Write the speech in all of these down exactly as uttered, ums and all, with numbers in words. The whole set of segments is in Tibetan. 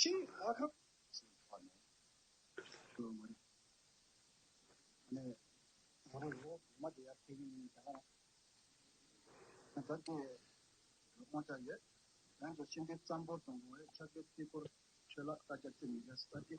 ཆིང་ལྷ་ཁབ་ཟེར་བ་ནི། ནས་ང་རང་ལོ་མ་དེ་ཡར་ཕེབས་ཡིན་ད་ག་ད་དེ་དམག་ཆ་ཡོད། ཡང་ཚོ་ཤིང་རྟའི་རྩམ་པོ་དང་པོ་ཆ་གའི་ཏི་ཀོར་ཆོས་ལག་ལྟ་རྒྱ་རྩི་མི་རྒྱ་ས་དེ།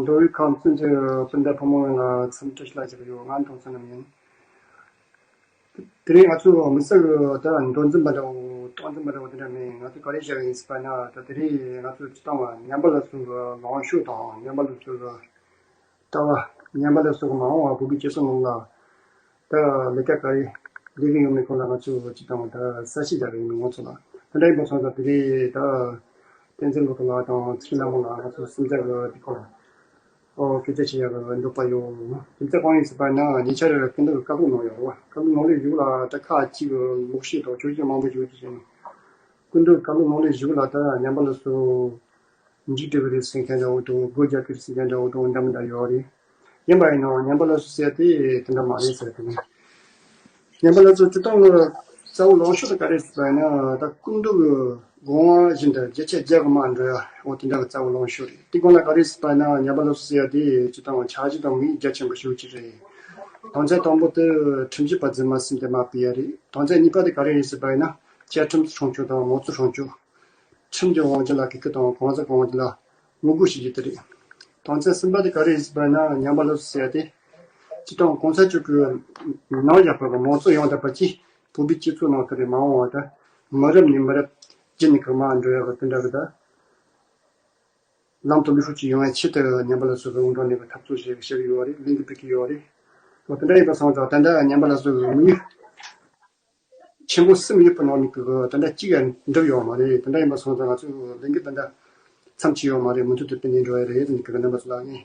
མདོ་དབུས་ཁམས་གསུམ་གྱི་སྤུན་ཟླ་ཕོ་མོ་ལ་འཚམས་འདྲི་ཞུ་ལ་བྱེད་ཀྱི་ཡོད། ང་མཐོང་ཚོ་རྣམ་ཡིན། དེ་རིང་ང་ཚོ་དམིགས་བསལ་གྱི་ད་མདོ་འཛིན་པ་འདྲ་བོ་རྟོགས་འཛིན་པ་འདྲ་བོ་དེ་འདྲ་མིན། ང་ཚོ་ག་རེ་བྱ་གི་ཡིན་ཟེར་བ་ན། ད་དེ་རིང་ང་ཚོ་སྤྱིར་བཏང་བ་ཉམས་པ་སླར་གསོ་གི་ལངས་ཕྱོགས་དང་། ཉམས་པ་སླར་གསོ་གི་ལྟ་བ། ཉམས་པ་སླར་གསོ་གི་མ་འོངས་པ་བོད་པའི་སྤྱི་ཚོགས་ནང་ལ་ད་ལས་ཀ་ག་རེ་ལས་ཀྱི་ཡོད་མེད་སྐོར་ལ་ང་ཚོས་སྤྱིར་བཏང་ད་གསལ་བཤད་རྒྱག་གི་ཡིན་མོད། ང་ཚོ་ལ་དེ་འདྲ་ཡིན་པ་སོང་ཙང་དེ་རིང་ད་བསྟན་འཛིན་ལོ་ཏོག་ལགས་དང་ཚེ་རིང་ལྷ་མོ་ལགས། ང་ཚོ་གསུམ་ཆ་གི་དེ་སྐོར་ཨོ་སྐད་ཆ་བཤད་ཡག་གི་འདོད་པ་ཡོད། རྒྱུ་མཚན་གང་ཡིན་ཟེར་བ་ན། ཉེ་ཆར་སྐུ་མདུན་གྱི་བཀའ་སློབ་གནང་ཡོད་རེད་བ། བཀའ་སློབ་གནང་ལས་གཞུག་ལ་ད་ཁག་ཅིག་གི་ལོག་བཤད་དང་ཆོས་བཤད་མང་པོ་ཞིག་བྱས་ནས། སྐུ་མདུན་བཀའ་སློབ་གནང་ལས་གཞུག་ལ་ད་ཉམས་པ་སླར་གསོ་མཇུག་སྒྲིལ་གྱི་རེད་ཟེར་མཁན་འདྲ་བོ་དང་། སྒོ་རྒྱག་གི་རེད་ཟེར་མཁན་འདྲ་བོ་དང་འདྲ་མི་འདྲ་ཡོད་རེད། ཡིན་པ་ཡིན་ནའང་ཉམས་པ་སླར་གསོ་ཟེར་དེ་དེ་འདྲ་མ་རེད་ཟེར་དེ་ནི། ཉམས་པ་སླར་གསོ་སྤྱིར་བཏང་གི་རྩ་བོ་ལངས་ཕྱོགས་དེ་ག་རེ་ཟེར་བ་ཡིན་ན། ད་སྐུ་མདུན་གྱི་དགོངས་པ་བཞིན་དུ་བརྒྱ་ཆ་བརྒྱ་གི་མར་འགྲོ་ཡ། འོ་དེ་འདྲ་གི་རྩ་བོ་ལངས་ཕྱོགས་རེད། དེ་སྒང་ལ་ག་རེ་ཟེར་བ་ཡིན་ན། ཉམས་པ་སླར་གསོ་ཟེར་ཡ་དེ་སྤྱིར་བཏང་ཆགས་གཞི་དང་དམིགས་ཡུལ་རྒྱ་ཆེན་པོ་ཞེ་པོ་ཅིག་རེད། དོན་ཚན་དང་པོ་དེ་ཁྲིམས་ཞིབ་པ་རྫུན་མ་གསུམ་དེ་མར་ཕུད་ཡ་རེད། དོན་ཚན་གཉིས་པ་དེ་ག་རེ་རེད་ཟེར་བ་ཡིན་ན། བཅའ་ཁྲིམས་སྲུང་སྐྱོབ་དང་དམངས་གཙོ་སྲུང་སྐྱོབ། ཁྲིམས་ཀྱི་དབང་སྒྱུར་ལ་གུས་བཀུར་དང་གང་ཟག་གི་དབང་སྒྱུར་ལ་ངོ་རྒོལ་བྱེད་རྒྱུ་དེ་རེད། དོན་ཚན་གསུམ་པ་དེ་ག་རེ་ཡིན་ཟེར་བ་ན། ཉམས་པ་སླར་གསོ་ཟེར་ཡ་དེ་སྤྱིར་བཏང་གོང་ས་མཆོག་གི་ནང་བཞག་པ་གི་མང་གཙོ་ཡང་དག་པ་གཅིག་བོད་པའི་སྤྱི་ཚོགས་ནང་དེ་རེད། མ་འོངས་པ་ད་མི་རབས་ནས་མི་རབས་བརྒྱུད་ནས་གོང་མར་འགྲོ་ཡ་གི་དེ་འདྲ་གི་ད་ལམ་དུ་ལུས་ཤུགས་ཅིག་ཡོང་བའི་ཆེད་དུ་ཉམས་པ་སླར་གསོ་གི་དབང་སྒྲུབ་ནས་གི་འཐབ་རྩོད་བྱེད་བྱེད་ཀྱི་ཡོད་རེད། ལས་འགུལ་སྤེལ་གྱི་ཡོད་རེད། འོ་དེ་འདྲ་ཡིན་པ་སོང་ཙང་ད་ལྟ་ཉམས་པ་སླར་གསོ་གི་དམིགས་ཡུལ་ཆེན་པོ་གསུམ་ཡོད་པའི་ནང་ནས་གི་ད་ལྟ་གཅིག་ཡང་འགྲུབ་ཡོད་མ་རེད། དེ་འདྲ་ཡིན་པ་སོང་ཙང་ང་ཚོས་ལས་འགུལ་དེ་འདྲ་མཚམས་ཆད་ཡོད་མ་རེད། མུ་མཐུད་དུ་སྤེལ་ནས་འགྲོ་ཡ་རེད། དེ་ནི་གི་རྣམ་པ་ཚོ་ལ་ངས་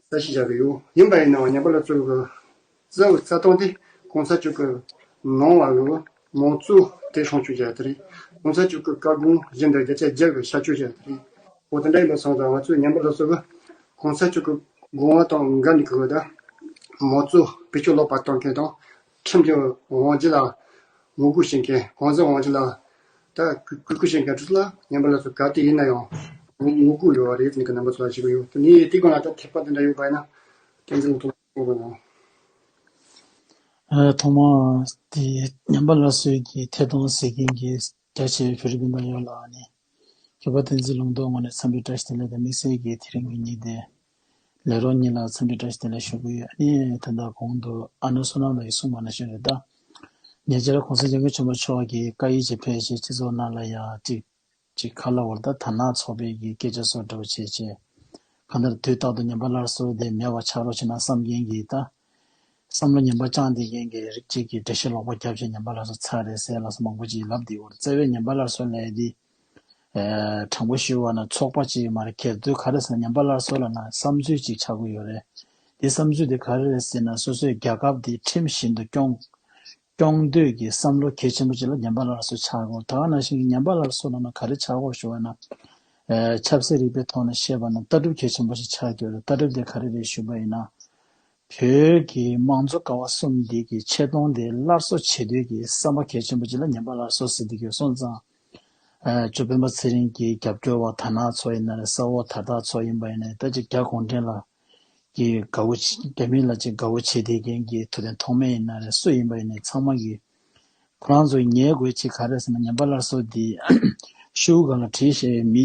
གསལ་བཤད་བྱ་གི་ཡོད། ཡིན་པ་ཡིན་ནའང་ཉམས་པ་སླར་གསོ་གི་རྩ་བའི་རྩ་དོན་དེ་གོང་ས་མཆོག་གི་གནང་བ་གི་མང་གཙོ་དེ་སྲུང་སྐྱོབ་བྱ་ཡ་དེ་རེད། གོང་ས་མཆོག་གི་བཀའ་དགོངས་བཞིན་དུ་བརྒྱ་ཆ་བརྒྱ་གི་བྱ་སྤྱོད་བྱ་ཡ་དེ་རེད། འོ་དེ་འདྲ་ཡིན་པ་སོང་ཙང་ང་ཚོས་ཉམས་པ་སླར་གསོ་གི་གོང་ས་མཆོག་གི་དགོངས་པ་དང་འགལ་ནས་གི་ད་མང་གཙོ་བེད་སྤྱོད་ལོག་པ་གཏོང་མཁན་དང་། ཁྲིམས་ཀྱི་དབང་སྒྱུར་ལ་ངོ་རྒོལ་བྱེད་མཁན། གང་ཟག་དབང་སྒྱུར་ལ་ད་གུས་གུས་བཀུར་བྱེད་མཁན་ཚོ་ལ་ཉམས་པ་སླར་གསོ་ག་དུས་ཡིན་ན་ཡང་ ངོ་རྒོལ་ཡོད་རེད། ནི་གི་རྣམ་པ་ཚོ་ལ་ཞིག་ཡོད་དེ་ནི་དེ་གང་ལ་ད་ཐེག་པ་དེ་འདྲ་ཡོད་པ་ཡིན་ན་བསྟན་འཛིན་ལུང་རྟོགས་ལ་ཞུ་དགོས་ན། ཨ། ཐོག་མ་དེ་ཉན་པ་སླར་གསོའི་གི་ཐད་གཏོང་ཟེར་མཁན་གྱི་རྒྱ་ཆེ་བའི་བོད་རིགས་སྤུན་ཟླ་ཡོངས་ལ་ནི་མཁས་པ་བསྟན་འཛིན་ལུང་རྟོགས་ངོས་ནས་འཚམས་འདྲི་བཀྲ་ཤིས་བདེ་ལེགས་དང་། དམིགས་བསལ་གྱི་དེ་རིང་གི་ཉིན་དེ་ལས་རོགས་གཉིས་ལ་འཚམས་འདྲི་བཀྲ་ཤིས་བདེ་ལེགས་ཞུ་གི་ཡོད། ཨ་ནི་ད་ལྟ་གོང་དུ་ཨ་ནུ་བསོད་ནམས་ལགས་ཀྱིས་གསུངས་པ་ནང་བཞིན་རེད། ད་ཉེ་ཆར་༸གོང་ས་༸སྐྱབས་མགོན་ཆེན་པོ་མཆོག་གིས་བཀའ་ཡིག་ཅིག་ཕེབས་བྱས་སྤྱི་ཚོགས་ནང་ལ་ཡང་ཅིག་ཅིག་ཁ་ལ་འོར་ད་དར་ནག་ཚོགས་པའི་གི་སྐད་ཆ་སོགས་འདྲ་བོ་བྱས་བྱས། གང་ལྟར་དུས་རྟག་ཏུ་ཉན་པ་སླར་གསོ་དེ་མེད་པ་ཆགས་རོགས་བྱེད་ན་བསམ་མཁན་གྱི་ད་བསམ་བློ་ངན་པ་བཅངས་བསྡད་མཁན་གྱི་རིགས་གཅིག་གིས་འགྲེལ་བཤད་ལོག་པ་བརྒྱབ་བྱས་ཉན་པ་སླར་གསོ་ཚར་རེད་ཟེར་ལ་སོགས་མང་པོ་ཅིག་ལབ་བསྡད་ཡོད་རེད། རྩ་བའི་ཉན་པ་སླར་གསོ་ལབ་ཡས་དེ། ཨ། དྲང་པོ་ཞུས་པ་ན་ཚོགས་པ་ཅིག་མ་རེད། གལ་སྲིད་ག་རེ་ཟེར་ན་ཉན་པ་སླར་གསོ་ལབ་ན་བསམ་ཚུལ་ཅིག་ཆགས་ཀྱི་ཡོད་རེད། དེ་བསམ་ཚུལ་དེ་ག་རེ་རེད་ཟེར་ན་སོ་སོའི་རྒྱལ་ཁབ་དེ་ཁྲིམས་བཞིན་དུ་སྐྱོང་སྐྱོང་འདོད་ཀྱི་བསམ་བློ་གལ་ཆེན་པོ་ཅིག་ལ་ཉན་པ་སླར་གསོ་ཆགས་དགོས། ད་ག་ནང་བཞིན་གྱི་ཉན་པ་སླར་གསོ་ལབ་ན་ག་རེ་ཆགས་དགོས་ཞུ་བ་ན། ཨ། ཆབ་སྲིད་རིག་པའི་ཐོག་ནས་བཤད་པ་ན་ལྟ་གྲུབ་གལ་ཆེན་པོ་ཞིག་ཆགས་ཀྱི་ཡོད་རེད། ལྟ་གྲུབ་དེ་ག་རེ་རེད་ཞུ་བ་ཡིན་ན། བོད་ཀྱི་དམངས་གཙོ་ཀ་བ་གསུམ་འདི་གི་ཆེ་མཐོང་དེ་སླར་གསོ་བྱེད་འདོད་ཀྱི་བསམ་པ་གལ་ཆེན་པོ་ཅིག་ལ་ཉན་པ་སླར་གསོ་ཟེར་འདི་གི་སོང་ཙང་། ཨ། ཇོ་སྤེན་པ་ཚེ་རིང་གི་རྒྱབ་སྐྱོར་བ་དར་ནག་ཚོ་ཡིན་ན་རེད། ས་འོག་དར་ཐག་ཚོ་ཡིན་པ་ཡིན་ན་རེད། ད་ཅིག་རྒྱ་གུང་ཁྲན་ལགས་ཀྱི་དགའ་བོ་བྱེད། རྒྱ་མི་ལ་ཅིག་དགའ་བོ་བྱེད་བསྡད་མཁན་གྱི་ཐུབ་བསྟན་ཐོགས་མེད་ཡིན་ན་རེད། སུ་ཡིན་པ་ཡིན་ནའི་ཚང་མ་གིས་ཁོ་རང་ཚོ་ཉན་དགོས་ཅིག་ག་རེ་ཟེར་ན་ཉན་པ་སླར་གསོ་འདི་ཤོག་གུ་སྒང་ལ་བྲིས་བཞག་པའི་མི་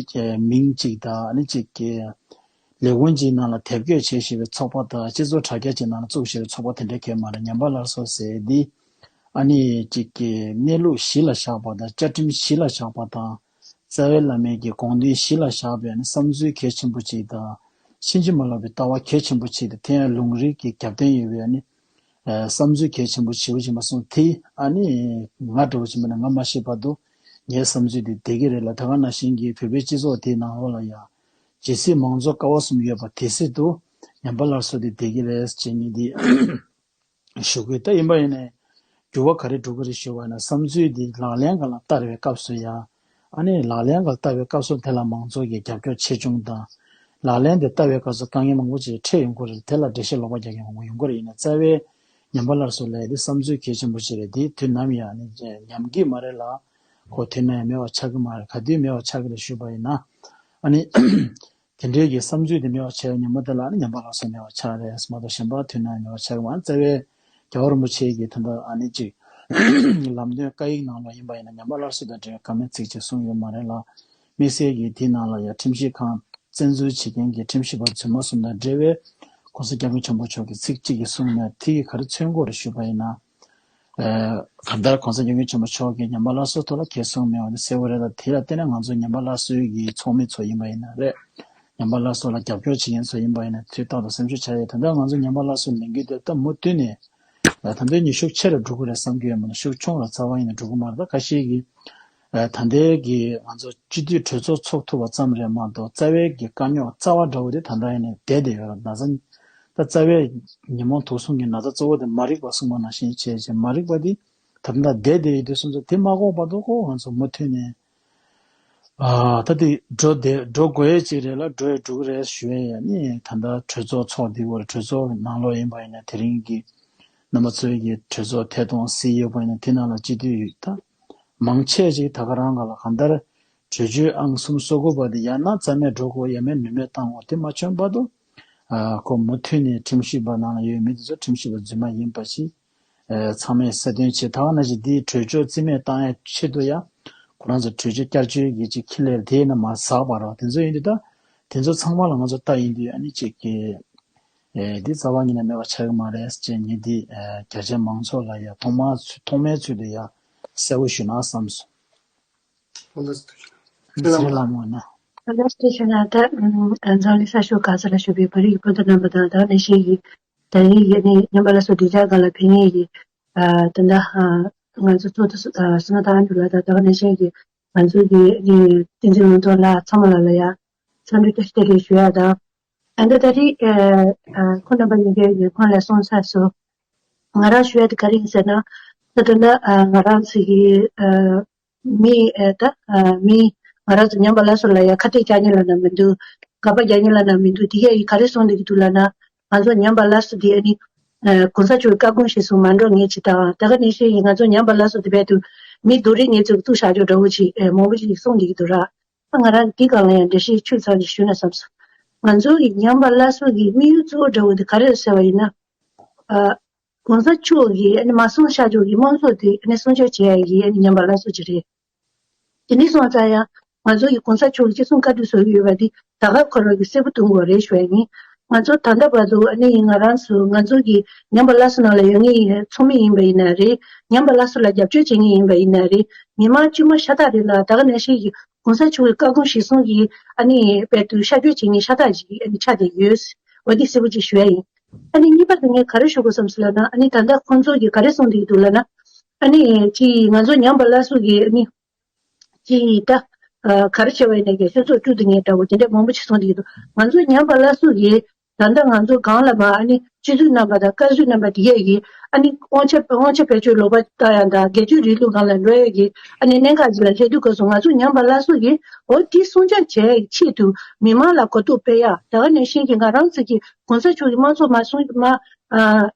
མིང་གཅིག་དང་ཨ་ནི་ཅིག་གི་ལས་ཁུངས་ཅིག་ནང་ལ་དེབ་སྐྱེལ་བྱས་བཞག་པའི་ཚོགས་པ་དང་སྤྱི་ཚོགས་དྲ་རྒྱ་ཅིག་ནང་ལ་བཙུགས་བཞག་པའི་ཚོགས་པ་དེ་འདྲ་གས་མ་རེད། ཉན་པ་སླར་གསོ་ཟེར་འདི་ཨ་ནི་ཅིག་གི་གནས་ལུགས་གཞི་ལ་བཞག་པ་དང་བཅའ་ཁྲིམས་གཞི་ལ་བཞག་པ་དང་། རྩ་བའི་བླ་མའི་གི་དགོངས་དོན་གཞི་ལ་བཞག་པའི་ནི་བསམ་ཚུལ་གལ་ཆེན་པོ་ཅིག་དང་། ཕྱིན་ཅི་མ་ལོག་པའི་ལྟ་བ་གལ་ཆེན་པོ་ཅིག་དང་། དེ་ཡང་ལུང་རིགས་ཀྱི་རྒྱབ་རྟེན་ཡོད་པའི་ནི་ཨ། བསམ་ཚུལ་གལ་ཆེན་པོ་ཞེ་པོ་ཅིག་མ་སོང་དེ་ཨ་ནི་ང་འདྲ་བོ་ཅིག་མིན་ན་ང་མ་ཤེས་བར་དུ་ངའི་བསམ་ཚུལ་དེ་བསྡད་ཀྱི་རེད་ལ། ད་ག་ནང་བཞིན་གྱི་བོད་པའི་སྤྱི་ཚོགས་དེའི་ནང་ལོགས་ལ་ཡང་ཇི་སྲིད་མང་གཙོ་ཀ་བ་གསུམ་ཡོད་པ་དེ་སྲིད་དུ་ཉན་པ་སླར་གསོ་དེ་བསྡད་ཀྱི་རེད་ཅེས་ངས་འདི་ཞུ་གི། ད་ཡིན་པ་ཡིན་ནའི་འགྱུར་བ་ག་རེ་འགྲོ་གི་རེད་ཞུ་བ་ན་བསམ་ཚུལ་འདི་ལག་ལེན་སྒང་ལ་བསྟར་བའི་སྐབས་སུ་ཡང་ཨ་ནི་ལག་ལེན་སྒང་ལ་བསྟར་བའི་སྐབས་སུ་དེ་ལ་མང་ཚོགས་ཀྱི་རྒྱབ་སྐྱོར་ཆེ་ཆུང་དང་། ལག་ལེན་དེ་བསྟར་བའི་སྐབས་སུ་དཀའ་ངལ་མང་པོ་ཅིག་འཕྲད་ཡོང་གི་རེད། དེ་ལ་འགྲེལ་བཤད་ལོག་པ་རྒྱག་མཁན་མང་པོ་ཡོང་གི་རེད། ཡིན་ན་རྩ་བའི་ཉན་པ་སླར་གསོ་ལབ་ཡ་དེ་བསམ་ཚུལ་གལ་ཆེན་པོ་ཅིག་རེད། དེ་དུས་ནམ་ཡང་ཨ་ནི་ཉམས་ཀྱི་མ་རེད་ལ། ཁོ་དུས་ནམ་ཡང་མེད་པ་ཆགས་ཀྱི་མ་རེད། ག་དུས་མེད་པ་ཆགས་ཀྱི་རེད་ཞུས་པ་ཡིན་ན་ཨ་ནི། དེ་འདྲའི་གི་བསམ་ཚུལ་དེ་མེད་པ་བྱས་ཉན་པ་དེ་ལ་ཨ་ནི་ཉན་པ་སླར་གསོ་མེད་པ་ཆགས་རེད་མ་གཏོགས་གཞན་པ་དུས་ནམ་ཡང་མེད་པ་ཆགས་ཀྱི་མ་རེད། རྩ་བའི་རྒྱལ་བ་རིན་པོ་ཆེ་གིས་ད་ལྟ་ཨ་ནི་ཅིག་ལམ་སྟོན་བཀའ་ཡིག་ནང་ལ་ཡིན་པ་ཡིན་ན་ཉན་པ་སླར་གསོ་དང་འབྲེལ་བའི་བཀའ་མོལ་ཚིག་ཅིག་གསུངས་ཡོད་མ་རེད་ལ། དམིགས་བསལ་གྱིས་དེའི་ནང་ལ་ཡང་ཁྲིམས་ཞིབ་ཁང་བཙན་འཛུལ་བྱེད་མཁན་གྱི་ཁྲིམས་ཞིབ་པ་རྫུན་མ་གསུམ་དང་འབྲེལ་བའི་༸གོང་ས་༸སྐྱབས་མགོན་ཆེན་པོ་མཆོག་གིས་ཚིག་གཅིག་གིས་གསུངས་མེད། དེ་གིས་ག་རེ་མཚོན་གྱི་རེད་ཞུས་པ་ཡིན་ན། ཨ། གང་ལྟར་༸གོང་ས་༸སྐྱབས་མགོན་ཆེན་པོ་མཆོག་གིས་ཉན་པ་སླར་གསོའི་ཐོག་ལ་གང་གསུངས་མེད་པ་དེ་གསལ་པོ་རེད། ད་དེ་ལ་བརྟེན་ནས་ང་ཚོ་ཉན་པ་སླར་གསོའི་གི་ཚོགས་མི་ཚོ་ཡིན་པ་ཡིན་ན་རེད། ཉན་པ་སླར་གསོ་ལ་རྒྱབ་སྐྱོར་བྱེད་མཁན་ཚོ་ཡིན་པ་ཡིན་ན་དུས་རྟག་ཏུ་སེམས་ཤུགས་ཆག་ཡོད། ད་ལྟ་ང་ཚོ་ཉན་པ་སླར་གསོའི་ལས་འགུལ་དེ་ད་མུ་མཐུད་ནས་ད་ལྟ་ནི་ཤུགས་ཆེ་རུ་འགྲོ་གི་རེད་བསམ་གྱི་ཡོད་མ་གཏོགས་ཤུགས་ཆུང་རུ་རྩ་བ་ཡིན་ན་འགྲོ་གི་མ་རེད། ད་ཁ་ཤས་ཀྱིས་ད་ལྟའི་གི་ང་ཚོ་སྤྱི་འཐུས་གྲོས་ཚོགས་ཚོགས་ཐུབ་པ་ཙམ་རེད་མ་གཏོགས་རྩ་བའི་གི་དཀའ་རྙོག་རྩ་བ་འདྲ་བོ་དེ་ད་ལྟ་ཡིན་ནས་བསྡད་བསྡད་ཡོད་རེད། ད་ད་རྩ་བའི་ཉོན་མོངས་དུག་གསུམ་གྱི་ན་ཚ་གཙོ་བོ་དེ་མ་རིག་པ་གསུངས་པ་ནང་བཞིན་བྱས་བྱས་མ་རིག་པ་དེ་ད་ལྟ་བསྡད་བསྡད་ཡོད་དུས་སོང་ཙང་དེ་མ་འགོག་བར་དུ་ཁོ་ང་ཚོ་མུ་མཐུད་ནས་ཨ་ད་དེ་འགྲོ་བསྡད་འགྲོ་དགོས་ཡས་ཅིག་རེད་ལ་འགྲོ་ཡས་འགྲོ་གི་རེད་ཞུ་ཡས་ཡ་ནི་ད་ལྟ་གྲོས་ཚོགས་ཚོགས་བསྡད་ཡོད་རེད། གྲོས་ཚོགས་ནང་ལོགས་ཡིན་པ་ཡིན་ན་དེ་རིང་གི་རྣམ་པ་ཚོའི་གི་གྲོས་ཚོགས་ཐད་གཏོང་གཟིགས་ཡོད་པ་ཡིན་ན་དེ་ནང་ལ་སྤྱི་འཐུས་ད་མང་ཆེ་ཅིག་ད་ག་རང་ག་ལ་གང་ལྟར་གྲོས་ཆོད་ཨང་གསུམ་སོ་དགུ་པ་དེ་ཡང་ན་རྩ་མེད་འགྲོ་དགོས་ཡང་མིན་ནུས་མེད་བཏང་དགོས་དེ་མ་བྱུང་བར་དུ་ཨ་ཁོ་མུ་མཐུད་ནས་ཁྲིམས་ཞིབ་པ་ནང་ལ་ཡོད་མི་དེ་ཚོ་ཁྲིམས་ཞིབ་པ་རྫུན་མ་ཡིན་པ་ཞིག་ཨ་ཚང་མས་གསལ་སྟོན་བྱེད། ད་ག་ནང་བཞིན་འདིའི་གྲོས་ཆོད་རྩིས་མེད་བཏང་ཡ་ཆེད་དུ་ཡང་ཁོ་རང་ཚོ་གྲོས་ཆོད་བསྐྱར་བཅོས་ཀྱི་ཅིག་ཁས་ལེན་དེ་ཡིན་ན་མ་ཟག་པ་རོགས་དེ་ཚོ་ཡིན་དུས་ད་དེ་ཚོ་ཚང་མ་ལ་ང་ཚོ་ལྟ་ཡིན་དུས་ཨ་ནི་ཅིག་གི་ཨེ་འདི་རྩ་བ་ཉིད་ནས་མེད་པ་ཆགས་ཀྱི་མ་རེད་ཅེས་ངས་འདི་ཨེ་རྒྱ་ཆེ་མང་ཚོགས་ལ་ཡ་ཐོག་མར་ཚུ་ཐོག་མའི་ཚུལ་དུ་ཡ་གསལ་པོ་ཞུ་ན་བསམ་སོང་། ལགས་སོ། ཚེ་རིང་ལགས་མོ་ན། ལགས་སོ་ཞུ་ན་ད་ཨ་འཛམ་གླིང་ས་ཕྱོགས་ག་ས་ལ་བཞུགས་པའི་བོད་རིགས་སྤུན་ཟླ་རྣམ་པ་དང་ད་ནས་ཤེས་ཀྱི་ད་ཡིག་ཡ་ནི་ཉམས་པ་ལ་སོགས་སྡིངས་ཆ་སྒང་ལ་ཕེབས་མཁན་གྱི་ཨ་ད་ལྟ་ཨ་ང་ཚོ་ཚོགས་གཙོ་ཨ་བསོད་ནམས་དང་ཨ་འབྲུག་ལགས་དང་ད་ག་ནང་བཞིན་གྱི་ང་ཚོ་གི་ཨ་ནི་བསྟན་འཛིན་ལུང་རྟོགས་ལགས་ཚང་མ་ལ་ལ་ཡ་འཚམས་འདྲི་བཀྲ་ཤིས་བདེ་ལེགས་ཞུ་ཡ་དང་། ཨ་ད་ད་རེས་ཨ་ཨ་ཁོང་རྣམ་པ་གཉིས་ཀའི་ཉིན་ཁོང་ལ་སོང་ཚར་སོང་། ང་རང་ཞུ་ཡ་དེ་ག་རེ་ཡིན་ཟེར་ན། ད་ད་ལྟ་ཨ་ང་རང་ཚོ་གི་ཨ་མི་ཨ་ད་ཨ་མི་ང་རང་ཚོ་ཉམས་པ་སླར་གསོ་ལ་ཡ་ཁ་གཏད་བཅག་མཁན་ལབ་ན་མི་འདུག་དགག་པ་རྒྱག་མཁན་ལབ་ན་མི་འདུག་དེ་གས་ཡིན་ག་རེ་གསུང་བསྡད་ཀྱི་འདུག་ལབ་ན། ང་ཚོ་ཉམས་པ་སླར་གསོ་དེ་ཨ་ནི་ཨ་གོང་ས་མཆོག་གི་བཀའ་དགོངས་གཞིར་བཟུང་མ་འགྲོ་ངེས་ཅི་དང་ད་ག་ནང་བཞིན་ཡིན་ང་ཚོ་ཉམས་པ་སླར་གསོ་དེ་རྦད་དུ་མི་རྡོ་རིང་ངེས་ཚོས་བཙུགས་བཞག་ཆོག་འདྲ་བོ་ཅིག་ཨ་མང་པོ་ཅིག་གསུང་བསྡད་ཀྱི་འདུག་ར། ང་རང་འདི་སྒང་ལ་ཡང་འགྲེལ་བཤད་ཆུད་ཟགས་ཅིག་ཞུས་ན་བསམ་སོང་། ང་ཚོ་གི་ཉམས་པ་སླར་གསོ་གི་དམིགས་ཡུལ་གཙོ་བོ་འདྲ་བོ་དེ་ག་རེ་རེད་ཟེར་བ་ཡིན་ན། ཨ། གོང་ས་མཆོག་གིས་ཨ་ནི་མ་གསུངས་བཞག་ཆོག་གི་དམངས་གཙོ་དེ་ཨ་ནི་སྲུང་སྐྱོབ་བྱེད་ཡ་ཡི་ཨ་ནི་ཉམས་པ་སླར་གསོ་ཅིག་རེད། དེ་འདྲ་སོང་ཙང་ཡང་ང་ཚོ་ཡི་གོང་ས་མཆོག་གིས་ཅི་གསུང་བཀའ་འདྲི་བཟོ་གི་ཡོད་པ་འདི་ད་ག་ཁོ་རང་གིས་གསལ་པོ་གཏོང་དགོས་རེད་ཞུ་ཡ་ཡིན། ང་ཚོ་ད་ལྟ་བར་དུ་ཨ་ནི་ང་རང་ཚོ་ང་ཚོ་གི་ཉམས་པ་སླར་གསོ་ནང་ལ་ཡོད་མཁན་ཡིན་ཚོགས་མི་ཡིན་པ་ཡིན་ན་རེད། ཉམས་པ་སླར་གསོ་ལ་རྒྱབ་སྐྱོར་བྱེད་མཁན་ཡིན་པ་ཡིན་ན་རེད། མི་མང་དཀྱུས་མ་ཤ་སྟག་རེད་ལ། ད་ག་ནང་བཞིན་གྱི་གོང་ས་མཆོག་གི་བཀའ་དགོངས་གཞིར་བཟུང་གིས་ཨ་ནི་དཔལ་དུ་ཤར་བསྐྱོད་བྱེད་མཁན་ཤ་སྟག་ཅིག་ཨ་ནི་ཆགས་བསྡད་ཡོད། འོ་འདི་གསལ་པོ་ཅིག་ཞུ་ཡ་ཡིན། ཨ་ནི་གཉིས་པ་དེ་ངས་ག་རེ་ཞུ་དགོས་བསམ་སོང་ལབ་ན། ཨ་ནི་ད་ལྟ་ཁོང་ཚོ་གིས་ག་རེ་གསུངས་བསྡད་ཀྱི་འདུག་ལབ་ན། ཨ་ནི་ཅིག་ང་ཚོ་ཉམས་པ་སླར་གསོ་གི་ཨ་ནི་ཅིག་ད་ཨ་ག་རེ་བྱས་པ་ཡིན་ནའི་གི་སྤྱི་ཚོགས་བཅུ་དེ་ངས་འདྲ་བོ་དེ་འདྲ་མང་པོ་ཅིག་གསུངས་བསྡད་ཀྱི་འདུག་ང་ཚོ་ཉམས་པ་སླར་གསོ་གི་ད་ལྟ་ང་ཚོ་སྒང་ལ་མ་ཨ་ནི་སྤྱི་འཐུས་རྣམ་པ་དང་བཀའ་ཟུར་རྣམ་པ་དེ་གས་ཀྱིས་ཨ་ནི་དབང་ཆ་དབང་ཆ་བེད་སྤྱོད་ལོག་པ་བཏང་ཡ་དང་སྒེར་གཅོད་རིང་ལུགས་སྒང་ལ་འགྲོ་ཡ་གི་ཨ་ནི་གནད་འགག་ཅིག་ལ་སླེབས་དུས་སྐབས་སུ་ང་ཚོ་ཉམས་པ་སླར་གསོ་གི་འོ་དེ་སྲུང་སྐྱོབ་བྱེད་ཡ་གི་ཆེད་དུ་མི་མང་ལ་གོ་རྟོགས་སྤེལ་ཡ། ད་ག་ནང་བཞིན་གྱི་ང་རང་ཚོ་གི་གོང་ས་མཆོག་གི་དམངས་གཙོ་མ་སྲུང་མ་ཨ་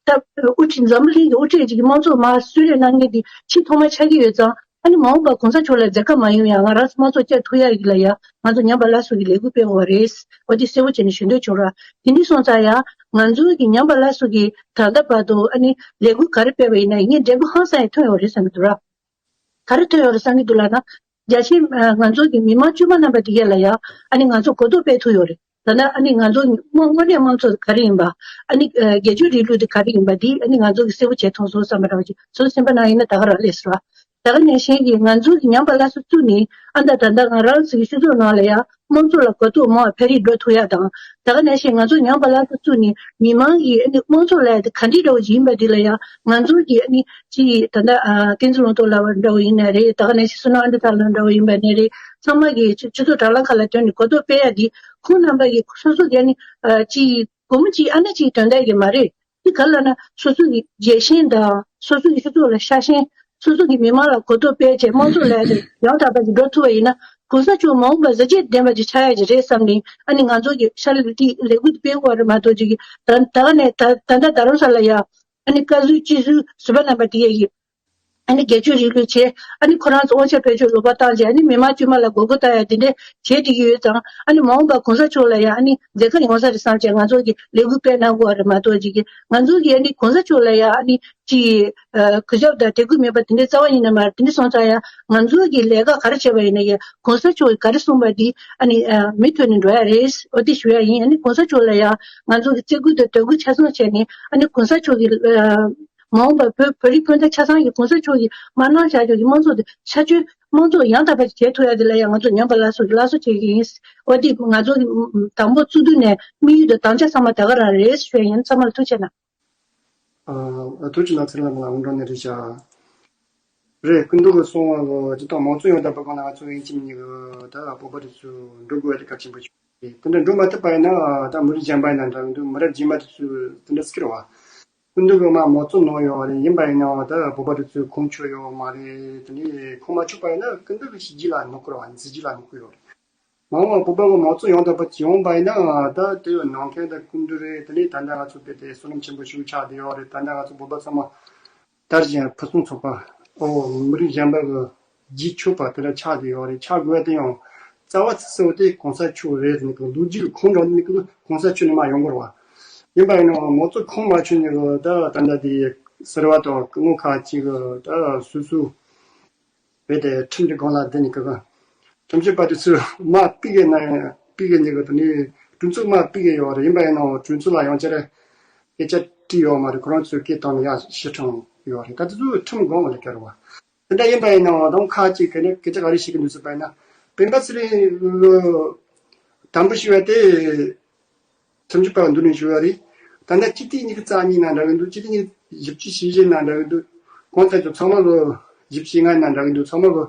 ད་དབུ་ཁྲིད་འཛམ་བུ་གླིང་གི་དབུ་ཁྲིད་ཅིག་གི་དམངས་གཙོ་མ་གསོལ་རས་གནང་མཁན་དེ་ཆེས་ཐོག་མ་ཆགས་ཀྱི་ཡོད་ཙང་། ཨ་ནི་མ་འོངས་པར་གོང་ས་མཆོག་ལ་མཛད་དཀའ་མ་ཡོང་ཡ། ང་རང་ཚོ་དམངས་གཙོ་བསྐྱབ་ཐུབ་ཡ་ཡིན་ལ་ཡ། ང་ཚོ་ཉམས་པ་སླར་གསོ་གི་ལས་འགུལ་སྤེལ་དགོས་པ་རེད། འོ་དེ་གསལ་པོ་བྱས་ནས་ཞུ་འདོད་བྱུང་ར། དེ་འདྲ་སོང་ཙང་ཡ། ང་ཚོ་གི་ཉམས་པ་སླར་གསོ་གི་ད་ལྟ་བར་དུ་ཨ་ནི་ལས་འགུལ་ག་རེ་སྤེལ་བ་ཡིན་ན་ཡིན་ངས་འབྲས་བུ་ཧང་སང་ཡང་ཐོན་ཡོད་རེད་བསམ་གྱི་འདུག་ར། ག་རེ་ཐོན་ཡོད་རེད་བསམ་གྱི་འདུག་ལབ་ན། རྒྱ་ཆེ་ང་ཚོ་གི་མི་མང་དཀྱུས་མ་རྣམ་པ་དེ་གས་ལ་ཡ། ཨ་ནི་ང་ཚོ་གོ་རྟོགས་སྤེལ་ཐུབ་ཡོད་རེད། ད་ནི་ཨ་ནི་ང་ཚོ་དངོས་དངོས་གནས་དམངས་གཙོ་ག་རེ་ཡིན་པ། ཨ་ནི་ཨ་སྒེར་གཅོད་རིང་ལུགས་དེ་ག་རེ་ཡིན་པ་འདི་ཨ་ནི་ང་ཚོ་གི་གསལ་པོ་བྱས་ཐུབ་སོང་བསམ་པ་འདྲ་བོ་ཅིག་ཚོད་ཟིན་པ་ནང་ཡིན་ན་ད་ག་རང་སླེབས་སོང་། ད་ག་ནང་བཞིན་གྱི་ང་ཚོ་གི་ཉམས་པ་སླར་གསོ་བཙུགས་ནས་ཨ་ད་ད་ལྟ་ང་རང་ཚོ་གི་སྤྱི་ཚོགས་ནང་ལ་ཡང་དམངས་གཙོ་ལ་གོ་རྟོགས་མང་བ་འཕེལ་རིམ་འགྲོ་ཐུབ་ཡ་དང་། ད་ག་ནང་བཞིན་ང་ཚོ་ཉམས་པ་སླར་གསོ་བཙུགས་ནས་མི་མང་གི་ཨ་ནི་དམངས་གཙོ་ལབ་ཡ་དེ་ག་འདྲའི་འདྲ་བོ་ཅིག་ཡིན་པ་འདི་ལ་ཡང་ང་ཚོ་གི་ཨ་ནི་ཅིག་ད་ལྟ་ཨ་བསྟན་འཛིན་ལྷུན་གྲུབ་ལགས་འདྲ་བོ་ཡིན་ནའི་རེད། ད་ག་ནང་བཞིན་བསོད་ནམས་ཨ་ལྡན་ལགས་འདྲ་བོ་ཡིན་པ་ནའི་རེད། ཚང་མ་གི་སྤྱི་སྤྱི་ཚོགས་དྲ་ལམ་ཁག་ལ་བཏོན་ནས་གོ་རྟོགས་སྤེལ་ཡ་འདི་ཁོང་རྣམ་པ་གི་སོ་སོ་གི་ཨ་ནི་ཨ་ཅིག་སྒོར་མོ་གཅིག་ཨ་ན་གཅིག་དོན་དག་གི་མ་རེད། འདི་ག་ལ་ན་སོ་སོ་གི་རྒྱལ་ཞེན་དང་སོ་སོ་གི་སྤྱི་ཚོགས་ལ་ཤ་ཞེན། སོ་སོ་གི་མི་མང་ལ་གོ་རྟོགས་སྤེལ་བྱས་དམངས་གཙོ་ལབ་ཡ་དེ་ཡང་དག་པ་ཞིག་འགྲོ་ཐུབ་པ་ཡིན་ན་གོང་ས་མཆོག་མ་འོངས་པར་གཟི་བརྗིད་ལྡན་པ་ཅིག་ཆགས་ཡ་ཅིག་རེད་བསམ་ནས་ཨ་ནི་ང་ཚོ་གི་ཤར་ལ་དེ་ལས་འགུལ་དེ་སྤེལ་དགོས་པ་རེད་མ་གཏོགས་ཅིག་གི་ད་ད་ག་ནས་ད་ད་ལྟ་རྡ་རམ་ས་ལ་ཡ་ཨ་ནི་བཀའ་ཟུར་སྤྱི་ཟུར་ཟུར་པ་རྣམ་པ་དེ་ཡ་གི་ཨ་ནི་སྒེར་གཅོད་རིང་ལུགས་བྱས། ཨ་ནི་ཁོ་རང་ཚོ་དབང་ཆ་བེད་སྤྱོད་ལོག་པ་བཏང་རྗེས་ཨ་ནི་མི་མང་དཀྱུས་མ་ལ་མགོ་སྐོར་བཏང་ཡ་དེ་འདྲས་བྱས་བསྡད་ཀྱི་ཡོད་ཙང་། ཨ་ནི་མ་འོངས་པར་གོང་ས་མཆོག་ལ་ཡ་ཨ་ནི་མཛད་དཀའ་ཡོང་ས་རེད་བསམ་བྱས་ང་ཚོ་གི་ལས་འགུལ་སྤེལ་གནང་དགོས་པ་རེད་མ་གཏོགས་ཅིག་གི་ང་ཚོ་གི་ཨ་ནི་གོང་ས་མཆོག་ལ་ཡ་ཨ་ནི་ཅིག་ཨ་གུས་ཞབས་དང་དད་གུས་མེད་པ་དེ་འདྲས་རྩ་བ་ཉིད་ནས་མ་རེད། དེ་འདྲས་སོང་ཙང་ཡ་ང་ཚོ་གི་ལས་ཀ་ག་རེ་བྱས་པ་ཡིན་ན་ཡ་གོང་ས་མཆོག་གིས་ག་རེ་གསུངས་པ་འདི་ཨ་ནི་ཨ་མིག་ཐོན་ནས་འགྲོ་ཡ་རེད། འོ་དེ་ཞུ་ཡ་ཡིན། ཨ་ནི་གོང་ས་མཆོག་ལ་ཡ་ང་ཚོ་གི་བརྩི་བཀུར་དང་དད་གུས་ཆ་ཚང་བྱས་ནས་ཨ་ནི་གོང་ས་མཆོག་གི་ཨ། མ་འོངས་པར་བོད་བོད་རིགས་སྤུན་ཟླ་ཆ་ཚང་གིས་གོང་ས་མཆོག་གིས་མ་གནང་བྱ་ཆོག་གི་དམངས་གཙོ་དེ་ཆ་ཆོས་དམངས་གཙོ་ཡང་དག་པ་ཞིག་བྱེད་ཐུབ་ཡ་དེ་ལ་ཡང་ང་ཚོ་ཉམས་པ་སླར་གསོ་སླར་གསོ་བྱེད་ཀྱི་ཡིན། འོ་དེ་ང་ཚོ་དང་པོ་བཙུགས་དུས་ནས་དམིགས་ཡུལ་དང་དམ་བཅའ་ཚང་མ་ད་ག་རང་རེད་ཞུ་ཡ་ཡིན། ཚང་མ་ལ་ཐུགས་རྗེ་གནང་། ཨ་ཐུགས་རྗེ་གནང་། ཚེ་རིང་ལགས་ལ་འོང་འགྲོ་ནས་རེད་བྱ། རེད། སྐུ་མདུན་གྱིས་གསུངས་པ་ལོ་ཅི་ཐོག་མང་གཙོ་ཡོང་དང་པོ་གང་ལ་ང་ཚོ་དབྱིན་ཇི་མི་གི་ད་བོད་པ་དེ་ཚོ་འགྲོ་དགོས་ཡ་དེ་གལ་ཆེན་པོ་ཞིག་རེད། དེ་འདྲ་འགྲོ་མ་ཐུབ་པ་ཡིན་ན་ད་མི་རིགས་གཞན་པ་ཡིན་ན་འདྲ་གི་འདུག་མི་རབས་རྗེས་མ་དེ་ཚོས་དེ་འདྲ་སྐྱིད་ར་བ། སྐུ་མདུན་གྱིས་མ་མང་གཙོ་གནང་ཡོད་རེད། ཡིན་པ་ཡིན་ནའང་ད་བོད་པ་དེ་ཚོས་ཁུངས་འཁྱོལ་ཡོད་མ་རེད། དེ་ནས་ཁུངས་མ་འཁྱོལ་པ་ཡིན་ན་སྐུ་མདུན་གྱི་བྱས་རྗེས་ལ་གནོད་སྐྱོན་ར་བ་ཡིན། གཟི་བརྗིད་ལ་གནོད་སྐྱོན་ཡོད་རེད། མ་འོངས་པ་བོད་པ་གི་མང་གཙོ་ཡོང་དང་པོ་ཅིག་ཡོང་པ་ཡིན་ན་ད་དེ་ཡོད་ནང་མཁན་དང་སྐུ་མདུན་རེད། དེ་ནས་ད་ལྟ་ང་ཚོ་དཔེ་དེ་བསོད་ནམས་ཆེན་པོ་ཞིག་ཆགས་བསྡད་ཡོད་རེད། ད་ལྟ་ང་ཚོ་བོད་པ་ཚང་མ་དར་ཞིང་ཕུན་སུམ་ཚོགས་པ། ཨོ་མི་རིགས་གཞན་པ་གི་རྗེས་ཕྱོགས་པ་དེ་འདྲ་ཆགས་བསྡད་ཡོད་རེད། ཆགས་དགོས་པ་དེ་ཡང་རྩ་བ་ཆེ་ཤོས་དེ་གོང་ས་མཆོག་རེད། ནི་གི་ལོ་རྒྱུས་ཀྱི་ཁུངས་འདྲ་ནི་གི་གོང་ས་མཆོག་ནས་མར་ཡོང་དགོས་རེད་བ། ཡིན་པ་ཡིན་ནའང་མང་གཙོ་ཁུངས་མ་འཁྱོལ་ནི་གི་ད་ད་ལྟ་དེ་ཟུར་པ་དང་སྐུ་ངོ་ཁག་ཅིག་གི་ད་སོ་སོ་བོད་དེ་ཁྲིམས་ཀྱི་སྒང་ལ་བསྡད་ནི་གི་ཁྲིམས་ཞིབ་པ་དེ་ཚོས་མར་ཕུད་གི་ན་ཕུད་གི་ནི་གི་དེ་ནས་གྲོས་ཚོགས་མར་ཕུད་གི་ཡོད་རེད། ཡིན་པ་ཡིན་ནའང་གྲོས་ཚོགས་ལ་ཡང་བསྐྱར་སྐད་ཆ་དྲིས་ཡོད་མ་རེད། ཁོ་རང་ཚོས་སྐད་བཏང་ནས་ཡར་ཕྱིར་འཁྱོངས་ཡོད་རེད། ད་དེ་ཚོ་ཁྲིམས་སྒང་ལ་སྐྱར་བ། དེ་འདྲ་ཡིན་པ་ཡིན་ནའང་ད་ཁག་ཅིག་གི་ནི་སྐད་ཆ་ག་རེ་བཤད་ཀྱི་འདུག་ཟེར་བ་ཡིན་ན། སྤེན་པ་ཚེ་རིང་དམ་པོ་ཞུ་བ་དེ་ཁྲིམས་ཞིབ་པ་འདུག་ནས་ཞུ་བ་རེད། ད་ལྟ་སྤྱི་ཟླ་ཉི་ཤུ་རྩ་གཉིས་ནང་འདྲ་གི་འདུག་སྤྱི་ཟླ་ཉི་ཤུ་བཞི་ནང་འདྲ་གི་འདུག་གང་ལྟར་ཀྱང་ཚང་མ་གི་བཞི་བཅུ་ཞེ་ལྔ་ནང་འདྲ་གི་འདུག་ཚང་མ་གི་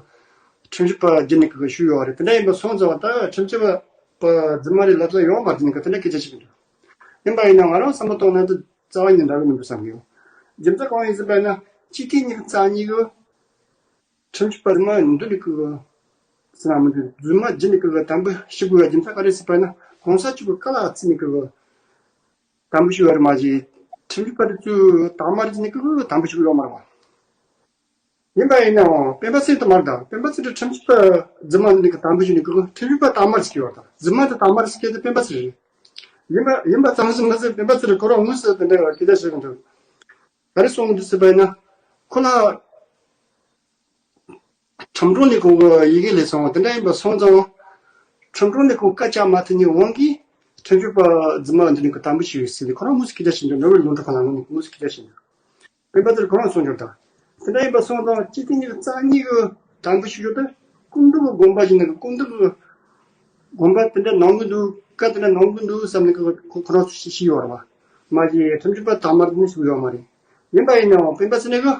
ཁྲིམས་ཞིབ་པ་བརྒྱུད་ནས་གི་ཞུས་ཡོད་རེད། དེ་འདྲ་ཡིན་པ་སོང་ཙང་ད་ཁྲིམས་ཞིབ་པ་རྫུན་མ་རེད་ལབ་ས་ཡོད་མ་རེད། ནི་གི་དེ་འདྲ་སྐད་ཆ་བཤད་ཀྱི་འདུག་ཡིན་པ་ཡིན་ན་ང་རང་བསམ་བློ་གཏོང་ན་དེ་རྩ་བ་ཉིད་འདྲ་གི་མི་འདུག་བསམ་གི་ཡོད། རྒྱུ་མཚན་གང་ཡིན་ཟེར་བ་ཡིན་ན་སྤྱི་ཟླ་ཉི་ཤུ་རྩ་གཉིས་གི་ཁྲིམས་ཞིབ་པ་རྫུན་མ་འདུག་ནི་གི་ཟེར་ན་མི་འདུག་རྫུན་མ་བརྒྱུད་ནི་གི་དམ་པོ་ཞུ་དགོས་པའི་རྒྱུ་མཚན་ག་རེ་ཟེར་བ་ཡིན་ན་གོང་ས་མཆོག་གི་བཀའ་ལ་བརྩིས་ནི་གི་དམ་པོ་ཞུ་བ་རེད་མ་གཞི་ཁྲིམས་ཞིབ་པ་དེ་ཚོས་དམ་མ་བརྩིས་ནི་གི་དམ་པོ་ཞུ་གི་ཡོད་མ་རེད་བ། ཡིན་པ་ཡིན་ནའང་སྤེན་པ་ཚེ་རིང་དུ་མར་དང་སྤེན་པ་ཚེ་རིང་ཁྲིམས་ཞིབ་པ་རྫུན་མ་འདི་གི་དམ་པོ་ཞིག་ནི་གི་ཁྲིམས་ཞིབ་པ་དམ་མར་ཟེར་གྱི་ཡོད་དང་རྫུན་མ་དང་དམ་མར་ཟེར་གྱི་དེ་སྤེན་པ་ཚེ་རིང་ཡིན་པ་ཡིན་པ་ཙམ་ཞིག་མ་ཟད་སྤེན་པ་ཚེ་རིང་ཁོ་རང་དངོས་སུ་དེ་འདྲ་སྐད་ཆ་བཤད་གི་འདུག་ག་རེ་གསུངས་འདུག་ཟེར་བ་ཡིན་ན། ཁོ་ལ་ཁྲིམས་དྲུང་ལས་ཁུངས་ཀྱི་ཡི་གེ་སླེབས་སོང་། དེ་འདྲ་ཡིན་པ་སོང་ཙང་ཁྲིམས་དྲུང་ལས་ཁུངས་བཀའ་བཅག་མ་ཐུབ་ནས་དབང་གིས་ཁྲིམས་ཞིབ་པ་རྫུན་མ་འདི་ནི་གི་དམ་པོ་ཞིག་ཡོད་ཟེར་ནས་ཁོ་རང་དངོས་སུ་སྐད་ཆ་བཤད་འདུག་ནོར་ཝེ་ལུང་འདྲ་ཁང་ལ་ངོ་ནས་དངོས་སུ་སྐད་ཆ་བཤད་འདུག་སྤེན་པ་ཚེ་རིང་ཁོ་རང་གསུངས་རྒྱུར་དང་། དེ་འདྲ་ཡིན་པ་སོང་ཙང་སྤྱི་ཟླ་ཉི་ཤུ་རྩ་གཉིས་ཀྱི་དང་པོ་ཞུ་རྒྱུ་དེ་སྐུ་མདུན་གྱི་དགོངས་པ་ཞིག་ནང་གི་སྐུ་མདུན་གྱི་དགོངས་པ་དེ་འདྲ་གནང་གི་འདུག་བཀའ་དེ་འདྲ་གནང་གི་འདུག་བསམ་ནས་ཁོ་ཁོ་ཁོ་རང་ཚོ་ཤི་ཤི་ཡོད་རེད་བ། མ་གཞི་ཁྲིམས་ཞིབ་པ་དང་མར་ནི་ཞུ་ཡོད་མ་རེད། ཡིན་པ་ཡིན་ནའང་སྤེན་པ་ཚེ་རིང་གི་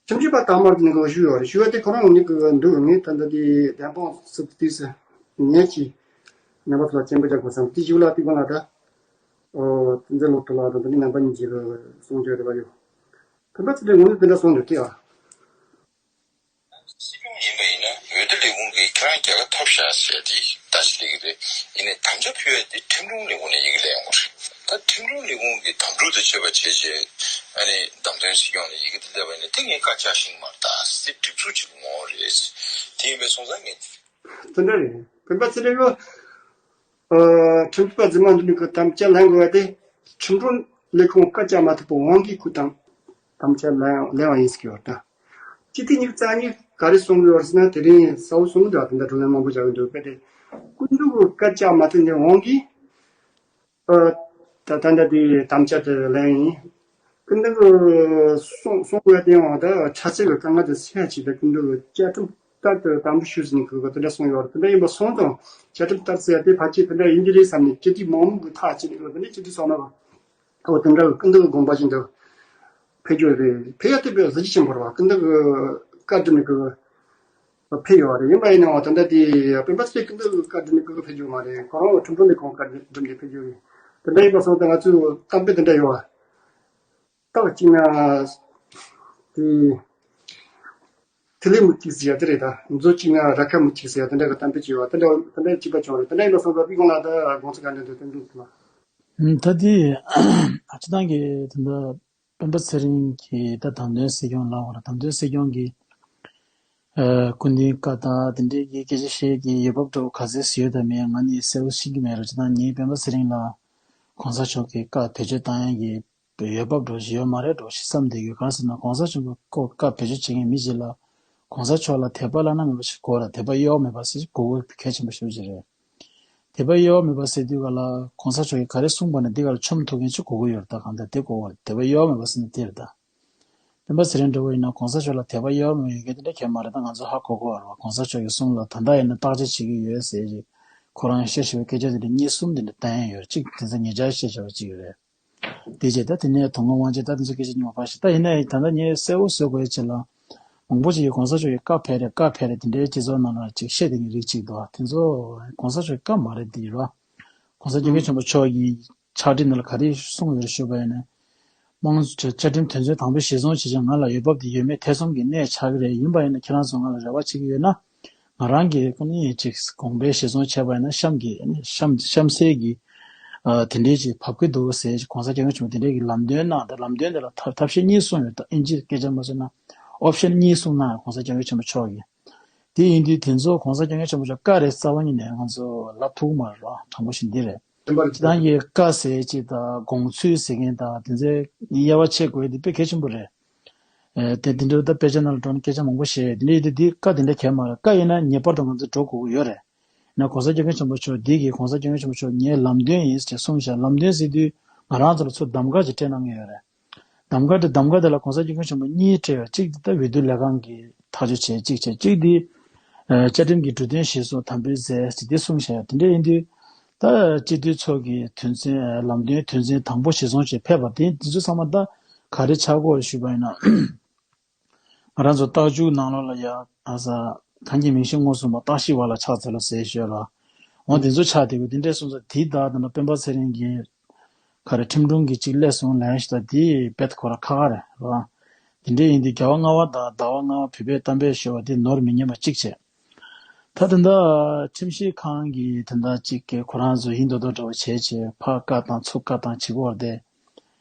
ཁྲིམས་ཞིབ་པ་དང་མར་ནི་གི་ཞུ་ཡོད་རེད། ཞུ་བ་དེ་ཁོ་རང་ནི་གི་འདུག་ངས་ད་ལྟ་དེ་བདེན་དཔང་སུབ་ཏིས་ངས་ཀྱིས་ནང་པ་ཚོ་ལ་སྤྱན་པ་རྒྱག་དགོས་བསམ་དེ་ཞུ་ལ་དེ་གོང་ལ་ད། ཨོ་དེ་ཚོ་ལོ་ཐོ་ལ་ད་ནི་ནང་པ་ཉིད་ཀྱི་གསུང་ཆོས་རེད་བ་ཡོད། ཁོ་པ་ཚེ་རིང་ངོས་ནས་དེ་འདྲ་གསུངས་འདུག་སྟེ་ཨ། སྲིད་སྐྱོང་ཡིན་པ་ཡིན་ན་འོས་བསྡུ་ལས་ཁུངས་ཀྱིས་ཁྱེད་རང་རྒྱལ་ཁ་ཐོབ་ཤག་ཟེར་ཏེ་ད་ཅི་ལས་ཀྱི་རེད། ཡིན་ནའི་དམ་བཅའ་ཕུལ་ཡ་དེ་ཁྲིམས་དྲུང་ལས་ཁུངས་ནས་ཡི་གེ་སླེབས་ཡོང་གི་རེད། ད་ཁྲིམས་དྲུང་ལས་ཁུངས་ཀྱི་དམ་ཕྲུག་དང་བཅས་པ་བྱས་རྗེས་ཨ་ནི་བདམས་ཐོན་སྲིད་སྐྱོང་ནས་ཡི་གེ་དེ་སླེབས་པ་ཡིན་ན་དེ་ངས་བཀའ་རྒྱག་ཤེས་ཀྱི་མ་རེད། ད་སྲིད་སྒྲིག་འཛུགས་ཅིག་ངོ་རེད། དེ་ཡིན་པའི་སོང་ཙང་ངས་དེ་འདྲ་རེད། སྤེན་པ་ཚེ་རིང་གི་ཁྲིམས་ཞིབ་པ་རྫུན་མ་འདི་ནི་ཁོས་དམ་བཅའ་ལེན་དགོས་པ་དེ་ཁྲིམས་དྲུང་ལས་ཁུངས་བཀའ་བཅག་མ་ཐུབ་པའི་དབང་གིས་ཁོས་དམ་དམ་བཅའ་ལེན་ལེན་བ་ཡིན་ཟེར་གྱི་ཡོད་ད། སྤྱི་ཟླ་ཉི་ཤུ་རྩ་གཉིས་ག་རེ་གསུངས་ཡོད་ཟེར་ན་དེ་རིང་གསལ་བོ་གསུངས་འདུག་དེ་འདྲ་བགྲོ་གླེང་མང་པོ་བྱ་གི་འདུག་དཔེ་དེ་སྐུ་མདུན་གྱི་བཀའ་བཅག་མ་ཐུབ་ནས་དབང་གིས་ཨ་ད་ད་ལྟ་དེ་དམ་བཅའ་དེ་ལེན་ཡིན། སྐུ་མདུན་གྱི་གསུང་གསུང་བའི་སྟེང་འོག་ད་ཆབ་སྲིད་ཀྱི་དཀའ་ངལ་དེ་སེལ་ཆེད་དུ་སྐུ་མདུན་གྱི་བཅའ་ཁྲིམས་ལྟར་དུ་དམ་པོ་ཞུ་ཟིན་གྱི་དེ་འདྲ་གསུངས་ཡོད་རེད། དེ་འདྲ་ཡིན་པ་སོང་ཙང་བཅའ་ཁྲིམས་ལྟར་ཟེར་ཡ་དེ་ཕལ་ཆེར་དེ་འདྲ་ཡིན་གྱི་རེད་བསམ་ནས་སྤྱི་འཐུས་མང་མང་གི་ཐག་བཅད་ནས་དེ་འདྲ་སྤྱི་འཐུས་ཚང་མ་ལ་ཨོ་དེ་འདྲ་གི་སྐུ་མདུན་གྱི་དགོངས་པ་བཞིན་དུ་ཕེབས་རྒྱུ་རེད། ཕེབས་ཡ་དེ་དཔེ་གཟི་བརྗིད་ཆེན་པོ་རེད་བ། སྐུ་མདུན་གྱི་བཀའ་སྒྲུབ་ནས་གི་ཕེབས་ཡོད་རེད། ཡིན་པ་ཡིན་ནའང་ད་ལྟ་དེ་སྤེན་པ་ཚེ་རིང་སྐུ་མདུན་གྱི་བཀའ་སྒྲུབ་ནས་གི་ཕེབས་རྒྱུ་མ་རེད། ཁོ་རང་ཁྲིམས་དྲུང་ལས་ཁུངས་བཀའ་སྒྲུབ་ནས་ཕེབས་རྒྱུ་རེད། དེ་འདྲ་ཡིན་པ་སོང་ཙང་ང་ཚོས་གཏམ་དཔེ་དེ་འདྲ་ཡོད་བ། རྟགས་གཅིག་ན་དེ་ཐིག་ལེ་མུ་ཏིག་ཟེར་ཡ་དེ་རེད་ད། མཛོ་གཅིག་ན་ར་ཁ་མུ་ཏིག་ཟེར་ཡ་དེ་འདྲ་གི་གཏམ་དཔེ་ཅིག་ཡོད་བ། དེ་འདྲ་དེ་འདྲ་གཅིག་པ་བྱུང་རེད། དེ་འདྲ་ཡིན་པ་སོང་ཙང་པི་ཀོང་ལ་ད་དགོངས་ཚུལ་ག་འདྲ་འདུག་སྟོན་གྱི་འདུག་ལ། ད་དེ་སྤྱི་བཏང་གི་དེ་འདྲ་སྤེན་པ་ཚེ་རིང་གིས་ད་དམ་དོན་སྲིད་སྐྱོང་ལ་འོ་ར་དམ་དོན་སྲིད་སྐྱོང་གི་ཨ་སྐུ་མདུན་བཀའ་དང་དེ་འདྲའི་གི་སྐད་ཆ་བཤད་ཀྱི་འོས་འབབ་འདྲ་བོ་ག་ཚད་ཡོད་དམ་མེད་ང་ནི་གསལ་པོ་ཤེས་ཀྱི་མེད་རེད། སྤྱི་བཏང་ངས་སྤེན་པ་ཚེ་རིང་ལ་གོང་ས་མཆོག་གི་བཀའ་བེད་སྤྱོད་བཏང་ཡ་གི་འོས་འབབ་འདྲ་བོ་ཞིག་ཡོད་མ་རེད་འདྲ་བོ་ཞིག་བསམ་བསྡད་ཡོད། གང་ཟེར་ན་གོང་ས་མཆོག་གི་སྐོར་བཀའ་བེད་སྤྱོད་བྱེད་མཁན་མི་ཞིག་ལ་གོང་ས་མཆོག་ལ་དད་པ་བླ་ན་མེད་པ་ཞིག་དགོས་རེད། དད་པ་གཡོ་བ་མེད་པ་ཞིག་དགོས་དགོས་གལ་ཆེན་པོ་ཞེ་པོ་ཅིག་རེད། དད་པ་གཡོ་བ་མེད་པ་ཟེར་དུས་ག་ལ་གོང་ས་མཆོག་གིས་ག་རེ་གསུངས་པ་ན་འདི་ག་ལ་ཆོམ་ཐུག་མཁན་ཅིག་དགོས་ཀྱི་ཡོད་རེད། ད་གང་ལྟར་དེ་དགོས་པ་རེད། དད་པ་གཡོ་བ་མེད་པ་ཟེར་ན་དེ་རེད་ད། སྤེན་པ་ཚེ་རིང་འདྲ་བོ་ཡིན་ན་གོང་ས་མཆོག་ལ་དད་པ་གཡོ་བ་མེད་པ་ཡོད་མཁན་དེ་འདྲ་གང་ཡང་མ་རེད། ད་ང་ཚོ་ཧ་གོ་གོ་བ་རེད་བ། གོང་ས་མཆོག་གི་གསུང་ལ་ད་ལྟ་ཡིན་ན་བརྟག་དཔྱད་བྱེད་ཀྱི་ཡོད་ཟེར་ཅིག་ཁོ་རང་བཤད་བཞིན་པའི་སྐད་ཆ་དེ་འདྲ་གཉིས་གསུམ་དེ་འདྲ་བསྟན་ཡ་ཡོད་རེད། གཅིག་དེ་ཚོ་ཉེ་ཆར་བཤད་བྱ་བ་གཅིག་ཡོད་རེད། དེ་རྗེས་ད་དེ་ནས་དོ་དགོང་དབང་ཆེན་ད་དེ་ཚོ་སྐད་ཆ་ཉོ་བ་ཞིག་ད་ཡིན་ན་ཡང་ད་ལྟ་ངས་གསལ་བོ་བཟོ་དགོས་ཡ་ཅིག་ལ། མང་པོ་ཅིག་གིས་གོང་ས་མཆོག་གི་བཀའ་ཕེབས་རེད་བཀའ་ཕེབས་རེད་དེ་འདྲའི་སྤྱི་ཚོགས་ནང་ལ་ཅིག་བཤད་དེ་ངས་རིགས་གཅིག་འདུག་དེ་ཚོ་གོང་ས་མཆོག་གི་བཀའ་མ་རེད་དེ་ར། གོང་ས་སྐྱབས་མགོན་ཆེན་པོ་མཆོག་གིས་ཕྱག་བྲིས་ནང་ལ་ག་རེ་གསུངས་ཡོད་རེད་ཞུས་པ་ཡིན་ན། དམངས་གཙོ་བཅའ་ཁྲིམས་དོན་ཚན་དང་པོ་གཞིར་བཟུང་བྱས་ཀྱང་ང་ལ་འོས་འབབ་དེ་ཡོད་མེད་ཐེ་ཚོམ་གྱི་གནས་ཆགས་ཀྱི་རེད། ཡིན་པ་ཡིན་ན་ཁྱེད་རང་ཚོ་ང་ལ་རེ་བ་བྱེད་ཀྱི་ཡོད་ན། ང་རང་གིས་ཀ་ནི་ཅིག་དགོངས་པའི་གཞིར་བཟུང་བྱས་པ་ཡིན་ན་གཤམ་གྱི་གཤམ་གཤམ་གསལ་གྱི་ཨ་དེ་འདྲའི་ཅིག་བབ་ཀྱི་འདུག་ཟེར་གོང་ས་སྐྱབས་མགོན་ཆེན་པོ་དེ་འདྲའི་གི་ལམ་སྟོན་གནང་སྟེ་ལམ་སྟོན་དེ་ལ་ཐབས་ཐབས་ཤེས་གཉིས་གསུངས་ཡོད། ད་ཨིན་ཇིའི་སྐད་ཆ་མ་བཟོས་ན་ཨོབ་ཤན་གཉིས་གསུངས་གནང་ཡོད་གོང་ས་སྐྱབས་མགོན་ཆེན་པོ་མཆོག་གིས། དེ་ཡིན་དུས་དེ་ཚོ་གོང་ས་སྐྱབས་མགོན་ཆེན་པོ་མཆོག་བཀའ་རེད་རྩ་བ་ཉིད་ནས་ང་ཚོ་ལབ་ཐུབ་ཀྱི་མ་རེད་བ། དྲང་པོ་ཞིག་འདི་རེད། སྤྱིར་བཏང་གི་བཀའ་ཟེར་ཅིག་དང་དགོངས་ཚུལ་ཟེར་མཁན་དང་དེ་ཚོའི་དབྱེ་བ་ཕྱེ་དགོས་དེ་དཔེ་གལ་ཆེན་པོ་རེད། ཨེ་དེ་དེ་འདྲ་ད་དཔེ་ཆ་ནང་ལ་འགྲོ་ནས་སྐད་ཆ་མང་པོ་བཤད་དེ་འདྲ་ཡིན་དུས་འདི་བཀའ་དེ་འདྲ་གལ་མ་རེད། བཀའ་ཡིན་ན་ངེས་པར་དུ་ང་ཚོ་འགྲོ་དགོས་ཀྱི་ཡོད་རེད། ཡིན་ན་གོང་ས་སྐྱབས་མགོན་ཆེན་པོ་མཆོག་འདི་གིས་གོང་ས་སྐྱབས་མགོན་ཆེན་པོ་མཆོག་ངའི་ལམ་སྟོན་ཡིན་ཟེར་གསུངས་ཤག་ལམ་སྟོན་ཟེར་དུས་ང་རང་ཚོ་ལ་ཚུར་གདམ་ག་ཅིག་སྤྲད་གནང་གི་ཡོད་རེད། གདམ་ག་དེ་གདམ་ག་དེ་ལ་གོང་ས་སྐྱབས་མགོན་ཆེན་པོ་གཉིས་སྤྲད་ཡོད། གཅིག་དེ་ད་འོས་བསྡུ་ལས་ཁང་གིས་ཐག་གཅོད་བྱས་གཅིག་བྱས་གཅིག་དེ་ཨ་བཅའ་ཁྲིམས་ཀྱི་འབྲུ་དོན་གཞིར་བཟུང་དམ་འབུལ་མཛད་ཟེར་དེ་གསུངས་བཞག་དེ་འདྲ་ཡིན་དུས་ད་སྤྱི་འཐུས་ཚོགས་ཀྱི་དོན་ཚན་ལམ་སྟོན་དོན་ཚན་དང་པོ་གཞིར་བཟུང་བྱས་ཕེབས་པ་དེ་འདི་ཚོ་ཚང་མ་ད་ག་རེ་ཆགས་ཀྱི་ཡོད་རེད་ཞུས་པ་ཡིན་ན། ང་རང་ཚོ་རྟགས་འཇུག་ནང་ལོགས་ལ་ཡ་ཨ་ས་གང་གི་མིང་གཞི་མངོན་སུམ་པ་རྟགས་ཤེས་པ་ལ་ཕྱག་འཚལ་ལོ་ཟེར་ཞོར་ལ་འོ་དེ་ཚོ་ཆགས་བསྡད་དགོས། དེ་འདྲས་སོང་ཙང་དེའི་བདག་དང་སྤེན་པ་ཚེ་རིང་གིས་ག་རེ་ཁྲིམས་དྲུང་གིས་གཅིག་སླེབས་སོང་ལན་ཞིག་དང་དེ་དཔེ་ཁོ་ར་ཁག་ཁག་རེད་ར། དེ་འདྲས་ཡིན་དུས་རྒྱལ་བ་ལྔ་པ་དང་ཟླ་བ་ལྔ་པ་བོད་པའི་གཏམ་དཔེ་ཞུ་བ་དེ་ནོར་མི་ཉན་པ་གཅིག་བྱས། ད་དེ་འདྲ་ཁྲིམས་ཞིབ་ཁང་གིས་དེ་འདྲ་གཅིག་གིས་ཁོ་རང་ཚོ་ཡིན་མདོག་མདོག་འདྲ་བོ་བྱས་བྱས་ཕར་བཀའ་བཏང་ཚུར་བཀའ་བཏང་བྱེད་ཀྱི་ཡོད་རེད་དེ།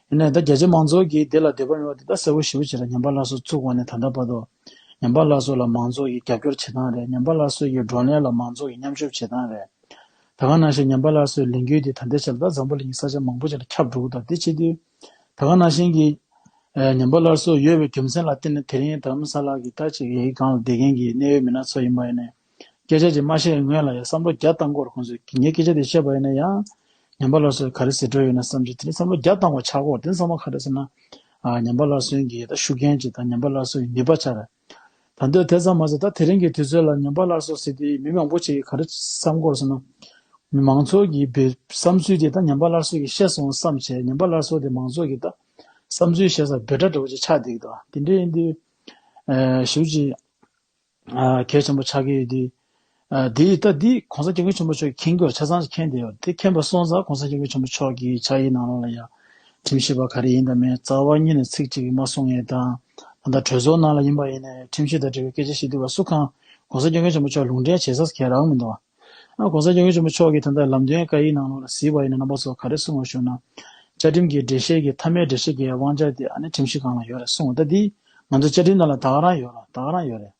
ཡིན་ནའི་ད་རྒྱ་ཆེ་མང་ཚོགས་ཀྱིས་དེ་ལ་འདོད་པ་མེད་པ་དེ་ད་གསལ་པོ་ཞེ་པོ་ཅིག་རེད། ཉམས་པ་སླར་གསོ་བཙུགས་པ་ནས་ད་ལྟ་བར་དུ་ ཉམས་པ་སླར་གསོ་ལ་མང་ཚོགས་ཀྱི་རྒྱབ་སྐྱོར་བྱེད་སྟངས་རེད། ཉམས་པ་སླར་གསོ་ཡི་བགྲོ་གླེང་ལ་མང་ཚོགས་ཀྱི་མཉམ་ཞུགས་བྱེད་སྟངས་རེད། ད་ག་ནང་བཞིན་ཉམས་པ་སླར་གསོའི་ལས་འགུལ་འདི་ད་ལྟའི་ཆར་ད་འཛམ་བུ་གླིང་གི་ས་ཆ་མང་པོ་ཅིག་ལ་ཁྱབ་འགྲོ་གི་འདུག་དེ་བྱེད་དུས་ད་ག་ནང་བཞིན་གྱི་ཨ་ཉམས་པ་སླར་གསོ་ཡོད་པའི་རྒྱུ་མཚན་ལ་བརྟེན་ནས་དེ་རིང་རྡ་རམ་ས་ལ་གི་ད་ཅིག་ཡ་གི་སྒང་ལ་བསྡད་མཁན་གྱི་གནད་ཡོད་མི་སྣ་ཚོ་ཡིན་པ་ཡིན་ནའི་སྐད་ཆ་ཅིག་མ་བཤད་སྔོན་ལ་ཡང་བསམ་བློ་བརྒྱ་བཏང་དགོས་རེད། ཁོང་ཚོས་ངས་སྐད་ཆ་དེ་བཤད་པ་ཡིན་ན་ཡང་ཉམས་པ་སླར་གསོས་ག་རེ་ཟེར་འགྲོ་ཡོད་ན་བསམ་གྱི་དེ་ནི་བསམ་བློ་བརྒྱ་བཏང་བ་ཆགས་ཀྱི་ཡོད་རེད། དེ་ནི་ཚང་མ་ག་རེ་ཟེར་ན་ཨ་ཉམས་པ་སླར་གསོའི་གི་ད་ཤུགས་རྐྱེན་ཅིག་དང་ཉམས་པ་སླར་གསོའི་ནུས་པ་ཆགས་རེད། ད་འདོད་དེ་ཙམ་མ་ཟད་ད་དེ་རིང་གི་དུས་ཚོད་ལ་ཉམས་པ་སླར་གསོ་ཟེར་དུས་མི་མང་པོ་ཅིག་གིས་ག་རེ་བསམ་གྱི་ཡོད་རེད་ཟེར་ན། མི་མང་ཚོགས་ཀྱི་བེ་བསམ་ཚུལ་དེ་ད་ཉམས་པ་སླར་གསོ་གིས་ཤེས་སོང་བསམ་བྱས་ཉམས་པ་སླར་གསོ་དེ་མང་ཚོགས་ཀྱི་ད་བསམ་ཚུལ་བཤད་ས་འབོད་སྒྲ་འདྲ་བོ་ཅིག་ཆགས་བསྡད་ཀྱི་འདུག་དེ་འདྲ་ཡིན་དུས་ཨ་ཞེ་པོ་ཅིག་ཨ་གལ་ཆེན་པོ་ཆགས་ཀྱི་ཡོད་དུས། ཨ་དེ་ད་འདི་༸གོང་ས་༸སྐྱབས་མགོན་ཆེན་པོ་མཆོག་གིས་མཁྱེན་གྱི་ཡོད་ཆ་ཚང་ཞིག་མཁྱེན་བསྡད་ཡོད། དེ་མཁྱེན་པ་སོང་ཙང་༸གོང་ས་༸སྐྱབས་མགོན་ཆེན་པོ་མཆོག་གི་ཕྱག་ཡིག་ནང་ལོགས་ལ་ཡང་ཁྲིམས་ཞིབ་པ་ག་རེ་ཡིན་དང་མིན་རྩ་བ་ཉིད་ནས་ཚིག་གཅིག་གིས་མ་གསུང་ཡས་དང་། ད་ལྟ་གྲོས་ཚོགས་ནང་ལ་ཡིན་པ་ཡིན་ནའི་ཁྲིམས་ཞིབ་དང་འབྲེལ་བའི་སྐད་ཆ་བཤད་དུས་བ་སུ་གང་༸གོང་ས་༸སྐྱབས་མགོན་ཆེན་པོ་མཆོག་ལུང་འདྲེན་བྱེད་ས་ག་རང་མི་འདུག་ཨ་༸གོང་ས་༸སྐྱབས་མགོན་ཆེན་པོ་མཆོག་གིས་ད་ལྟ་ལམ་སྟོན་བཀའ་ཡིག་ནང་ལོགས་ལ་གཟིགས་པ་ཡིན་ན་རྣམ་པ་ཚོ་ག་རེ་གསུངས་པ་ཞུ་ན། བཅའ་ཁྲིམས་ཀྱི་འགྲེལ་བཤད་ཀྱི་མཐའ་མའི་འགྲེལ་བཤད་ཀྱི་དབང་ཆ་དེ་ཨ་ནི་ཁྲིམས་ཞིབ་ཁང་ལ་ཡོད་རེད་གསུངས། ད་འདི་ང་ཚོ་བཅའ་ཁྲིམས་ནང་ལ་ད་ག་རང་ཡོད་རེད། ད་ག་རང་ཡོད་རེད།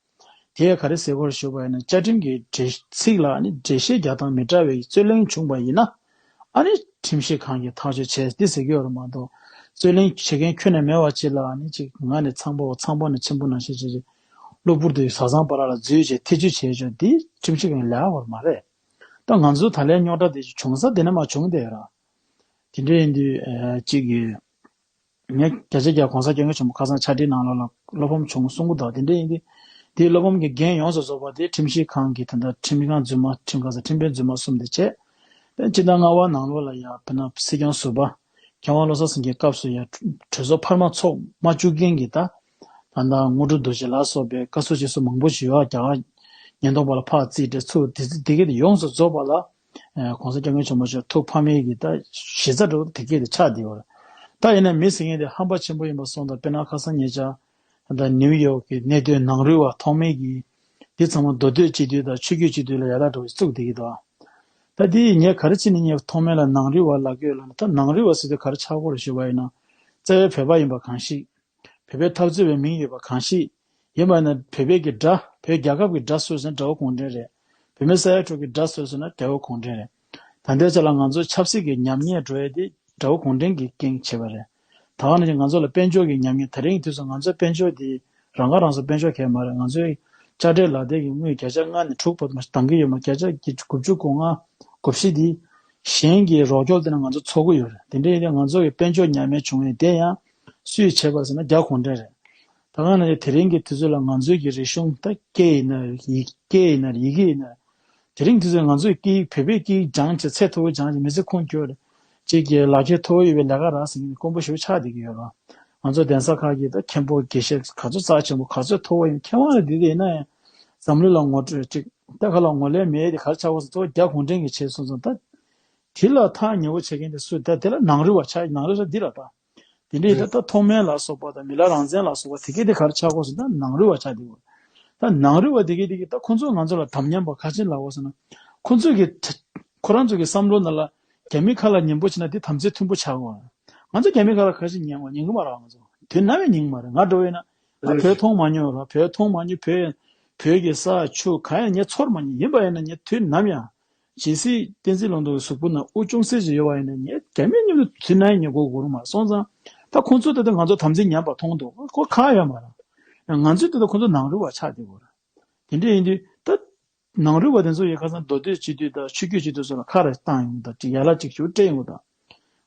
དེ་ག་རེ་ཟེར་དགོས་རེད་ཞུས་པ་ཡིན་ན་བཅའ་ཁྲིམས་ཀྱི་འགྲེལ་ཚིག་ལ་ཨ་ནི་འགྲེལ་བཤད་རྒྱག་སྟངས་མི་འདྲ་བའི་རྩོད་གླེང་བྱུང་བ་ཡིན་ན་ཨ་ནི་ཁྲིམས་ཞིབ་ཁང་གིས་ཐག་གཅོད་བྱས་འདི་ཟེར་གྱི་ཡོད་རེད་མ་གཏོགས། རྩོད་གླེང་བྱེད་མཁན་ཁྱོན་ནས་མེད་པ་ཅིག་ལ་ཨ་ནི་ཅིག་ང་ནས་ཚངས་པའོ་ཚངས་པ་ནས་ཆེན་པོ་ནང་བཞིན་ཅིག་ཅིག་གློ་བུར་དུ་བཟའ་ཚང་བར་ལ་འཛུལ་བྱས་ཐེ་བྱུས་བྱས་ཆོག་འདི་ཁྲིམས་ཞིབ་ཁང་གི་ལས་ཀ་བར་མ་རེད། ད་ང་ཚོ་ད་ལན་རྙོག་དྲ་དེ་བྱུང་ས་དེ་ནས་མ་བྱུང་བསྡད་ར། དེ་འདྲ་ཡིན་དུས་ཨ་གཅིག་གིས་ངས་བརྒྱ་ཆ་བརྒྱ་༸གོང་ས་༸སྐྱབས་མགོན་ཆེན་པོ་ཁ་སང་ཕྱག་བྲིས་ནང་ལོགས་ལ་བློ་ཕམ་བྱུང་གསུང་གི་འདུག་དེ་འདྲ་ཡིན་དུས་དེའི་བློ་ཕམ་གྱི་འགན་ཡོངས་སུ་རྫོགས་པ་དེ་ཁྲིམས་ཞིབ་ཁང་གི་ད་ལྟ་ཁྲིམས་ཁང་རྫུན་མ་ཁྲིམས་ཁང་ཟེར་ཁྲིམས་དཔོན་རྫུན་མ་གསུམ་དེ་བྱས། དེ་སྤྱི་ཟླ་ལྔ་པ་ནང་ལོགས་ལ་ཡང་དཔེར་ན་སྲིད་སྐྱོང་ཟུར་པ་མཁས་དབང་བློ་བཟང་སེང་གེའི་སྐབས་སུ་ཡང་གྲོས་ཚོགས་འཕར་མ་ཚོགས་མ་བཅུག་མཁན་གྱི་ད་ད་ལྟ་དངོས་གྲུབ་རྡོ་རྗེ་ལ་སོགས་པའི་བཀའ་ཟུར་ཅེས་སུ་མང་པོ་ཞིག་ཡོད། རྒྱ་གར་ཉེན་རྟོག་པ་ལ་ཕར་རྩིས་སྤྲད་ཚུར་དེ་དེ་གས་དེ་ཡོངས་སུ་རྫོགས་པ་ལ། ཨ་༸གོང་ས་༸སྐྱབས་མགོན་ཆེན་པོ་མཆོག་ཐུགས་ཕམ་ཡས་ཀྱི་ད་གཞི་རྩ་འདྲ་བོ་དེ་གས་དེ་ཆགས་བསྡད་ཡོད་རེད། ད་ཡིན་ན་མི་ཟེར་མཁན་དེ་ཧམ་པ་ཆེན་པོ་ཡིན་པ་སོང་ཙང་དཔེར་ན་ཁ་སང་ཉེ་ཆར་ད་ནིའུ་ཡོག་གི་གནད་དོན་ནང་རུལ་བ་ཐོག་མེད་ཀྱི་དེ་ཚང་མ་མདོ་སྟོད་སྤྱི་འཐུས་དང་ཆོས་བརྒྱུད་སྤྱི་འཐུས་ལ་ཡ་ད་འདྲ་བོ་བཙུགས་བསྡད་ཀྱི་འདུག་ད་དེ་ངས་ག་རེ་བྱས་ནས་ངས་ཐོག་མེད་ལ་ནང་རུལ་བ་ལབ་ཀྱི་ཡོད་ལབ་ན། ད་ནང་རུལ་བ་ཟེར་དུས་ག་རེ་ཆགས་ཀྱི་ཡོད་རེད་ཞུས་པ་ཡིན་ན། རྩ་བའི་བོད་པ་ཡིན་པ་གང་ཞིག་བོད་པའི་འཐབ་རྩོད་པའི་མིང་ཡོད་པ་གང་ཞིག་ཡིན་པ་ཡིན་ན་བོད་པའི་གི་དགྲ་བོད་རྒྱལ་ཁབ་ཀྱི་དགྲ་སུ་ཟེར་ན་དགྲ་བོ་གུང་ཁྲན་རེད། བོད་མི་ས་ཡ་དྲུག་གི་དགྲ་སུ་ཟེར་ན་རྒྱལ་བ་གུང་ཁྲན་རེད། ད་ལྟའི་ཆ་ལ་ང་ཚོ་ཆབ་སྲིད་ཀྱི་ཉམས་ཉེས་འགྲོ་ཡས་དེ་དགྲ་བོ་གུང་ཁྲན་གྱི་རྐྱེན་བྱས་པ་རེད། ད་ག་ནང་བཞིན་ང་ཚོ་ལ་དཔལ་འབྱོར་གྱི་ཉམས་ཉེས་དེ་རིང་དུས་སུ་ང་ཚོའི་དཔལ་འབྱོར་དེ་རང་ཁ་རང་གསོ་དཔལ་འབྱོར་གང་ཡང་མ་རེད། ང་ཚོའི་དཔྱ་ཁྲལ་ལག་དེབ་ཀྱི་དངུལ་བརྒྱ་ཆ་ལྔ་ནས་དྲུག་བར་དུ་མ་གཏོང་གི་ཡོད་མ། བརྒྱ་ཆ་དགུ་བཅུ་གོ་ལྔ་གོ་བཞི་དེ་གཞན་གྱི་རོགས་སྐྱོར་དེ་ནས་ང་ཚོ་འཚོ་གི་ཡོད་རེད། དེ་འདྲ་ཡིན་དུས་ང་ཚོ་གི་དཔལ་འབྱོར་ཉམས་ཉེས་བྱུང་ཡས་དེ་ཡང་སུས་བྱས་པ་ཟེར་ན་རྒྱ་གུང་ཁྲན་རེད། ད་ག་ནང་བཞིན་དེ་རིང་གི་དུས་ཚོད་ལ་ང་ཚོའི་གི་རིག་གཞུང་ད་སྐད་ཡིན་ན་ཡིག་སྐད་ཡིན་ན་ཡི་གེ་ཡིན་ན་དེ་རིང་དུས་ཚོད་ང་ཚོའི་སྐད་ཡིག་བོད་པའི་སྐད་ཡིག་སྦྱངས་བྱས་ཚད་མཐོ་པོ་སྦྱངས་བྱས་མི་ཚེ་ཁུངས་འཁྱོལ་རེད། གཅིག་གི་ལག་ཁྱེར་མཐོ་པོ་ཡོད་པའི་ལས་ཀ་རག་ཟེར་མཁན་དཀོན་པོ་ཞེ་པོ་ཆགས་བསྡད་ཀྱི་ཡོད་རེད། ང་ཚོ་གདན་ས་ཁག་གི་ད་མཁན་པོ་དགེ་བཤེས་ག་ཚོད་རྩ་ཆེན་པོ་ག་ཚོད་མཐོ་པོ་ཡིན་མཁས་དབང་རེད། འདི་དེ་ཡིན་ན་ཡང་འཛམ་གླིང་ལ་ངོ་སྤྲོད་ཅིག་ད་ག་ལ་ངོ་ལས་མེད་དེ་ག་རེ་ཆགས་པ་ཟེར་ན་གཙོ་བོ་རྒྱ་གུང་ཁྲན་གྱིས་བྱས་སོང་ཙང་ད་དེ་ལ་ཐག་ཉེ་པོ་བྱེད་མཁན་དེ་སུ། ད་དེ་ལ་ནང་རུལ་བ་ཆགས། ནང་རུལ་བ་འདི་ལ་ད། དེ་འདྲའི་ད་ལྟ་ཐོག་མེད་ལ་སོགས་པ་དང་མི་ལ་རང་བཙན་ལ་སོགས་པ་དེ་གས་དེ་ག་རེ་ཆགས་ཀྱི་ཡོད་ཟེར་ན་ནང་རུལ་བ་ཆགས་བསྡད་ཡོད། ད་ནང་རུལ་བ་དེ་གས་དེ་གས་ད་ཁོ་ཚོ་ང་ཚོ་ལ་དམ་ཉམས་པ་ག་ཅི་ལབ་དགོས་ཟེར་ན། ཁོ་ཚོ་གི་ཁོ་རང་ཚོ་གི་བསམ་བློ་ནང་ལ་རྒྱ་མི་ཁ་ལ་ཉན་པོ་བྱས་ན་དེ་དམ་ཚིག་མཐུན་པོ་ཆགས་དགོས། ང་ཚོ་རྒྱ་མི་ཁ་ལ་ག་ཅི་ཉན་དགོས། ཉན་གི་མ་རེད། ང་ཚོ་དུས་ནམ་ཡང་ཉན་གི་མ་རེད། ང་འདྲ་བོ་ཡིན་ན་ང་བོད་མཐོང་མ་མྱོང་ར། བོད་མཐོང་མ་མྱོང་། བོད་བོད་ཀྱི་ས་ཆུ་གང་ཡང་ངས་ཚོར་མ་མྱོང་། ཡིན་པ་ཡིན་ན་ངས་དུས་ནམ་ཡང་ཇི་སྲིད་བསྟན་འཛིན་ལྷུན་གྲུབ་གཟུགས་པོ་ན་དབུགས་ཅུང་ཟད་ཅིག་ཡོད་པ་ཡིན་ན་ངས་རྒྱ་མི་མཉམ་དུ་དུས་ནམ་ཡང་ཉེ་འགོག་དགོས་རུང་མ་སོང་ཙང་། ད་ཁོང་ཚོ་ད་ལྟ་ང་ཚོ་དམ་ཚིག་ཉམས་པ་མཐོང་འདུག་ཁོ་ཁག་ཡོད་མ་རེད། ང་ཚོས་ད་ལྟ་ཁོང་ཚོ་ནང་རུལ་བ་ཆགས་བསྡད་ཡོད་རེད། དེ་འདྲ་ཡིན་དུས་ད་ནང་རུལ་བ་དེ་ཚོ་ཡི་ཁ་སང་མདོ་སྟོད་སྤྱི་འཐུས་དང་ཆོས་བརྒྱུད་སྤྱི་འཐུས་ཚོ་ལ་ཁ་ར་བཏང་ཡོང་དང་ཅིག་ཡ་ལ་ཅིག་ཞུ་སྤྲད་ཡོང་དང་།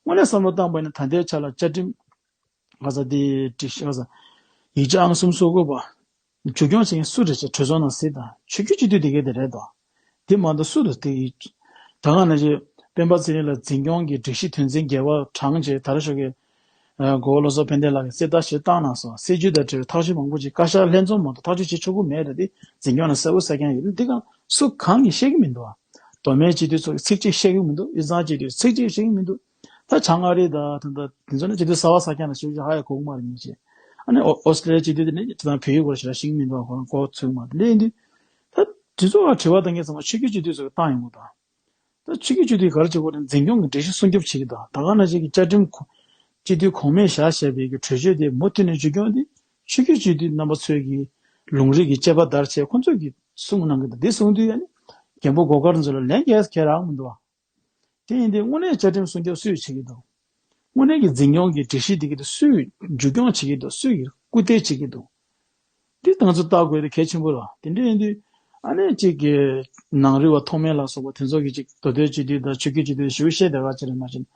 དངོས་གནས་བསམ་བློ་བཏང་པ་ཡིན་ན་ད་ལྟའི་ཆ་ལ་བཅའ་ཁྲིམས་ཁ་ས་དེ་སྒྲིག་གཞི་ཁ་ས་ཡིག་ཆ་ཨང་གསུམ་སོ་དགུ་པ། མཇུག་སྐྱོང་བྱེད་མཁན་སུ་རེད་ཅེས་གྲོས་ཚོགས་ནང་གཟིགས་དང་། ཆོས་བརྒྱུད་སྤྱི་འཐུས་དེ་གས་དེ་རེད་དོ། དེ་མ་གཏོགས་སུ་འདུག་དེ་ཡིན། ད་ག་ནང་བཞིན་སྤེན་པ་ཚེ་རིང་ལ་འཛིན་སྐྱོང་གི་སྒྲིག་གཞི་དོན་ཚན་བརྒྱད་པ་དྲངས་བྱས་ད་རེས་ཞོགས་ཀས་གོ་བོ་བློ་བཟང་ཕན་བདེ་ལགས་ཀྱིས་གསལ་བསྒྲགས་ཞིག་བཏང་གནང་སོང་། སྲིད་བྱུས་དང་འབྲེལ་བའི་ཐག་གཅོད་མང་པོ་ཅིག་བཀའ་ཤག་ལྷན་འཛོམས་མ་གཏོགས་ཐག་གཅོད་བྱེད་ཆོག་གི་མེད་རེད། དེ་འཛིན་སྐྱོང་ལ་གསལ་པོ་གསལ་རྐྱང་ཡོད། འདི་གང་སུ་གང་གིས་ཤེས་ཀྱི་མི་འདུག་མདོ་སྨད་སྤྱི་འཐུས་ཚོ་གིས་ཚིག་གཅིག་ཤེས་ཀྱི་མི་འདུག་དབུས་གཙང་སྤྱི་འཐུས་ཚིག་གཅིག་ཤེས་ཀྱི་མི་འདུག་ད་བྱང་ཨ་རི་དང་ད་ལྟ་དེ་ཚོ་ནི་སྤྱི་འཐུས་གསར་པ་གསར་རྐྱང་ལ་ཞིབ་ཞིབ་ཧ་ཡང་གོ་གི་མ་རེད། ཉིན་ཞིག་ཨ་ནི་ཨོ་ཨོ་སི་ཀྲི་ལི་ཡ་སྤྱི་འཐུས་དེ་ནི་ཅི་ཙམ་བོད་ཡིག་སྐོར་ཞེ་དྲག་ཤེས་ཀྱི་མི་འདུག་ཁོ་རང་མགོ་ཚོས་མ་རེད། འདི་ཡིན་དུས་ད་དེ་ཚོ་ལ་དྲི་བ་བཏང་མཁན་ཚང་མ་ཆོས་བརྒྱུད་སྤྱི་འཐུས་ཚོ་གིས་བཏང་ཡོང་གི་འདུག་ད་ཆོས་བརྒྱུད་སྤྱི་འཐུས་ག་རེ་བྱེད་དགོས་རེད། འཛིན་སྐྱོང་གི་སྒྲིག་གཞི་སྲུང་སྐྱོབ་བྱེད་ཀྱི་འདུག་ད་ག་ནང་བཞིན་གྱི་བཅའ་ཁྲིམས་གོ་སྤྱི་འཐུས་གོང་མས་བཞག་བཞག་པའི་གི་གྲོས་ཆོད་དེ་མུ་མཐུད་ནས་བཅོས་སྐྱོང་དེ་ཆོས་བརྒྱུད་སྤྱི་འཐུས་རྣམ་པ་ཚོས་ཀྱི་ ལུང་རིགས་ཀྱི་དཔྱད་པ་དར་ཆེ་ཁོང་ཚོས་ཀྱི་གསུང་གནང་གི་འདུག་འདི་གསུང་དུས་ཡང་ནི་རྒན་པོ་སྒོ་དཀར་ཚོ་ལ་ལན་རྒྱག་ཁྱེད་རང་མི་འདུག་བ། དེ་ཡིན་དུས་དངོས་གནས་བཅའ་ཁྲིམས་སྲུང་སྐྱོབ་སུས་བྱེད་ཀྱི་འདུག་དངོས་གནས་ཀྱི་འཛིན་སྐྱོང་གི་སྒྲིག་གཞི་འདི་གི་འདུག་སུས་མཇུག་སྐྱོང་བྱེད་ཀྱི་འདུག་སུས་ཀྱི་སྐུལ་འདེད་བྱེད་ཀྱི་འདུག་འདི་ང་ཚོ་ལྟ་དགོས་དེ་གལ་ཆེན་པོ་རེད་བ། དེ་འདྲ་ཡིན་དུས་ཨ་ནེ་གཅིག་གི་ནང་རིག་པ་ཐོགས་མེད་ལ་སོགས་པ་དེ་ཚོ་གི་གཅིག་མདོ་སྟོད་སྤྱི་འཐུས་དང་ཆོས་བརྒྱུད་སྤྱི་འཐུས་ཞེ་པོ་བཤད་བསྡད་པ་ཅིག་རེད་མ་གཞི།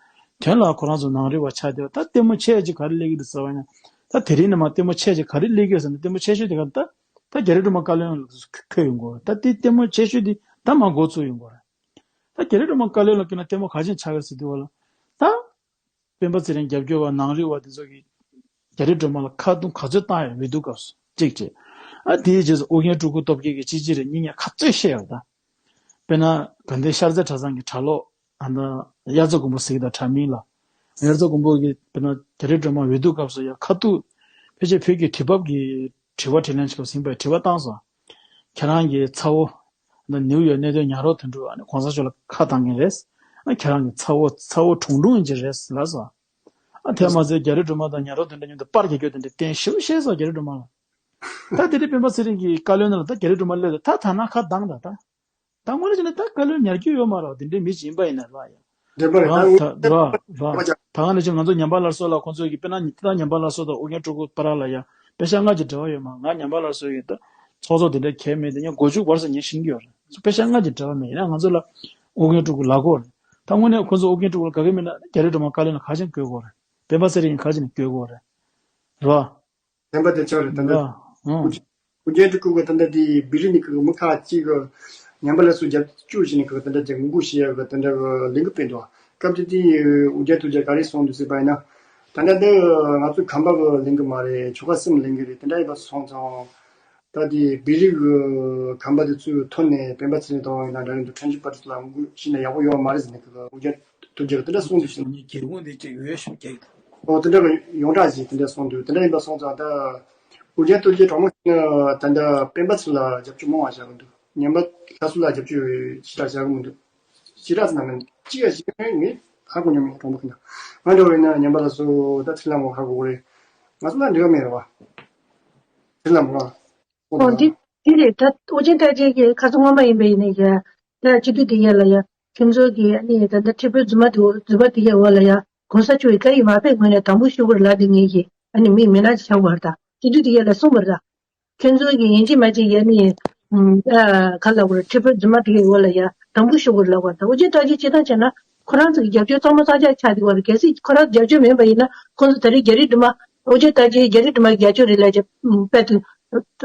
དོན་ལ་ཁོ་རང་ཚོ་ནང་རིག་པ་ཆགས་བསྡད་པ། ད་ལྟད་མོ་ཆེ་ཅིག་ག་རེ་སླེབས་ཀྱི་འདུག་ཟེར་བ་ཡང་། ད་དེ་རིང་ནས་མ་ལྟད་མོ་ཆེ་ཅིག་ག་རེ་སླེབས་ཀྱི་ཡོད་ཟེར་ན་ལྟད་མོ་ཆེ་ཤོས་དེ་ག་ད་ད་རྒྱ་རི་སྒྲོལ་མ་བཀའ་བློན་ལ་འཁོད་ཡོང་གི་རེད། ད་དེ་ལྟད་མོ་ཆེ་ཤོས་དེ་ད་མ་འགོ་ཚུགས་ཡོང་གི་རེད། ད་རྒྱ་རི་སྒྲོལ་མ་བཀའ་བློན་ལ་བསྐོས་ན་ལྟད་མོ་ག་ཅིག་ཆགས་ཀྱི་རེད་ཟེར་དུས་བ་ལ། ད་སྤེན་པ་ཚེ་རིང་རྒྱབ་སྐྱོར་བ་ནང་རིག་པ་དེ་ཚོ་གིས་རྒྱ་རི་སྒྲོལ་མ་ལ་ཁ་རྡུང་ག་ཚོད་བཏང་ཡོད་མི་འདུག་སྐབས་སུ་གཅིག་བྱས། ཨ་དེའི་རྗེས་སུ་ཨོ་རྒྱན་སྤྲུལ་སྐུ་སྟོབས་རྒྱལ་གྱིས་གཅིག་གཅིག་རེ་གཉིས་གཉིས་ག་ཚོད་བཤད་ཡོད་ད། དཔེར་ན་དགའ་ལྡན་ཤར་རྩེ་གྲྭ་ཚང་གི་གྲྭ་ལོག་ཨ་ད་དབྱར་རྩྭ་དགུན་འབུ་ཟེར་གྱི་ད་དྲ་མིང་ལ། དབྱར་རྩྭ་དགུན་འབུ་གིས་དཔེར་ན་རྒྱ་རི་སྒྲོལ་མ་འོས་བསྡུ་སྐབས་སུ་ཡང་ཁ་ཐུག་ཕལ་ཆེར་བོད་ཀྱི་དུས་བབ་ཀྱི་དྲི་བ་དྲིས་ལན་ཞིག་སྐབས་ཟིན་པའི་དྲི་བ་བཏང་སོང་། ཁྱེད་རང་གི་ཚ་བོ་ད་ནིའུ་ཡོག་གནས་སྡོད་ཉ་རོགས་དོན་གྲུབ་ཨ་ནི་གོང་ས་མཆོག་ལ་ཁ་བཏང་མཁན་རེད། ཨ་ཁྱེད་རང་གི་ཚ་བོ་ཚ་བོ་གྲུང་གྲུང་ཡིན་གྱི་རེད་ལབ་སོང་། ཨ་དེ་མ་ཟད་རྒྱ་རི་སྒྲོལ་མ་དང་ཉ་རོགས་དོན་གྲུབ་མཉམ་དུ་པར་རྒྱག་རྒྱུ་དེ་འདྲ་བསྟན་ཞེ་པོ་བཤད་སོང་རྒྱ་རི་སྒྲོལ་མ་ལ། ད་དེ་དུས་སྤེན་པ་ཚེ་རིང་གིས་བཀའ་བློན་ནང་ལ་ད་རྒྱ་རི་སྒྲོལ་མ་སླེབས་ཏེ་ད་ཐ་ན་ཁ་གདངས་ད་ད། ད་དངོས་གནས་བྱས་ན་ད་བཀའ་བློན་ཉར་རྒྱུ་ཡོད་མ་རེད་བ། དེ་འདྲའི་མི་ཞིག་ཡིན་པ་ཡིན་ན་ར་ཡ། འདྲེན་པ་རེད་ད། རང་ད་ར་ར་ད་ག་ནས་ཅིག་ང་ཚོ་ཉམས་པ་སླར་གསོ་ལ་ཁོང་ཚོས་ཀྱི་དཔེར་ན་ད་ཉམས་པ་སླར་གསོ་དང་ཨོ་རྒྱན་སྤྲུལ་སྐུ་བར་ལ་ཡ་དཔེ་ཆ་སྔ་ཅིག་འབྲེལ་བ་ཡོད་མ། ང་ཉམས་པ་སླར་གསོ་ཡི་ད་ཚོགས་གཙོ་དེ་འདྲ་གལ་མེད་དེ་ཉིན་མགོ་མཇུག་བར་སོང་ཉིན་ཤེས་ཀྱི་ཡོད་རེད། དཔེ་ཆ་སྔ་ཅིག་འབྲེལ་བ་མེད་ཡིན་ན་ང་ཚོ་ལ་ཨོ་རྒྱན་སྤྲུལ་སྐུ་ལབ་དགོས་རེད། ད་དངོས་གནས་ཁོང་ཚོ་ཨོ་རྒྱན་སྤྲུལ་སྐུ་ལ་དགའ་གི་མེད་ན་རྒྱ་རི་སྒྲོལ་མ་བཀའ་བློན་ལ་ག་ཅིག་བསྐོ་དགོས་རེད། སྤེན་པ་ཚེ་རིང་ག་ཅིག་ནས་བསྐོ་དགོས་རེད། རེད་བ། བདེན་པ་དེ་ཆགས་རེད་ད་ལྟ། ཨུ་རྒྱན་སྤྲུལ་སྐུ་གི་ད་ལྟ་དེ་བི་རི་ནི་གི་མི་ཁག་ཅིག་གི་ཉམས་པ་སླར་གསོ་རྒྱབ་སྐྱོར་བྱས་ནས་གི་ད་ལྟ་དེ་ངོ་རྒོལ་བྱེད་ཡག་གི་དེ་འདྲ་གི་ལས་འགུལ་སྤེལ་འདུག་སྐབས་དེ་དུས་ཨོ་རྒྱན་ཐུགས་རྗེ་ག་རེ་གསུངས་འདུག་ཟེར་བ་ཡིན་ན། ད་ལྟ་འདི་ང་ཚོ་ཁམས་པ་གི་ལས་འགུལ་མ་རེད། ཆོལ་ཁ་གསུམ་ལས་འགུལ་རེད། དེ་འདྲ་ཡིན་པ་སོང་ཙང་། ད་དེ་བི་རི་གི་ཁམས་པ་དེ་ཚོའི་ཐོག་ནས་སྤེན་པ་ཚེ་རིང་དང་ཡིན་ན་འདྲ་རིང་དུ་ཁྲིམས་ཞིབ་པ་དེ་ཚོ་ལ་ངོ་རྒོལ་བྱས་ན་ཡག་པོ་ཡོད་མ་རེད་ཟེར་ནས་གི་ཨོ་རྒྱན་ཐུགས་རྗེ་གི་དེ་འདྲ་གསུངས་འདུག་ཟེར། ངས་སྒེར་ངོས་འདི་ཅིག་འོས་ཤོག་རྒྱག་གི་འདུག་ཨོ་དེ་འདྲ་གི་ཡོངས་གྲགས་ཤིག་དེ་འདྲ་གསུངས་འདུག་དེ་འདྲ་ཡིན་པ་སོང་ཙང་ད་ཨོ་རྒྱན་ཐུགས་རྗེ་གྲོགས་མོ་ཞིག་ནི་ད་ལྟ་སྤེན་པ་ཚེ་ལ་རྒྱབ་སྐྱོར་མང་བ་བྱ་གི་འདུག་ཉམས་པ་སླར་གསོ་ལ་རྒྱབ་སྐྱོར་ཞེ་དྲག་བྱ་གི་མི་འདུག་ཞེ་དྲག་ཟེར་ན་མིན་གཅིག་ཡ་ཞིག་ངས་ཧ་གོ་མྱོང་མེད་གྲོགས་མོ་ཁྱེད་ང་འདྲ་བས་ན་ཉམས་པ་སླར་གསོ་ད་ཚིག་ལམ་ཧ་གོ་གི་རེད། ང་ཚོ་ལ་འབྲེལ་བ་མེད་རེད་བ། ཚིག་ལམ་ར། ཨོ་འདི་འདི་རེད་ད། ཨོ་རྒྱན་རྟགས་ཅན་གྱི་ཁ་སང་སྔོན་མ་ཡིན་པ་ཡིན་ནའི་ཡ། ད་སྤྱི་འཐུས་དེ་གས་ལ་ཡ། ཁྱོད་ཚོ་གི་ཨ་ནི་ད་ལྟ་ཁྲི་པོའི་རྫུན་མ་དེ་རྫུན་མ་དེ་གས་འོག་ལ་ཡ། གོང་ས་མཆོག་གི་བཀའ་ཡིག་མ་ཕེབས་སྔོན་ནས་དམ་འབུལ་ཞུ་དགོས་རེད་ལབ་དེ་ངེད་ཀྱི་ཨ་ནི་མིག་མི་ན་ཅིག་ཆགས་པ་རེད་ད། སྤྱི་འཐུས་དེ་གས་ལ་གསུངས་པ་རེད་ད། ཁྱོད་ཚོ་གི་ཡིན་གཅིག་མིན་གཅིག་ཡ་ནི། ཨ་ག་ལབ་དགོས་རེད། ཁྲི་པོའི་རྫུན་མ་དེ་གས་འོག་ལ་ཡ་དམ་འབུལ་ཞུ་དགོས་རེད་ལབ་པ་རེད་ད། ཨོ་རྒྱན་རྟགས་ཅན་སྤྱིར་བཏང་བྱས་ན་ཁོ་རང་ཚོ་གི་རྒྱབ་སྐྱོར་གཙང་མ་གཙང་རྐྱང་ཆགས་བསྡད་པ་རེད། གལ་སྲིད་ཁོ་རང་རྒྱབ་སྐྱོར་མེད་པ་ཡིན་ན་ཁོང་ཚོ་ད་རེས་རྒྱ་རི་སྒྲོལ་མ་ཨོ་རྒྱན་རྟགས་ཅན་རྒྱ་རི་སྒྲོལ་མ་རྒྱབ་སྐྱོར་རེད་ལབ་ཀྱི་དཔེ་དེ།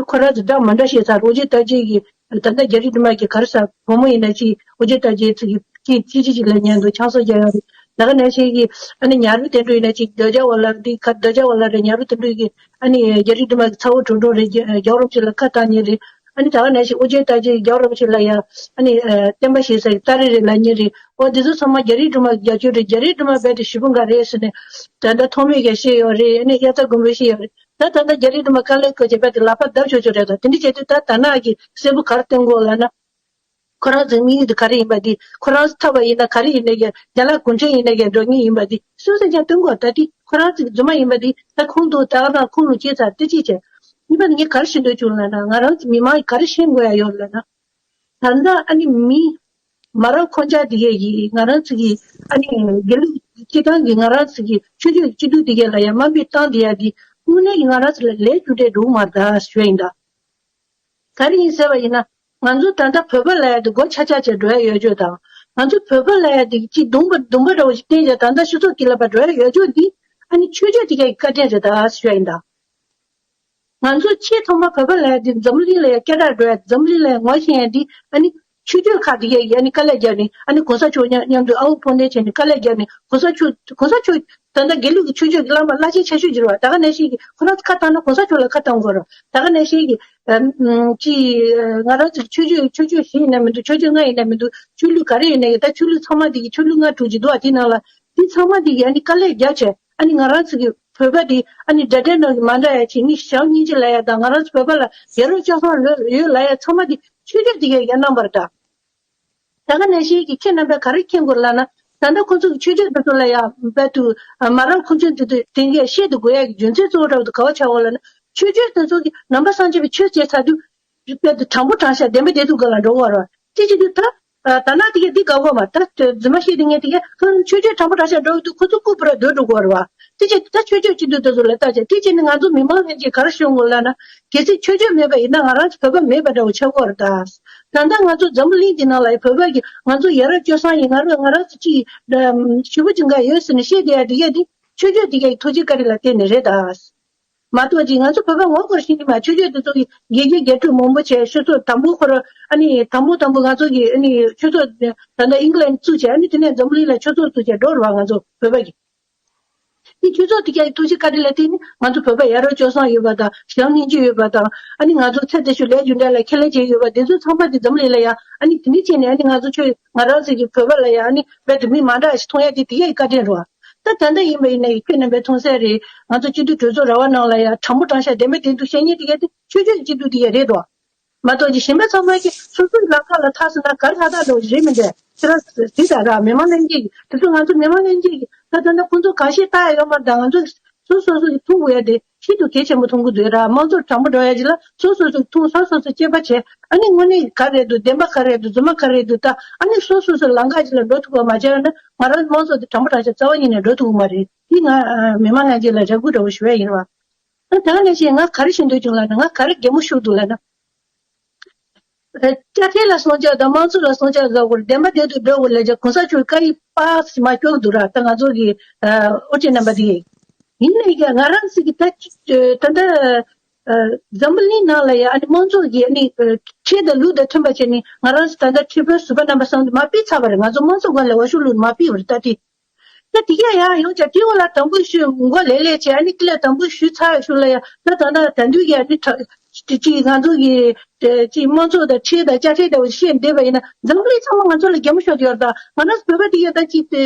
ཁོ་རང་ཚོ་འདྲ་མ་འདྲ་བཤད་ཚར། ཨོ་རྒྱན་རྟགས་ཅན་གྱི་ད་ལྟ་རྒྱ་རི་སྒྲོལ་མ་གི་ག་རེ་ཟ་བུ་མོ་ཡིན་ན་ཅིག་ཨོ་རྒྱན་རྟགས་ཅན་ཚོ་གི་ཅིག་ཅིག་ཅིག་ཅིག་ལབ་མཁན་འདུག་ཆང་ས་རྒྱག་ཡག་རེད། ད་ག་ནང་བཞིན་གྱི་ཨ་ནི་ཉ་རོགས་དོན་གྲུབ་ཡིན་ན་ཅིག་རྡོ་རྗེ་བ་ལ་འདི་ག་རྡོ་རྗེ་བ་ལ་རེད། ཉ་རོགས་དོན་གྲུབ་ཀྱི་ཨ་ནི་རྒྱ་རི་སྒྲོལ་མ་གི་ཚ་བོ་གྲུང་གྲུང་རེད། རྒྱ་རྒྱལ་བ་རིན་པོ་ཆེ་ལ་ཁ་བཏང་མཁན་རེད། ཨ་ནི་ད་ག་ནང་བཞིན་ཨོ་རྒྱན་རྟགས་ཅན་རྒྱལ་བ་རིན་པོ་ཆེ་ལ་ཡ་ཨ་ནི་བསྟན་པ་བཞེས་ས་ཡི་སྟ་རེ་རེད་ལབ་མཁན་རེད། ཨོ་འདི་ཚོ་ཚང་མ་རྒྱ་རི་སྒྲོལ་མ་རྒྱབ་སྐྱོར་རེད། རྒྱ་རི་སྒྲོལ་མ་རྦད་དེ་ཞེ་པོ་འགའ་རེད་ཟེར་ནས་ད་ལྟ་ཐོགས་མེད་ཀྱིས་བཤད་ཡོད་རེད། ཨ་ནི་དབྱར་རྩྭ་དགུན་འབུ་བཤད་ཡོད་རེད། ད་ད་ལྟ་རྒྱ་རི་སྒྲོལ་མ་དཀའ་ལས་ཁག་ཅིག་རྦད་དེ་ལག་པ་བརྡབ་ཆོག་ཆོག་རེད། ད་དེ་འདྲ་བྱས་དུས་ད་ད་ནག་གི་གསལ་པོ་ག་རེ་སྟོན་དགོས་ལབ་ན། ཁོ་རང་ཚོའི་དམིགས་ཡུལ་དེ་ག་རེ་ཡིན་པ་དེ། ཁོ་རང་ཚོ་ཐར་པ་ཡིན་ན་ག་རེ་ཡིན་ན་ཡང་རྒན་ལགས་གུང་ཁྲན་ཡིན་ན་ཡང་འགྲོ་མཁན་ཡིན་པ་དེ་སུས་ཟེར་ཀྱང་སྟོན་དགོས། ད་དེ་ཁོ་རང་ཚོའི་རྫུན་མ་ཡིན་པ་དེ་ད་ཁོང་དུ་ད་ག་རང་ཁོང་ལ་སྐྱེས་ཚར་དེ་ཅི་བྱས། ཡིན་པ་ནི་ངས་ག་རེ་ཞུ་འདོད་བྱུང་ལབ་ན། ང་རང་ཚོ་མི་མང་གིས་ག་རེ་ཤེས་དགོས་ཡ་ཡོད་ལབ་ན། ད་ལྟ་ཨ་ནི་མི་མ་རབས་འཁོར་རྒྱུག་དེ་གས་ཀྱིས་ང་རང་ཚོ་གི་ཨ་ནི་དགེ་ལུགས་སྤྱི་བཏང་གི་ང་རང་ཚོ་གི་ཆོས་བརྒྱུད་སྤྱི་འཐུས་དེ་གས་ལ་ཡ་དམའ་འབེབས་བཏང་བསྡད་ཡ་དེ་དངོས་གནས་ཀྱི་ང་རང་ཚོ་ལ་ལས་རྒྱུ་འབྲས་འགྲོ་གི་མ་རེད་ད་ཞུ་ཡ་ཡིན་ད། ག་རེ་ཡིན་ཟེར་བ་ཡིན་ན། ང་ཚོ་ད་ལྟ་བོད་པ་ལབ་ཡ་དེ་སྒོ་ཆག་ཆག་བྱས་འགྲོ་ཡ་ཡོད་ཅོག་དང་། ང་ཚོ་བོད་པ་ལབ་ཡ་དེ་གཅིག་གདོང་པ་གདོང་པ་འདྲ་བོ་ཞིག་བསྟན་བྱས་ད་ལྟ་སྤྱི་ཚོགས་དཀྱིལ་ལ་ཕར་འགྲོ་ཡ་ཡོད་ཅོག་འདི་ཨ་ནི་ཆོས་བརྒྱུད་དེ་གའི་བཀའ་དྲིན་རེད་ད་ཞུ་ཡ་ཡིན་ད། ང་ཚོ་ཆེས་ཐོག་མ་བོད་པ་ལབ་ཡ་དེ་འཛམ་བུ་གླིང་ལ་ཡ་སྐད་གྲགས་འགྲོ་ཡ། འཛམ་བུ་གླིང་ལ་ཡ་ངོ་ཤེས་ཡ་འདི་ཨ་ནི་ཆོས་བརྒྱུད་ཁག་དེ་གའི་ཨ་ནི་དཀའ་ལས་རྒྱག་ནས་ཨ་ནི་གོང་ས་མཆོག་མཉམ་མཉམ་དུ་ཨ་འུ་ཕོ་འདྲེ་བྱས་ནས་དཀའ་ལས་རྒྱག་ནས་གོང་ས་མཆོག་གོང་ས་མཆོག་ད་ལྟ་དགེ་ལུགས་ཀྱི་ཆོས་བརྒྱུད་ཀྱི་བླ་མ་བླ་ཆེན་ཆེ་ཤོས་ཅིག་རེད་བ། ད་ག་ནང་བཞིན་གྱི་ཁོ་རང་ཚོ་ཁ་བཏང་ན་གོང་ས་མཆོག་ལ་ཁ་བཏང་དགོས་རེད། ད་ག་ནང་བཞིན་གྱི་ཨམ་ཅི་ང་རང་ཚོ་ཆོས་བརྒྱུད་ཆོས་བརྒྱུད་བཞི་ཡིན་ན་མི་འདུག་ཆོས་བརྒྱུད་ལྔ་ཡིན་ན་མི་འདུག་ཆོས་ལུགས་ག་རེ་ཡིན་ན་ཡང་ད་ཆོས་ལུགས་ཚང་མ་འདི་གི་ཆོས་ལུགས་ལྔ་དྲུག་ཅིག་འདུག་བ། དེའི་ནང་ལ་འདི་ཚང་མ་འདི་གི་ཨ་ནི་དཀའ་ལས་རྒྱག་བྱས་ཨ་ནི་ང་རང་ཚོ་གི་བོད་པ་འདི་ཨ་ནི་དགྲ་དགྲའི་ནང་གི་མ་འདྲ་ཡ་བྱས་ནི་བྱམས་སྙིང་རྗེ་ལབ་ཡ་དང་ང་རང་ཚོ་བོད་པ་ལ་ཡ་རབས་སྤྱོད་བཟང་ལོས་ཡོད་ལབ་ཡ་ཚང་མ་འདི་ཆོས་བརྒྱུད་འདི་གས་ཡ་གནང་བ་རེད་ད། ད་ག་ནང་བཞིན་གྱི་ཁྱེད་རྣམ་པས་ག་རེ་མཁྱེན་དགོས་ལབ་ན། ད་ལྟ་ཁོ་ཚོ་གི་ཆོས་བརྒྱུད་དེ་ཚོ་ལ་ཡང་རྦད་དུ་མ་རབས་ཁོ་ཚོས་འདི་དུས་དེང་གས་བཤད་དུ་དགོས་ཡ་གི་རྒྱུ་མཚན་གཙོ་བོ་འདྲ་བོ་དེ་ག་བ་ཆགས་འོང་ལབ་ན། ཆོས་སྤྱོད་དེ་ཚོ་གི་ནང་པ་སངས་རྒྱས་པའི་ཆོས་བྱས་ཚར་དུས། དཔེ་དེ་དྲང་པོ་དྲང་བཞག་བདེན་པ་བདེན་ཐུག་སྒང་ལ་འགྲོ་དགོས་རེད་བ། དེ་བྱེད་དུས་ད། ད་ནང་དེ་གས་འདི་དགའ་གོ་མ་ད་རྫུན་མ་བཤད་དེ་ངས་དེ་གས་ཁོ་ཆོས་སྤྱོད་དྲང་པོ་དྲང་བཞག་འགྲོ་གི་འདུག་ཁོ་ཚོ་ལྐུགས་པ་ར་སྡོད་འགྲོ་དགོས་རེད་བ། དེ་བྱེད་དུས་ད་ཆོས་སྤྱོད་བྱེད་དུས་དེ་ཚོ་ལ་ལྟ་བྱས་དེ་བྱས་ནས་ང་ཚོ་མི་མང་ལྷན་རྒྱས་ག་རེ་ཤོད་དགོས་ལབ་ན། གལ་སྲིད་ཆོས་སྤྱོད་མེད་པ་ཡིན་ན་ང་རང་ཚོ་བོད་པ་མེད་པ་འདྲ་བོ་ཆགས་ཀྱི་ཡོད་རེད་ད། ད་ལྟ་ང་ཚོ་འཛམ་བུ་གླིང་འདི་ནང་ལ་ཡ་བོད་པ་གི་ང་ཚོ་ཡ་རབས་སྤྱོད་བཟང་ཡིན། ང་རང་ང་རང་ཚོ་ཅིག་ཞེ་པོ་ཅིག་འགའ་ཡོད་ཟེར་ནས་བཤད་བསྡད་ཡ་དེ་གས་དེ་ཆོས་སྤྱོད་དེ་གས་ཐུགས་རྗེ་བཀའ་དྲིན་ལ་བརྟེན་ནས་རེད་ད། མ་གཏོགས་ཅིག་ང་ཚོ་བོད་པ་ངོ་སྐོར་ཤེས་ཀྱི་མ། ཆོས་སྤྱོད་དེ་ཚོ་གི་དགེ་རྒན་རྒྱ་ཕྲུག་མང་པོ་བྱས་ཆོས་ཚོགས་དང་པོ་ཁོ་ར་ཨ་ནི་དང་པོ་དང་པོ་ང་ཚོ་གི་ཨ་ནི་ཆོས་ཚོགས་ད་ལྟ་ཨིང་ལན་བཙུགས་བྱས་ཨ་ནི་དེ་ནས་འཛམ་བུ་གླིང་ལ་ཆོས་ཚོགས་བཙུགས་བྱས་འགྲོ་ར་བ་ང་ཚོ་བོད་པ་གི། དེ་ཆོས་ཚོགས་དེ་གའི་ཐུགས་རྗེ་བཀའ་དྲིན་ལ་བརྟེན་ནས་ང་ཚོ་བོད་པ་ཡ་རབས་སྤྱོད་བཟང་ཡོད་པ་དང་བྱམས་སྙིང་རྗེ་ཡོད་པ་དང་ཨ་ནི་ང་ཚོ་ཚེ་འདི་ཕྱི་ལས་རྒྱུ་འབྲས་ལ་ཁས་ལེན་བྱས་ཡོད་པ་དེ་ཚོ་ཚང་མ་དེ་འཛམ་གླིང་ལ་ཡ་ཨ་ནི་དེ་འདྲ་བྱས་ནས་ཨ་ནི་ང་ཚོ་ཆོས་ང་རང་ཚོ་གི་བོད་པ་ལ་ཡ་ཨ་ནི་རྦད་དེ་མི་མ་འདྲ་ཞིག་མཐོང་ཡ་དེ་དེ་གའི་བཀའ་དྲིན་རེད་བ། ད་ད་ལྟ་ཡིན་པ་ཡིན་ན་ཡི་ཁྱོད་རྣམ་པས་མཐོང་གསལ་རེད། ང་ཚོ་སྤྱི་འཐུས་གྲོས་ཚོགས་ར་བ་ནང་ལ་ཡ་དྲང་པོ་དྲང་བཞག་བདེན་པ་བདེན་ཐུག་བཤད་མཁན་དེ་གས་དེ་ཆོས་ཕྱོགས་ཀྱི་སྤྱི་འཐུས་དེ་གས་རེད་དོ། མ་གཏོགས་ཀྱི་གཞན་པ་ཚང་མ་གི་སོ་སོའི་ལམ་ཁ་ལ་ཐག་སོང་ན་གར་ཐག་ཐག་འགྲོ་རེད་མི་འདྲ། ཁྱེད་རང་དེ་ད་ར་མི་མང་ལྷན་རྒྱས་ཀྱི་དེ་ཚོ་ང་ཚོ་མི་མང་ལྷན་རྒྱས་ཀྱི་ད་ད་ལྟ་ཁོང་ཚོ་གང་ཤེས་ལྟ་ཡ་ཡོད་མ་རེད། ད་ང་ཚོ་སོ་སོ་སོ་གི་མཐོང་དགོས་ཡ་དེ་ཤིན་ཏུ་གལ་ཆེན་པོ་མཐོང་གི་འདུག་ར། དམངས་གཙོ་དྲང་པོ་འགྲོ་ཡ་ཅིག་ལ་སོ་སོ་སོ་མཐོང་སོ་སོ་སོ་དཔྱད་པ་བྱས་ཨ་ནི་དངོས་གནས་ག་རེད་འདུག་བདེན་པ་ག་རེད་འདུག་རྫུན་མ་ག་རེད་འདུག་ད་ཨ་ནི་སོ་སོ་སོ་ལམ་ཁ་ཅིག་ལ་འགྲོ་ཐུབ་པ་མ་བྱས་ན་ང་རང་དམངས་གཙོ་དེ་དྲང་པོ་དྲང་བཞག་རྩ་བ་ཉིད་ནས་འགྲོ་ཐུབ་ཀྱི་མ་རེད། དེ་ང་མི་མང་ལྷན་རྒྱས་ལ་རེ་སྐུལ་འདྲ་བོ་ཞུ་ཡ་ཡིན་ར། ད་དེ་ག་ནང་བཞིན་ང་ག་རེ་ཞུ་འདོད་བྱུང་ལབ་ན་ང་ག་རེ་གད་མོ་ཤོར་འདུག་ལབ་ན། ཨ། དཔྱ་ཁྲལ་ལ་སྲུང་སྐྱོབ་དང་དམངས་གཙོ་ལ་སྲུང་སྐྱོབ་བཟོ་དགོས་རེད། བདེན་པ་བདེན་དུ་འགྲོ་དགོས་ལབ་ཀྱང་གོང་ས་མཆོག་བཀའ་ཡིག་པར་མ་སྐྱོར་འདུག་ར། ད་ང་ཚོ་གི་ཨ་དབུ་ཁྲིད་རྣམ་པ་དེ་ཡིན་ནའི་ཀྱང་ང་རང་ཚོ་གི་ད་ད་ལྟ་ཨ་འཛམ་བུ་གླིང་ནང་ལ་ཡང་ཨ་ནི་དམངས་གཙོ་གི་ཨ་ནི་ཨ་ཁྲལ་དང་ལུགས་དང་མཐུན་པ་བྱས་ནས་ང་རང་ཚོ་ད་ལྟ་ཁྲི་པ་ཟུར་པ་རྣམ་པ་གསུམ་དུ་མར་ཕུད་ཚར་བ་རེད། ང་ཚོ་དམངས་གཙོ་སྒང་ལ་འོས་ཤོག་བླུགས་མར་ཕུད་པ་རེད། ད་དེ། ད་དེ་ག་ཡང་ཡོང་ཅག་དེ་འོག་ལ་དམ་འབུལ་ཞུས་མགོ་ལེགས་ལེགས་བྱས་ཨ་ནི་དེ་ལ་དམ་འབུལ་ཞུས་ཚར་བའི་ཤུལ་ལ་ཡང་ད་ད་ད་ད་དུང་ཡང་ནི་ཁྲ་ཅི་ཅི་ང་ཚོ་གི་ཅི་དམངས་གཙོ་དང་ཁྲལ་དང་དཔྱ་ཁྲལ་འདྲ་བོ་བཤད་བསྡད་པ་ཡིན་ན་འཛམ་བུ་གླིང་ཚང་མ་ང་ཚོ་ལ་གད་མོ་ཤོར་ཡོད་ད། ང་རང་ཚོ་བོད་པ་དེ་ཡང་ད་ཅི་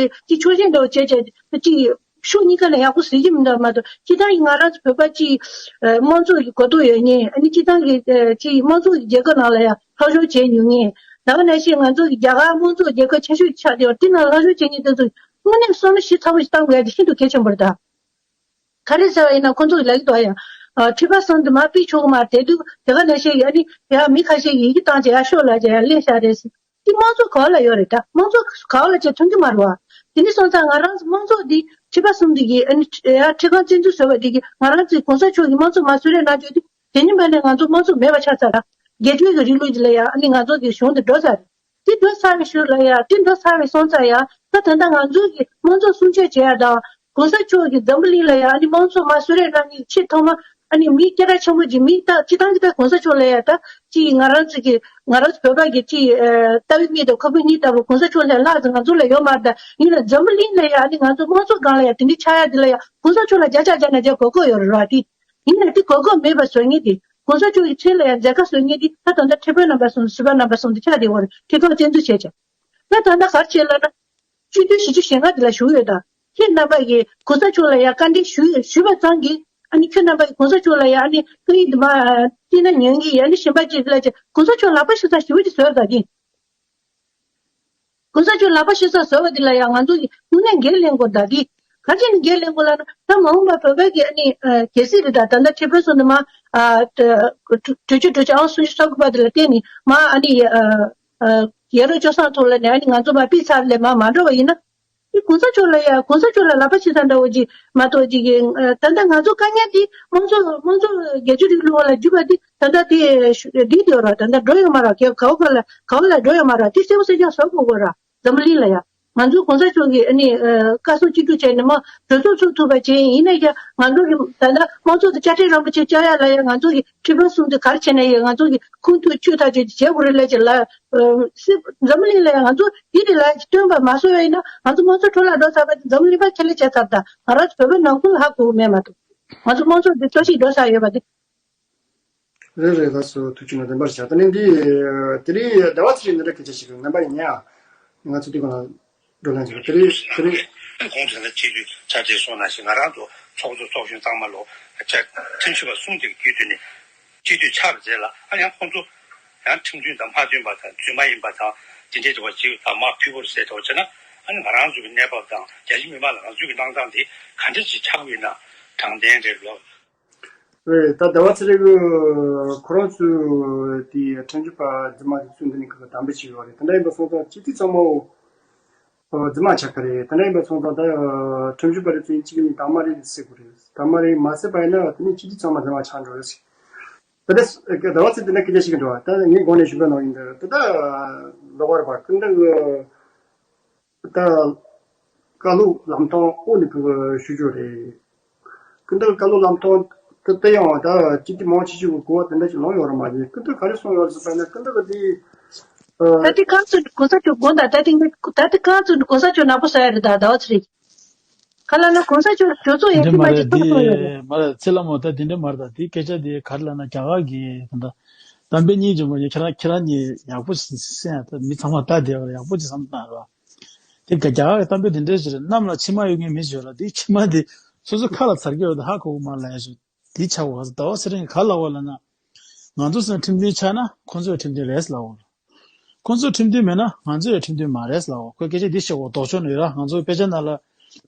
ཅི་ཕྱོགས་ཞེན་འདྲ་བོ་བྱས་བྱས་ཅི་ཕྱོགས་གཉིས་ཀ་ལ་ཡག་པོ་ཟེར་གྱི་མི་འདུག་མ་གཏོགས་སྤྱིར་བཏང་གི་ང་རང་ཚོ་བོད་པ་ཅི་དམངས་གཙོ་གི་གོ་རྟོགས་ཡོད་མཁན་ཨ་ནི་སྤྱིར་བཏང་གི་ཅི་དམངས་གཙོ་གི་རྒྱལ་ཁབ་ནང་ལ་ཡང་སློབ་སྦྱོང་བྱས་མྱོང་མཁན་ད་ག་ནང་བཞིན་ང་ཚོ་གི་རྒྱ་གར་དམངས་གཙོ་རྒྱལ་ཁབ་ཆེ་ཤོས་ཆགས་བསྡད་པ་དེ་ནང་སློབ་སྦྱོང་བྱེད་མཁན་དེ་ཚོ་དངོས་གནས་བསམ་བློ་ཞིབ་ཚགས་པོ་ཞིག་བཏང་དགོས་ཡ་དེ་ཤིན་ཏུ་གལ་ཆེན་པོ་རེད་ད། ག་རེ་ཟེར་བ་ཡིན་ན་ཁོང་ཚོ་གི་ལབ་ཀྱི་འདུག་ཡ། ཨ་ཁྲི་པ་གསུམ་དུ་མར་ཕུད་ཆོག་གི་མ་རེད། དེ་དུས་དེ་ག་ནང་བཞིན་ཡ་ནི་ཡ་མི་ཁ་ཤས་ཡི་གེ་བཏང་བྱས་ཡར་ཤོག་ལབ་བྱས་ཡར་སླེབས་བཞག་རེད་ཟེར། དེ་དམངས་གཙོ་ག་བ་ལ་ཡོད་རེད་ད། དམངས་གཙོ་ག་བ་ལ་བྱས་ཐོན་གྱི་མ་རེད་བ། དེ་ནི་སོང་ཙང་ང་རང་ཚོ་དམངས་གཙོ་འདི་ཁྲི་པ་གསུམ་འདི་གིས་ཨ་ནི་ཡ་ཁྲི་ཁང་བཙན་འཛུལ་བཟོས་པ་འདི་གིས་ང་རང་ཚོའི་གོང་ས་མཆོག་གིས་དམངས་གཙོ་མར་གསོལ་རས་གནང་རྒྱུ་དེ་དེ་ནི་མ་ནས་ང་ཚོ་དམངས་གཙོ་མེད་པ་ཆགས་ཚར་ལ། སྒེར་གཅོད་ཀྱི་རིང་ལུགས་ལ་ཡ་ཨ་ནི་ང་ཚོ་གི་གཞུང་དེ་འགྲོ་ཚར་རེད། དེ་འགྲོ་ཚར་བའི་ཤུལ་ལ་ཡ་དེ་འགྲོ་ཚར་བའི་སོང་ཙང་ཡ་ད་ད་ལྟ་ང་ཚོ་གི་དམངས་གཙོ་སྲུང་སྐྱོབ་བྱེད་ཡ་དང་གོང་ས་མཆོག་གི་འཛམ་བུ་གླིང་ལ་ཡ་ཨ་ནི་དམངས་གཙོ་མར་གསོལ་རས་གནང་མཁན་ཆེས་ཐོག་མ་ཨ་ནི་མི་སྐད་གྲགས་ཆེན་པོ་ཅིག་མི་ད་སྤྱིར་བཏང་གི་ད་གོང་ས་མཆོག་ལ་ཡ་ད་ཅིག་ང་རང་ཚོ་གི་ང་རང་ཚོ་བོད་པ་གི་ཅིག་ལྟ་བའི་མིག་དང་ཁོག་པའི་སྙིང་ལྟ་བུ་གོང་ས་མཆོག་ལས་ལྷག་ཙམ་ང་ཚོ་ལ་ཡོད་མ་རེད། ད་ཡིན་ན་འཛམ་བུ་གླིང་ལ་ཡ་ཨ་ནི་ང་ཚོ་དམངས་གཙོ་སྒང་ལ་ཡ་དེ་འདྲའི་ཆགས་ཡ་དེ་ལ་ཡ་གོང་ས་མཆོག་ལ་བརྒྱ་ཆ་བརྒྱ་ནས་བརྒྱ་གོ་སྐབས་ཡོད་རེད་བ། དེ་ཡིན་ན་དེ་གོ་སྐབས་མེད་པ་བཟོ་མཁན་དེ་གོང་ས་མཆོག་གི་མཚན་ལ་ཡང་མཛད་དཀའ་བཟོ་མཁན་དེ་ད་ད་ལྟ་ཁྲི་པ་རྣམ་པ་གསུམ་ཟུར་པ་རྣམ་པ་གསུམ་དེ་ཆགས་བསྡད་ཡོད་རེད། ཁྲི་ཁང་བཙན་འཛུལ་བྱས་བྱས། ད་ད་ལྟ་ག་རེ་བྱས་ལབ་ན། སྤྱི་འཐུས་བཞི་བཅུ་ཞེ་ལྔ་དེ་ལ་ཞུགས་ཡོད་ད། ཁྱེད་རྣམ་པ་ཡིས་གོང་ས་མཆོག་ལ་ཡང་བཀའ་འདྲི་ཞུས་ཞུས་པ་ཙམ་གྱིས་ཨ་ནི་ཁྱོད་རྣམ་པ་ཡིས་གོང་ས་མཆོག་ལ་ཡང་ཨ་ནི་བཀའ་ཡིག་དུ་མ་བལྟས་ན་ཉན་གྱི་ཡ་ནི་གཞན་པ་ཅིག་ལ་ཅིག་གོང་ས་མཆོག་ལག་པ་ཞུ་ས་ཞུ་བ་ཅིག་བཟོས་ད་གིན། གོང་ས་མཆོག་ལག་པ་ཞུ་ས་བཟོ་བ་འདི་ལ་ཡང་ང་ཚོ་གིས་དངོས་གནས་འགན་ལེན་དགོས་ད་འདི། ག་རེ་བྱས་ནས་འགན་ལེན་དགོས་ལབ་ན་ད་མ་འོངས་པ་བོད་པའི་གི་ཨ་ནི་ཨ་གལ་སྲིད་རེད་ད། ད་ལྟ་ཁྲི་པ་སོང་ནས་མ་ཨ་གྲོས་ཆོད་གྲོས་ཆོད་ཨང་སུམ་ཅུ་སོ་དགུ་པ་འདི་ལ་བརྟེན་ནས་མ་ཨ་ནི་ཨ་ཨ་ཡ་རབས་སྤྱོད་བཟང་ཐོག་ལ་ནས་ཨ་ནི་ང་ཚོ་མ་ཕུད་ཚར་ལས་མ་མ་འགྲོ་བ་ཡིན་ན། དེ་གོང་ས་མཆོག་ལ་ཡ་གོང་ས་མཆོག་ལ་ལག་པ་ཕྱི་ས་འདྲ་བོ་ཅིག་མ་གཏོགས་ཅིག་གི་ཨ་ད་ལྟ་ང་ཚོ་དཀའ་ངལ་དེ་དམངས་གཙོ་དམངས་གཙོ་རྒྱལ་གཅེས་རིང་ལུགས་ལ་འཇུག་པ་དེ་ད་ལྟ་དེ་འགྲིག་བསྡད་ཡོད་ར། ད་ལྟ་འགྲོ་ཡོད་མ་ར། ག་བ་ག་ལ་ག་བ་ལ་འགྲོ་ཡོད་མ་ར། དེ་གསལ་པོ་གསལ་རྐྱང་བཟོ་དགོས་དགོས་ར། འཛམ་བུ་གླིང་ལ་ཡ་ང་ཚོ་གོང་ས་མཆོག་གི་ཨ་ནི་ཨ་བཀའ་གསུང་ཆིབས་བསྒྱུར་བྱས་ནས་མ་གྲོས་ཚོགས་ཚུགས་ཐུབ་པ་བྱས་ཡིན་ན་ཡ་ང་ཚོ་གི་ད་ལྟ་དམངས་གཙོ་དང་དཔྱ་ཁྲལ་རིན་པོ་ཆེ་བཅག་ཡ་ལ་ཡ་ང་ཚོ་གི་ཁྲི་པ་གསུམ་དུ་ག་རེ་བྱས་ན་ཡ་ང་ཚོ་གི་ཁུངས་ཐུབ་ཆོས་ཐག་ཆོད་ཅིག་བྱེད་དགོས་རེད་ལབ་ཅིག་ལ། སྲིད་འཛམ་བུ་གླིང་ལ་ཡང་ང་ཚོ་འདི་རེད་ལ་སྟོན་པ་མ་བཟོ་བ་ཡིན་ན་ང་ཚོ་དམངས་གཙོ་འཕྲོ་བརླག་འགྲོ་ཚར་བ་དེ་འཛམ་བུ་གླིང་པ་ཁས་ལེན་བྱས་ཚར། ད་ང་རང་ཚོ་བོད་པ་ནང་ཁུལ་ཧ་གོ་གི་མེད་མ་གཏོགས་ང་ཚོ་དམངས་གཙོ་འདི་གཏོར་བཤིག་འགྲོ་ཚར་ཡོད་པ་དེ། རེད་རེད། ད་སོ་ཐུགས་རྗེ་ཆེ་བདེན་པར་བྱ། ད་ནི་འདི་དེ་རིང་ཟླ་བ་ཚེ་རིང་འདི་འདྲ་སྐད་ཆ་ཞིག་རྣམ་པ་ཡིན་ཡ། ང་ཚོ་འདི་ག་ལ་འགྲོ་ལན་ཞིག་དེ་རིང་དེ་རིང་། ཁོང་ཚོ་ལ་སྤྱི་འཐུས་ཆ་འདྲེས་སོང་ན་ཞིག་ང་རང་ཚོ་ཚོགས་གཙོ་ཚོགས་གཞོན་ཚང་མ་ལོ་ཆ་ཐེངས་ཤིག་པ་གསུམ་དེ་གི་རྒྱུད་དུ་ནི། སྤྱི་འཐུས་ཆགས་པའི་རྗེས་ལ་ཨ་ཡང་ཁོང་ཚོ་ཡང་ཁྲིམས་མཐུན་དང་མ་མཐུན་པ་དང་རྫུན་མ་ཡིན་པ་དང་དེ་འདྲའི་འདྲ་བ་ཅིག་དང་མ་ཕུལ་བོར་ཟེར་འདྲ་བ་བྱས་ན་ཨ་ནི་ང་རང་ཚོ་གི་གནས་བབ་དང་རྒྱ་ཆེ་མི་མང་ལ་ང་ཚོ་གི་གནང་སྟངས་དེ་ག་འདྲ་ཅིག་ཆགས་ཀྱི་ཡོད་ན་དྲང་བདེན་རེད་ལོ། རེད། ད་ཟླ་བ་ཚེ་རིང་གི་ཁོ་རང་ཚོའི་དེའི་ཁྲིམས་ཞིབ་པ་རྫུན་མ་དེ་ཚོས་འདི་ནས་ཁག་གཏམ་དཔེ་བྱས་ཡོད་རེད། དེ་འདྲ་ཡིན་པ་སོང་ཙང་སྤྱི་འཐུས་ཚང་མ་རྫུན་མ་ཆགས་ཀྱི་རེད། དེ་འདྲ་ཡིན་པ་སོང་ཙང་ད་ཁྲིམས་ཞིབ་པ་རེ་ཚོ་ཡིན་གཅིག་ཡིན་དག་མ་རེད་ཟེར་དགོས་རེད། དག་མ་རེད་མ་ཟེར་པ་ཡིན་ན་དེ་ནས་སྤྱི་འཐུས་ཚང་མ་རྫུན་མ་ཆགས་འགྲོ་རེད་ཟེར། ད་ལྟ་ཟླ་བ་ཚེ་དེ་འདྲ་སྐད་ཆ་བཤད་ཀྱི་འགྲོ་བ། ད་ངས་གོང་ནས་ཞུས་པ་ནང་བཞིན་དུ་ད་ལྟ་ལོག་པར་བར་སྐུ་མདུན་གྱི་ད་བཀའ་སློབ་ལམ་སྟོན་འོག་ནས་ཕུལ་བ་ཞུ་རྒྱུ་རེད། སྐུ་མདུན་བཀའ་སློབ་ལམ་སྟོན་དེ་དེ་ཡང་ད་སྤྱི་འཐུས་མང་ཆེ་ཤོས་ཀྱི་གོ་བ་དེ་འདྲ་ཞིག་ལོན་ཡོད་རེད་མ་གཞི། སྐུ་མདུན་ག་རེ་གསུངས་ཡོད་རེད་ཟེར་བ་ན། སྐུ་མདུན་གྱིས་དེ་ད་ལྟའི་གང་ཚོད་གོང་ས་མཆོག་དགོངས་དག་ད་ཐེངས་ད་ལྟའི་གང་ཚོད་གོང་ས་མཆོག་ནག་པོ་ཟ་ཡ་རེད། ད་ཟླ་བ་ཚེ་རིང་ག་ལ་ན་གོང་ས་མཆོག་གྲོས་ཚོགས་དེ་ཡར་འདྲ་ཕུལ་མ་མ་རེད། ཅིག་ཐོག་ཐོག་ཡོད་རེད། དེ་མ་རེད། ཚེ་ལྷ་མོ། ད་དེ་འདྲ་མ་རེད། ད་དེ་སྐད་ཆ་དེ་ག་རེ་ལབ་ན། རྒྱ་གར་གྱི་ད་ལྟ་གཏམ་དཔེ་གཉིས་བྱུང་བ་ཡིན། ཁྱེད་རང་ཁྱེད་རང་གཉིས་ཡག་པོ་ཞིག་གསན་ཡ། ད་མི་ཚང་མ་ད་བསྡད་པ་རེད། ཡག་པོ་ཅིག་བསམ་བཏང་རོགས། དེ་ག་རྒྱ་གར་གྱི་གཏམ་དཔེ་དེ་འདྲ་ཞིག་རེད། གནམ་ལ་མཆིལ་མ་གཡུག་མཁན་མི་ཞིག་ཡོད་ལ། དེའི་མཆིལ་མ་དེ་སོ་སོ་ཁ་ལ་ཚར་གྱི་ཡོད་དེ་ཧ་གོ་གི་མ་རེད་ལབ་ཡ་ཞིག་དེ་ཆགས་པ། ཟླ་བ་ཚེ་རིང་གིས་ག་རེ་ལབ་པ་ལབ་ན། ང་ཚོ་ཚོའི་ཁྲིམས་མཐུན་ཆགས་ན་ཁོ་ཚོའི་ཁྲིམས་མཐུན་རེད་ལབ་པ། ཁོ་ཚོའི་ཁྲིམས་མཐུན་མེད་ན་ང་ཚོའི་ཁྲིམས་མཐུན་མ་རེད་ལབ་པ། ཁོས་སྐད་ཆ་འདི་བཤད་པ་ལྡོག་ཕྱོགས་ནས་ཡོད་ར། ང་ཚོའི་དཔེ་ཆ་ནང་ལ་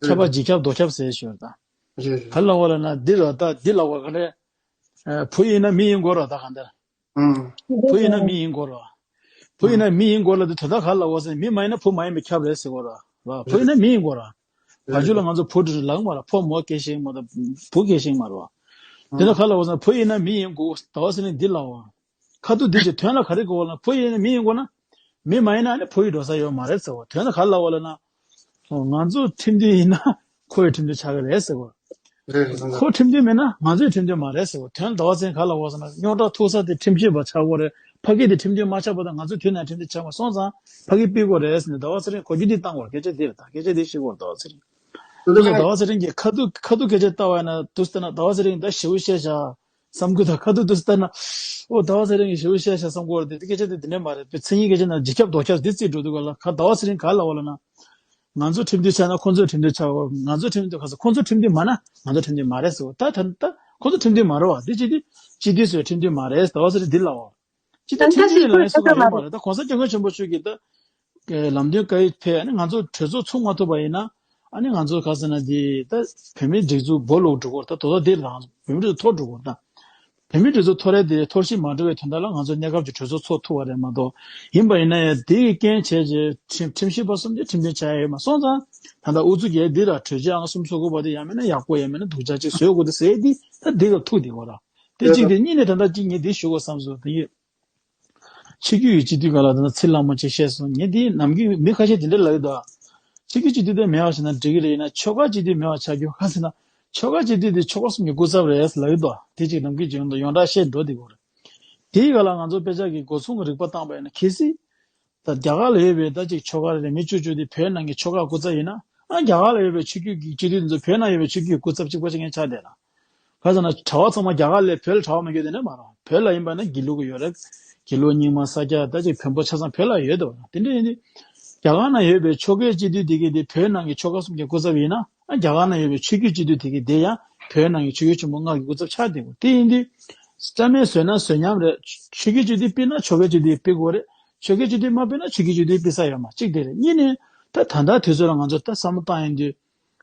ཁྱབ་པ་འཇིགས་ཁྱབ་ལྡོག་ཁྱབ་ཟེར་ཞོར་དང་། རེད་རེད། ག་རེ་ལབ་པ་ལབ་ན། འདི་ར་ད་འདི་ལབ་པ་ག་རེ། ཨ། བུ་ཡིན་ན་མི་ཡིན་དགོས་ར། ད་གང་ལྟར། ཨང་། བུ་ཡིན་ན་མི་ཡིན་དགོས་ར། བུ་ཡིན་ན་མི་ཡིན་དགོས་ལབ་དེ་དོན་དག་ག་རེ་ལབ་པ་ཟེར། མི་མ་ཡིན་ན་བུ་མ་ཡིན་པས་ཁྱབ་རེད་ཟེར་དགོས་ར། བ། བུ་ཡིན་ན་མི་ཡིན་དགོས་ར། བ་ཆུ་ལ་ང་ཚོ་བུ་འདྲི་ལབ་མ་ར། ཕོ་མོ་སྐད་ཤེས་མ་ར། བུ་སྐད་ཤེས་མ་ར་བ། དེ་ནས་ག་རེ་ལབ་པ་ཟེར་ན། བུ་ཡིན་ན་མི་ཡིན་དགོས། ཟླ་བ་ཚེ་རིང་འདི་ལབ་པ། ཁ་ཐུག་འདི་ཅིག་དོན་ལ་ག་རེ་གོ་བ་ལབ་ན། བུ་ཡིན་ན་མི་ཡིན་དགོས་ན། མི་མ་ཡིན་ན་ཨ་ནི་བུ་ཡི་འགྲོ་ས་ཡོད་མ་རེད་ཟེར་བ། དོན་ལ་ག་རེ་ལབ་པ་ལབ་ན། ང་ཚོ་ཁྲིམས་མཐུན་ཡིན་ན་ཁོ་ཡི་ཁྲིམས་མཐུན་ཆགས་ཀྱི་རེད་ཟེར་བ། རེད་རེད། ཁོ་ཁྲིམས་མཐུན་མེད་ན་ང་ཚོའི་ཁྲིམས་མཐུན་མ་རེད་ཟེར་བ། དོན་ལ་ཟླ་བ་ཚེ་རིང་ག་རེ་ལབ་པ་ཟེར་ན། རྙོག་དྲ་ཐུག་ས་དེ་ཁྲིམས་ཞིབ་པ་ཆགས་དགོས་རེད། ཕ་གི་དེ་ཁྲིམས་མཐུན་མ་ཆགས་པ་དང་། ང་ཚོའི་དུས་ནང་ཁྲིམས་མཐུན་ཆགས་མ་སོང་ཙང་ཕ་གི་ཕུད་དགོས་རེད་ཟེར་ནས་ཟླ་བ་ཚེ་རིང་གོ་རྒྱུ་འདི་བཏང་བ། སྐད་ཆ་འདི་རེད། ད་སྐད་ཆ་འདི་བཤད་དགོས་རེད། ཟླ་བ་ཚེ་རིང་། དེ་ལ་ཟླ་བ་ཚེ་རིང་གིས་ཁ་ཐུག་ཁ་ཐུག་སྐད་ཆ་བཏང་བ་ཡིན་ན། དུས་ལྟར་ན་ཟླ་བ་ཚེ་རིང་ད་ཞེ་པོ་བཤད་བཞག་བསམ་གྱི་འདུག་ཁ་ཐུག་དུས་ལྟར་ན། ཨོ། ཟླ་བ་ཚེ་རིང་གིས་ཞེ་པོ་བཤད་བཞག་བསམ་གྱི་ཡོད་རེད། དེ་སྐད་ཆ་དེ་དེ་འདྲ་མ་རེད། དཔེ་མཚན་ཉིད་སྐད་ཆ་ནང་འཇིགས་སྐྱབས་ལྡོག་སྐྱབས་དེ་བརྩིས་འགྲོ་དུས་ག་ལ། ཁ་ཟླ་བ་ཚེ་རིང་ག་རེ་ལབ་པ་ལབ་ན། ང་ཚོ་ཁྲིམས་མཐུན་ཆགས་ན་ཁོ་ཚོའི་ཁྲིམས་མཐུན་ཆགས་དགོས། ང་ཚོ་ཁྲིམས་མཐུན་ག་ཟེར། ཁོ་ཚོ་ཁྲིམས་མཐུན་མ་ན་ང་ཚོ་ཁྲིམས་མཐུན་མ་རེད་ཟེར་བ། ད་ད་ད་ཁོ་ཚོ་ཁྲིམས་མཐུན་མ་རེད་བ། དེ་ཅི་སྟེ་སྤྱི་འཐུས་ཚོའི་ཁྲིམས་མཐུན་མ་རེད། ཟླ་བ་ཚེ་རིང་འདི་ལབ་པ། སྤྱི་འཐུས་ད་ཁྲིམས་མཐུན་ལ་ཡང་སུ་གང་ཡོད་མ་རེད། ད་གོང་ས་སྐྱབས་མགོན་ཆེན་པོ་མཆོག་གིས་ད་ལམ་སྟོན་བཀའ་ཡིག་ཕེབས། ཨ་ནི་ང་ཚོ་གྲོས་ཚོགས་ཚུགས་མ་ཐུབ་པ་ཡིན་ན། ཨ་ནི་ང་ཚོ་ག་ཟེར་ན་འདི་ད་བོད་མིའི་སྒྲིག་འཛུགས་སྦོ་ལོག་འགྲོ་གི་རེད། ད་དོ་ད་འདིར་དང་བོད་མིའི་སྒྲིག་འཛུགས་འཐོར་འགྲོ་གི་རེད། ད་བོད་མིའི་སྒྲིག་འཛུགས་འཐོར་ཡ་དེ་འཐོར་བཤིག་མ་འགྲོ་བའི་དོན་དག་ལ་ང་ཚོ་གནས་སྐབས་ཀྱི་གྲོས་ཚོགས་ཚོགས་ཐུབ་པ་རེད་མ་གཏོགས། ཡིན་པ་ཡིན་ན་ཡང་དེ་ཡི་རྐྱེན་བྱས་རྗེས་ཁྲིམས་ཁྲིམས་ཞིབ་པ་གསུམ་གྱི་ཁྲིམས་མཐུན་ཆགས་ཡ་ཡོད་མ་སོང་ཙང་། ད་ལྟ་ཨུ་ཚུགས་ཀྱིས་འདི་ལ་གྲོས་ཆོད་ཨང་གསུམ་བཟོ་དགོས་པ་དེ་ཡང་མིན་ན་ཡག་པོ་ཡང་མིན་ན་སྡུག་ཅག་ཅིག་བཟོ་དགོས་འདུག་ཟེར་དེ་ད་འདི་ལ་ཐུག་བསྡད་ཡོད་ར། དེ་གཅིག་དེ། གཉིས་ནས་ད་ལྟ་གཅིག་ངས་འདི་ཞུ་དགོས་བསམ་སོང་། དེ་ཡིན། ཆོས་བརྒྱུད་ཀྱི་སྤྱི་འཐུས་སྒང་ལ་ད་ནི་ཚེ་ལྷ་མོ་ཅིག་བཤད་སོང་། ངས་འདི་ནམ་རྒྱུན་མི་ཁ་ཤས་དེ་འདྲ་ལབ་ཡོད་དོ། ཆོས་བརྒྱུད་སྤྱི་འཐུས་དེ་མེད་པ་བྱས་ན་འགྲིག་གི་རེད། ཡིན་ན་ཆོལ་ཁ་སྤྱི་འཐུས་མེད་པ་ཆགས་རྒྱུ་ག་ཟེར་ན། ཆོལ་ཁ་སྤྱི་འཐུས་དེ་ཆོལ་ཁ་གསུམ་གྱི་སྐུ་ཚབ་རེད་ལབ་ཡོད་དོ། དེ་གཅིག་ནམ་རྒྱུན་གྱི་ཡོང་དོ་ཡོངས་གྲགས་བཤད་འགྲོ་བསྡད་ཡོད་རེད། དེའི་སྒང་ལ་ང་ཚོ་དཔེ་ཆ་གི་སྒོ་མཚུངས་ཀྱི་རིག་པ་བཏང་པ་ཡིན་ན། གལ་སྲིད་ད་རྒྱ་གར་ལ་ཡོད་པའི་ད་ཅིག་ཆོལ་ཁ་རེ་རེ་མི་བཅུ་བཅུ་དེ་བོད་ནང་གི་ཆོལ་ཁ་སྐུ་ཚབ་ཡིན་ན། ཨ། རྒྱ་གར་ལ་ཡོད་པའི་ཆོས་བརྒྱུད་ཀྱི་སྤྱི་འཐུས་དེ་ཚོ་བོད་ནང་ཡོད་པའི་ཆོས་བརྒྱུད་སྐུ་ཚབ་གཅིག་པ་གཅིག་རྐྱང་ཆགས་བསྡད་ན། ག་ཟེར་ན་གྲྭ་པ་ཚང་མ་རྒྱ་གར་ལ་བོད་ལ་གྲྭ་པ་མ་བསྐྱོད་དེ་ནས་མ་རེད། བོད་ལ་ཡིན་པ་ན་དགེ་ལུགས་ཀྱི་ཡོད་རེད། དགེ་ལུགས་རྙིང་མ་ས་སྐྱ་ད་ཅིག་བོན་པོ་ཆ་ཚང་བོད་ལ་ཡོད་དོ། དེ་འདྲ་ཡིན་དུས་རྒྱ་གར་ན་ཡོད་པའི་ཆོལ་ཁའི་སྤྱི་འཐུས་དེ་གའི་དེ་བོད་ནང་གི་ཆོལ་ཁ་གསུམ་གྱི་སྐུ་ཚབ་ཡིན་ན། ཨ། རྒྱ་གར་ན་ཡོད་པའི་ཆོས་བརྒྱུད་སྤྱི་འཐུས་དེ་གའི་དེ་ཡང་བོད་ནང་གི་ཆོས་བརྒྱུད་ཆེན་པོ་ལྔ་གི་སྐུ་ཚབ་ཆགས་བསྡད་དགོས། དེ་ཡིན་དུས་རྩ་མེད་བཟོས་ན་བཟོ་ཉམས་རེད། ཆོས་བརྒྱུད་སྤྱི་འཐུས་ཕུད་ན་ཆོལ་ཁའི་སྤྱི་འཐུས་ཕུད་དགོས་རེད། ཆོལ་ཁའི་སྤྱི་འཐུས་མ་ཕུད་ན་ཆོས་བརྒྱུད་སྤྱི་འཐུས་ཕུད་ས་ཡོད་མ། གཅིག་དེ་རེད། གཉིས་ནས་ད་ད་ལྟ་དུས་ཚོད་ལ་ང་ཚོ་ད་བསམ་བློ་བཏང་ཡོང་དུས།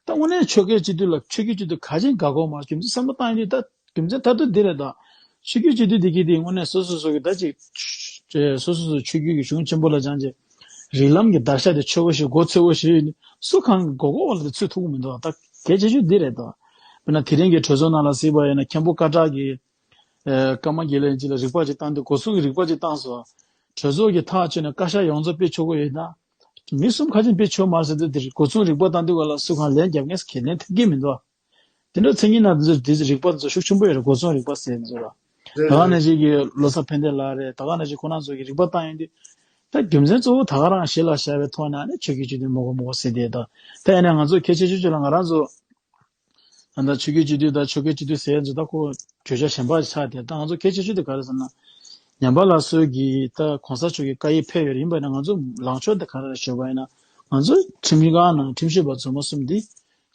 ད་དངོས་གནས་ཆོལ་ཁའི་སྤྱི་འཐུས་ལ་ཆོས་བརྒྱུད་སྤྱི་འཐུས་ག་ཅིག་དགའ་གོ་མ། རྒྱུ་མཚན་བསམ་བློ་བཏང་ཡོང་དུས་ད་རྒྱུ་མཚན་ད་དུང་འདི་རེད་ད། ཆོས་བརྒྱུད་སྤྱི་འཐུས་འདི་གི་དེ་དངོས་གནས་སོ་སོ་སོ་གི་ད་ཅིག་སོ་སོ་སོ་ཆོས་བརྒྱུད་ཀྱི་གཞུང་ཆེན་པོ་ལ་སྦྱངས་བྱས། རིགས་ལམ་གྱི་བརྡར་ཤ་དེ་ཆེ་བོ་ཞིག་མགོ་ཚོས་པོ་ཞིག་ཡིན་ན་སུ་གང་གི་མགོ་སྐོར་བ་ལ་དེ་ཚུད་ཐུབ་ཀྱི་མི་འདུག་ད་གལ་ཆེ་ཤོས་འདི་རེད་ད། དཔེར་ན་དེ་རིང་གི་གྲོས་ཚོགས་ནང་ལ་གཟིགས་པ་ཡིན་ན་མཁན་པོ་ཀ་བྲག་གིས། ཨེ། ཀརྨ་དགེ་ལེགས་ཅིག་ལ་རིག་པ་ཅིག་བཏང་དུས། སྒོ་མཚུངས་ཀྱི་རིག་པ་ཅིག་བཏང་སོང་། གྲོས་ཚོགས་ཀྱི་ཐག་གཅོད་ནས་བཀའ་ཤག་ཡོངས་རྫོགས་ཕུད་ཆོག་གི་ཡོད་ན། མི་གསུམ་ཁ་ཅིག་ཕུད་ཆོག་མ་རེད་ཟེར་དུས། དེ་སྒོ་མཚུངས་རིག་པ་བཏང་དུས་ག་ལ་སུ་གང་ལན་རྒྱབ་མཁན་ཁས་ལེན་ཐེབས་ཀྱི་མི་འདུག་དེ་འདྲ་མཚན་ཉིད་ནང་དེ་ཚོ་དེ་རིག་པ་དེ་ཚོ་ཤུགས་ཆེན་པོ་ཡོད་རེད། སྒོ་མཚུངས་རིག་པ་ཟེར་དེ་ཚོ་ལ། རེད་ད་ག་རེད། ནང་བཞིན་གྱི་བློ་བཟང་ཕན་བདེ་ལགས་རེད། ད་ག་ནང་བཞིན་ཁོ་རང་ཚོ་གི་རིག་པ་བཏང་ཡོང་དུས། ད་རྒྱུ་མཚན་གཙོ་བོ་ད་ག་རང་གཞི་ལ་བཞག་པའི་ཐོག་ནས་ཨ་ནི་ཆོས་བརྒྱུད་སྤྱི་འཐུས་མི་དགོས་མི་དགོས་ཟེར་དེ་ད། ད་ཡིན་ན་ང་ཚོ་གལ་ཆེ་ཤོས་ཅིག་ལ་ང་རང་ཚོ། ད་ལྟ་ཆོས་བརྒྱུད་སྤྱི་འཐུས་དང་ཆོལ་ཁའི་སྤྱི་འཐུས་ཟེར་ཡ་ཚོ་ད་ཁོ་བརྗོད་བྱ་གཞན་པ་ཆགས་ཏེ། ད་ང་ཚོ་གལ་ཆེ་ཤོས་དེ་ག་རེ་ཟེར་ན། ཉམས་པ་སླར་གསོ་གི་ད་གོང་ས་མཆོག་གི་བཀའ་ཡིག་ཕེབས་ཡོད་རེད། ཡིན་པ་ན་ང་ཚོ་ལངས་ཕྱོགས་དེ་ག་རེ་རེད་ཞུས་པ་ཡིན་ན། ང་ཚོ་ཁྲིམས་ཁང་ནང་ཁྲིམས་ཞིབ་པ་རྫུན་མ་གསུམ་འདི་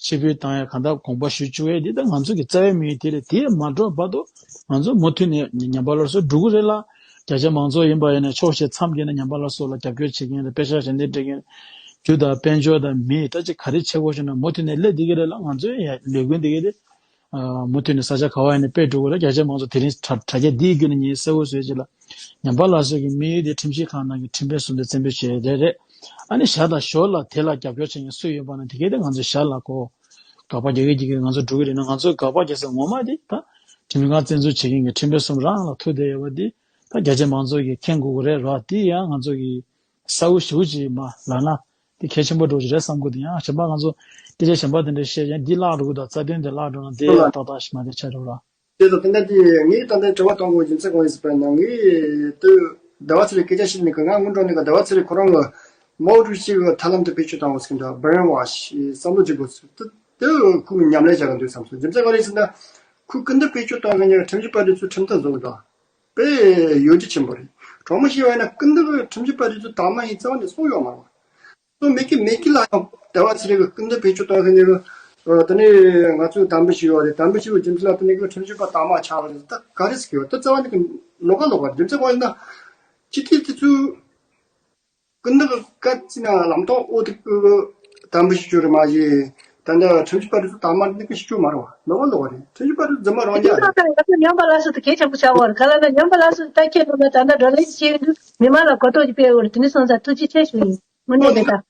ཕྱིར་འབུད་བཏང་ཡ་གང་ལྟར་དགོངས་པ་ཞུ་བཅུག་ཡ་འདི་ད་ང་ཚོ་གི་རྩ་བའི་དམིགས་ཡུལ་དེ་རེད། དེ་མ་འགྲུབ་བར་དུ་ང་ཚོ་མུ་མཐུད་ནས་ཉམས་པ་སླར་གསོ་འགྲོ་གི་རེད་ལ། བརྒྱ་ཆ་མང་ཚོགས་ཡིན་པ་ཡིན་ན་ཕྱོགས་ཞེན་མཚམས་བརྒྱད་ནས་ཉམས་པ་སླར་གསོ་ལ་རྒྱབ་སྐྱོར་བྱེད་མཁན་རེད། དཔེ་ཆ་ཞལ་འདེབས་སྤྲད་མཁན་རྒྱུ་དང་དཔལ་འབྱོར་དང་མི་ད་ཅིག་ག་རེ་བྱེད་དགོས་ཤེ་ན་མུ་མཐུད་ནས་སླེབས་བསྡད་ཀྱི་རེད་ལ། ང་ཚོའི་ཡ་ལས་འགུལ་འདི་ག་རེད། མུ་མཐུད་ནས་ས་ཆ་ག་བ་ཡིན་ནས་སྤེལ་འགྲོ་དགོས་རེད། རྒྱ་ཆེ་མང་ཚོགས་དེ་རིང་དྲ་དྲ་རྒྱ་འདིའི་བརྒྱུད་ནས་ངས་གསལ་བོ་བཟོས་རྗེས་ལ། ཉམས་པ་སླར་གསོ་གི་དམིགས་ཡུལ་དེ་ཁྲིམས་ཞིབ་ཁང་ནང་གི་ཁྲིམས་དཔོན་གསུམ་དེ་བཙན་འབུད་བྱས་དེ་རེད། ཨ་ནི་ཞར་དང་ཞོར་ལ་དེ་ལ་རྒྱབ་སྐྱོར་བྱེད་མཁན་སུ་ཡོད་པ་ན་དེ་གས་དེ་ང་ཚོས་ཞར་ལ་གོ་དགག་པ་རྒྱག་གི་རྒྱག་གི་ང་ཚོ་འགྲོ་གི་རེད་ན། ང་ཚོས་དགག་པ་རྒྱག་ས་ངོ་མ་དེ་ད་ཁྲིམས་ཞིབ་ཁང་བཙན་འཛུལ་བྱེད་མཁན་གྱི་ཁྲིམས་དཔོན་གསུམ་རང་ལ་ཐུག་བསྡད་ཡོད་པ་དེ། ད་རྒྱ་ཆེ་མང་ཚོགས་ཀྱིས་མཁྱེན་དགོས་ཀྱི་རེད་ར། དེ་ཡང་ང་ཚོ་གི་གསལ་བོ་ཞེ་པོ་ཅིག་མ་ལབ་ན་དེ་གལ་ཆེན་པོ་འདྲ་ཅིག་རེད་བསམ་གི་འདུག་ཡང་གཞན་པ་ང་ཚོ་སྐད་ཆ་གཞན་པ་དེ་འདྲ་བཤད་ཡང་འདི་བརླག་འགྲོ་གི་འདུག་རྩ་དོན་དེ་བརླག་འགྲོ་ན་དེ་ཡང་ཏག་ཏག་ཞིག་མ་རེད་ཆགས་འགྲོ་ར། དེ་དང་དེ་འདྲ་དེ་ངས་ད་ལྟ་དྲི་བ་གཏོང་དགོས་རྒྱུ་མཚན་གང་ཡིན་ཟེར་བ་ན། ངས་དེ་ཟླ་བ་ཚེ་རིང་སྐད་ཆ་བཤད་ནས་གི་ང་སྔོན་འགྲོ་ནས་གི་ཟླ་བ་ཚེ་རིང་ཁོ་རང་གི་མའོ་ཀྲུའུ་ཞི་གི་ཐབས་ལམ་དེ་བེད་སྤྱོད་བཏང་བ་ཟེར་གི་འདུག brainwash བསམ་བློ་འཇུག་དགོས་ཟེར། དེ་དེ་ཁོ་གི་ཉམས་ལེན་བྱ་གི་འདུག་བསམ་སོང་། རྒྱུ་མཚན་གང་ཡིན་ཟེར་ན་ཁོས་སྐུལ་འདེད་བེད་སྤྱོད་བཏང་མཁན་གྱི་ཁྲིམས་ཞིབ་པ་དེ་ཚོས་ཁྲིམས་ཐག་བཟོ་གི་འདུག་དཔེ་ཡོད་རྒྱུ་ཆེན་པོ་རེད། དྲང་མོ་བཤད་པ་ཡིན་ན་སྐུལ་འདེད་ཀྱི་ཁྲིམས་ཞིབ་པ་དེ་ཚོ་དང་མ་ཡིན་རྩ་བ་ནས་གསུངས་ཡོད་མ་རེད། གསུངས་མེད་ཀི་མེད་ཀི་ལ་ཡང་ཟླ་བ་ཚེ་རིང་གི་སྐུལ་འདེད་བེད་སྤྱོད་གཏོང་མཁན་གྱི་ཨ་དེ་ནས་ང་ཚོས་དམ་འབུལ་ཞུས་ཡོད་རེད། དམ་འབུལ་ཞུས་པའི་རྒྱུ་མཚན་ལ་དེ་ནས་ཁྲིམས་ཞིབ་པ་དང་མ་ཆགས་པ་རེད། ད་ག་རེ་ཟེར་གི་ཡོད། ད་རྩ་བ་ནས་ཀི་ལོགས་ཀ་ལོགས་ཀ་རེད། རྒྱུ་མཚན་གང་ཡིན་ན་སྤྱི་འཐུས་དེ་ཚོས་སྐུལ་འདེད་ཀྱི་བཀའ་བརྩིས་ན་ལམ་སྟོན་འོག་ཏུ་དམ་འབུལ་ཞུ་རྒྱུ་རེད་མ་གཞི། ད་ལྟ་ཁྲིམས་ཞིབ་པ་རེ་ཚོ་དམ་མ་འདི་ཀི་ཞུ་རྒྱུ་མ་རེད་བ། ལོག་པ་ལོག་པ་རེད། ཁྲིམས་ཞིབ་པ་རེ་ཚོ་རྫུན་མ་རང་རྒྱག་རེད། ད་ལྟ་ཉམས་པ་སླར་གསོ་དེ་གལ་ཆེན་པོ་ཆགས་པ་རེད། ག་ལ་ན་ཉམས་པ་སླར་གསོ་དེ་ད་ཁྱེད་ཚོ་ལ་ད་ལྟ་བགྲོ་གླེང་བྱེད་ཀྱི་འདུག་མི་མང་ལ་གོ་རྟོགས་ཅིག་སྤེལ་དགོས་རེད། དེ་ནས་སོང་ཙང་ཐུགས་རྗེ་ཆེ་ཞུ་ཡིན། དངོས་གནས་རེད་ད།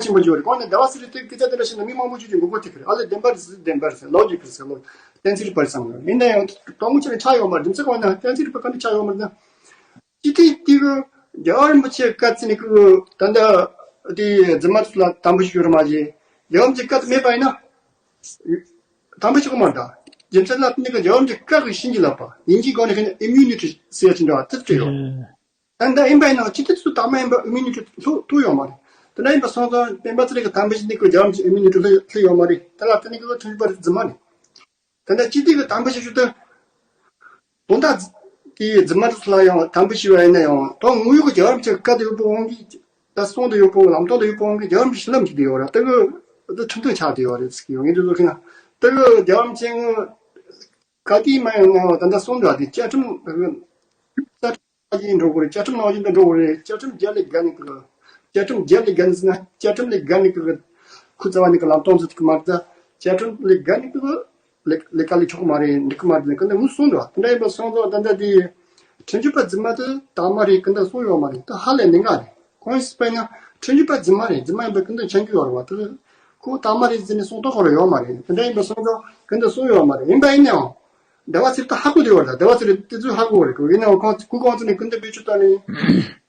ཆེན་པོ་ཡོད་རེད། གོང་ནས་ཟླ་བ་ཚེ་རིང་དེ་སྐད་ཆ་དེ་འདྲ་བཤད་ན་མི་མང་པོ་ཅིག་གིས་མགོ་སྐོར་ཐེབས་ཀྱི་རེད། ཨ་ལས་བདེན་པ་རེད་ཟེར། བདེན་པ་རེད་ཟེར། ལོ་རྒྱུས་ཀྱི་རེད་ཟེར། ལོ་བསྟན་འཛིན་རིག་པ་རེད་བསམ་གི་རེད། ཡིན་ན་ཡང་དོན་དངོས་ཆ་ནས་ཆགས་ཡོད་མ་རེད། རྒྱུ་མཚན་གང་ཡིན་ན་བསྟན་འཛིན་རིག་པ་ག་འདྲ་ཆགས་ཡོད་མ་རེད་ན། སྤྱི་འཐུས་དེ་གི་རྒྱལ་བ་རིན་པོ་ཆེ་བཀའ་བརྩིས་ནས་ཀི་ད་ལྟ་དེ་རྫུན་མ་ཚོ་ལ་དམ་འབུལ་ཞུ་རྒྱུ་རེད་མ་གཞི། རྒྱལ་བ་རིན་པོ་ཆེ་བཀའ་མེད་པ་ཡིན་ན་དམ་འབུལ་ཞུ་གི་མ་རེད་ད། རྒྱུ་མཚན་ལ་བརྟེན་ནས་ཀི་རྒྱལ་བ་རིན་པོ་ཆེ་བཀའ་གི་བྱིན་གྱིས་བརླབས་པ་ཡིན་གྱི། གོང་ནས་ཁྱེད་ནས་ཨིམ་ཡུ་ནི་ཊི་ཟེར་ཡ་ཅིག་འདྲ་བ་དེ་སྤྲད་ཡོད། ད་འདི་ཡིན་པ་ཡིན་ན་སྤྱི་འཐུས་ཚོ་དང་མ་ཡིན་པ་ཨིམ་ཡུ་ནི་ཊི་ལྷོ་ཐུག་ཡོད་མ་རེད། དེ་འདྲ་ཡིན་པ་སོང་ཙང་སྤེན་པ་ཚེ་རིང་གི་དམ་འབུལ་ཞུས་ནས་ཀི་རྒྱལ་བ་རིན་པོ་ཆེ་ཨིམ་ཡུ་ནི་ཊི་ལྷོད་ལྷོད་ཡོད་མ་རེད། དེ་ལ་བརྟེན་ནས་ཀི་ཁྲིམས་ཞིབ་པ་རེ་རྫུན་མ་རེད། ད་ལྟ་སྤྱི་འཐུས་ཀྱི་དམ་འབུལ་ཞུ་རྒྱུ་དེ་དོན་དག་དེའི་རྫུན་མ་རེད་ལ་ཡང་དམ་འབུལ་ཞུས་པ་ཡིན་ན་ཡང་དོན་དངོས་ཡོད་ཀྱི་རྒྱལ་བ་རིན་པོ་ཆེ་བཀའ་དེ་ཡོད་པའི་དབང་གིས་ད་གསུང་དེ་ཡོད་པའི་ལམ་སྟོན་དེ་ཡོད་པའི་དབང་གིས་རྒྱལ་བ་རིན་པོ་ཆེ་ལམ་ཞིག་དེ་ཡོད་རེད། དེ་གི་དེ་ཁྲིམས་མཐུན་ཆགས་དེ་ཡོད་རེད་ཟེར་གི་ཡོད། ངས་དེ་ཚོ་ཁྱེད་ན་དེ་གི་རྒྱལ་བ་རིན་པོ་ཆེ་ངོ་བཀའ་དེའི་མ་ཡང་ནའང་ད་ལྟ་གསུང་འདྲ་དེ་བཅའ་ཁྲིམས་རྩ་ཁྲིམས་ཡིན་འགྲོ་གི་རེད། བཅའ་ཁྲིམས་ནང་བཞིན་དུ་འགྲོ་གི་རེད། བཅའ་ཁྲིམས་རྒྱབ་ལས་བརྒལ་ནས་ཀི་བཅའ་ཁྲིམས་རྒྱབ་ལས་བརྒལ་ནས་ཟེར་ན་བཅའ་ཁྲིམས་ལས་བརྒལ་ནས་ཀི་ཁུ་རྩ་བ་ནས་ཀི་ལམ་སྟོན་ཟེར་གི་མ་རེད། ད་བཅའ་ཁྲིམས་ལས་བརྒལ་ནས་ཀི་ལས་ལས་ཀ་ལས་ཆོག་གི་མ་རེད། འགྲིག་གི་མ་རེད་ཀི་འདི་ངོས་གསུངས་འདུག་དེ་འདྲ་ཡིན་པ་སོང་ཙང་ད་ལྟ་དེ་ཁྲིམས་ཞིབ་པ་རྫུན་མ་དེ་དང་མ་རེད་ཀི་འདི་གསུངས་ཡོད་མ་རེད། ད་ཧ་ལས་ནི་འགའ་རེད། གང་ཡིན་ཟེར་བ་ཡིན་ན་ཁྲིམས་ཞིབ་པ་རྫུན་མ་རེད། རྫུན་མ་ཡིན་པ་ཀི་འདི་མཁྱེན་གྱི་ཡོད་རེད་བ། དེ་ཁོ་དང་མ་རེད་ཟེར་ནས་གསུང་ཐོག་ཁོ་རང་ཡོད་མ་རེད། དེ་འདྲ་ཡིན་པ་སོང་ཙང་ཀི་འདི་གསུངས་ཡོད་མ་རེད། ཡིན་པ་ཡིན་ནའང་ཟླ་བ་ཚེ་རིང་ད་ཧ་གོ་བསྡད་ཡོད་རེད། ད་ཟླ་བ་ཚེ་རིང་དེ་ཚོས་ཧ་གོ་བ་རེད་ཀི། ཡིན་ནའང་ཁོང་ཁོ་གང་ཚོ་ནས་ཀི་འདི་བེད་སྤྱོད་བཏང་ནས་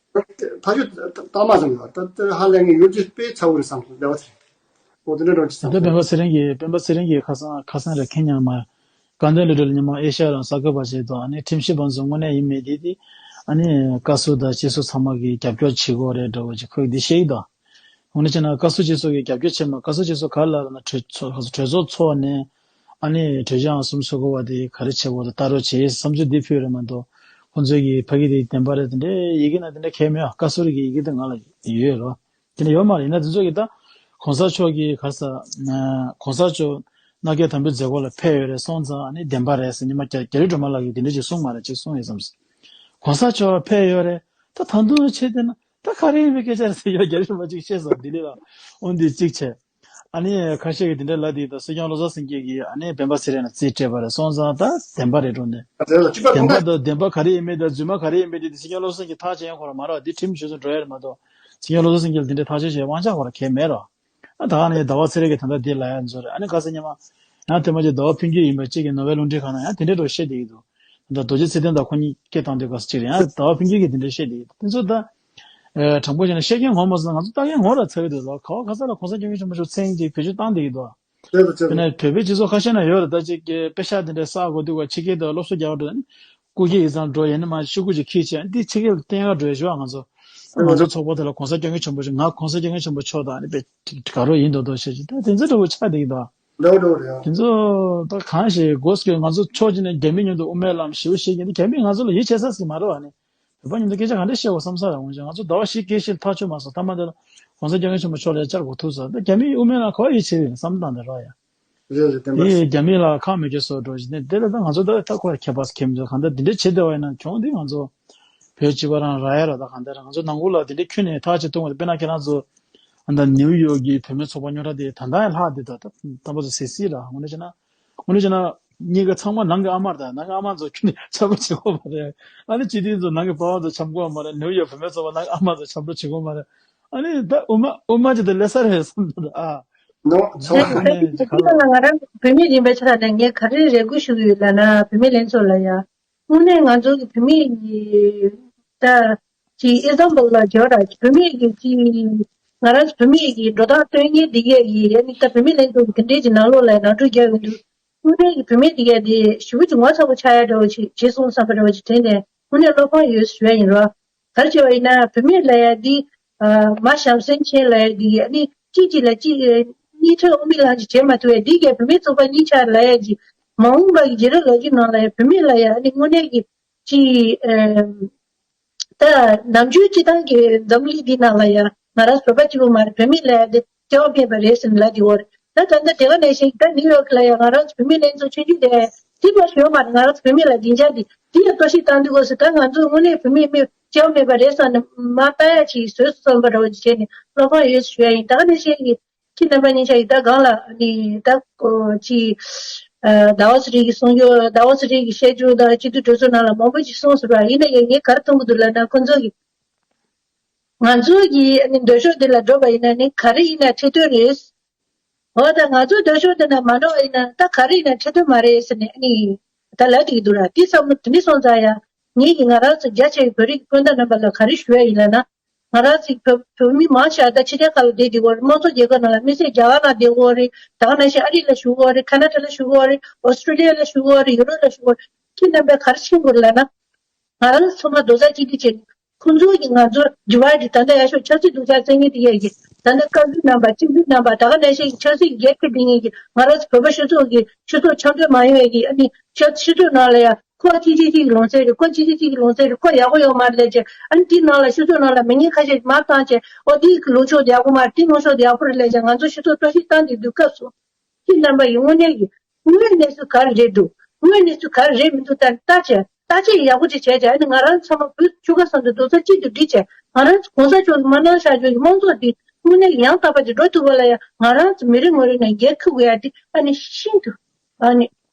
ཕ་ཤོད་དང་མ་བཟང་ཡོད། ད་ད་ཧ་ལས་ངས་ཡོད་རྒྱུ་དཔེ་ཚ་བོ་རེད་བསམ་སོང་ཟླ་བ་ཚེ་རིང་། འོ་དེ་འདྲ་འགྲོ་ཅི་ད་བསམ་ལྟ་སྤེན་པ་ཚེ་རིང་གིས་སྤེན་པ་ཚེ་རིང་གིས་ཁ་སང་ཁ་སང་རེད་ཁེ་ཉག་མ་དགའ་ལྡན་ལྷན་ཁང་ལ་ཉི་མ་ཨེ་ཤ་ཡ་རང་གསར་འགོད་པ་བྱས་འདུག་ཨ་ནི་ཁྲིམས་ཞིབ་པ་ཚོ་དངོས་གནས་ཡིན་མིན་དེ་དེ་ཨ་ནི་བཀའ་ཟུར་དང་སྤྱི་ཟུར་ཚང་མ་གིས་རྒྱབ་སྐྱོར་བྱེད་དགོས་རེད་འདྲ་བོ་ཅིག་ཁོས་འདི་བཤད་ཀྱི་འདུག་འོ་ན་བྱས་ན་བཀའ་ཟུར་སྤྱི་ཟུར་གྱི་རྒྱབ་སྐྱོར་བྱེད་མ། བཀའ་ཟུར་སྤྱི་ཟུར་ག་རེ་ལབ་ན་གྲོས་ཚོགས་གྲོས་ཚོགས་འཚོགས་ནས་ཨ་ནི་གྲོས་ཆོད་ཨང་གསུམ་སོ་དགུ་པ་དེ་ག་རེ་བྱེད་དགོས་དང་ལྟ་རོགས་བྱེད་བསམ་ཚུལ་འདི་ཕུལ་རེད་མ་གཏོགས་ཁོང་ཚོས་ཀྱི་ཕ་གི་དེ་བདེན་པ་རེད། དེ་འདྲའི་ཡི་གེ་ན་དེ་འདྲ་གལ་མེད་ཨ། བཀའ་ཟུར་གྱི་ཡི་གེ་དེ་ང་ལ་ཡོད་རོ། དེ་འདྲ་ཡོད་མ་རེད། ཡིན་ན་དེ་ཚོ་གི་ད་གོང་ས་མཆོག་གི་ག་ས་གོང་ས་མཆོག་མནའ་སྐྱེལ་དམ་འབུལ་མཛད་སྒོ་ལ་ཕེབས་ཡོད་རེད་སོང་ཙང་ཨ་ནི་བདེན་པ་རེད་ཟེར། ཉི་མ་རྒྱ་རྒྱ་རི་སྒྲོལ་མ་ལགས་ཀྱིས་དེ་འདྲ་ཅིག་གསུངས་མ་རེད་ཅིག་གསུངས་ཡོད་བསམ་སོང་། གོང་ས་མཆོག་ཕེབས་ཡོད་རེད། ད་ད་དུང་ཆེ་དེ་ན་ད་ག་རེ་ཡིན་པའི་སྐད་ཆ་རེད་ཟེར་ཡོད། རྒྱ་རི་སྒྲོལ་མ་ཅིག་བཤད་སོང་། ལྡི་ལི་ལ་འོ་འདི་གཅིག་བྱས། ཨ་ནི་ཁ་ཤས་ཀྱིས་དེ་འདྲ་ལབ་དེ་ད་སྲིད་སྐྱོང་བློ་བཟང་སེང་གེ་གིས་ཨ་ནི་སྤེན་པ་ཚེ་རིང་ལ་རྩིས་སྤྲད་པ་རེད་སོང་ཙང་ད་བདེན་པ་རེད་འགྲོ་ནས། བདེན་པ་དང་བདེན་པ་ག་རེ་ཡིན་མིན་དང་རྫུན་མ་ག་རེ་ཡིན་མིན་དེ་དེ་སྲིད་སྐྱོང་བློ་བཟང་སེང་གེ་ཐག་བཅད་ཡོང་ཁོ་རང་མ་རེད་བ། དེ་ཁྲིམས་གཞི་བཟུང་འགྲོ་ཡ་རེད་མ་གཏོགས་སྲིད་སྐྱོང་བློ་བཟང་སེང་གེ་ལ་དེ་འདྲའི་ཐག་གཅོད་བྱེད་དབང་ཆ་ཁོ་རང་གལ་མེད་རོ། ཨ་ད་ག་ནས་ཟླ་བ་ཚེ་རིང་གིས་ད་ལྟ་འདི་ལབ་ཡ་ཚོ་རེད། ཨ་ནི་ག་ས་ཉི་མ་ཡང་ཐེངས་མ་ཅིག་ཟླ་བ་ཕུན་སྐྱིད་ཡིན་པ་གཅིག་གིས་ནོ་བེལ་རླུང་འཕྲིན་ཁང་ནང་ཡང་དེ་འདྲའི་འགྲོ་བཤད་བསྡད་ཀྱི་འདུག་ད་རྡོ་རྗེ་ཚེ་བརྟན་དང་ཁོ་གཉིས་སྐད་བཏང་དུས་ག་ས་གཅིག་རེད། ཡང་ཟླ་བ་ཕུན་སྐྱིད་ཀྱིས་དེ་འདྲ་བཤད་བསྡད་ཀྱི་འདུག་དེ་ཚོ་ད་ཨེ་དྲང་པོ་བཤད་ན་བཤད་མཁན་ངོ་མ་ཚང་ང་ཚོ་ལྟ་མཁན་ངོ་ར་ཚ་གི་འདུག་ལ། ག་བ་ག་ས་ལ་གོང་ས་སྐྱབས་མགོན་ཆེན་པོ་མཆོག་མཚན་གཅིག་བེད་སྤྱོད་བཏང་བསྡད་ཀྱི་འདུག་དེ་ལ་དེ་དཔེར་ན་བོད་པའི་སྤྱི་ཚོགས་ཁ་ཤས་ན་ཡོད་རེད། ད་ཅིག་གི་དཔེ་ཤག་དེ་འདྲ་བསགས་དགོས་དུས་ག་ཕྱི་རྒྱལ་དུ་སློབ་གསོ་རྒྱག་འགྲོ་ན་སྐུ་སྒེར་ཡིག་ཚང་འགྲོ་ཡིན་ན་མ་ཤོག་གུ་ཅིག་ཁྱེར་བྱས་འདི་ཕྱི་རྒྱལ་བསྟན་ཡག་འགྲོ་ཡ་ཞུ་བ། ང་ཚོ་ང་ཚོ་ཚོགས་པ་དེ་ལ་གོང་ས་སྐྱབས་མགོན་ཆེན་པོ་ཆོག་ང་གོང་ས་སྐྱབས་མགོན་ཆེན་པོ་མཆོག་དང་ནི་དཔེ་དགའ་རོགས་ཡིན་མདོག་མདོག་བྱས་ཅིག་ད་དེ་ཚོ་འདྲ་བོ་ཆགས་བསྡད་ཀྱི་འདུག་འདྲ་བོ་འདྲ་བོ་རེད། དེ་ཚོ་ད་གང་ཞིག་དགོས་ཀྱི། ང་ཚོ་ཕྱོགས་གཅིག་ནས་རྒྱ་མི་མཉམ་དུ་དབུ་མའི་ལམ་ཞེ་པོ་བཤད་ཀྱིན་འདི་རྒྱ་མིས་ང་ཚོ་ལ་ཡིད་ཆེས་ས་ཞིག་མ་རེད་བ། ནི་བོད་པ་མཉམ་དུ་སྐད་ཆ་ག་འདྲ་བཤད་དགོས་བསམ་ས་རེད། འོན་ཀྱང་ང་ཚོ་ཟླ་བ་བཞི་དགེ་བཤེས་ལ་ཐག་ཆོད་མ་སོང་། ཐ་མ་དེ་ལ་གོང་ས་སྐྱབས་མགོན་ཆེན་པོ་མཆོག་ལ་ཡ་བཅར་དགོས་ཐུག་ས། ད་རྒྱ་མིའི་དབུ་མའི་ལམ་ག་བ་ཡིད་ཆེས་ཡོད་བསམ་སྟངས་དེ་རེད་ཡ། རེད་རེད། བདེན་པ་དེ་རེད། རྒྱ་མི་ལ་ཁག་མེད་ཀྱི་བཟོ་འདྲ་ཞིག་ནས་དེ་ལ་ད་ང་ཚོ་ད་ད་ཁོ་ལ་ཁྱད་པར་གང་ཡང་མི་འདུག་གང་ལྟར་འདི་འདྲ་བྱེད་བསྡད་པ་ཡིན་ན་གྱོང་འདི་ང་ཚོ་བོད་སྤྱི་པ་རང་རག་ཡ་ར། ད་གང་ལྟར་ང་ཚོ་ནང་ཁུལ་ལ་དེ་འདྲ་ཁྱོན་ནས་ཐག་གཅོད་གཏོང་བ་དེ། དཔེར་ན་ཁྱེད་རང་ཚོ་ཨ་ད་ནིའུ་ཡོག་གི་བོད་མི་ཚོགས་པ་རྙོག་དྲ་དེ་ད་ལྟ་ཡང་ལྷག་བསྡད་འདུག་ད་ད་ལྟ་བར་དུ་གཟིགས་གཟིགས་ར། དངོས་གནས་བྱས་ན་དངོས་གནས་བྱས་ན་ གཉིས་ཀ་ཚང་མ་ནང་གི་ཨ་མ་དང་ནང་གི་ཨ་མ་ཚོ་ཁྱོན་ནས་འཆམ་པོ་བྱེད་ཀྱི་ཡོད་མ་རེད། ཨ་ནི་སྤྱི་བདེ་ཚོ་ནང་གི་པ་ཕ་ཚོ་འཆམ་ཀྱི་ཡོད་མ་རེད། ནིའུ་ཡོག་བུད་མེད་ཚོ་ནང་གི་ཨ་མ་ཚོ་འཆམ་པོ་བྱེད་ཀྱི་ཡོད་མ་རེད། ཨ་ནི་ད་དབུ་མ་དབུ་མ་ཅིག་ཏུ་སླེབས་ས་རེད་བསམ་འདུག་ཨ། ནོ་ཚོ། ཨ་ནི་ད་ཅིག་ཁ་ལ། ང་རང་བུད་མེད་ཡིན་པའི་ཆ་ནས་ངས་ག་རེ་རེ་སྐུལ་ཞུ་གི་ཡོད་ལབ་ན། བུད་མེད་ལྷན་ཚོགས་ལ་ཡ། དངོས་གནས་ང་ཚོ་གི་བུད་མེད་ཀྱི་ད་ཅིག་ཨེག་ཛམ་པལ་ལ་འཇོག་ར། བུད་མེད་ཀྱི་ཅིག་ང་རང་ཚོ་བུད་མེད་ཀྱི་འགྲོ་སྟངས་སྟོན་མཁན་འདི་གས་ཀྱི་ཡ་ནི་ད་བུད་མེད་ལྷན་ཚོགས་ཀྱི་དེ་འདྲས་ཀྱི་ནང་ལོགས་ལ་ནང་འཁྲུག་རྒྱག་གི་འདུག་དངོས་གནས་ཀྱི་བུད་མེད་འདི་གས་འདི་ཞེ་པོ་ཅིག་ངོ་ཚ་པོ་ཆགས་ཡ་འདྲ་བོ་ཅིག་བྱས་སོང་བསམ་པ་འདྲ་བོ་ཅིག་དྲན་ནས་དངོས་གནས་བློ་ཕམ་ཡོད་ཞུ་ཡ་ཡིན་རོ། ག་རེ་བྱས་པ་ཡིན་ན་བུད་མེད་ལབ་ཡ་འདི་ཨ་མ་བྱམས་སེམས་ཅན་ལབ་ཡ་འདི་ཨ་ནི་གཅིག་གཅིག་ལ་གཅིག་གཉིས་ཁྲི་དབུ་མའི་ལམ་ཅིག་བྱེད་མ་ཐུབ་ཡ་འདི་གས་བུད་མེད་ཚོགས་པ་གཉིས་ཆར་ལབ་ཡ་ཅིག་མ་འོངས་པ་གི་རྗེས་རབས་ལོ་རྒྱུས་ནང་ལ་ཡ་བུད་མེད་ལབ་ཡ་ཨ་ནི་དངོས་གནས་ཀྱི་ཅིག་ཨ། ད་ནམ་རྒྱུན་སྤྱི་བཏང་གི་འཛམ་གླིང་འདི་ནང་ལ་ཡང་ང་རང་བོད་པ་གཅིག་པུ་མ་རེད། བུད་མེད་ལ་ཡང་དེ་སྐྱེ་བ་མེད་པ་རེད་ཟེར་ནས་ལབ་ཀྱི་ཡོད་རེད། ད་ད་ལྟ་དེ་ག་ནང་བཞིན་ད་ནིའུ་ཡོག་ལ་ཡང་ང་རང་ཚོ་བུད་མེད་ལྷན་ཚོགས་ཆུང་ཆུང་དེ་དེ་མ་ཞུ་བ་མ་རེད། ང་རང་ཚོ་བུད་མེད་ལ་སྡིངས་ཆ་འདི་དེ་ཡང་གཏོར་བཤིག་བཏང་འདུག་གོ་ཟེར། ད་ང་ཚོ་དངོས་གནས་བུད་མེད་མི་སྐྱེ་བ་མེད་པ་རེད་བསམ་ནས་མ་ལྟ་ཡ་ཅིག་བཟོས་སོང་བསམ་པ་འདྲ་བོ་ཅིག་བྱས་ནས་བློ་ཕམ་ཡོད་ཞུ་ཡ་ཡིན། ད་ག་ནང་བཞིན་གྱི་ཁྱེད་རྣམ་པ་གཉིས་ཆ་ཡིས་ད་གང་ལ་ནི་ད་ཀོ་ཅི། ཨ་ཟླ་བ་ཚེ་རིང་གིས་གསུངས་རྒྱུ། ཟླ་བ་ཚེ་རིང་གིས་བཤད་རྒྱུ་དང་སྤྱི་འཐུས་གྲོས་ཚོགས་ནང་ལ་མང་པོ་ཅིག་གསུངས་ཟེར་བ་ཡིན་ན་ཡང་ངས་ག་རེ་མཐོང་གི་འདུག་ལབ་ན་ཁོང་ཚོ་གིས་ང་ཚོ་གི་ནི་འདོད་ཕྱོགས་འདི་ལ་འགྲོ་བ་ཡིན་ན་ནི་ག་རེ་ཡིན་ན་འཕྲལ་དོན་རེད། འོ་ད་ང་ཚོའི་འདོད་ཕྱོགས་འདི་ན་མ་འགྲོ་བ་ཡིན་ན་ད་ག་རེ་ཡིན་ན་འཕྲལ་དོན་མ་རེད་ཟེར་ནས་ནི་ད་ལབ་བསྡད་ཀྱི་འདུག་ར། དེ་བསམ་བློ་དེ་འདྲ་སོང་ཙང་ཡང་ངེད་ཀྱིས་ང་རང་ཚོ་རྒྱ་ཆེ་བའི་བོད་རིགས་སྤུན་ཟླ་རྣམ་པ་ལ་ག་རེ་ཞུ་ཡ་ཡིན་ལབ་ན། ང་རང་ཚོའི་བོད་བོད་མི་མང་ཆེ་བ་ད་ཕྱི་རྒྱལ་ཁག་ལ་བསྡད་ཀྱི་ཡོད་རེད། དམངས་གཙོ་རྒྱལ་ཁབ་ནང་ལ་དམིགས་བསལ་རྒྱ་གར་ནང་བསྡད་ཀྱི་ཡོད་རེད། ད་ག་ནང་བཞིན་ཨ་རི་ལ་བཞུགས་ཀྱི་ཡོད་རེད། ཁ་ན་ཌ་ལ་བཞུགས་ཀྱི་ཡོད་རེད། ཨོ་སི་ཀྲོ་ལི་ཡ་ལ་བཞུགས་ཀྱི་ཡོད་རེད། ཡུ་རོབ་ལ་བཞུགས་ཀྱི་ཡོད་རེད། ཁྱེད་རྣམ་པས་ག་རེ་མཁྱེན་དགོས་ལབ་ན། ང་རང་ཚང་མ་རྡོག་རྩ་གཅིག་སྒྲིལ་བྱས་ནས་ཁོང་ཚོ་གིས་ང་ཚོར་divide ད་ལྟ་ཡར་ཞོག་ཆབ་སྲིད་སྡུག་ཅག་རྩེད་མཁན་དེ་གས་ཀྱིས་ད་ལྟ་བཀའ་བརྒྱུད་རྣམ་པ་སྤྱི་འཐུས་རྣམ་པ་ད་ག་ནང་བཞིན་གྱི་ཆབ་སྲིད་ཀྱི་རྒྱལ་ཁབ་འདི་གཉིས་ཀྱིས་ང་རང་ཚོ་བོད་པ་སྤྱི་ཚོགས་ཀྱི་སྤྱི་ཚོགས་འཆམ་མཐུན་མ་ཡོང་བའི་གི་ཨ་ནི་ཆབ་སྤྱི་ཚོགས་ནང་ལ་ཡང་ཁོ་གཅིག་གཅིག་གཅིག་གི་ལུང་ཚན་རེད། ཁོ་གཅིག་གཅིག་གཅིག་གི་ལུང་ཚན་རེད། ཁོ་ཡག་པོ་ཡོད་མ་རེད་ལབ་བྱས་ཨ་ནི་དེའི་ནང་ལ་སྤྱི་ཚོགས་ནང་ལ་མི་ངན་ཁ་ཤས་མར་བཏང་བྱས་ཨོ་དེའི་ལུང་ཕྱོགས་དེ་ཡག་པོ་མ་རེད། དེའི་ལུང་ཕྱོགས་དེ་ཡག་པོ་རེད་ལབ་བྱས་ང་ཚོ་སྤྱི་ཚོགས་གཏོར་བཤིག་བཏང་བསྡད་དུས་སྐབས་སུ། ཁྱེད་རྣམ་པ་ཡིས་དངོས་གནས་ཀྱི་དངོས་ཡོད་གནས་ཚུལ་ག་རེ་རེད་འདུག་དངོས་ཡོད་གནས་ཚུལ་ག་རེ་རེད་མི་འདུག་ལྟ་ལྟ་ཅེས་ཡག་པོ་ཅིག་བྱས་བྱས་ཨ་ནི་ང་རང་ཚང་མ་བོད་ཆོལ་ཁ་གསུམ་དུ་རྡོག་རྩ་གཅིག་ཏུ་སྒྲིལ་བྱས་ང་རང་ཚོ་གོང་ས་མཆོག་གིས་མ་གནང་བཞག་རྒྱུ་ཡི་དམངས་གཙོ་འདི་དངོས་གནས་ཡང་དག་པ་ཅིག་འགྲོ་ཐུབ་པ་ལ་ཡང་ང་རང་ཚོ་མི་རེ་ངོ་རེ་ནས་འགན་འཁུར་དགོས་ཡ་འདི་ཨ་ནི་ཤིན་ཏུ་ཨ་ནི་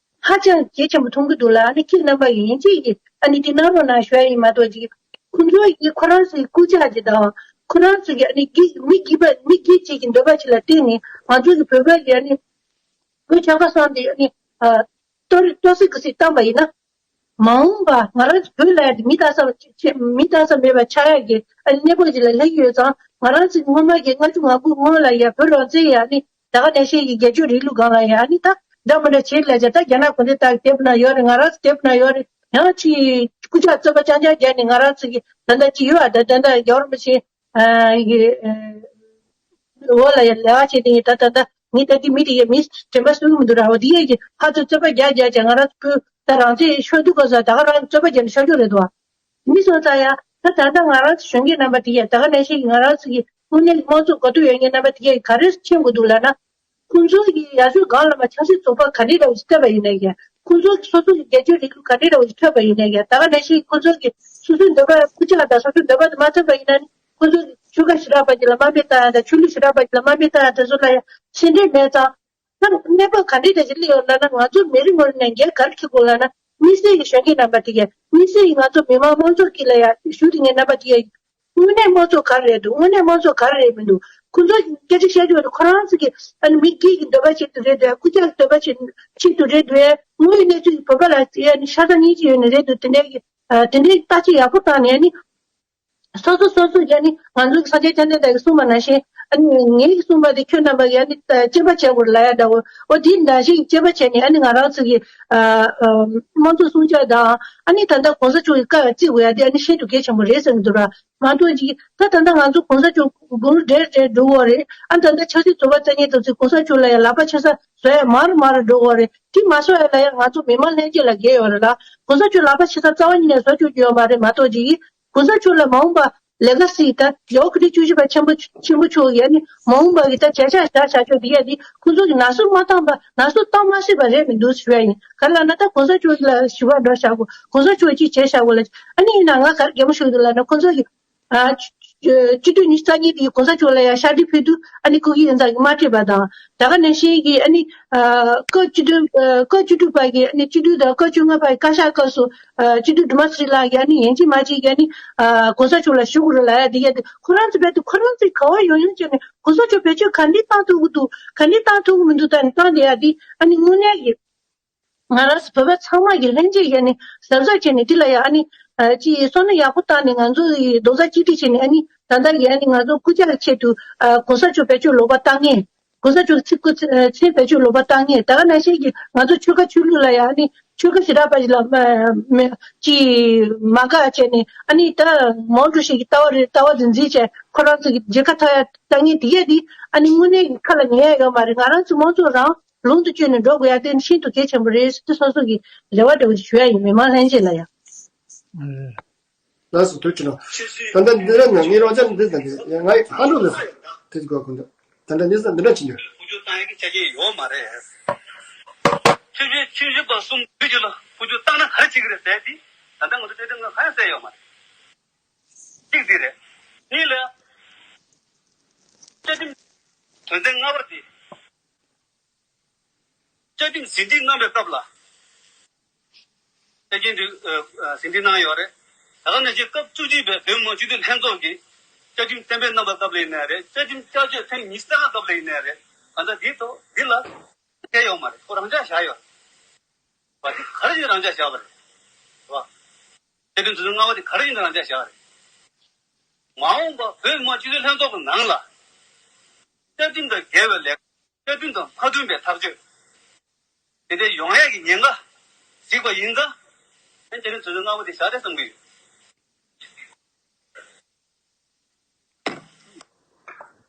ཧ་ཅང་གལ་ཆེན་པོ་མཐོང་གི་འདུག་ལ་ཨ་ནི་ཁྱེད་རྣམ་པ་ཡིན་གཅིག་གིས་ཨ་ནི་འདི་གནང་རོགས་གནང་ཞུ་ཡ་ཡིན་མ་གཏོགས་ཅིག་ཁོང་ཚོ་ཡིས་ཁོ་རང་ཚོའི་སྐུ་ཕྱྭ་ཅིག་དང་ཁོ་རང་ཚོ་གི་ཨ་ནི་དགེ་མི་དགེ་བ་མི་དགེ་ཅིག་གི་འདོད་པ་ཅིག་ལ་བརྟེན་ནས་ང་ཚོ་གི་བོད་པ་གི་ཨ་ནི། བོད་ཆོལ་ཁ་གསུམ་དེ་ནི་ཨ་གཏོར་གཏོར་བཤིག་གི་སྲིད་བཏང་པ་ཡིན་ན། མ་འོངས་པ་ང་རང་ཚོ་བོད་ལ་ཡ་དེ་མི་ལྟ་ས་མི་ལྟ་ས་མེད་པ་ཆགས་ཡག་གི་ཨ་ནི་གནས་བབ་ཅིག་ལ་སླེབས་ཡོད་ཙང་ང་རང་ཚོ་སྔོན་མ་གི་ལྔ་བཅུ་ང་དགུ་སྔོན་ལ་ཡ་བོད་རང་བཙན་ཡ་ནི་ད་ག་ནང་བཞིན་གྱི་སྒེར་གཅོད་རིང་ལུགས་སྒང་ལ་ཡ་ཨ་ནི་ད་འདྲ་མི་འདྲ་བྱེད་ལ་ཡ་ད་རྒྱ་ནག་གུང་ཁྲན་ཏང་གི་དེབ་ན་ཡོད་རེད། ང་རང་ཚོ་དེབ་ན་ཡོད་རེད། ཡང་ཅིག་སྐུ་ཕྱྭ་རྩོད་པ་རྐྱང་རྐྱང་རྒྱག་ནས་ང་རང་ཚོ་གི་ད་ལྟ་ཅིག་ཡོད་ཨ་ད་ད་ལྟ་ཡོད་རེད་མི་ཤེས། ཨ་ཡི་ཨ་འོག་ལ་ཡ་ལས་ཀ་བྱེད་དེ་ཡིན་ད་ད་ད་ངས་ད་དེ་མི་དེ་ཡ་མི་དྲན་པ་གསོས་གི་མི་འདུག་ར། འོ་དེ་ཡ་གི་ཕར་ཚུར་རྩོད་པ་རྒྱག་རྒྱག་བྱས་ང་རང་ཚོ་ད་རང་བཙན་ཤོར་དུས་སྐབས་སུ་ད་ག་རང་རྩོད་པ་རྒྱག་ནས་ཤོར་རྒྱུ་རེད་དོ། མི་སོང་ཙང་ཡ་ད་ད་ལྟ་ང་རང་ཚོ་གཞོན་སྐྱེས་རྣམ་པ་དེ་ཡ་ད་ག་ནང་བཞིན་གྱི་ང་རང་ཚོ་གི་དངོས་གནས་དམངས་གཙོ་གོ་རྟོགས་ཡོད་མཁན་རྣམ་པ་དེ་ཡ་ག་རེ་མཁྱེན་དགོས་འདུག་ལབ་ན། ཁོང་ཚོ་གིས་ཡར་ཕྱོགས་སྒང་ལ་མ་ཆབ་སྲིད་ཚོགས་པ་ག་འདྲས་འདྲ་བོ་ཞིག་བཏབ་པ་ཡིན་ན་ཡང་ཁོང་ཚོ་གིས་སོ་སོ་གི་སྒེར་གཅོད་རིང་ལུགས་ག་འདྲས་འདྲ་བོ་ཞིག་ཐོབ་པ་ཡིན་ན་ཡང་ད་ག་ནང་བཞིན་ཁོང་ཚོ་གིས་སོ་སོའི་འདོད་པ་སྐུ་ཕྱྭ་དང་སོ་སོའི་འདོད་པ་དེ་མ་ཐོབ་པ་ཡིན་ན་ནི་ཁོང་ཚོ་གིས་ཆོལ་ཁ་ཞེ་དྲག་པ་ཅིག་ལ་དམའ་འབེབས་བཏང་ཡ་དང་ཆོས་ལུགས་ཞེ་དྲག་པ་ཅིག་ལ་དམའ་འབེབས་བཏང་ཡ་དེ་ཚོ་ལ་ཡང་སེམས་ཁྲལ་མེད་ཙང་། ད་གནས་བབ་ག་འདྲས་འདྲ་ཞིག་སླེབས་ཡོད་ལབ་ན་ང་ཚོ་མི་རེ་ངོ་རེ་ནས་འགན་ག་རེ་འཁྱེར་དགོས་ལབ་ན་དམིགས་བསལ་གྱི་གཞོན་སྐྱེས་རྣམ་པ་དེ་གས་དམིགས་བསལ་གྱི་ང་ཚོ་མི་མང་དམངས་གཙོ་དཀྱིལ་ལ་ཡང་བཞུགས་བསྡད་མཁན་རྣམ་པ་དེ་གས། དངོས་གནས་དམངས་གཙོ་ག་རེ་རེད་འདུག་དངོས་གནས་དམངས་གཙོ་ག་རེ་རེད་མི་འདུག་ཁོ་ཚོ་སྐད་ཆ་བཤད་རྒྱུ་དེ་ཁོ་རང་ཚོ་གི་ཨ་ནི་མི་སྒེར་གྱི་འདོད་པ་ཆེད་དུ་རེད་འདུག་སྐུ་ཕྱྭ་གི་འདོད་པ་ཆེད་ཆེད་དུ་རེད་འདུག་དངོས་ཡོད་གནས་ཚུལ་གྱི་བོད་པ་ལ་ཨ་ནི་ཤ་ཚ་སྙིང་རྗེ་ཡོད་ནི་རེད་འདུག་དེ་འདྲའི་གི་ཨ་དེ་འདྲའི་བརྟག་དཔྱད་ཡག་པོ་བཏང་ནས་ཨ་ནི་སོ་སོ་སོ་སོ་ཡ་ནི་ང་ཚོ་གི་སངས་རྒྱས་བཅོམ་ལྡན་འདས་ཀྱིས་གསུངས་པ་ནང་བཞིན་ཨ་ནི་ངའི་གི་གསུངས་པ་དེ་ཁྱོད་རྣམ་པ་ཡ་ནི་དཔྱད་པ་བྱེད་དགོས་ལབ་ཡ་འདྲ་བོ་འོ་དེ་ནང་བཞིན་དཔྱད་པ་བྱས་ནས་ཨ་ནི་ང་རང་ཚོ་གི་ཨ་ཨ་དམངས་གཙོ་སྲུང་སྐྱོབ་དང་ཨ་ནི་ད་ལྟ་གོང་ས་མཆོག་གི་བཀའ་བརྩི་དགོས་ཡ་དེ་ཨ་ནི་ཤིན་ཏུ་གལ་ཆེན་པོ་རེད་བསམ་གྱི་འདུག་ར། མ་གཏོགས་ཅིག་ད་ད་ལྟ་ང་ཚོ་གོང་ས་མཆོག་དགུང་ལོ་བགྲེས་བགྲེས་འགྲོ་གི་ཡོད་རེད། ཨ་ད་ལྟ་ཆབ་སྲིད་ཚོགས་པ་རྩ་གཉིས་དང་ཚོས་གོང་ས་མཆོག་ལ་ཡང་ལག་པ་ཆེ་ས་བཟོ་ཡ་མར་མར་འགྲོ་གི་ཡོད་རེད། དེ་མ་བཟོ་ཡ་ལ་ཡང་ང་ཚོ་མི་མང་ལྷན་རྒྱས་ལ་འགན་ཡོད་རེད་ལ། གོང་ས་མཆོག་ལག་པ་ཆེ་ས་རྩ་བ་ཉིད་ནས་བཟོ་བཅུག་རྒྱུ་ཡོད་མ་རེད། མ་གཏོགས་ཅིག་གོང་ས་མཆོག་ལ་མ་འོངས་པ་ལེ་ག་སི་ད་ལེའོ་ཁ་ཐུག་བཅུ་བཞི་པ་ཆེན་པོ་ཆེན་པོ་མཆོག་ཡ་ནི་མ་འོངས་པ་གི་ད་བྱ་གཞག་བཞག་བཞག་ཆོག་དེ་ཡ་དེ་ཁོང་ཚོ་གི་ནར་སོན་མ་བཏང་པ་ནར་སོན་བཏང་མ་སྲིད་པ་རེད་མི་འདུག་ཞུ་ཡ་ཡིན། ག་རེ་ལབ་ན་ད་གོང་ས་མཆོག་ལ་ཞུ་བ་འགྲོ་བཞག་གོ་གོང་ས་མཆོག་ཅིག་བྱས་བཞག་གོ་ལ་ཨ་ནི་ཡིན་ན་ང་ག་རེ་གད་མོ་ཤོར་འདུག་ལབ་ན་ཁོང་ཚོ་གི་ཨ། སྤྱི་འཐུས་ཉི་ཤུ་རྩ་གཉིས་དེ་གོང་ས་མཆོག་ལ་ཡང་ཕྱག་བྲིས་ཕུལ་དུས་ཨ་ནི་སྐུ་སྒེར་ཡོན་བདག་གིས་མ་སྤྲད་པ་དང་། ད་ག་ནང་བཞིན་གྱི་ཨ་ནི་སྐབས་བཅུ་བདུན་སྐབས་བཅུ་དྲུག་པ་གི་ཨ་ནི་སྤྱི་འཐུས་དང་སྐབས་བཅོ་ལྔ་པ་གི་བཀའ་ཤག་སྐབས་སུ་སྤྱི་འཐུས་སྒྲོལ་མ་ཚེ་རིང་ལགས་ཀྱིས་ཨ་ནི་ཡིན་གཅིག་མིན་གཅིག་གིས་ཨ་ནི་གོང་ས་མཆོག་ལ་ཞུ་དགོས་རེད་ལབ་ཡ་དེ་ག་དེ་ཁོ་རང་ཚོ་རྦད་དེ་ཁོ་རང་ཚོའི་ག་བ་ཡོང་ཡོང་བྱས་ནས་གོང་ས་མཆོག་བེད་སྤྱོད་ག་འདྲས་བཏང་ཐུབ་ཀྱི་འདུག་ག་འདྲས་བཏང་ཐུབ་ཀྱི་མི་འདུག་ད་ནི་བཏང་བསྡད་ཡ་དེ་ཨ་ནི་དངོས་གནས་ཀྱི། ང་རང་ཚོ་བོད་པ་ཚང་མ་གི་ལྷན་རྒྱས་ཡ་ནི་གཟབ་གཟབ་བྱས་ནས་འདི་ལ་ཡ་ཨ་ནི་ཅི་བསམ་བློ་ཡག་པོ་བཏང་ནས་ང་ཚོ་ཡི་རྡོག་རྩ་གཅིག་སྒྲིལ་བྱས་ནས་ཨ་ནི་ད་ལྟ་ཡ་ནི་ང་ཚོ་སྐུ་ཕྱྭ་ཆེད་དུ་གོང་ས་མཆོག་བེད་སྤྱོད་ལོག་པ་བཏང་མཁན། གོང་ས་མཆོག་ཚིག་སྐུ་མཚན་བེད་སྤྱོད་ལོག་པ་བཏང་མཁན། ད་ག་ནང་བཞིན་གྱི་ང་ཚོ་ཆོལ་ཁ་ཆོས་ལུགས་ལ་ཡ་ཨ་ནི་ཆོལ་ཁ་ཞེ་དྲག་པ་ཞིག་ལ་མ་མ་ཅི་མ་དགའ་བྱས་ནས་ཨ་ནི་ད་མའོ་ཀྲུའུ་ཞི་གི་ལྟ་བ་རེད་ལྟ་བ་རེད་འཛིན་བྱས་ཁོ་རང་ཚོ་གི་མཇལ་ཁ་འཐབ་ཡ་བཏང་མཁན་དེ་གས་དེ་ཨ་ནི་དངོས་གནས་ཀྱི་ཁ་ལ་ཉན་ཡ་ཡོད་མ་རེད། ང་རང་ཚོ་མང་ཚོགས་རང་ལོངས་སུ་སྤྱོད་ནས་འགྲོ་དགོས་ཡ་དེ་ཤིན་ཏུ་གལ་ཆེན་པོ་རེད་ཟེར་སོ་སོ་གི་རེ་བ་འདྲ་བོ་ཞིག་ཞུ་ཡ་ཡིན། མི་མང་ལྷན་རྒྱས་ལ་ཡ། ལགས་སོ། ཐུགས་རྗེ་གནང་། ད་ལྟ་འདི་ར་ནང་ངའི་རང་ཅག་འདི་དང་འདི་ང་ཡི་ཧ་འགྲོ་ལ་དེ་གོ་གོ་འདི་ད་ལྟ་འདི་ས་འདི་འདྲ་བྱེད་འདོད། ཕུགས་ཆུ་བཏང་ཡ་གི་ཆ་རྐྱེན་ཡོད་མ་རེད། ཆུ་ཆུ་ཆུ་ཆུ་པ་གསུམ་བདུན་ཅིག་ལ་ཕུགས་ཆུ་བཏང་ན་ག་རེ་བྱེད་ཀྱི་རེད་ཟེར་དེ་ད་ལྟ་ང་ཚོ་བཅའ་ཁྲིམས་ནང་གང་ཡང་གསལ་ཡོད་མ་རེད། གཅིག་འདི་རེད། གཉིས་ལ་བཅའ་ཁྲིམས་དོན་ཚན་ལྔ་པ་དེ། བཅའ་ཁྲིམས་ཟིན་བྲིས་གནང་བའི་སྐབས་ལ། བཅའ་ཁྲིམས་དེ་ཨ་ཨ་ཟིན་བྲིས་གནང་ཡོད་རེད། ད་ག་ནང་བཞིན་སྐབས་བཅུ་གཅིག་པའི་བོད་མི་མང་སྤྱི་འཐུས་ལྷན་ཚོགས་ཀྱིས་བཅའ་ཁྲིམས་གཏན་འབེབས་གནང་བའི་སྐབས་ལ་ཡིན་ནའི་རེད། བཅའ་ཁྲིམས་བསྐྱར་བཅོས་ཐེངས་ཉི་ཤུ་རྩ་ལྔ་སྐབས་ལ་ཡིན་ནའི་རེད། གང་ལྟར་འདིའི་ཐོག་འདི་ལ་བཀལ་ཡོད་མ་རེད། ཁོ་རང་འཇགས་བཞག་ཡོད་རེད། བ་འདི་ག་རེ་བྱས་ནས་རང་འཇགས་བཞག་པ་རེད། རེད་བ། བཅའ་ཁྲིམས་དོན་ཚན་ལྔ་པ་འདི་ག་རེ་བྱས་ནས་རང་འཇགས་བཞག་པ་རེད། མ་འོངས་པ་བོད་མི་མང་སྤྱི་འཐུས་ལྷན་ཚོགས་ཀྱི་ནང་ལ་བཅའ་ཁྲིམས་དང་འགལ་བའི་ལས་ཀ་བཅའ་ཁྲིམས་དང་མ་མཐུན་པའི་ཐག་གཅོད་དེ་འདྲ་ཡོང་ཡས་ཀྱི་ཉེན་ཁ་གཟིགས་པ་ཡིན་ཙང་། ཨ་ནི་དེ་ནི་དོན་ཚན་ལྔ་པ་དེ་བཞག་རེད་བསམ་གྱི་ཡོད།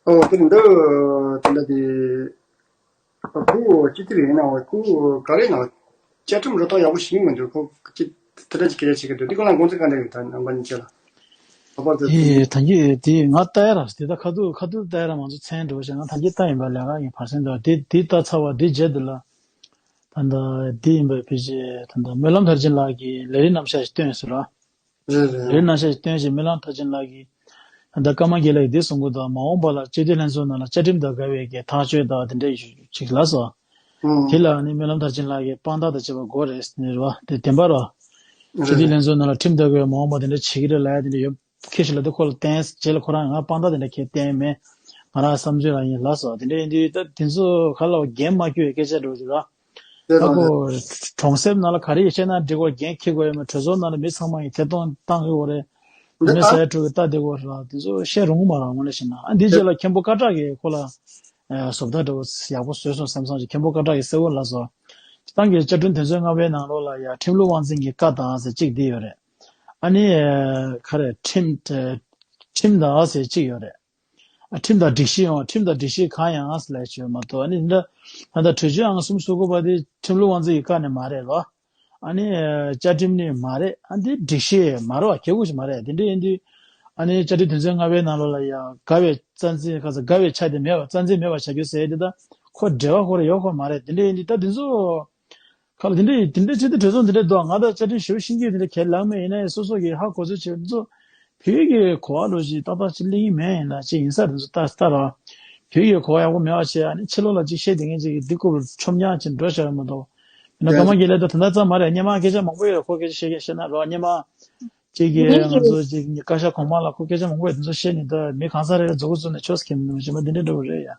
ཨོ་དེ་འདི་དེ་འདྲ་དེ་ཁོ་ཅི་ཐིག་ཡིན་ན་ཁོ་ག་རེ་ན་བཅའ་ཁྲིམས་རུ་ཐག་ཡག་པོ་ཞིག་མི་འདུག་ཁོ་ཅི་དེ་འདྲ་ཅིག་སྐད་ཆ་བྱེད་ཀྱི་འདུག་དེ་ཁོ་ལ་དགོངས་ཚུལ་ག་འདྲ་ཡོད་ད་རྣམ་པ་གཉིས་ཆ་ལ། ཨེ་ད་གིན་དེ་ང་ལྟ་ཡ་ར་དེ་ད་ཁ་ཐུག་ཁ་ཐུག་ལྟ་ཡ་ར་ང་ཚོ་མཚན་འགྲོ་བྱས་ང་ད་གིན་ལྟ་ཡིན་པ་ལས་ཀ་ཡིན་བར་སེང་འདུག་དེ་དེ་ལྟ་ཚར་བ་དེ་རྗེས་དེ་ལ་ད་ད་དེ་ཡིན་པ་ཕལ་ཆེར་ད་ད་སྨོན་ལམ་མཐར་ཕྱིན་ལགས་ཀྱིས་ལས་རིམ་རྣམ་གཞག་ཞིག་བཏོན་ཟེར་ར། རེད་རེད་ལས་རེད། རིམ་རྣམ་གཞག་ཞིག་བཏོན་བྱས་སྨོན་ལམ་མཐར་ཕྱིན་ལགས་ཀྱིས་ད་ད་ཀརྨ་རྒྱལ་ལགས་ཀྱིས་དེ་གསུང་གི་འདུག་མ་འོངས་པ་ལ་སྤྱི་འཐུས་ལྷན་ཚོགས་ནང་ལ་བཅའ་ཁྲིམས་དང་འགལ་བའི་གི་ཐག་གཅོད་དང་དེ་འདྲ་ཞིག་ལ་སོ། དེ་ལ་ནི་སྨོན་ལམ་མཐར་ཕྱིན་ལགས་ཀྱིས་དཔང་རྟགས་དང་བཅས་པ་དགོས་རེད་ཟེར་ནས་རེད་བ། དེ་བདེན་པ་རེད་བ། སྤྱི་འཐུས་ལྷན་ཚོགས་ནང་ལ་ཁྲིམས་ལྟར་དགོས་མ་འོངས་པ་དེ་འདྲ་བྱེད་ཀྱི་རེད་ལབ་ཡ་དེ་འདྲ་ཡོད་ཁེ་ཞིག་ལ་དེ་ཁོ་ལ་བསྟན་རྗེས་ལ་ཁོ་རང་ང་དཔང་རྟགས་དེ་འདྲ་ཁྱེད་བསྟན་མེད། ང་རང་བསམ་ཚུལ་རང་ཡིན་ལ་སོ་དེ་འདྲ་ཡིན་དུས་ད་དེ་ཚོ་ག་ལ་འགན་མ་འཁྱེར་བའི་སྐད་ཆ་འགྲོ་རྒྱུ་ར། ད་ཁོ་གྲོང་གསེབ་ནང་ལ་ག་རེ་ཡོད་ཆེ་ན་འགྲིག་གོ་རྒན་ཁྱི་གོ་ཡོད་མ་གྲོས་ཚོགས་ནང་ལ་མི་ཚང་མ་ཡི་ཐད་གཏོང་བཏང་གི་གོ་རེད། མི་ཟ་ཡ་དྲུག་གི་ལྟ་བདེ་གོ་ར་དེ་ཚོ་བཤད་རུང་མ་ར་དངོས་གནས་བཤད་ན་ཨ་འདི་རྗེས་ལ་མཁན་པོ་ཀ་བྲག་གིས་ཁོ་ལ་བཟོ་ལྟ་འདྲ་བོ་ཡག་པོ་བཟོས་སོང་བསམ་སོང་ཅིག་མཁན་པོ་ཀ་བྲག་གིས་གསལ་བོ་ལ་བཟོ། སྤྱི་བཏང་གི་བཅའ་ཁྲིམས་དོན་ཚན་ལྔ་པའི་ནང་ལོགས་ལ་ཡ་ཁྲིམས་ལུགས་དབང་འཛིན་གྱི་བཀའ་དང་ཟེར་གཅིག་འདི་ཡོད་རེད། ཨ་ནི་ག་རེ་ཁྲིམས་ཁྲིམས་དང་ཟེར་གཅིག་ཡོད་རེད། ཨ་ཁྲིམས་དང་སྒྲིག་གཞི་ཡང་ཁྲིམས་དང་སྒྲིག་གཞི་གང་ཡང་ལས་བྱེད་མ་གཏོགས་ཨ་ནི་འདི་འདྲ་ད་ལྟ་གྲོས་ཆོད་ཨང་གསུམ་སོ་དགུ་པ་དེ་ཁྲིམས་ལུགས་དབང་འཛིན་གྱི་བཀའ་ནས་མ་རེད་ལོ། ཨ་ནི་བཅའ་ཁྲིམས་ནས་མ་རེད། ཨ་འདི་སྒྲིག་གཞི་མ་རེད་བ་གལ་དགོས་ཤིག་མ་རེད། དེ་འདྲ་ཡིན་དུས་ཨ་ནི་བཅའ་ཁྲིམས་དོན་ཚན་ལྔ་པའི་ནང་ལོགས་ལ་ཡང་དགའ་བའི་རྩ་འཛིན་ག་ས་དགའ་བའི་ཆ་དེ་མེད་པ་རྩ་འཛིན་མེད་པ་བྱ་རྒྱུ་ཟེར་དེ་ད་ཁོ་འབྲེལ་བ་ཁོ་ར་ཡོད་ཁོ་མ་རེད། དེ་འདྲ་ཡིན་དུས་ད་དེ་ཚོ། ཁ་ལ་དེ་འདྲ་དེ་འདྲ་བྱེད་དུས་གྲོས་ཚོགས་འདི་འདྲ་འདུག་ང་ད་བཅའ་ཁྲིམས་ཞེ་པོ་ཤེས་ཀྱི་དེ་འདྲ་གལ་ལངས་མེད། ཡིན་ན་ཡང་སོ་སོ་གི་ཧ་གོ་ཚོད་བྱེད་དུས་བོད་ཀྱི་གོ་བ་ལོ་ཅིག་ཏག་ཏག་ཅིག་གླེང་གི་མེད། ཡིན་ན་ཅིག་ཡིན་ས་དེ་ཚོ་ལྟ་ལྟ་ར། བོད་ཀྱི་གོ་བ་ཡག་པོ་མེད་པ་བྱས་ཨ་ནི་ཕྱི་ལོགས་ལ་ཅིག་བཤད་བསྡད་མཁན་ཅིག་གིས་འདི་སྐོར་ཆོམ་ཉག་ཅིག་འགྲོ་བཞག་ཡོད་མ་གཏོགས། ཡིན་ན་ཀརྨ་རྒྱལ་ལགས་ད་ད་ལྟ་ཙམ་མ་རེད། སྔོན་མ་སྐད་ཆ་མང་པོ་ཡོད། ཁོ་སྐད་ཆ་བཤད་མཁན་བཤད་ན་རོགས། སྔོན་མ་ཅིག་གིས་ང་ཚོ་ཅིག་བཀའ་ཤག་གོང་མ་ལ་ཁོ་སྐད་ཆ་མང་པོ་ཡོད་དེ་ཚོ་བཤད་ནས་ད་མི་གང་ཟག་རེ་རེ་རྫོགས་ཚོད་ནས་ཆོས་སྐྱོན་མི་འདུག་ཅེས་པ་འདི་འདྲ་འདྲ་བོ་རེད་ཡ།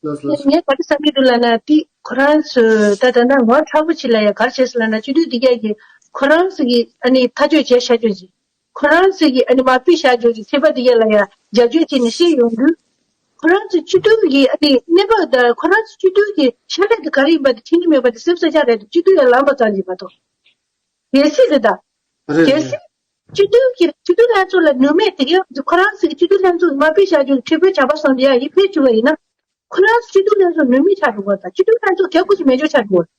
ལགས་སོ། ངས་ག་རེ་བསམ་གྱི་འདུག་ལབ་ན་དེ་ཁོ་རང་ཚོས་ད་ད་ལྟ་ངོ་མཚར་པོ་ཅིག་ལ་ཡ་ག་རེ་བྱས་སོང་ལབ་ན་སྤྱི་འཐུས་འདི་གས་ཀྱིས་ཁོ་རང་ཚོ་གི་ཨ་ནི་ཐག་གཅོད་བྱས་བཞག་རྒྱུ་ཅིག་ཁོ་རང་ཚོ་གི་ཨ་ནི་མ་ཕུད་བཞག་རྒྱུ་ཅིག་ཚེས་པ་འདི་གས་ལ་ཡ་རྒྱབ་སྐྱོར་བྱས་ནས་བཤད་ཡོང་དུས་ཁོ་རང་ཚོ་སྤྱི་འཐུས་ཀྱི་ཨ་ནི་གནས་བབ་དང་ཁོ་རང་ཚོ་སྤྱི་འཐུས་ཀྱི་ཕྱག་ལས་དེ་ག་རེ་ཡིན་པ་དེ་མཁྱེན་གྱི་མེད་པ་དེ་སེམས་གསོ་ཆགས་རེད་འདུག་སྤྱི་འཐུས་ལ་ལངས་པ་ཙམ་གྱིས་མ་གཏོགས། གལ་སྲིད་རེད་ད། རེད་གལ་རེད། སྲིད། སྤྱི་འཐུས་ཀྱི་སྤྱི་འཐུས་ལྷན་ཚོགས་ལ་ནུས་མེད་དེ་གའི་ཁོ་རང་ཚོའི་སྤྱི་འཐུས་ལྷན་ཚོགས་མ་ཕུད་བཞག་རྒྱུ་ཁྲི་པོའི་བྱ་བ་སོང་དེ་ཡང་ཡིད་ཕེབས་བྱུང་བ་ཡིན་ན། ཁོ་རང་ཚོ་སྤྱི་འཐུས་ལྷན་ཚོགས་ནུས་མེད་ཆགས་འགྲོ་བ་དང་སྤྱི་འཐུས་ལྷན་ཚོགས་གལ་དགོས་ཀྱི་མེད་ཆོག་ཆགས་འགྲོ་བ།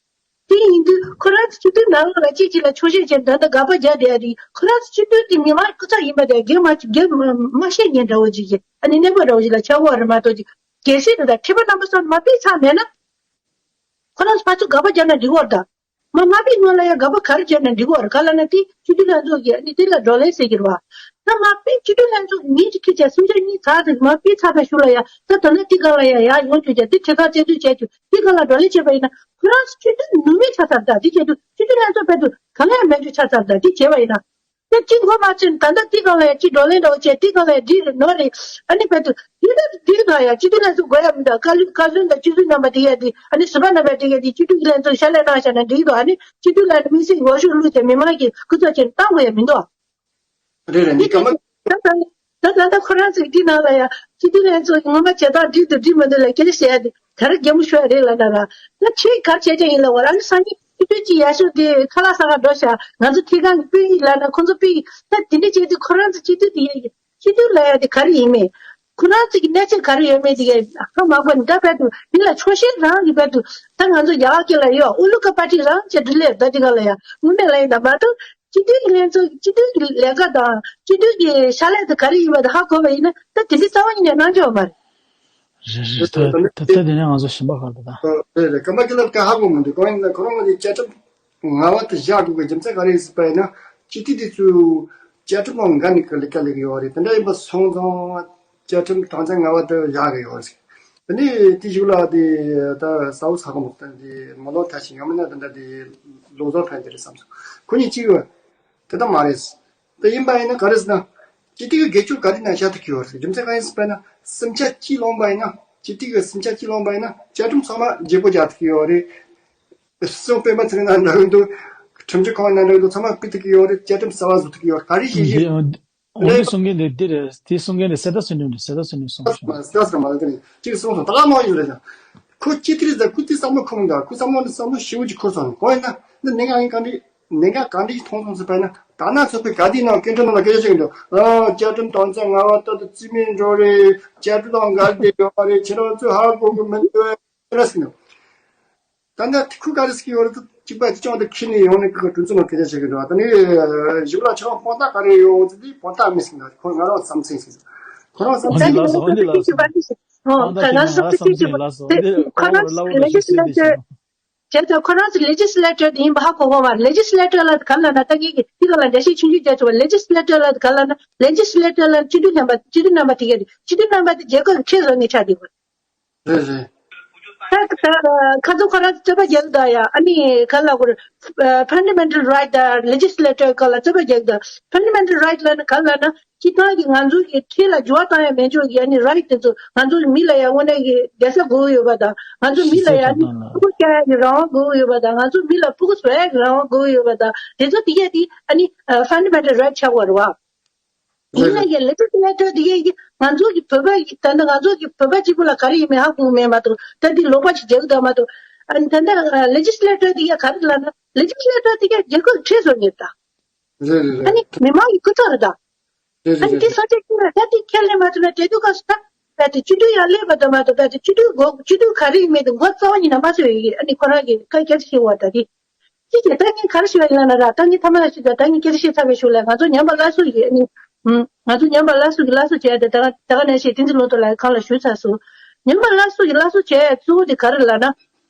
དེ་ཡིན་དུས་ཁོ་རང་ཚོ་སྤྱི་འཐུས་ནང་ལོགས་ལ་གཅིག་གཅིག་ལ་ཆོག་ཤེས་བྱས་ད་ལྟ་དགག་པ་རྒྱག་བསྡད་ཡ་དེ་ཁོ་རང་ཚོ་སྤྱི་འཐུས་དེ་མི་མང་སྐུ་ཚབ་ཡིན་པ་དེ་སྒེར་མ་སྒེར་མ་མ་བཤད་མཁན་འདྲ་བོ་ཅིག་གིས་ཨ་ནི་གནས་བབ་འདྲ་བོ་ཅིག་ལ་ཆགས་ཡོད་རེད་མ་གཏོགས་ཅིག་གལ་སྲིད་དེ་དང་ཁྲི་པ་རྣམ་པ་ཚོ་མ་ཕུད་ཚར་མེད་ན། ཁོ་རང་ཚོ་ཕར་ཚུར་དགག་པ་རྒྱག་ན་འགྲིག་གི་རེད་ད། མ་མ་ཕེབས་སྔོན་ལ་ཡ་དགག་པ་ག་རེ་བྱས་ན་འགྲིག་གི་རེད། ག་ལབ་ན་དེ་སྤྱི་འཐུས་ལྷན་ཚོགས་ཀྱིས་ཨ་ནི་དེ་ལ་བགྲོ་གླེང་ཟེར་གྱི་རེད་བ། ད་མ་ཕེབས་སྤྱི་འཐུས་ལྷན་ཚོགས་ཉིན་གཅིག་ཁྲིད་བྱས་སུམ་ཆ་གཉིས་ཚར་ཟིག་མ་ཕེབས་ཚར་བའི་གཞུག་ལ་ཡ་ད་ད་ནི་དེ་ག་ལ་ཡ་ཡར་ཡོང་བཅུག་བྱས་དེ་ཁྲི་ཁར་རྩད་འདུན་བྱས་བཅུག་དེ་ག་ལ་བགྲོ་གླེང་བྱས་པ་ཡིན་ན་ཁོ་རང་སྤྱི་འཐུས་ནུས་མེད་ཆགས་ཚར། ད་དེ་བྱས་དུས་སྤྱི་འཐུས་ལྷན་ཚོགས་ཕེབས་དུས་གང་ཡང་མེད་རྒྱུ་ཆགས་ཚར། ད་དེ་བྱས་པ་ཡིན་ན། ད་གཅིག་མགོ་མ་ཚོས་ད་ལྟ་དེ་གང་ལ་ཡ་གཅིག་བགྲོ་གླེང་འདྲ་བོ་བྱས་དེ་གང་ལ་ཡ་འགྲིག་རེད་ནོར་རེད། ཨ་ནི་བས་དུ་དེ་ལྟར་འགྲིག་ན་ཡ་སྤྱི་འཐུས་ལྷན་ཚོགས་དགོས་ཡ་མི་འདུག་བཀའ་བློན་བཀའ་བློན་དང་སྤྱི་འཐུས་རྣམ་པ་དེ་གས་དེ་ཨ་ནི་ཟུར་པ་རྣམ་པ་དེ་གས་དེ་སྤྱི་འཐུས་ཀྱི་ལྷན་ཚོགས་ཕྱག་ལས་གནང་བཞག་ན་འགྲིག་འདུག་ཨ་ནི་སྤྱི་འཐུས་ལ་མི་སེར་འོས་ཤོག་བླུགས་ཏེ་མི་མང་གི་སྐུ་ཚབ་བྱས་བཏང་དགོས་ཡ་མི་འདུག་རེད་རེད། འདི་ག་མ། ད་ད་ད་ད་ཁོ་རང་ཚོས་འདི་ནང་ལ་ཡ་སྤྱི་འཐུས་ལྷན་ཚོགས་ཀྱི་ངོ་མ་བྱེད་སྟངས་འགྲིག་འདུག་འགྲིག་མི་འདུག་ལ་སྐད་ཆ་བཤད་ཡ་དེ་ག་རེ་རྒྱ་མོ་ཤོད་ཡ་རེད་ལབ་ན་ར། ད་ཁྱེད་ག་རེ་བྱས་ཀྱང་ཡིན་ལ་བ་རང་གི་སང་ཉིན་སྤྱི་འཐུས་ཀྱི་ཡ་ཤོ་དེ་ཁ་ལག་ཟ་ག་འགྲོ་ཤག་ང་ཚོ་ཁྱེད་རང་གི་དཔོན་ཡིག་ལབ་ན་ཁོ་ཚོ་དཔོན་ཡིག་ད་དེ་འདྲ་བྱས་དུས་ཁོ་རང་ཚོ་སྤྱི་འཐུས་དེ་ཡ་སྤྱི་འཐུས་ལབ་ཡ་དེ་ག་རེ་ཡིན་མེད། ཁོ་རང་ཚོ་གི་གནས་ཚད་ག་རེ་ཡོད་མེད་དེ་ག་ཧ་མ་གོ་ནི་ད་བར་དུ་མི་ལ་ཆོག་ཤེས་རང་གི་བར་དུ་ད་ང་ཚོ་རྒྱ་གར་སྐད་ལ་ཡོད་ཨུ་ལུ་ཀ་པ་ཏི་རང་བྱས་འདི་ལས་ད་དེ་ག་ལ་ཡ་དངོས་གནས་ལ་ཡིན་ད་མ་གཏོགས། སྤྱི་འཐུས་ཀྱི་ལྷན་ཚོགས་སྤྱི་འཐུས་ཀྱི་ལས་ཀ་དང་སྤྱི་འཐུས་ཀྱི་ཕྱག་ལས་དེ་ག་རེ་ཡིན་པ་དེ་ཧ་གོ་བ་ཡིན་ན་ད་དེ་འདྲའི་རྩ་བ་ཉིད་ནས་གནང་ཆོག་མ་རེད། རེད་རེད། ད་ད་ལྟ་དེ་ནས་ང་ཚོ་ཞིམ་པ་ཁག་ཏུ་ད། རེད་རེད། ཀམ་པ་ཀི་ལབ་ཀ་ཧ་གོ་མི་འདུག་གང་ཡིན་ན་ཁོ་རང་གི་བཅའ་ཁྲིམས་ངལ་བ་དེ་བཞག་དགོས་ཀྱི་རྒྱུ་མཚན་ག་རེ་ཡིན་ཟེར་བ་ཡིན་ན་སྤྱི་འཐུས་དེ་ཚོས་བཅའ་ཁྲིམས་ནང་འགལ་ནས་ཀྱི་ལས་ཀ་ལས་ཀྱི་ཡོད་རེད། དེ་འདྲ་ཡིན་པ་སོང་ཙང་བཅའ་ཁྲིམས་དོན་ཚན་ལྔ་པ་དེ་བཞག་གི་ཡོད་རེད། དེ་ནས་དེ་གཞུག་ལ་དེ་ད་ས་འོག་ས་ཁོངས་དེ་མི་ལོ་ཐ་ཞིག་ཡོང་མིན་ན་དེ་འདྲ་དེ་ལོ་ཙཱ་ཕན་གྱི་རེད་བསམ་སོང་། ཁོ་གཉིས་གཅིག་ཡོད་དེ་ད་མ་རེད། དེ་ཡིན་པ་ཡིན་ན་ག་རེ་ཟེར་ན་སྤྱི་འཐུས་ཀྱི་དགེ་ཕྱོགས་ག་རེ་ན་བཞག་ཐུབ་ཀྱི་ཡོད་རེད། རྒྱུ་མཚན་ག་རེ་ཟེར་བ་ན་སུམ་ཆ་གཅིག་ལོངས་པ་ཡིན་ན་སྤྱི་འཐུས་ཀྱི་སུམ་ཆ་གཅིག་ལོངས་པ་ཡིན་ན་བཅའ་ཁྲིམས་ཚང་མ་བརྗེ་པོ་རྒྱག་ཐུབ་ཀྱི་ཡོད་རེད། སྲིད་སྐྱོང་སྤེན་པ་ཚེ་རིང་ན་འདྲ་གི་འདུག་ཁྲིམས་ཞིབ་ཁང་ན་འདྲ་གི་འདུག་ཚང་མ་ཕུད་ཐུབ་ཀྱི་ཡོད་རེད། བཅའ་ཁྲིམས་གསར་པ་བཟོ་ཐུབ་ཀྱི་ཡོད་རེད། ག་རེ་ཞིག་ཞིག་འོ་འདི་གསུང་མཁན་དེ་འདི་རེད། དེ་གསུང་མཁན་དེ་གསེར་རྟ་བསོད་ནམས་རེད། གསེར་རྟ་བསོད་ནམས་གསུང་ཞུ། གསེར་རྟ་མ་རེད་དེ་གཅིག་གསུང་སོང་ད་ག་མང་ཡོད་རེད་ཀྱང་། ཁོ་སྤྱི་འཐུས་རེད་ཟེར་ཁོ་དེ་བསམ་བློ་ཁོམ་འདུག་ཁོ་བསམ་བློ་ནི་བསམ་བློ་ཞེ་པོ་ཅིག་འཁོར་སོང་། གང་ཡིན་ན་འདི་གནད་འགག་ཡིན་གང་འདྲ་གནད་འགག་གང་འདྲ་ཞིག་མཐོང་སོང་ཟེར་བ་ཡིན་ན་ད་ནང་ཚོགས་པའི་ག་དེའི་ནང་སྐད་འཕྲིན་ནང་ལ་སྐད་ཆ་བཤད་ཀྱི་འདུག་ཨ་བཅའ་ཁྲིམས་དོན་ཚན་ལྔ་པ་ལྟར་དུ་རྩིས་མེད་འགྲོ་རེད། བཅའ་ཁྲིམས་དང་འགལ་ཏེ་ཡོད་པ་རེད། ཁྱེད་རང་ཚོས་ཧ་གོ་གི་མི་འདུག་ཨེ་ར་ཟེར་ནས། ད་ནི་ཁོས་ག་རེ་ཟེར་གྱི་ཡོད་རེད། གཅིག་པ་གཅིག་རྐྱང་དུ་ཁྱེར་ནས་ཡོང་ནས་ཁོས་གྲོས་ཚོགས་ནང་སྐད་ཆ་བཤད་ཀྱི་འདུག་ད་ནི་གཞུག་ལ་ཁྱེད་རང་དཔང་རྟགས་ག་རེ་ཡོད་ཟེར་དུས་དཔང་རྟགས་མེད་ཟེར་གྱི་འདུག་ཁོ་ང་རང་བསམ་ཚུལ་ཟེར། ཁོ་རང་བསམ་ཚུལ་འདི་ལ་སོ་འདི་ལ་སོ། ད་ང་ཚོ་ཚིག་གཅིག་གཅིག་པ་ཁོ་རང་ཚོ་ལེ་ཇི་སི་ལེ་ཊར་བྱས་ཙང་ཁོ་རང་ཚོ་ལེ་ཇི་སི་ལེ་ཊར་དེ་ཡིན་པ་ཧ་གོ་གོ་མ་རེད། ལེ་ཇི་སི་ལེ་ཊར་ལ་ག་ལ་ན་ད་ངེད་ཀྱི་དེ་ག་ལ་འགྲེལ་བཤད་ཆུང་ཆུང་རྒྱག་ཆོག་པ། ལེ་ཇི་སི་ལེ་ཊར་ལ་ག་ལ་ན་ལེ་ཇི་སི་ལེ་ཊར་ལ་སྤྱི་འཐུས་རྣམ་པ་སྤྱི་འཐུས་རྣམ་པ་དེ་ག་རེད། སྤྱི་འཐུས་རྣམ་པ་དེ་རྒྱལ་ཁབ་ཀྱི་ཁྲལ་བཟོ་མཁན་ཆགས་བསྡད་པ་རེད། རེད་རེད། ད་ད་ཁ་ཚོ་ཁོ་རང་རྩོད་པ་རྒྱག་གི་འདུག་ཡ། ཨ་ནི་ག་ལ་གོ་ཕན་ཌ་མེན་ཊལ་རའིཊ་དང་ལེ་ཇི་སི་ལེ་ཊར་སྐོར་ལ་རྩོད་པ་རྒྱག་གི་འདུག་ཕན་ཌ་མེན་ཊལ་རའིཊ་ལབ་ན་ག་ལ་ན་སྤྱི་བཏང་གི་ང་ཚོ་གི་ཁྲལ་ལ་འགྱུར་བ་བཏང་ཡ་མེད་ཆོག་གི་ཨ་ནི་རའིཊ་དེ་ཚོ་ང་ཚོ་གི་མི་ལ་ཡ་དངོས་གནས་ཀྱི་བསྡད་ས་དགོས་ཀྱི་ཡོད་པ་དང་ང་ཚོ་མི་ལ་ཡ་ཨ་ནི་ཕྲུ་གུ་སྐྱེ་ཡ་གི་རང་དབང་དགོས་ཀྱི་ཡོད་པ་དང་ང་ཚོ་མི་ལ་ཕྲུ་གུ་བཟོ་ཡ་གི་རང་དབང་དགོས་ཀྱི་ཡོད་པ་དང་དེ་ཚོ་དེ་གས་དེ་ཨ་ནི་ཕན་ཌ་མེན་ཊལ་རའིཊ་ཆགས་པ་རེད་བ། ཡིན་ན་ཡང་ལེ་ཇི་སི་ལེ་ཊར་དེ་གས་ཀྱི་ང་ཚོ་གི་བོད་པ་ཡི་ད་ལྟ་ང་ཚོ་གི་བོད་པ་གཅིག་པུ་ལ་ག་རེ་ཡིན་མིན་ཧ་གོ་མེད་མ་གཏོགས་ད་འདི་ལོག་པ་ཞིག་རྒྱག་གི་འདུག་མ་གཏོགས་ཨ་ནི་ད་ལྟ་ལེ་ཇི་སི་ལེ་ཊར་དེ་གས་ག་རེ་ལབ་ན་ལེ་ཇི་སི་ལེ་ཊར་དེ་གས་རྒྱལ་ཁབ་ཁྲལ་བཟོ་མཁན་རེད་ད། རེད་རེད་ཨ་ནི་རེད། མི་མང་གི་སྐུ་ཚབ་རེད་ད། རེད་རེད་ཨ་ནི་རེད་དེ་རེད། ས་ཆ་གཅིག་རེད་ད། དེ་ཁས་ལེན་མ་ཐུབ་ན་དེ་དུས་སྐབས་སུ་ད་རྦད་དེ་སྤྱི་འཐུས་ཡར་སླེབས་པ་དང་མ་གཏོགས་རྦད་དེ་སྤྱི་འཐུས་འགོ་སྤྱི་འཐུས་ག་རེ་ཡིན་མིན་དེ་མགོ་རྩ་བ་ཉིད་ནས་མ་ཚོས་ཡོད་ཀྱི་ཨ་ནི་ཁོ་རང་གི་བཀའ་རྒྱ་ཆེ་བ་ད་དེ། ཅི་བྱས་ད་ངས་ག་རེ་ཞུ་བ་ཡིན་ལབ་ན་ར་ད་ངས་ཐ་མ་ལ་ཞུ་ད་ད་ངས་སྐད་ཆ་བཤད་ཚར་བའི་གཞུག་ལ་ང་ཚོ་ཉམས་པ་སླར་གསོ་ཡི་ཨ་ནི། ང་ཚོ་ཉམས་པ་སླར་གསོ་གི་སླར་གསོ་བྱས་ཏེ་ད་ག་ད་ག་ནང་བཞིན་བསྟན་འཛིན་ལོ་ཏོག་ལགས་གང་ལ་ཞུས་ཚར་སོང་། ཉམས་པ་སླར་གསོ་གི་སླར་གསོ་བྱས་གཙོ་བོ་དེ་ག་རེ་ལབ་ན།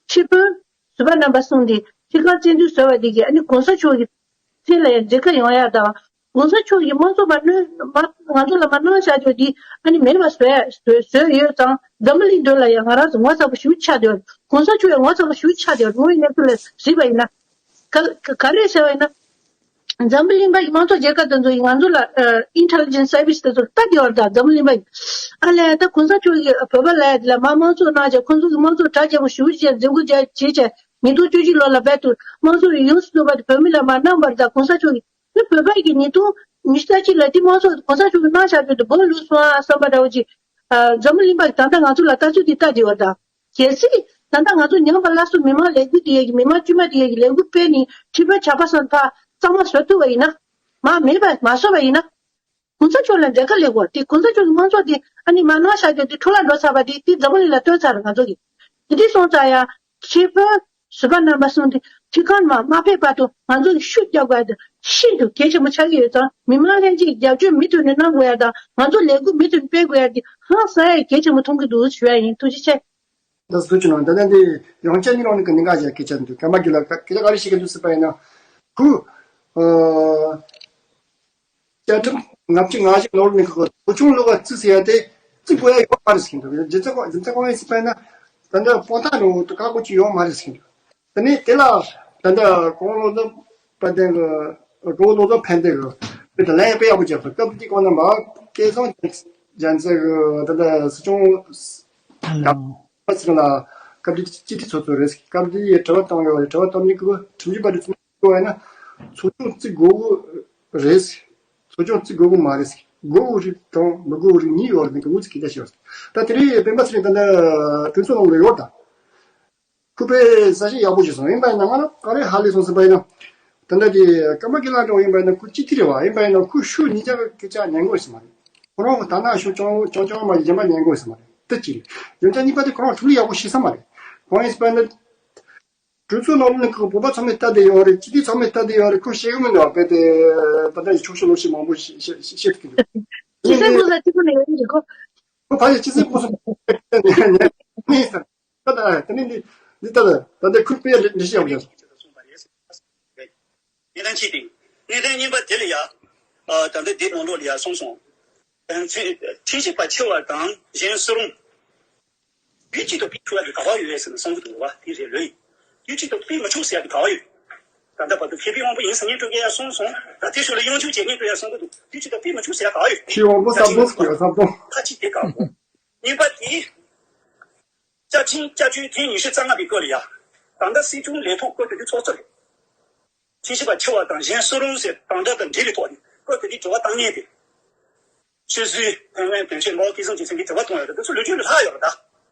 ཁྲི་དཔོན་ཟུར་པ་རྣམ་པ་གསུམ་དེ་ཁྲི་ཁར་རྩེ་འདུན་བཟོ་བ་དེ་གིས་ཨ་ནི་གོང་ས་མཆོག་གི་མཚན་ལ་ཡང་མཇལ་ཁ་ཡོང་ཡག་དང་། གོང་ས་མཆོག་གིས་དམངས་གཙོ་མ་གནང་མ་ང་ཚོ་ལ་མ་གནང་བཞག་རྒྱུ་དེ་ཨ་ནི་མེད་པ་བཟོས་བཟོས་ཡོད་ཙང་འཛམ་བུ་གླིང་མདུན་ལ་ཡང་ང་རང་ཚོ་ངོ་ཚ་པོ་ཞེ་པོ་ཆགས་བསྡད་ཡོད། གོང་ས་མཆོག་ཡང་ངོ་ཚ་པོ་ཞེ་པོ་ཆགས་བསྡད་ཡོད། དངོས་ཡོད་གནས་ཚུལ་ལ་གཟིགས་པ་ཡིན་ན། ག་ག་རེ་ཟེར་བ་ཡིན་ན། འཛམ་བུ་གླིང་པ་ཡི་དམངས་གཙོ་རྒྱལ་ཁབ་དེ་ཚོ་ཡིས་ང་ཚོ་ལ་ཨ་intelligence service དེ་ཚོར་ལྟ་བདེ་བར་དང་འཛམ་བུ་གླིང་པ་ཡིས་ཨ་ལས་ད་གོང་ས་མཆོག་གིས་བོད་པ་ལ་ཡ་དེ་ལ་མ་དམངས་གཙོ་གནང་བྱས་ཁོང་ཚོ་གི་དམངས་གཙོ་གྲ་རྒྱས་པོ་ཞེ་པོ་ཅིག་འཛིན་སྐྱོང་བྱས་བྱས་བྱས་ཉིས་སྟོང་བཅུ་གཅིག་ལོ་ལ་རྦད་དུ་དམངས་གཙོ་ཡོངས་སུ་རྫོགས་པ་དེ་བོད་མི་ལ་མ་གནང་བར་དང་གོང་ས་མཆོག་གིས་དེ་བོད་པ་གི་ཉིས་སྟོང་ཉི་ཤུ་རྩ་གཅིག་ལ་དེ་དམངས་གཙོ་གོང་ས་མཆོག་གིས་གནང་བཞག་རྒྱུ་དེ་བོར་ལུས་སོང་ཨ་བསམ་པ་འདྲ་བོ་ཅིག་ཨ་འཛམ་བུ་གླིང་པ་གིས་ད་ལྟ་ང་ཚོ་ལ་ལྟ་ཚུལ་དེ་ལྟ་བདེ་བར་དང་། གལ་སྲིད་ད་ལྟ་ང་ཚོ་ཉམས་པ་སླར་གསོ་མི་མང་ལས་འགུལ་དེ་ཡས་ཀྱི་མི་མང་དཀྱུས་མ་དེ་ཡས་ཀྱི་ལས་འགུལ་སྤེལ་ནས་ཁྲི་པའི་ཆར་པ་སང་ཕར་གཙང་མ་བཟོ་ཐུབ་པ་ཡིན་ན། མ་མེད་པ་མ་བཟོ་བ་ཡིན་ན། གོང་ས་མཆོག་ལ་མཇལ་ཁ་སླེབས་དགོས་དེ་གོང་ས་མཆོག་གི་དམངས་གཙོ་དེ་ཨ་ནི་མ་གནང་བཞག་རྒྱུ་དེ་འཕྲོ་བརླག་འགྲོ་ཚར་བ་དེ་དེ་འཛམ་བུ་གླིང་ལ་སྟོན་ཚར་རེད་ང་ཚོ་གིས། དེ་འདྲ་སོང་ཙང་ཡང་ཁྲི་པའི་ཟུར་པ་རྣམ་པ་གསུམ་དེ་ཁྲི་ཁར་མ་མ་ཕེབས་བར་དུ་ང་ཚོ་གིས་ཤུགས་རྒྱག་དགོས་དེ་ཤིན་ཏུ་གལ་ཆེན་པོ་ཆགས་ཀྱི་ཡོད་ཙང་མི་མང་ལྷན་རྒྱས་ཀྱི་རྒྱབ་སྐྱོར་མུ་མཐུད་ནས་གནང་དགོས་ཡ་དང་ང་ཚོ་ལས་འགུལ་མུ་མཐུད་ནས་སྤེལ་དགོས་ཡ་དེ་ཧང་སང་ཡ་གལ་ཆེན་པོ་མཐོང་གི་འདུག་ཞུ་ཡ་ཡིན། ཐུགས་རྗེ་ཆེ། ད་སུ་ཅི་ནང་ད་ནི་འདི་ཡང་བསྐྱར་གཉིས་ལོག་ནི་གི་ཉིན་ག་ཞིག་སྐད་ཆ་འདུག་ཀརྨ་གི་ལ་སྐད་ཆ་ག་རེ་ཞིག་གི་འདུག་ཟེར་བ་ཡིན་ན། ཁུ། ཨ། བཅའ་ཁྲིམས་ལྔ་བཅུ་ང་བཞི་ལོག་ནི་གི་ཚོགས་ཆུང་ལོག་ག་རྩིས་ཟེར་ཡ་དེ་རྩིས་དགོས་ཡ་ཡོད་མ་རེད་ཟེར་གི་འདུག་རྒྱུ་མཚན་གང་རྒྱུ་མཚན་གང་ཡིན་ཟེར་བ་ཡིན་ན། ད་ནི་དཔང་རྟགས་ནང་དུ་ཁག་པོ་ཅིག་ཡོད་མ་རེད་ཟེར་གི་འདུག་ད་ནི་དེ་ལ་ད་ལྟ་གོང་ལོ་ཙཱ་དཔལ་ལྡན་གྱི་གོང་ལོ་ཙཱ་དཔལ་ལྡན་གྱི་དཔེ་དེ་ལན་དཔེ་ཡག་པོ་བརྒྱབ་སོང་། སྐབས་དེ་གོང་ན་མ་སྐལ་བཟང་རྒྱལ་མཚན་གྱི་ད་ལྟ་སྲིད་སྐྱོང་ཡང་ཟེར་ལ་སྐབས་དེ་སྤྱི་འཐུས་ཚོགས་གཙོ་རེད། སྐབས་དེ་ཡི་དྲི་བ་བཏང་ཡོད་རེད། དྲི་བ་བཏང་ནི་གི་ཁྲིམས་ཞིབ་པ་དེ་ཚོ་གོ་བ་ན་ཚོགས་ཆུང་བརྩི་དགོས་གི་རེད། ཚོགས་ཆུང་བརྩི་དགོས་གི་མ་རེད། དགོས་གི་རིགས་དང་མི་དགོས་གི་རིགས་གཉིས་ཡོད་རེད། འདི་གི་འུ་ཚིག་གི་ད་ཤེས་ཡོད་རེད། ད་དེ་རིང་སྤེན་པ་ཚེ་རིང་ད་ལྟ་གྲོས་ཚོགས་ནང་ལ་ཡོད་ད། ཁོ་པས་ས་ཞིག་ཡག་པོ་ཞིག་སོང་ཡིན་པ་ཡིན་ན་ང་ལ་ག་རེ་ཧ་ལས་སོང་ཟེར་བ་ཡིན་ན། ད་ལྟ་དེ་ཀརྨ་སྒེར་ལངས་འགྲོ་ཡིན་པ་ཡིན་ན་ཁོ་སྤྱི་འཐུས་རེད་བ། ཡིན་པ་ཡིན་ན་ཁོ་ཤུགས་ཉིན་ཅག་སྐད་ཆ་ཉན་དགོས་ཟེར་མ་རེད། ཁོ་རང་གི་ད་ནང་ཤུགས་ཅུང་ཅུང་ཅུང་མ་གཞན་པ་ཉན་དགོས་ཟེར་མ་རེད། དེ་གཅིག་རེད། ཡོན་ཆབ་གཉིས་པ་དེ་ཁོ་རང་ཐུགས་ལ་ཡག་པོ་ཤེས་ས་མ་རེད། གང་ཡིན་ཟེར་བ་ཡིན་ན། གྲོས་ཚོགས་ནང་ལ་ཁོ་བོད་པ་ཚང་མས་ལྟ་བསྡད་ཡོད་རེད། སྤྱི་འཐུས་ཚང་མས་ལྟ་བསྡད་ཡོད་རེད། ཁོ་ཤེས་གི་མི་འདུག་དཔེ་དེ་ད་ལྟ་ཡི་ཕྱོགས་ཞུ་ལོ་ཤས་མང་པོ་ཤེས་ཤེས་ཤེས་ཐུབ་ཀྱི་འདུག་སྤྱི་སེམས་ཀུན་ལ་གཅིག་པུ་ནས་ཡོད་ཀྱི་ཁོ། ཁོ་ཕ་ཡི་སྤྱི་སེམས་ཀུན་སོང་། ད་ད་ད་ནི་འདི་འདི་ལྟ་ལ་ད་ལྟ་ཁུར་དཔེ་འདྲི་ཤེས་ཡོང་ཡོད། གནས་སྟངས་གཅིག་དེ། གནས་སྟངས་གཉིས་པ་དེ་ལ་ཡ། ཨ། ད་ལྟ་འདི་ནང་ལོགས་ལ་ཡ་གསུངས་སོང་། ཨ། ཁྲིམས་ཁྲིམས་ཞིབ་པ་ཆེ་བ་དང་གཞན་སུ་རུང་། དུས་གཅིག་ཏུ་སྤེལ་ཆོག་ཡ་དེ་ག་བ་ཡོད་ཟེར་ན་གསུང་གི་འདུག་བ། དེ་རེད་ལོས། དུས་གཅིག་ཏུ་སྤེལ་མི་ཆོག་ཟེར་ཡ་དེ་ག་བ་ཡོད། ད་ལྟ་བར་དུ་མཁས་པའི་དབང་པོ་ཡིན་ཟེར་མཁན་དེ་གས་ཡ་གསུངས་སོང་། ད་དེ་ཤུལ་ལ་དབྱངས་ཅུང་བྱེད་མཁན་དེ་གས་ཡ་གསུང་གི་འདུག་དུས་གཅིག་ཏུ་སྤེལ་མི་ཆོག་ཟེར་ཡ་ག་བ་ཡོད། མཁས་པའི་དབང་པོ་ས་སྟོང་ཟེར་ཡ་ས་སྟོང་། ཁ་ཅིག་དེ་ག་བ། གཉིས་པ་དེ། བཅའ་ཁྲིམས་བསྐྱར་བཅོས་ཐེངས་ཉི་ཤུ་རྩ་ལྔ་པའི་སྐོར་ལ་ཡ། ད་ལྟ་སྲིད་སྐྱོང་ལས་ཐོག་སྐོར་དེ་དུས་ཚོགས་གཙོ་རེད། ཁྲིམས་ཞིབ་པ་ཆེ་བ་དང་གཞན་སུ་རུང་ཟེར་དང་སྒྲ་དང་འབྲེལ་བའི་ཐོག་ནས་སྐོར་དེ་དུས་དྲི་བ་བཏང་མཁན་དེ། ཆོས་སྲིད་ཐོན་ལས་དོན་ཆེན་མའོ་ཀི་ཙུང་གི་མཚན་གྱི་དྲི་བ་གཏོང་ཡ་རེད། དེ་ཚོ་ལོ་རྒྱུས་ལ་ལྷག་ཡོད་རེད་ད།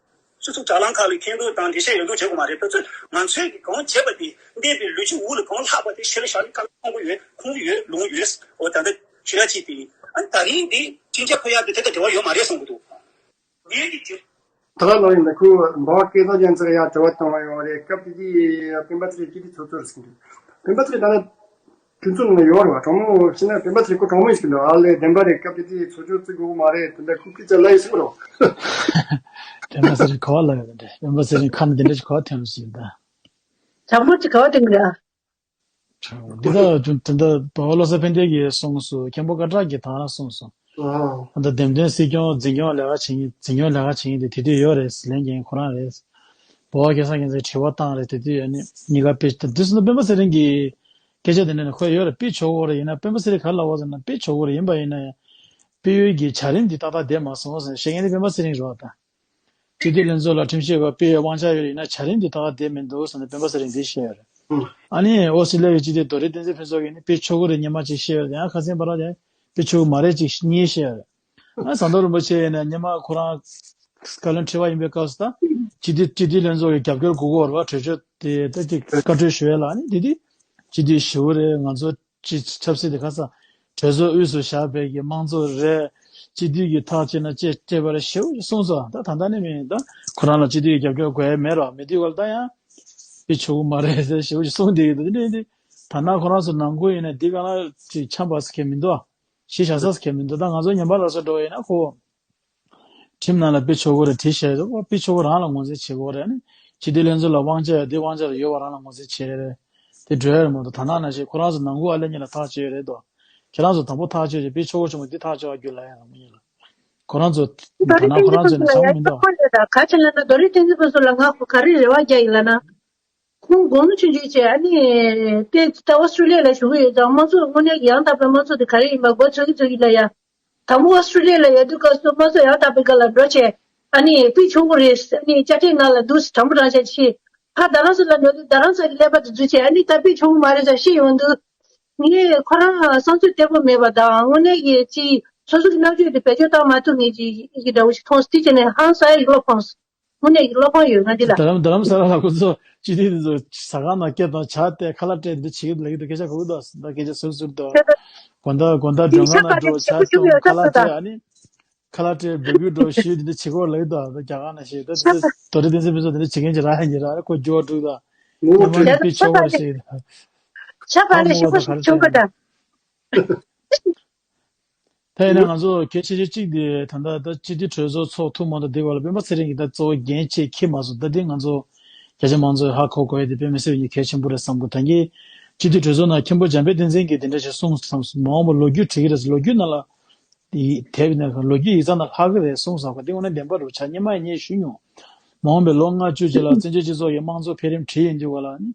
སྤྱི་ཚོགས་དྲ་ལམ་ཁག་ལ་མཁྱེན་འདུག་དང་འགྲེལ་བཤད་ཡོད་འདུག་བྱེད་དགོས་མ་རེད། དེ་ཚོ་ང་ཚོས་ཀྱི་གང་བྱས་པ་དེ་འདས་པའི་ལོ་རྒྱུས་འུ་ལ་གང་ལྷག་པ་དེ་ཞེ་ལ་ཞག་ལ་བཀའ་མོལ་གཏོང་གི་ཡོད། ཁུངས་ཡོད་ལུང་ཡོད། འོ་ད་ལྟ་ཞུ་ཡ་ཅིག་དེ་ཡིན། ཨ་ནི་ད་རིང་འདི་ཅིང་ཅ་ཁོ་ཡ་དེ་དེ་དང་འབྲེལ་བ་ཡོད་མ་རེད་གསུང་གི་འདུག་ངས་ཀྱི་ཅི། ད་ལྟ་ལོ་ཡིན་ན་ཁོས་འབའ་སྐལ་བཟང་རྒྱལ་མཚན་ཡ་དྲི་བ་བཏང་བ་ཡོད་རེད། སྐབས་དེ་དུས་སྤེན་པ་ཚེ་རིང་སྤྱི་འཐུས་ཚོགས་གཙོ་རེད་ཟེར་གྱི་འདུག་སྤེན་པ་ཚེ་རིང་ད་ལྟ་གྲོས་ཚོགས་ནང་ཡོད་རེད་བ། གྲོགས་མོ་ཤི་ན་སྤེན་པ་ཚེ་རིང་ཁོ་གྲོགས་མོ་ཡིན་ཟེར་གྱི་འདུག་ཨ་ལས་བདེན་པ་རེད། སྐབས་དེ་དུས་ཚོགས་གཙོ་བརྩི་དགོས་མ་རེད། དེ་འདྲ་ཁོ་སྐད་ཆ་ལ་ཡི་ཟེར་གི་རེད་བ། སྤེན་པ་ཚེ་རིང་ག་བ་ལ་ཡོད་དེ་འདྲ། སྤེན་པ་ཚེ་རིང་ཁ་ནས་དེ་འདྲ་ཞིག་ག་བ་ཐོན་ཟིན་ད། དྲང་པོ་ཅིག་ག་བ་དེ་འདྲ། འདི་དག་དེ་འདྲ་བློ་བཟང་ཕན་བདེ་གིས་གསུངས་སོང་། མཁན་པོ་ཀ་བྲག་གིས་ད་གསུངས་སོང་། ད་ལྟ་འདེམས་ཐོན་སྲིད་སྐྱོང་འཛིན་སྐྱོང་ལས་ཀ་བྱེད་མཁན་འཛིན་སྐྱོང་ལས་ཀ་བྱེད་མཁན་དེ་དེ་དུས་ཡོད་རེད། ལན་རྒྱག་མཁན་ཁོ་རང་རེད། འབའ་བ་སྐལ་བཟང་རྒྱལ་མཚན་དྲི་བ་བཏང་རེད། དེ་དུས་ཡོད་ནི་གཉིས་ཀ་དཔེ་ད་དུས་སུ་ན་སྤེན་པ་ཚེ་རིང་གིས་སྐད་ཆ་དེ་འདྲ་ནས་ཁོ་ཡོད་རེད། དཔེ་ཆོག་གོ་རེད། ཡིན་ན་སྤེན་པ་ཚེ་རིང་ག་ལ་བ་ཟེར་ན་དཔེ་ཆོག་གོ་རེད། ཡིན་པ་ཡིན་ན་ཡང་དཔེ་ཡོད་ཀྱི་བྱ་རིམ་འདི་ཏག་ཏག་བསྡད་མ་སོང་ཟེར་བཤད་མཁན་དེ་སྤེན་པ་ཚེ་རིང་རེད་བ་ད། སྤྱི་འཐུས་ལྷན་ཚོགས་ལ་ཁྲིམས་ཞིབ་པ་སྤེལ་བའི་དབང་ཆ་ཡོད་རེད། ཡིན་ན་བྱ་རིམ་འདི་ཏག་ཏག་བསྡད་མི་འདུག་ཟེར་ནས་སྤེན་པ་ཚེ་རིང་འདི་བཤད་ཡོད་རེད། ཨ་ནི་ཨོ་སི་ལེ་ཡི་སྤྱི་འཐུས་རྡོ་རིང་བསྟན་འཛིན་ཕུན་ཚོགས་ཀྱིས་ནི་དཔེ་ཆོག་གི་རེད། སྔོན་མ་ཅིག་བཤད་ཡོད་རེད། ཡང་ཁ་སང་བར་ལ་དཔེ་ཆོག་གི་མ་རེད་ཅིག་གཉིས་བཤད་ཡོད་རེད། ཨ་ཟམ་གདོང་རིན་པོ་ཆེ་ཡིན་ན་སྔོན་མ་ཁོ་རང་བཀའ་བློན་ཁྲི་པ་ཡིན་པའི་སྐབས་སུ་ད་སྤྱི་འཐུས་སྤྱི་འཐུས་ལྷན་ཚོགས་ཀྱི་རྒྱབ་སྐྱོར་དགོས་ཀྱི་ཡོད་རེད་བ། གྲོས་ཆོད་དེ་ད་ཅིག་བཀའ་འཁྲོལ་ཞུ་ཡས་ལ་ཨ་ནི་དེ་དུས་སྤྱི་འཐུས་ཞུ་གི་རེད། ང་ཚོ་སྤྱི་ཆབ་སྲིད་དེ་ཁ་ས་གྲོས་ཚོགས་དབུས་སུ་བཞག་པའི་གི་དམངས་གཙོ་རེད། སྤྱི་འཐུས་ཀྱི་ཐག་བཅད་ན་བཅད་བཅད་པ་རེད་ཞེ་པོ་ཅིག་གསུངས་སོང་། ད་ད་ལྟ་ནི་མིན། ད་ཁོ་རང་ལ་སྤྱི་འཐུས་ཀྱི་རྒྱབ་སྐྱོར་དགོས་ཡ་མེད་རོགས། མེད་དུས་ག་ལ་ད་ཡང་དཔེ་ཆོག་གི་མ་རེད་ཟེར་ཞེ་པོ་ཅིག་གསུངས་བསྡད་ཀྱི་འདུག་དེ་འདྲ་ཡིན་དུས་ད་ནང་ཁོ་རང་ཚོ་ནང་ཁུལ་ཡིན་ན་འདི་ག་ལ་ཅིག་འཆམ་པ་ཟེར་མཁན་མི་འདུག་གཞི་བཞག་ས་ཟེར་མཁན་མི་འདུག་ད་ང་ཚོ་ཉམས་པ་སླར་གསོ་འགྲོ་བ་ཡིན་ན་ཁོ། ཁྲིམས་ནང་ལ་དཔེ་ཆོག་གི་རེད་དེ་བཤད་འདུག་དཔེ་ཆོག་གི་རང་ལ་ངོས་འཛིན་བྱེད་དགོས་རེད། ཨ་ནི་སྤྱི་འཐུས་ལྷན་ཚོགས་ལ་དབང་ཆ་ཡོད་དེ་དབང་ཆ་ལ་ཡོད་པ་རང་ལ་ངོས་འཛིན་བྱེད་རེད། དེ་འགྲོ་ཡ་རེད་མ་གཏོགས། ད་ནང་ན་ཞིག་ཁོ་རང་ཚོ་ནང་ཁུལ་ཨ་ལེ་གཉིས་ལ་ཐག་གཅོད་ཡོད་རེད་དོ། ཁྱེད་རང་ཚོ་དང་པོ་ཐག་གཅོད་བྱས་དཔེ་ཆོག་གི་བྱུང་བ་འདི་ཐག་གཅོད་པ་རྒྱུ་ལ་ཡ་རང་མ་ཡིན་ལ། ཁོ་རང་ཚོ་རྡོ་རིང་བསྟན་འཛིན་ཕུན་ཚོགས་ལ་ཡ་ད་ཁོ་ལས་ད་ག་ཆེ་ལ་ན་རྡོ་རིང་བསྟན་འཛིན་ཕུན་ཚོགས་ལ་ང་ཁོ་ག་རེ་རེ་བ་རྒྱག་ཡིན་ལ་ན། ཁོང་དགོངས་ནུ་ཆུང་ཆུང་བྱས། ཨ་ནི་དེ་ལྟ་ཨོ་སི་ཀྲི་ལི་ཡ་ལ་བཞུགས་ཡོད་ཙང་དམངས་གཙོ་དངོས་གནས་ཀྱི་ཡང་དག་པའི་དམངས་གཙོ་དེ་ག་རེ་ཡིན་པ་མགོ་ཚོས་ཀྱི་ཚོས་ཀྱི་ལ་ཡ། དང་པོ་ཨོ་སི་ཀྲི་ལི་ཡ་ལ་ཡོད་དུས་སྐབས་སུ་དམངས་གཙོ་ཡང་དག་པའི་སྒང་ལ་འགྲོ་བྱས། ཨ་ནི་དཔེ་ཆུང་ངུ་རེད། ཨ་ནི་དཔྱ་ཁྲལ་ནང་ལ་འདུག་དྲང་པོ་དྲང་བཞག་ཅིག་ཕ་རྡ་རམ་ས་ལ་འགྲོ་དུས་རྡ་རམ་ས་ཀྱི་ཀླད་པ་དེ་འཛུལ་བྱས། ཨ་ནི་ད་དཔེ་ཆུང་ངུ་མ་རེད་ཟེར་བཤད་ཡོང་དུས། ངས་ཁོ་རང་བསམ་ཚུལ་བརྟན་པོ་མེད་པ་དང་དངོས་གནས་ཀྱི་ཅིག་སོ་སོ་གི་རྣམ་དཔྱོད་དེ་བེད་སྤྱོད་བཏང་མ་ཐུབ་མཁན་ཅིག་ཡིན་གྱི་འདྲ་བོ་ཞིག་མཐོང་སོང་། དེ་བྱས་ནས་ཧང་སང་ཡ་ཡིད་ལོག་ཕངས་སོང་། དངོས་གནས་ཀྱི་བློ་ཕམ་ཡོད་ང་འདི་ལ། རྡ་རམ་རྡ་རམ་ས་ལ་ལ་ཁོ་ཚོ་སྤྱི་འཐུས་དེ་ཚོ་ཟ་ཁང་ནང་སྐད་བཏང་ཇ་བལྟས་ཁ་ལག་སྤྲད་འདི་བྱེད་ཀྱི་ལབ་ཀྱི་འདུག་སྐད་ཆ་གོ་གི་འདུག་ད་སྐད་ཆ་ཟུར་ཟུར་འདུག་དགོང་དག་དགོང་དག་མགྲོན་ཁང་ནང་འགྲོ་ཇ་ཤོག་ཁ་ལག་སྤྲད་ཨ་ནི་ཁ་ལག་སྤྲད་བེ་བེ་འགྲོ་ཞུས་འདི་འདྲ་བྱེད་གོ་ལབ་ཀྱི་འདུག་ད་རྒྱ་གར་ནང་བཤད་ད་དེ་ཚོ་རྡོ་རིང་བསྟན་འཛིན་ཕུན་ཚོགས་འདི་འདྲ་བྱེད་མཁན་ཅིག་རག་ཡ་ཉེ་རག་ཁོ་འགྱུར་བ་འགྲོ་གི་འདུག་ཉི་མ་འདི་དཔེ་ཆོག་པ་རེད་ཟེར་གྱི་འདུག་ཇ་མོ་བ་དང་ག་རེ་བྱས་ན། ད་ཡིན་ན་ང་ཚོ་གལ་ཆེ་ཤོས་གཅིག་དེ་ད་ལྟ་ད་སྤྱི་འཐུས་གྲོས་ཚོགས་ཚོགས་ཐུབ་མ་ཐུབ་དེ་བར་ལ་སྤེན་པ་ཚེ་རིང་གིས་ད་གཙོ་བོ་འགན་ཆེ་འཁྱེར་མ་སོང་། ད་དེ་ང་ཚོ་རྒྱ་ཆེ་མང་ཚོས་ཧ་གོ་དགོས་ཡ་དེ་དཔེ་མི་སྲིད་པའི་གལ་ཆེན་པོ་རེད་བསམ་གི། ད་གིན་སྤྱི་འཐུས་གྲོས་ཚོགས་ནང་མཁན་པོ་འཇམ་དཔལ་བསྟན་འཛིན་གྱིས་དེ་འདྲ་ཞིག་གསུངས་བསམ་སོང་། མ་འོངས་པ་ལོ་རྒྱུས་བྲིས་ཀྱི་རེད། ལོ་རྒྱུས་ནང་ལ་དེབ་ནས་ལོ་རྒྱུས་ཡིག་ཚང་ནང་ལྷག་གི་རེད་གསུངས་སོང་ག། དེ་དངོས་གནས་བདེན་པ་རེད། བྱ་སྔོན་མ་ཡིན་ངས་ཞུས་མྱོང་། མ་འོངས་པའི་ལོ་ལྔ་བཅུ་རྗེས་ལ་བཙན་བྱོལ་སྤྱི་ཚོགས་ཀྱི་དམངས་གཙོ་འཕེལ་རིམ་བྲིས་ཡོང་དུས་ག་ལ་ནི་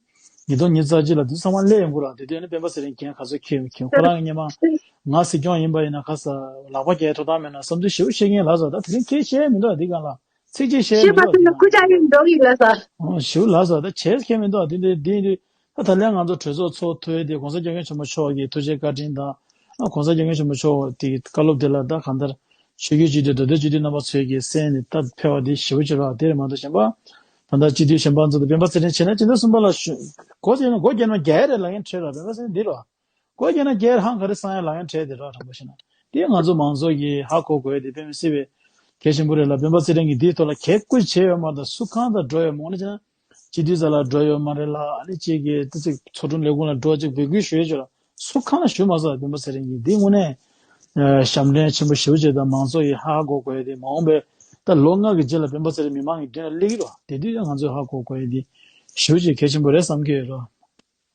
ཉིས་སྟོང་ཉི་ཤུ་རྩ་གཅིག་ལ་དུས་ཚང་མ་སླེབས་ཡོང་གི་རེད། དེ་དུས་ནི་སྤེན་པ་ཚེ་རིང་འགན་ག་ཚོད་འཁྱེར་ཡོད་མི་འཁྱེར་ཡོད། ཁོ་རང་གི་སྔོན་མ་ང་སྲིད་སྐྱོང་ཡིན་པ་ཡིན་ན་ག་ས་ལག་པ་རྒྱག་ཐོབ་ཐང་མེད་ན་བསམ་ཚུལ་ཞེ་པོ་བཤད་མཁན་ལ་ས། ད་དེ་རིང་སྐད་བཤད་མི་འདུག་འདི་སྒང་ལ་ཚིག་གཅིག་བཤད་མི་འདུག་འདི་སྒང་ལ། ཞེ་པོ་ལ་ས། ད་བྱས་མཁན་མི་འདུག་འདི་འདི་འདི་ད་ད་ལན་ང་ཚོ་གྲོས་ཚོགས་ཚོགས་ཐུབ་ཡ་དེ་༸གོང་ས་༸སྐྱབས་མགོན་ཆེན་པོ་མཆོག་གི་ཐུགས་རྗེ་བཀའ་དྲིན་དང་༸གོང་ས་༸སྐྱབས་མགོན་ཆེན་པོ་མཆོག་དེ་བཀའ་སློབ་དེ་ལ་ད་གང་ལྟར་ཆོས་བརྒྱུད་སྤྱི་འཐུས་མདོ་སྟོད་སྤྱི་འཐུས་རྣམ་པ་ཚོས་ཀྱི་གསན་ནས་ད་ཕེབས་པ་དེ་ཞེ་པོ་ཅིག་རེད། དེ་རེད་མ་གཏོགས་གཞན་པ་ད་ལྟ་སྤྱི་འཐུས་གཞན་པ་ཚོ་དང་སྤེན་པ་ཚེ་རིང་བྱས་ན་སྤྱི་ཟླ་གསུམ་པ་ལ་ཞུ་སྒོ་བརྒྱབ་ན་སྒོ་བརྒྱབ་ན་རྒྱག་ཡ་རེད་ལབ་མཁན་གྲས་ར། སྤེན་པ་ཚེ་རིང་འདི་རེད་བ། སྒོ་བརྒྱབ་ན་རྒྱག་ཡ་རེད། ཧང་ག་རེ་སང་ཡ་ལབ་མཁན་གྲས་དེ་རེད་བ། དྲང་པོ་བཤད་ན་དེ་ང་ཚོ་མང་ཚོགས་ཀྱིས་ཧ་གོ་དགོས་ཡ་དེ་དཔེ་མི་སྲིད་པའི་གལ་ཆེན་པོ་རེད་ལ། སྤེན་པ་ཚེ་རིང་གིས་འདིའི་ཐོག་ལ་གལ་ཁུར་བྱས་ཡོད་མ་རེད། ད་སུ་གང་དང་འགྲོ་ཡོད་མ་རེད་ཅེ་ན། སྤྱི་འཐུས་རྩ་ལ་འགྲོ་ཡོད་མ་རེད་ལ། ཨ་ནི་གཅིག་གིས་ཏི་ཙི་ཚོགས་དྲུང་ལས་ཁུངས་ལ་འགྲོ་ཅིག་འབོད་སྐུལ་ཞུ་ཡས་ཅིག་ལ་སུ་གང་ལ་ཞུ་མ་སོང་། སྤེན་པ་ཚེ་རིང་གིས་འདི་དངོས་གནས་ཨ་ཞབས་འདྲེན་ཆེན་པོ་ཞེ་པོ་ཅིག་དང་མང་ཚོགས་ཀྱིས་ཧ་གོ་དགོས་ཡ་དེ་མ་འོངས་པའི་ད་ལོ་ལྔ་གི་རྗེས་ལ་སྤེན་པ་ཚེ་རིང་མི་མང་གི་མདུན་ལ་སླེབས་ཀྱི་རེད་བ། དེ་དུས་ཡང་ང་ཚོས་ཧ་གོ་དགོས་ཡ་དེ་ཞེ་པོ་ཅིག་གལ་ཆེན་པོ་རེད་བསམ་གྱི་ཡོད་རེད་བ།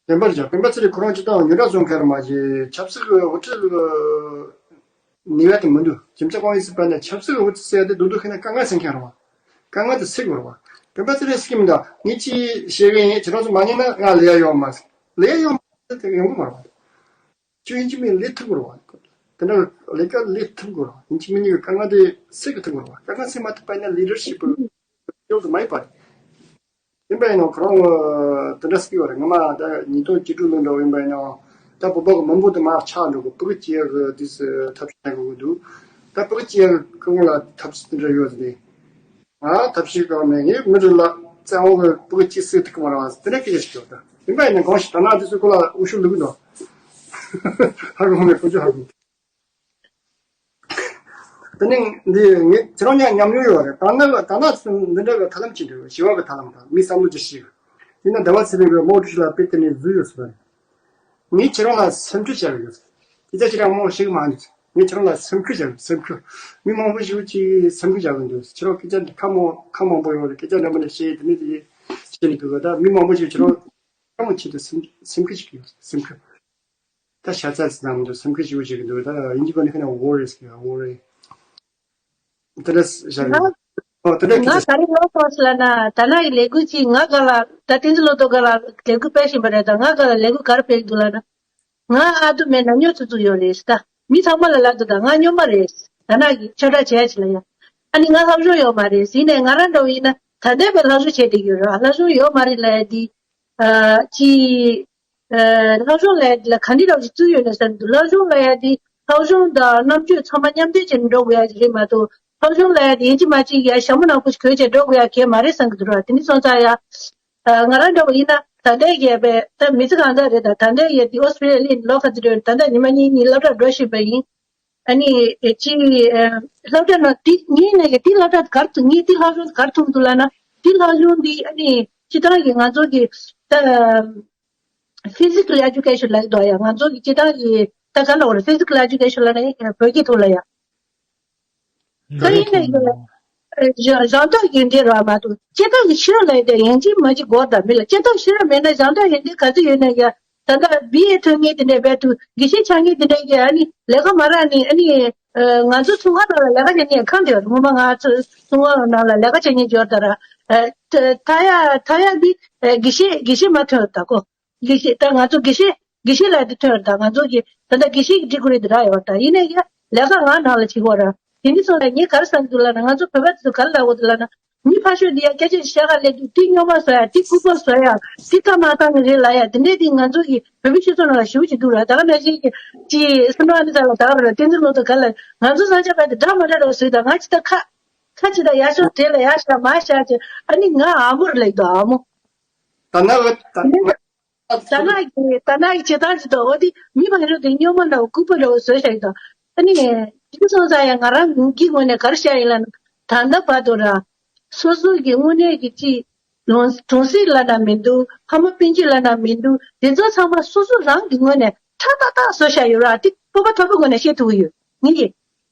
བདེན་པར་ཀྱང་སྤེན་པ་ཚེ་རིང་ཁོ་རང་སྤྱི་བཏང་ཉོ་སྒྲ་བཟོ་མཁན་རེད་མ་གཞི་ཆབ་སྲིད་ཀྱི་དབུ་ཁྲིད་ནུས་པ་དེ་མི་འདུག་ཇེམ་ཅ་ཀོང་ཡིས་པ་ནས་ཆབ་སྲིད་ཀྱི་དབུ་ཁྲིད་ཟེར་ཡ་དེ་རྡོག་རྡོག་ཁེ་ན་དཀའ་ངལ་སེལ་མཁན་རེད་བ། དཀའ་ངལ་དེ་སེལ་དགོས་རེད་བ། སྤེན་པ་ཚེ་རིང་སྲིད་ཀྱི་མི་འདུག་ངས་ཅི་བཤད་གི་ཡིན། ཁྱེད་རང་ཚོ་མ་ཉན་ན་ང་ལས་ཡ་ཡོད་མ་རེད། ལས་ཡ་ཡོད་མ་རེད། དེ་ཡོང་གི་མ་རེད་བ། ཁྱོད་ཡིན་གཅིག་མིན་ལས་ཐུབ་དགོས་རེད་བ། དེ་འདྲ་ལས་ཀ་ལས་ཐུབ་དགོས་རེད་བ། ཡིན་གཅིག་མིན་གཉིས་ཀྱི་དཀའ་ངལ་དེ་སེལ་གི་ཐུབ་དགོས་རེད་བ། དཀའ་ངལ་སེལ་མ་ཐུབ་པ་ཡིན་ན་ལི་ཌར་ཤིབ་ཡོད་དུ་མ་ཡིན་པ་རེད། ཡིན་པ་ཡིན་ནའང་ཁོ་རང་དེ་འདྲ་སྐྱིད་པ་རེད། ངོ་མ་ད་ཉིས་སྟོང་བཅུ་དྲུག་ལོ་འདྲ་བོ་ཡིན་པ་ཡིན་ནའང་ད་བོད་པ་གི་མི་འབོར་དེ་མར་ཆག་འགྲོ་གི། ཕྲུ་གུ་སྐྱེ་གི་དུས་སུ་ཐབས་ཤེས་གནང་དགོས་ཀྱི་འདུག་ད་ཕྲུ་གུ་སྐྱེ་གི་སྐུ་ངོ་ལ་ཐབས་ཤེས་དེ་འདྲ་ཡོད་ཟེར་ནས། ང་ཐབས་ཤེས་གང་མེད། ངས་མི་རེ་ལ་བཙན་དབང་གི་ཕྲུ་གུ་སྐྱེ་སྲིད་ཐུབ་ཀྱི་མ་རེད་བ་ཟེར་དེ་འདྲ་སྐད་ཆ་ཞིག་བརྗོད། ད་ཡིན་པ་ཡིན་ན་གང་ཞིག་ད་ནང་དུས་སུ་ཁོ་ལ་འུ་ཤུ་ལུག་གི་འདུག་ཧ་གོ་མེད། ཁོ་ཚོ་ཧ་གོ་མེད། དེ་ནས་འདི་ངས་ཁྱེད་རང་ཉག་ཉམས་མྱོང་ཡོད་རེད། ད་ནང་ད་ནང་འདི་འདྲ་གི་ཐབས་ལམ་ཅིག་འདུག་ཞི་བ་གི་ཐབས་ལམ་དང་མི་བསམ་བློ་ཅིག་ཞིག་ཡིན་ན་ཟླ་བ་ཚེ་རིང་གིས་མའོ་ཀྲུའུ་ཞི་ལ་དཔེ་དེ་ནས་བཟོས་ཡོད་ཟེར་བ་རེད། ངས་ཁྱེད་རང་ལ་སེམས་ཁྲལ་བྱ་གི་ཡོད་ཟེར། སྐད་ཆ་ཁྱེད་རང་མང་བཤད་གི་མ་འདུག་ངས་ཁྱེད་རང་ལ་སེམས་ཁུར་བྱ་གི་ཡོད། སེམས་ཁུར། མི་མང་པོ་ཞིག་གིས་སེམས་ཁུར་བྱ་གི་འདུག་ཁྱེད་རང་སྐད་ཆ་འདི་ཁ་མང་ཁ་མང་པོ་ཡོད་རེད། སྐད་ཆ་འདྲ་མི་འདྲ་བཤད་དེ་ནས་དེ་བཤད་ནས་གི་གི་ད་མི་མང་པོ་ཞིག་ཁྱེད་རང་ཁ་མང་ཆེད་དུ་སེམས་སེམས་ཁུར་བྱེད་ཀྱི་ཡོད་ཟེར། སེམས་ཁུར། ད་ཤ་ཚ་ཚ་དང་འདུག་སེམས་ཁུར་ཞིག་བྱེད་ཀྱི་འདུག་ད་དབྱིན་ཇི་པ་ནི་ཁ་ན་worries ཟེར་གི་worry། དེ་འདྲ་བྱ་གི་འདུག་ཨོ་དེ་འདྲ་སྐད་ཆ། ང་ག་རེ་ལབ་སོང་ཟེར་ལབ་ན། ད་ནང་གི་ལས་འགུལ་གྱིས་ང་ག་ལ་ད་བསྟན་འཛིན་བློ་གྲོས་ག་ལ་ལས་འགུལ་སྤེལ་བཞིན་པ་རེད། ད་ང་ག་ལ་ལས་འགུལ་ག་རེ་སྤེལ་གྱི་འདུག་ལབ་ན། ང་ཨ་དུ་མེད་ན་སྨྱོ་ཚུགས་ཚུགས་ཡོད་རེད་ཟེར། ད་མི་ཚང་མ་ལ་ལབ་འདུག་ད་ང་སྨྱོ་མ་རེད། ད་ནང་གི་ཁྱབ་བསྒྲགས་བྱས་ཡ་ཅིག་ལ་ཡ། ཨ་ནི་ང་ལྷག་ཞུགས་ཡོད་མ་རེད་ཟེར་ནས། ང་རང་འདྲ་བོ་ཡིན་ན་ད་ལྟའི་བའི་ལྷག་ཞུགས་བྱས་བསྡད་ཀྱི་ཡོད་རེད། ལྷག་ཞུགས་ཡོད་མ་རེད་ལབ་ཡ་དེ། ཨ་ཅི། ལྷག་ཞུགས་ལ་ལ་ག་འདྲ་རོགས་ཀྱི་བཙུགས་ཡོད་ན་བསམ་འདུག་ལྷག་ཞུགས་ལ་ཡ་དེ་ལྷག་ཞུགས་དང་རྣམ་དཔྱོད་ཚང་མ་མཉམ་འདྲེས་བྱས་ནས་འགྲོ་དགོས་ཡ་ཅིག་རེད་མ་གཏོགས། ལྷག་ཞུགས་ལ་ཡ་དེ་ཡིན་གཅིག་མིན་གཅིག་ཡ་ཞྭ་མོ་ནག་པོ་ཞིག་གོན་བྱས་འགྲོ་དགོས་ཡ་གལ་མ་རེད་བསམ་གྱི་འདུག་ར། དེ་ནི་སོང་ཙང་ཡ། ང་རང་འདྲ་བོ་ཡིན་ན་ད་ལྟའི་གི་བའི་ད་མི་ཚེ་གང་ཟག་རེད། ད་ད་ལྟའི་གི་དེ་ཨོ་སི་ཊྲེ་ལི་ཡ་ལོ་ག་ཚོད་རེད། ད་ལྟ་ཉི་མ་གཉིས་གཉིས་སློབ་གྲྭར་འགྲོ་བཞིན་པ་ཡིན། ཨ་ནི་ཅི་སློབ་གྲྭ་ནང་དེ་ངའི་ནང་གི་དེ་སློབ་གྲྭ་ག་རེ་ཐུག་ངས་དེ་སློབ་སྦྱོང་ག་རེ་ཐུག་འདུག་ལབ་ན། དེ་སློབ་སྦྱོང་འདི་ཨ་ནི་སྤྱིར་བཏང་གི་ང་ཚོ་གི་ད་physical education ལབ་འདུག་ཡ། ང་ཚོ་གི་སྤྱིར་བཏང་གི་ད་ག་ལབ་དགོས་རེད། physical education ལབ་ན་བོད་སྐད་ཐོག་ལ་ཡ། ད་ཡིན་ན་ཡང་གཞན་གཞན་དག་གི་འདི་ར་མ་གཏོགས་སྤྱིར་བཏང་གི་ཤེས་རབ་ལབ་ཡ་དེ་ཡིན་གཅིག་མིན་གཅིག་དགོས་དང་མི་ལ། སྤྱིར་བཏང་ཤེས་རབ་མེད་ན་གཞན་དག་ཡོན་ཏན་ག་ཚོད་ཡོད་ན་ཡ། ད་ལྟ་བི་ཨེ་ཐོན་མཁན་དེ་འདྲས་བས་དུ་དགེ་བཤེས་ཆགས་མཁན་དེ་འདྲས་ཀྱིས་ཨ་ནི་ལས་ཀ་མ་རག་ནས་ཨ་ནི་ང་ཚོ་ཚོང་ཁང་ནང་ལ་ལས་ཀ་བྱེད་མཁན་ཁང་དེ་ཡོད། ངོ་མ་ང་ཚོ་ཚོང་ཁང་ནང་ལ་ལས་ཀ་བྱེད་མཁན་འབྱོར་ད་ར། ད་ཡ་ད་ཡ་འདི་དགེ་བཤེས་དགེ་བཤེས་མ་ཐོན་ད་ཀོ། དགེ་བཤེས་ད་ང་ཚོ་དགེ་བཤེས་དགེ་བཤེས་ལབ་དེ་ཐོན་ད་ང་ཚོ་གི་ད་ལྟ་དགེ་བཤེས་ཀྱི་ཌི་གི་རི་དེ་རག་ཡོད་ད། ཡིན་ནའི་ཡ་ལས་ཀ་ང་ནང་ལ་བྱེད་དགོས་ར། དེ་འདྲ་སོང་ཙང་ངས་ག་རེ་བསམ་གྱི་འདུག་ལབ་ན། ང་ཚོ་བོད་པ་དེ་ཚོ་ག་རེ་ལབ་དགོས་འདུག་ལབ་ན། མི་ཕར་ཕྱོགས་འདི་ཡ་སྐད་ཆ་བཤད་ག་སླེབས་དུས་དེ་སྨྱོན་པ་བཟོ་ཡ། དེ་ལྐུགས་པ་བཟོ་ཡ། དེ་ཐ་མག་བཏང་གི་རེད་ལབ་ཡ། དེ་འདྲས་དེ་ང་ཚོ་གི་བོད་མི་སྤྱི་ཚོགས་ནང་ལ་ཞེ་པོ་ཅིག་འདུག་ར། ད་ག་ནང་བཞིན་གྱི་ཅི་སེམས་ནང་ནི་ད་ལ་ད་ག་ར་བསྟན་འཛིན་ལོ་ད་ག་ལ་ང་ཚོ་ས་ཆ་བས་དེ་འདྲ་མ་འདྲ་རོགས་བཟོས་ད། ང་ཅི་ད་ཁ་ཁ་ཅི་ད་ཡར་ཤོག་དེ་ལ་ཡར་ཤ་མར་ཤ་ཅི། ཨ་ནི་ང་ཨ་མོར་ལེགས་དོ་ཨ་མོ། ད་ན་ད་ད་ན་གི་ད་ན་གི་བྱེད་སྟངས་ཅི་ད་འོ་དེ་མི་མང་རོ་དེ་སྨྱོན་མ་ན་ལྐུགས་པ་རོ་བཟོས་ཤ་ཡི་ད། ཨ་ནི་དེ་སོང་ཙང་ཡང་ང་རང་གི་ངོས་ནས་ག་རེ་བཤད་ཡིན་ལབ་ན། ད་ལྟ་བར་དུ་ར། སོ་སོ་གི་དངོས་གནས་ཀྱི་ཅི། གྲོང་གྲོང་གསེབ་ལབ་ན་མི་འདུག་ཕ་མ་སྤུན་མཆེད་ལབ་ན་མི་འདུག་དེ་ཚོ་ཚང་མ་སོ་སོ་རང་གི་ངོས་ནས་ཁྲག་ཏག་ཏག་བཟོ་བཞག་ཡོད་ར། དེ་སྤོབས་པ་དོད་པོའི་ངོས་ནས་བཤད་ཐུབ་ཀྱི་ཡོད། ངས་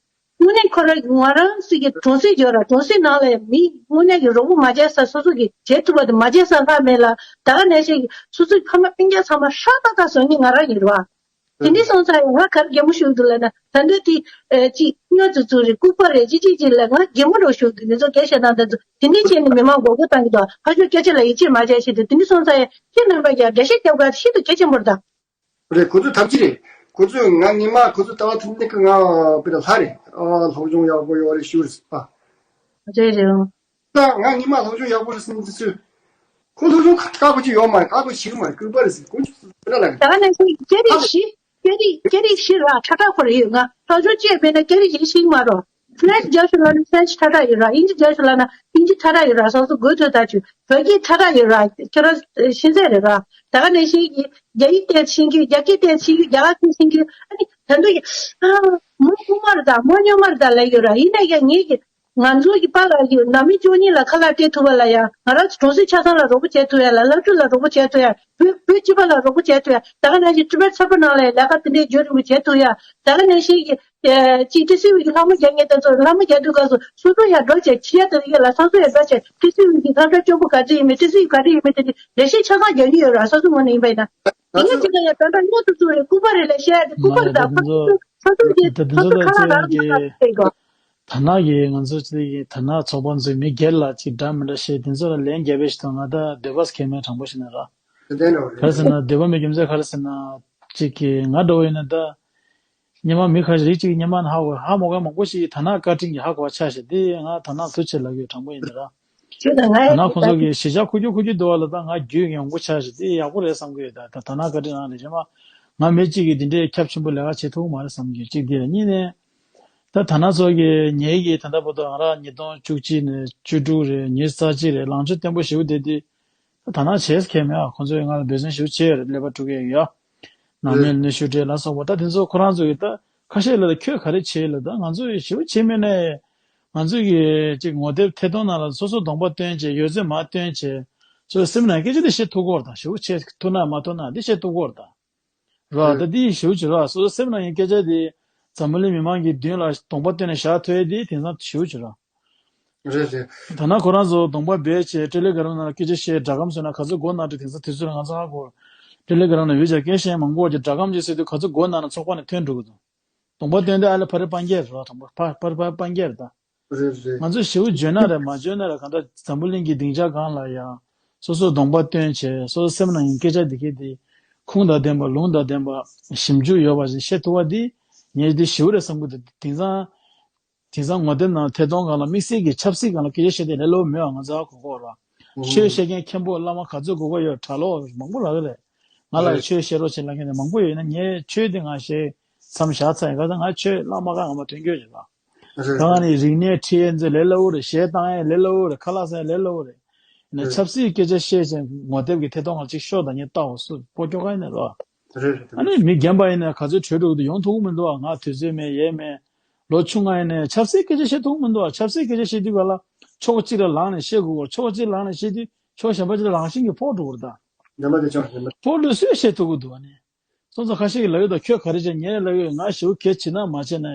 དངོས་གནས་ཁོ་རང་ང་རང་ཚོ་གི་གྲོང་གསེབ་ཡོད་ར། གྲོང་གསེབ་ནང་ལ་མི་དངོས་གནས་ཀྱི་རོགས་པ་མ་བྱས་ས་སོ་སོ་གི་བྱེད་ཐུབ་པ་དེ་མ་བྱས་ས་ལྷག་མེད་ལ། ད་ག་ནང་བཞིན་གྱི་སོ་སོའི་ཕ་མ་སྤུན་ཀྱག་ཚང་མ་ཧྲག་ཏག་ཏག་བཟོ་མཁན་ང་རང་ཡིན་ར། དེ་འདྲ་སོང་ཙང་ཡང་ང་ག་རེ་གད་མོ་ཤོར་འདུག་ལབ་ན། ད་འདོད་དེ་ཨེ་ཅིག་སྔ་ཙུག་ཙུག་རེད། ལྐུགས་པ་རེད། ཅི་ཅི་ཅི་ལ་ང་གད་མོ་འདྲ་ཤོར་འདུག་དེ་ཚོ་སྐད་བཤད་ན་ད་ཚོ་དེ་འདྲ་བྱས་ནས་མི་མང་མགོ་སྐོར་བཏང་གི་འདུག་ཨ་ཁྱོད་སྐད་ཆ་ལ་ཡིད་ཆེས་མ་བྱས་ཤེས་དུས། དེ་འདྲ་སོང་ཙང་ཡང་ཁྱེད་རྣམ་པ་ཀྱང་འགྲེལ་བཤད་རྒྱབ་ག་ཤིན་ཏུ་གལ་ཆེན་པོ་རེད་ད། རེད། ཁོ་ཚོ་ཐབས་ཅི་རེད། ཁོ་ཚོས་ང་ཉི་མ་ཁོ་ཚོ་ལྟ་བ་ཐུབ་ནི་ཀི་ང་པི་ར་ལྷ་རེད། ཨ་སློབ་སྦྱོང་ཡག་པོ་ཡོད་རེད་ཞུ་རེད་ཟེར་པ། རེད་རེད། ད་ང་ཉི་མ་སློབ་སྦྱོང་ཡག་པོ་རེད་ཟེར་ནི་དེ་ཚོས། ཁོ་སློབ་སྦྱོང་ཁག་པོ་ཅིག་ཡོད་མ་རེད། ཁག་པོ་ཞིག་མ་རེད། ལྐུགས་པ་རེད་ཟེར། ཁོ་ཚོ་པི་ར་ལ། ད་ག་ནང་བཞིན་སྐད་རིགས་བཞི། སྐད་རིགས་སྐད་རིགས་བཞི་ར་ཁྲ་ཁྲ་ཁོ་རེ་ཡོད། ང་སློབ་སྦྱོང་བྱས་མེད་ན་སྐད་རིགས་བཞི་ཤེས་མ་རོ། ཕ་རན་སི་རྒྱག་ཤོག་ལབ་ན་ཕ་རན་སི་ཁྲ་ཁྲ་ཡོད་ར། དབྱིན་ཇི་རྒྱག་ཤོག་ལབ་ན་དབྱིན་ཇི་ཁྲ་ཁྲ་ཡོད་ར། སོ་སོ་དགོས་ཐོས་ཐག་ཆོད། བོད་སྐད་ཁྲ་ཁྲ་ཡོད་ར། ཁྱོད་རང་ཤེས་ཚད་རེད་ར། ད་ག་ནང་བཞིན་གྱི་རྒྱ་ཡིག་ཏོག་ཙམ་ཤེས་ཀྱི་ཡོད། རྒྱ་སྐད་ཏོག་ཙམ་ཤེས་ཀྱི་ཡོད། རྒྱ་གར་སྐད་ཤེས་ཀྱི་ཡོད། ཨ་ནི་ད་དུང་གི་ཨ་མོ་དབུ་མ་རེད་ད། མོ་སྨྱོན་མ་རེད་ད་ལབ་ཡོད་ར། ཡིན་ན་ཡང་ངེད་ཀྱི་ང་ཚོ་གི་པཱ་ལགས་ཀྱིས་ནང་མི་བཅུ་གཉིས་ལ་ཁ་ལག་སྤྲད་ཐུབ་པ་ལ་ཡང་། ང་རང་ཚོ་གྲོང་གསེབ་ཆ་ཚང་ལ་རོགས་པ་བྱེད་ཐུབ་ཡ་ལ། སློབ་ཕྲུག་ལ་རོགས་པ་བྱེད་ཐུབ་ཡ། བུ་བུ་གཅིག་པ་ལ་རོགས་པ་བྱེད་ཐུབ་ཡ། ད་ག་ནང་བཞིན་ཊི་བེཊ་ཚོགས་པ་ནང་ལ་ཡང་ལས་ཀ་དེ་འདྲའི་རྒྱུན་རིང་པོ་བྱེད་ཐུབ་ཡ། ད་ག་ནང་བཞིན་གྱི་ཨེ་ཅིག་ཊི་སི་ཝི་གི་ལྷ་མོ་རྒྱག་མཁན་དེ་ཚོ་ལྷ་མོ་རྒྱག་དུས་སྐབས་སུ་སོ་སོ་ཡང་འགྲོ་བྱས་ཁྱི་ཡ་དེ་རིགས་ལ་སོ་སོ་ཡང་འགྲོ་བྱས་ཊི་སི་ཝི་གི་ཁ་བྲལ་སྐྱོ་པོ་ག་ཚོད་ཡིན་མིན། ཊི་སི་ཝི་ག་འདྲ་ཡིན་མིན་དེ་འདྲ་ལེགས་བཤད་ཆ་ཚང་རྒྱག་མྱོང་ཡོད་ར། སོ་སོ་ངོས་ནས་ཡིན་པ་ཡིན་ན། ཡིན་ན་ཅི་ལ་ཡང་ད་ལྟ་སྔོན་དུ་ཚུད་རེད། ལྐུགས་པ་རེད་ལབ་བཤད་ཡ་དེ། ལྐུགས་པ་རེད་ད། ཕར་ཚུར་ཕར་ཚུར་གྱིས་ཕར་ཚུར་ཁ་ལག་རག་མ་རག་ལྟ་ཡི་གོ། ད་ནག་གི་ང་ཚོ་ཅིག་ད་ནག་ཚོགས་པ་ཚོས་མི་སྒེར་ལ་ཅིག་འདྲ་མི་འདྲ་བཤད། དེ་ཚོ་ལ་ལན་རྒྱབ་པའི་ཞིག་དང་། ང་ད་འདོད་པ་ཁེལ་མེད་དྲང་པོ་བཤད་ན་ར། དེ་འདྲ་རེད། ག་རེ་ཟེར་ན་འདོད་པ་མེད་རྒྱུ་མཚན་ག་རེ་ཟེར་ན། ཅིག་གི་ང་འདྲ་བོ་ཡིན་ན་ད་སྔོན་མ་མི་ཁ་ཤས་རིགས་གཅིག་གིས་སྔོན་མ་ནས་ཧ་གོ། ཧ་མ་གོ་མང་པོ་ཞིག་གིས་ད་ནག་བཀའ་དྲིན་གྱིས་ཧ་གོ་བ་ཆགས་ཤག་དེ་ང་ད་ནག་ཐུགས་རྗེ་ཆེ་ལབ་ཡོད། དྲང་པོ་ཡིན་ན་ར། ཁྱོད་དང་ང་ད་ཡང་ནག་ཁོང་ཚོ་གིས་གཞིས་ཆགས་ཁུག་ཀྱོག་ཁུག་ཀྱོག་འདུག་བ་ལ་ད་ང་རྒྱུས་ཡོང་གི་ཆགས་ཤག་དེ་ཡག་པོ་རེད་བསམ་གྱི་ཡོད། ད་ད་ད་ནག་བཀའ་དྲིན་རང་རེད། གཞན་མ་ང་མི་གཅིག་གིས་དེ་འདྲའི་ཁྱབ་ཆེན་པོ་ལས་ཀ་བྱེད་ཐུབ་ཀྱི་མ་རེད་བསམ་གྱི། གཅིག་དེ་རེད། གཉིས་ནས། ད་ད་ནག་ཚོ་གི་ངེད་ཀྱིས་ད་ལྟ་བར་དུ་ང་རང་ཉིས་སྟོང་བཅུ་གཅིག་ནས་བཅུ་དྲུག་རེད། ཉི་ཤུ་རྩ་གཅིག་རེད། ལངས་ཕྱོགས་བརྟན་པོ་ཞེ་པོ་བསྡད་དུས། ད་ནག་བྱས་ཁེལ་མེད་ཨ། ཁོང་ཚོས་ང་ལ་འབད་བརྩོན་ཞེ་པོ་བྱས་ཡོད་རེད། ཀླད་པ་དཀྲུག་གི་ཡོད། ནང་མི་ལ་གནོན་ཤུགས་སྤྲད་ལ་སོགས་པ། ད་དེ་ཚོ་ཁོ་རང་ཚོ་གིས་ད་ཁ་ཤས་ལ་ད་ཁྱོད་ག་རེ་བྱས་ལ། ད་ང་ཚོ་ཡི་ཞེ་པོ་བྱས་མེད་ནའི། ང་ཚོ་གི་ཅིག་ངོ་དེབ་ཐད་གཏོང་ནང་ལ་སོ་སོ་གདོང་པ་སྟོན་བྱས། ཡོད་ཚད་མར་སྟོན་བྱས། སོ་སོའི་སེམས་ནང་སྐད་ཆ་དེ་བཤད་ཐུབ་ཀྱི་ཡོད་རེད་ད། ཞེ་པོ་བྱས་ཐུབ་ན་མ་ཐུབ་ན་དེ་བཤད་ཐུབ་ཀྱི་ཡོད་རེད་ད། ར། ད་འདི་ཞེ་པོ་ཅིག་ར། སོ་སོ་སེམས་ནང་གི་སྐད་ཆ་དེ་འཛམ་བུ་གླིང་མི་མང་གི་མདུན་ལ་གདོང་པ་སྟོན་ནས་བཞག་ཐུབ་ཡ་དེ་དེང་སང་ཞེ་པོ་ཅིག་ར། རེད་རེད། ད་ནང་ཁོ་རང་ཚོ་གདོང་པ་སྦས་བྱས་ཊེ་ལི་གྷ་རམ་ནང་ལ་སྐད་ཆ་བཤད། སྒྲ་སྒམ་བཟོས་ན་ག་ཚོད་མགོ་ན་འགྲོ། དེང་སང་དུས་ཚོད་ལ་ང་ཚོ་ཧ་གོ། ཊེ་ལི་གྷ་རམ་ནང་ཡོད་ཅག་སྐད་བཤད་མང་པོ་ཅིག་སྒྲ་སྒམ་ཅིག་ཟེར་དུས་ག་ཚོད་མགོ་ན་ན་ཚོགས་པ་ནས་ཐོན་འགྲོ་གི་འདུག་གདོང་པ་སྟོན་དུས་ཨ་ལེ་ཕ་རི་སྤང་རྒྱལ་རེད་བ། གདོང་པ་ཕ་ཕ་རི་ཕ་སྤང་རྒྱལ་རེད་ད། རེད་རེད། ང་ཚོས་ཞེ་པོ་བརྗོད་ན་རེད། མ་བརྗོད་ན་རེད། གང་ལྟར་འཛམ་བུ་གླིང་གི་སྡིངས་ཆ་སྒང་ལ་ཡང་སོ་སོ་གདོང་པ་སྟོན་བྱས། སོ་སོ་སེམས་ནང་གི་སྐད་ཆ་འདི་གས་དེ་ཁུངས་དང་ལྡན་པ་ལུང་དང་ལྡན་པ་ཞིབ་འཇུག་ཡོད་པ་ཞིག་བཤད་ཐུབ་པ་འདི་ངས་འདི་ཞེ་པོ་རེད་བསམ་གྱི་འདུག་དེང་སང་དེང་སང་ངོ་དེབ་ནང་ཐད་གཏོང་སྒང་ལ་དམིགས་བསལ་གྱི་ཆབ་སྲིད་སྒང་ལ་སྐད་ཆ་བཤད་དེ་ལས་སླ་པོ་མེད་པ་ང་ཚོ་ཧ་གོ་གི་ཡོད་རེད། ཆོས་བཤད་མཁན་མཁན་པོ་བླ་མ་ག་ཚོད་དགོས་ཀྱི་ཡོད། གྲྭ་ལོག་མང་པོ་རག་གི་རེད། ང་ལ་ཆོས་བཤད་རོགས་བྱེད་ལབ་མཁན་དེ་མང་པོ་ཡོད་ན། ངས་ཆོས་དེ་ང་ཞེ་མཚམས་བཞག་ཚར་ཡིན། ག་ཚོད་ང་ཆོས་བླ་མ་ག་ང་མ་ཐོན་རྒྱུ་ཡོད་རེད་ལ། རེད། ད་ང་ནི་རིག་གནས་ཁྲིད་ཡས་ཚོ་ལས་སླ་པོ་རེད། གཞས་བཏང་ཡས་ལས་སླ་པོ་རེད། ཁ་ལག་ཟ་ཡས་ལས་སླ་པོ་རེད། ཡིན་ན་རེད། ཆབ་སྲིད་སྐད་ཆ་བཤད་བྱས་ངོ་དེབ་ཀྱི་ཐད་གཏོང་ཁང་ལ་ཅིག་ཤོག་དང་ངས་ལྟ་འོ་སུ་སྤོ་སྐྱོ་ག་ཡིན་ན་རོ། རེད་རེད། ཨ་ནི་མི་རྒན་པ་ཡིན་ན་ག་ཚོད་བྲོས་འགྲོ་གི་འདུག་ཡོང་ཐུབ་ཀྱི་མི་འདུག་ང་དུས་ཚོད་མེད་ཡས་མེད། ལོ་ཆུང་ང་ཡིན་ན་ཆབ་སྲིད་སྐད་ཆ་བཤད་ཐུབ་ཀྱི་མི་འདུག་ཆབ་སྲིད་སྐད་ཆ་བཤད་དུས་ག་ལ་ཕྱོགས་གཅིག་ལ་ལངས་ནས་བཤད་དགོས་གོ། ཕྱོགས་གཅིག་ལངས་ནས་བཤད་དུས་ཕྱོགས་གཞན་པ་གཅིག་ལ་རང་བཞིན་གྱིས་ཕོག་འགྲོ་གི་རེད་ད། རེད་མ་རེད། ཕོག་འགྲོ་སུས་བཤད་ཐུབ་ཀྱི་འདུག་ཨ་ནི། སོང་ཙང་ཁ་ཤས་ཀྱིས་ལབ་ཡོད་ད། ཁྱོད་ག་རེ་བྱས། ངས་ལབ་ཡོད། ང་ཞེ་པོ་གལ་ཆེ་ན་མ་བྱས་ན།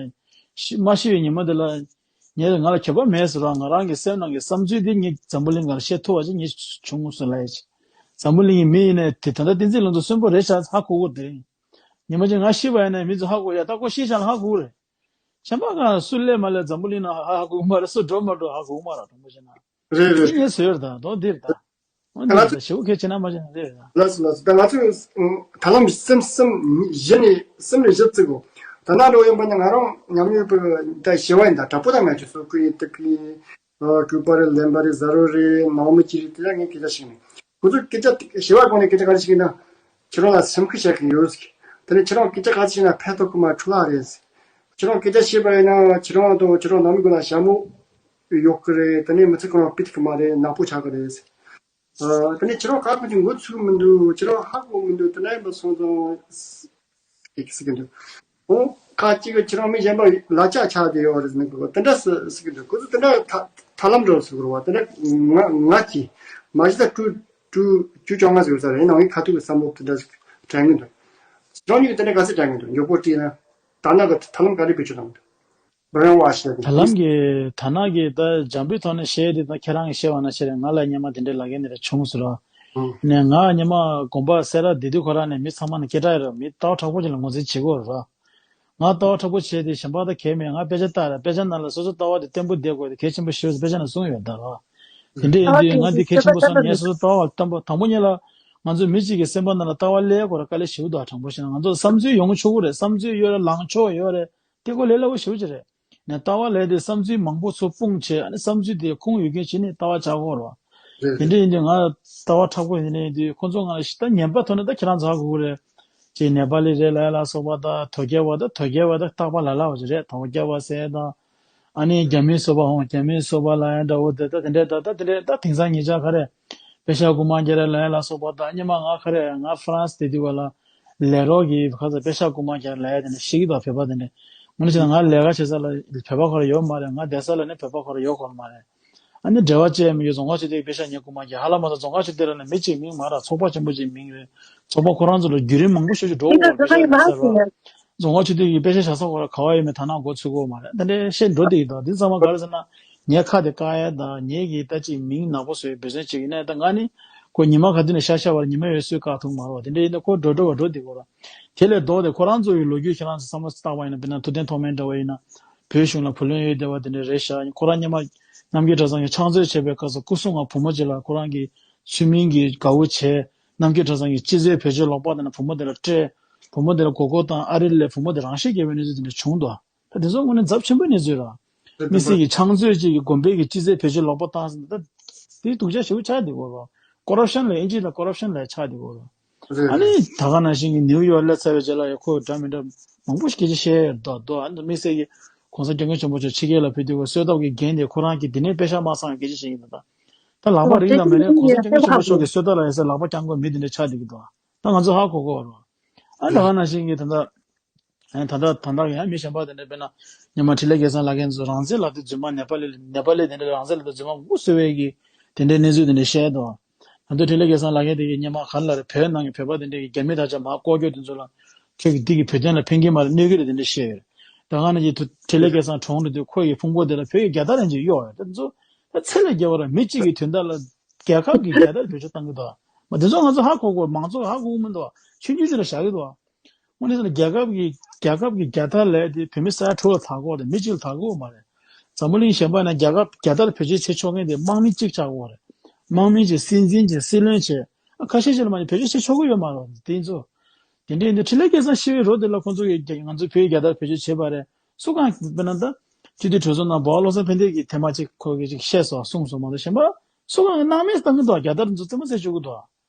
ཤི་མ་ཤི་བའི་ཉིན་མོ་དེ་ལ་ངས་ང་ལ་ཁྱད་པར་མེད་ཟེར་བ། ང་རང་གི་སེམས་ནང་གི་བསམ་ཚུལ་དེ་ངས་འཛམ་བུ་གླིང་སྒང་ལ་བཤད་ཐུབ་པ་ཅིག་ངས་བྱུང་སོང་ལབ་ཡ་ཅིག་འཛམ་བུ་གླིང་གི་མི་ཡིན་ནའི་དེ་ད་ལྟ་བསྟན་འཛིན་ལྷུན་གྲུབ་གསོན་པོ་རེད་ཤག་ཧ་གོ་གི་རེད། ཉི་མ་གཅིག་ང་ཤི་བ་ཡིན་ན་མི་ཚོ་ཧ་གོ་ཡ། ད་ཁོ་ཤི་ཤག་ལ་ཧ་གོ་གི་རེད། གཞན་པ་གང་སུ་སླེབས་མ་སླེབས་འཛམ་བུ་གླིང་ནང་ཧ་ཧ་གོ་གི་མ་རེད། སུ་འགྲོ་མ་འགྲོ་ཧ་གོ་གི་མ་རེད། དྲང་པོ་བཤད་ན། རེད་རེད། ཅི་ངས་ཟེར་ཡོད་ད་དོ་འདིར་ད། འོ་ང་འདིར་ཚོ་ད་ཞེ་པོ་གལ་ཆེ་ན་མ་ཆེ་ན་རེད་ད། ལགས་སོ་ལགས་སོ། ད་ང་ཚོས་ད་ལམ་སེམས་སེམས་བཞི་ནས་སེམས་ནས་བཞི་བརྩི་དགོས། ད་ནང་འགྲོ་ཡོང་པ་ན་ང་རང་ཉམས་མྱོང་པོ་ད་ཞི་བ་ཡིན་ད། དྲག་པོ་ད་ང་ཚོས་སོ་ཀུ་ཡིན་ཏི་ཀི་ཡིན། ཨ་ཀུ་པ་རེད། ལེན་པ་རེད། ཟ་རོ་རེད། ནང་མི་ཅི་རེད། དེ་ལ་ངས་སྐད་ཆ་ཞིག་ནས་ཁོ་ཚོ་སྐད་ཆ་ཞི་བ་དགོངས་ནས་སྐད་ཆ་ག་རེ་ཞིག་ཡིན་ན། ཁྱེད་རང་ལ་སེམས་ཁུར་བྱེད་མཁན་ཡོད་ཟེར། དེ་ནས་ཁྱེད་རང་སྐད་ཆ་ག་ཚོད་ཞིག་ན་ཕན་ཐོགས་ཀྱི་མ་འཕྲོ་བརླག་རེད་ཟེར། ཁྱེད་རང་སྐད་ཆ་བཤད་པ་ཡིན་ན་ཁྱེད་རང་དང་ཁྱེད་རང་ནང་མི་ཀུན་ལ་ཞྭ་མོ་གཡོག་གི་རེད། དེ་ནས་མི་ཚེ་གང་སྤེལ་ཐུབ་ཀྱི་མ་རེད། ནག་པོ་ཆགས་ཀྱི་རེད་ཟེར། ཨ་དེ་ནས་ཁྱེད་རང་ག་ཐུབ་ཀྱི་འགོ་ཚུགས་མི་འདུག་ཁྱེད་རང་ཧ་གོ་མི་འདུག་དེ་འདྲ་ཡིན་པ་སོང་ཙང་ཟེར་གྱི་འདུག་འོ་ཁ་ཅིག་གིས་ཁྱེད་རང་མི་གཞན་པ་ལ་ལྕགས་ཆགས་བསྡད་ཡོད་རེད་ཟེར་ནས་དེ་འདྲ་ཟེར་གྱི་འདུག་ཁོ་ཚོ་དེ་འདྲ་ཐ་ཐབས་ལམ་འདྲ་ཟེར་གི་རེད་བ། དེ་འདྲ་ང་ང་གིས་མ་གཞི་ད་ཀྲུ་ཀྲུ་བཅུ་བཅོ་ལྔ་ཟེར་ས་རེད། ཡིན་ནའང་ངའི་ཁ་ཐུག་གི་བསམ་བློ་དེ་འདྲ་ཞིག་དྲན་གྱི་འདུག་ཁྱེད་རང་གཉིས་ཀྱིས་དེ་འདྲ་ག་ཚོད་དྲན་གྱི་འདུག་མགྱོགས་པོ་དྲིས་ན་ད་ནང་གི་ཐབས་ལམ་ག་རེ་བེད་སྤྱོད་གཏོང་གི་འདུག་རེ་བ་ཞེས་ད་ལམ་གྱི་ད་ནག་གི་ད་འཇམ་པོའི་ཐོག་ནས་བཤད་དེ་ད་ཁྱེད་རང་གིས་བཤད་པ་ན་བཤད་རེད། ང་ལ་སྙན་མ་དེ་འདྲའི་ལ་རྒན་དེ་འདྲ་བྱུང་ཟེར་བ་ནས་ང་སྙན་མ་དགོན་པ་སེ་ར་བདེ་སྡུག་ཁོ་རང་ནས་མི་ཚང་མ་ནས་སྐད་གྲགས་ཡོད་རེད། མི་ལྟ་བ་དྲག་པོ་ཅིག་ལ་ངོས་འཛིན་བྱེད་དགོས་རེད། ང་ལྟ་བ་དྲག་པོ་བྱས་ཏེ་གཞན་པ་ད་གལ་མེད། ང་དཔེ་ཆ་ལྟ་རེད། དཔེ་ཆ་ནང་ལ་སོ་སོ་ལྟ་བ་དེ་བརྟན་པོ་བསྡད་དགོས་དེ་གལ་ཆེན་པོ་ཞེས་དཔེ་ཆ་ནང་གསུངས་ཡོད་ད་ར། དེ་འདྲ་ཡིན་དུས་ང་འདི་གལ་ཆེན་པོ་བསམ། ངས་སོ་སོ་ལྟ་བ་བརྟན་པོ་དང་པོ་ཉིད་ལ་ང་ཚོ་མི་གཅིག་གི་སེམས་པ་ནང་ལ་ལྟ་བ་སླེབས་དགོས་ར་དཀའ་ལས་ཞེ་པོ་འདུག་དྲང་པོ་བཤད་ན་ང་ཚོ་བསམ་ཚུལ་ཡོང་ཆོག་གི་རེད། བསམ་ཚུལ་ཡོད་རེད། ལངས་ཕྱོགས་ཡོད་རེད། དེ་ཁོ་ལས་སླ་པོ་ཞེ་པོ་ཅིག་རེད། ནས་ལྟ་བ་ལས་དེ་བསམ་ཚུལ་མང་པོ་ཚོ་སྤུངས་བྱས་ཨ་ནི་བསམ་ཚུལ་དེ་ཁུངས་ཡོད་མཁན་བྱས་ནས་ལྟ་བ་ཆགས་ཀྱི་ཡོད་རེད་བ། དེ་འདྲ་ཡིན་དུས་ང་ལྟ་བ་དྲག་པོ་ཡིན་ནས་ཡིན་དུས་ཁོ་ཚོ་ང་ལ་ཞིག་ད་ཉན་པ་ཐོག་ནས་ད་ཁྱེད་རང་ཚོ་ཧ་གོ་གི་རེད། ཅིག་ནེ་པ་ལི་རེད་ལ་ཡ་ལ་སོགས་པ་ད་དོལ་རྒྱལ་བ་ད་དོལ་རྒྱལ་བ་ད་རྟག་པ་ལ་ལ་བ་ཅིག་རེད། དོལ་རྒྱལ་བ་ཟེར་ད་ཨ་ནི་རྒྱ་མིའི་སོ་པ་ཧོང་རྒྱ་མིའི་སོ་པ་ལ་ཡ་འདྲ་བོ་དེ་ད་དེ་འདྲས་ད་ད་དེ་འདྲས་ད་དེང་སང་ཉིན་ཆ་ག་རེ་པེ་ཤ་རྐུ་མ་རྒྱག་རེད་ལ་ཡ་ལ་སོགས་པ་ད་སྙེ་མ་ང་ག་རེ་ང་ཧྥ་རན་སི་དེ་དུས་བ་ལ། ལས་རོགས་ཀྱིས་ཁ་ཚ་པེ་ཤ་རྐུ་མ་རྒྱག་ལས་དེ་འདྲ་ཤེས་ཀྱི་འདུག་བོད་པ་དེ་འདྲ། ངོ་ནས་བྱས་ན་ང་ལས་ཀ་བྱེད་ས་ལ་བོད་པ་ཁོ་ར་ཡོད་མ་རེད། ང་བསྡད་ས་ལ་ནི་བོད་པ་ཁོ་ར་ཡོད་ཁོ་ར་མ་རེད། ཨ་ནི་འབྲེལ་བ་བཅད་མི་ཡོད། རྫོང་ཁ་ཆུ་ཐིགས་པེ་ཤ་ཉེ་རྐུ་མ་རྒྱག་ཧ་ལམ་མ་ཚོ་རྫོང་ཁ་ཆུ་ཐིགས་ལ་ནི་མི་གཅིག་མིང་མ་ར་ཚོགས་པ་ཆེན་པོ་གཅིག་མིང་རེད། ཚོགས་པ་ཁོ་རང་ཚོ་ལ་བརྒྱུད་རིམ་མང་པོ་ཤོད་ཀྱི་འགྲོ་དགོས་པ་པེ་ཤ་ལ་ཟེར་བ། རྫོང་ཁ་ཆུ་ཐིགས་ཀྱི་པེ་ཤ་བཞག་ས་ཁོ་ར་ག་བ་ཡོད་མེད་ཐ་ན་འགོ་ཚུགས་ཀྱི་ཡོད་མ་རེད། དེ་འདྲ་བཤད་འགྲོ་བསྡད་ཀྱི་འདུག་འདི་ཚང་མ་ག་རེ་ཟེར་ན་ངའི་ཁ་དེ་བཀག་ཡ་དང་ངེད་ཀྱི་ད་ཅིག་མིང་ནག་པོ་བཟོས་འབད་བརྩོན་བྱེད་ཀྱི་ཡིན་ན་ད་ང་ནི། ཁོ་ཉི་མ་ག་དུས་ནས་ཤ་ཤ་བར་ཉི་མ་ཡོད་སུས་བཀག་ཐུབ་མ་རེད་བ། དེ་འདྲ་ཡིན་ན་ཁོ་འགྲོ་འགྲོ་བ་འགྲོ་བསྡད་དགོས་ར། དེ་ལས་ལྡོག་སྟེ་ཁོ་རང་ཚོ་ཡི་ལོ་རྒྱུས་ཁྱེད་རང་ཚོ་བསམ་བློ་བཏང་བ་ཡིན་ན་དཔེར་ན་ཐུབ་བསྟན་ཐོགས་མེད་འདྲ་བ་ཡིན་ན་བོད་གཞུང་ལ་བུ་ལོན་ཡོད་བསྡད་པ་དེ་འདྲ་རེད་ཤག་ཁོ་རང་སྔོན་མ་རྣམ་རྒྱལ་གྲྭ་ཚང་གི་ཕྱག་མཛོད་བྱས་པའི་སྐབས་སུ་སྐུ་སྲུང་ང་བུ་མོ་ཅིག་ལ་ཁོ་རང་གི་ཚུལ་མིན་གྱི་དགའ་བོ་བྱས། རྣམ་རྒྱལ་གྲྭ་ཚང་གི་སྤྱི་ཚོགས་བེད་སྤྱོད་ལོག་པ་དེ་ན་བུ་མོ་དེ་ལ་སྤྲད། བུ་མོ་དེ་ལ་མགོ་སྐོར་བཏང་ཨ་རི་ལ་བུ་མོ་དེ་རང་ཤི་བརྒྱབ་པའི་གནས་ཚུལ་དེ་འདྲ་བྱུང་འདུག་ད་དེ་ཚོ་དངོས་གནས་ཚབས་ཆེན་པོའི་གནས་ཚུལ་རེད། དེ་དམིགས་བསལ་གྱི་ཕྱག་མཛོད་ཅིག་གིས་དགོན་པའི་གི་སྤྱི་ཚོགས་བེད་སྤྱོད་ལོག་པ་བཏང་ཟིན་ད། དེ་སྡུག་ཅག་ཞེ་པོ་ཆགས་བསྡད་ཡོད་རེད། ཀོ་རབ་ཤན་ལ་ཨིན་ཇི་ལ་ཀོ་རབ་ཤན་ལ་ཆགས་བསྡད་ཡོད་རེད། རེད་ཨ་ནི་རེད། ད་ག་ནང་བཞིན་གྱི་ནིའུ་ཡོག་སླེབས་ཚར་བའི་རྗེས་ལ་ཡང་ཁོས་འདྲ་མི་འདྲ་མང་པོ་ཞིག་སྐད་ཆ་བཤད་ཡོད་འདུག་འདུག་ཨ་ནི་དམིགས་བསལ་གྱི་༸གོང་ས་༸སྐྱབས་མགོན་ཆེན་པོ་མཆོག་ཕྱི་རྒྱལ་ལ་ཕེབས་དུས་གསོལ་ཐབ་ཀྱི་འགན་དེ་ཁོ་རང་གིས་དེ་ནས་པེ་ཤག་མ་སང་སྐད་ཆ་བཤད་ཀྱི་འདུག་ད་ལག་པ་རིང་ལ་མེད་ནས་༸གོང་ས་༸སྐྱབས་མགོན་ཆེན་པོ་མཆོག་གིས་གསོལ་ཐབ་ལ་ཡོད་སའི་ལག་པ་བརྐྱང་དགོས་མི་དེ་འདྲ་ཆགས་བསྡད་ཀྱི་འདུག་ད་ང་ཚོ་ཧ་གོ་གོ་རེད། ཨ་ནི་ད་ག་ནང་བཞིན་གྱི་ད་ལྟ། ཨ་ནི་ད་ལྟ་ད་ལྟ་ཡང་མི་གཞན་པ་དེ་འདྲ་དཔེར་ན་སྔོན་མ་འཕྲིན་ལས་སྐལ་བཟང་ལགས་མཁན་ཚོ་རང་བཙན་ལབ་དུས་རྫུན་མ་ནེ་པ་ལི་ནེ་པ་ལི་དེ་འདྲ་རང་བཙན་ལབ་དུས་རྫུན་མ་མགོ་གསོ་བའི་གི་དེ་འདྲའི་གནས་ཚུལ་དེ་འདྲ་བཤད་འདུག་ད་ལྟ་འཕྲིན་ལས་སྐལ་བཟང་ལགས་མཁན་དེ་གི་སྔོན་མ་ག་ལ་རེད་བོད་ནང་གི་བོད་པ་དེ་འདྲ་གི་རྒྱ་མི་དག་ཆ་མར་ལྐོག་གྱོག་དེ་ཚོ་ལ་ཁྱོད་ཀྱི་འདི་གི་བོད་དོན་ལ་ཕན་གྱི་མ་རེད་གནོད་གི་རེད་དེ་འདྲ་བཤད་ཡོད་རེད། ད་ག་ནང་བཞིན་འཕྲིན་ལས་སྐལ་བཟང་གྲོངས་འགྲོ་དུས་ཁོ་ཡི་ཕུང་པོ་དེ་ལ་བོད་ཀྱི་རྒྱལ་དར་རེ་ཅིག་གཡོགས་ཡོད་རེད། དེ་ཚོ་ད་ཚད་ལས་བརྒལ་བ་རེད། མི་གཅིག་གི་དོན་དག་ལ་རྒྱལ་ཁབ་ཀྱི་རྒྱལ་དར་བེད་སྤྱོད་བཏང་གི་འདུག་མ་དེ་ཚོ་ང་ཚོ་ཧ་གོ་དགོས། མང་ཚོགས་ཧ་གོ་གི་མི་འདུག་ཆུང་ཆུང་ཅིག་ལ་བཞག་གི་འདུག་དངོས་གནས་ཟེར་ན་རྒྱལ་ཁབ་ཀྱི་རྒྱལ་ཁབ་ཀྱི་རྒྱལ་དར་ལས་དེ་བོད་མི་ས་ཡ་དྲུག་ལ་དར་གོ་རེད། མི་གཅིག་ལ་དར་གོ་མ་རེད། འཛམ་བུ་གླིང་གཞན་པ་ན་རྒྱལ་ཁབ་རྒྱལ་དར་བེད་སྤྱོད་བྱེད་ཆོག་མཁན་དེ་དམག་མི་གཅིག་ཆགས་གོ་རེད། དམག་མི་བྱས་སྲིད་འཛིན་བྱས་སྲིད་བློན་བྱས་ཨ་ཁ་ཤས་ཤིག་ལ་མ་ནི་བེད་སྤྱོད་བྱེད་ཆོག་གི་ཡོད་མ་རེད། དེ་ཚོ་དེ་འདྲའི་འདི་འཕྲིན་ལས་སྐལ་བཟང་ཤི་བའི་རོ་དེ་ལ་ཁོང་ཚོ་གིས་རྒྱ་ང་ཚོའི་བོད་ཀྱི་རྒྱལ་དར་བེད་སྤྱོད་བྱས་པ་རེད། སུ་གང་དཔེར་ན་ད་སྤྱི་འཐུས་གྲོས་ཚོགས་ནང་འབའ་བ་བློ་བཟང་ཕན་བདེ་གིས་ཐེངས་མ་གཅིག་ཁོ་གིས་ཅིག་བཤད་སོང་གསུངས་སོང་མ་གཏོགས་གཞན་པ་སུ་གང་གིས་སྣང་མེད་བཏང་གི་འདུག་རྒྱལ་དར་ཚོ་རྩེད་མོ་རྩེ་བཅུག་གི་འདུག་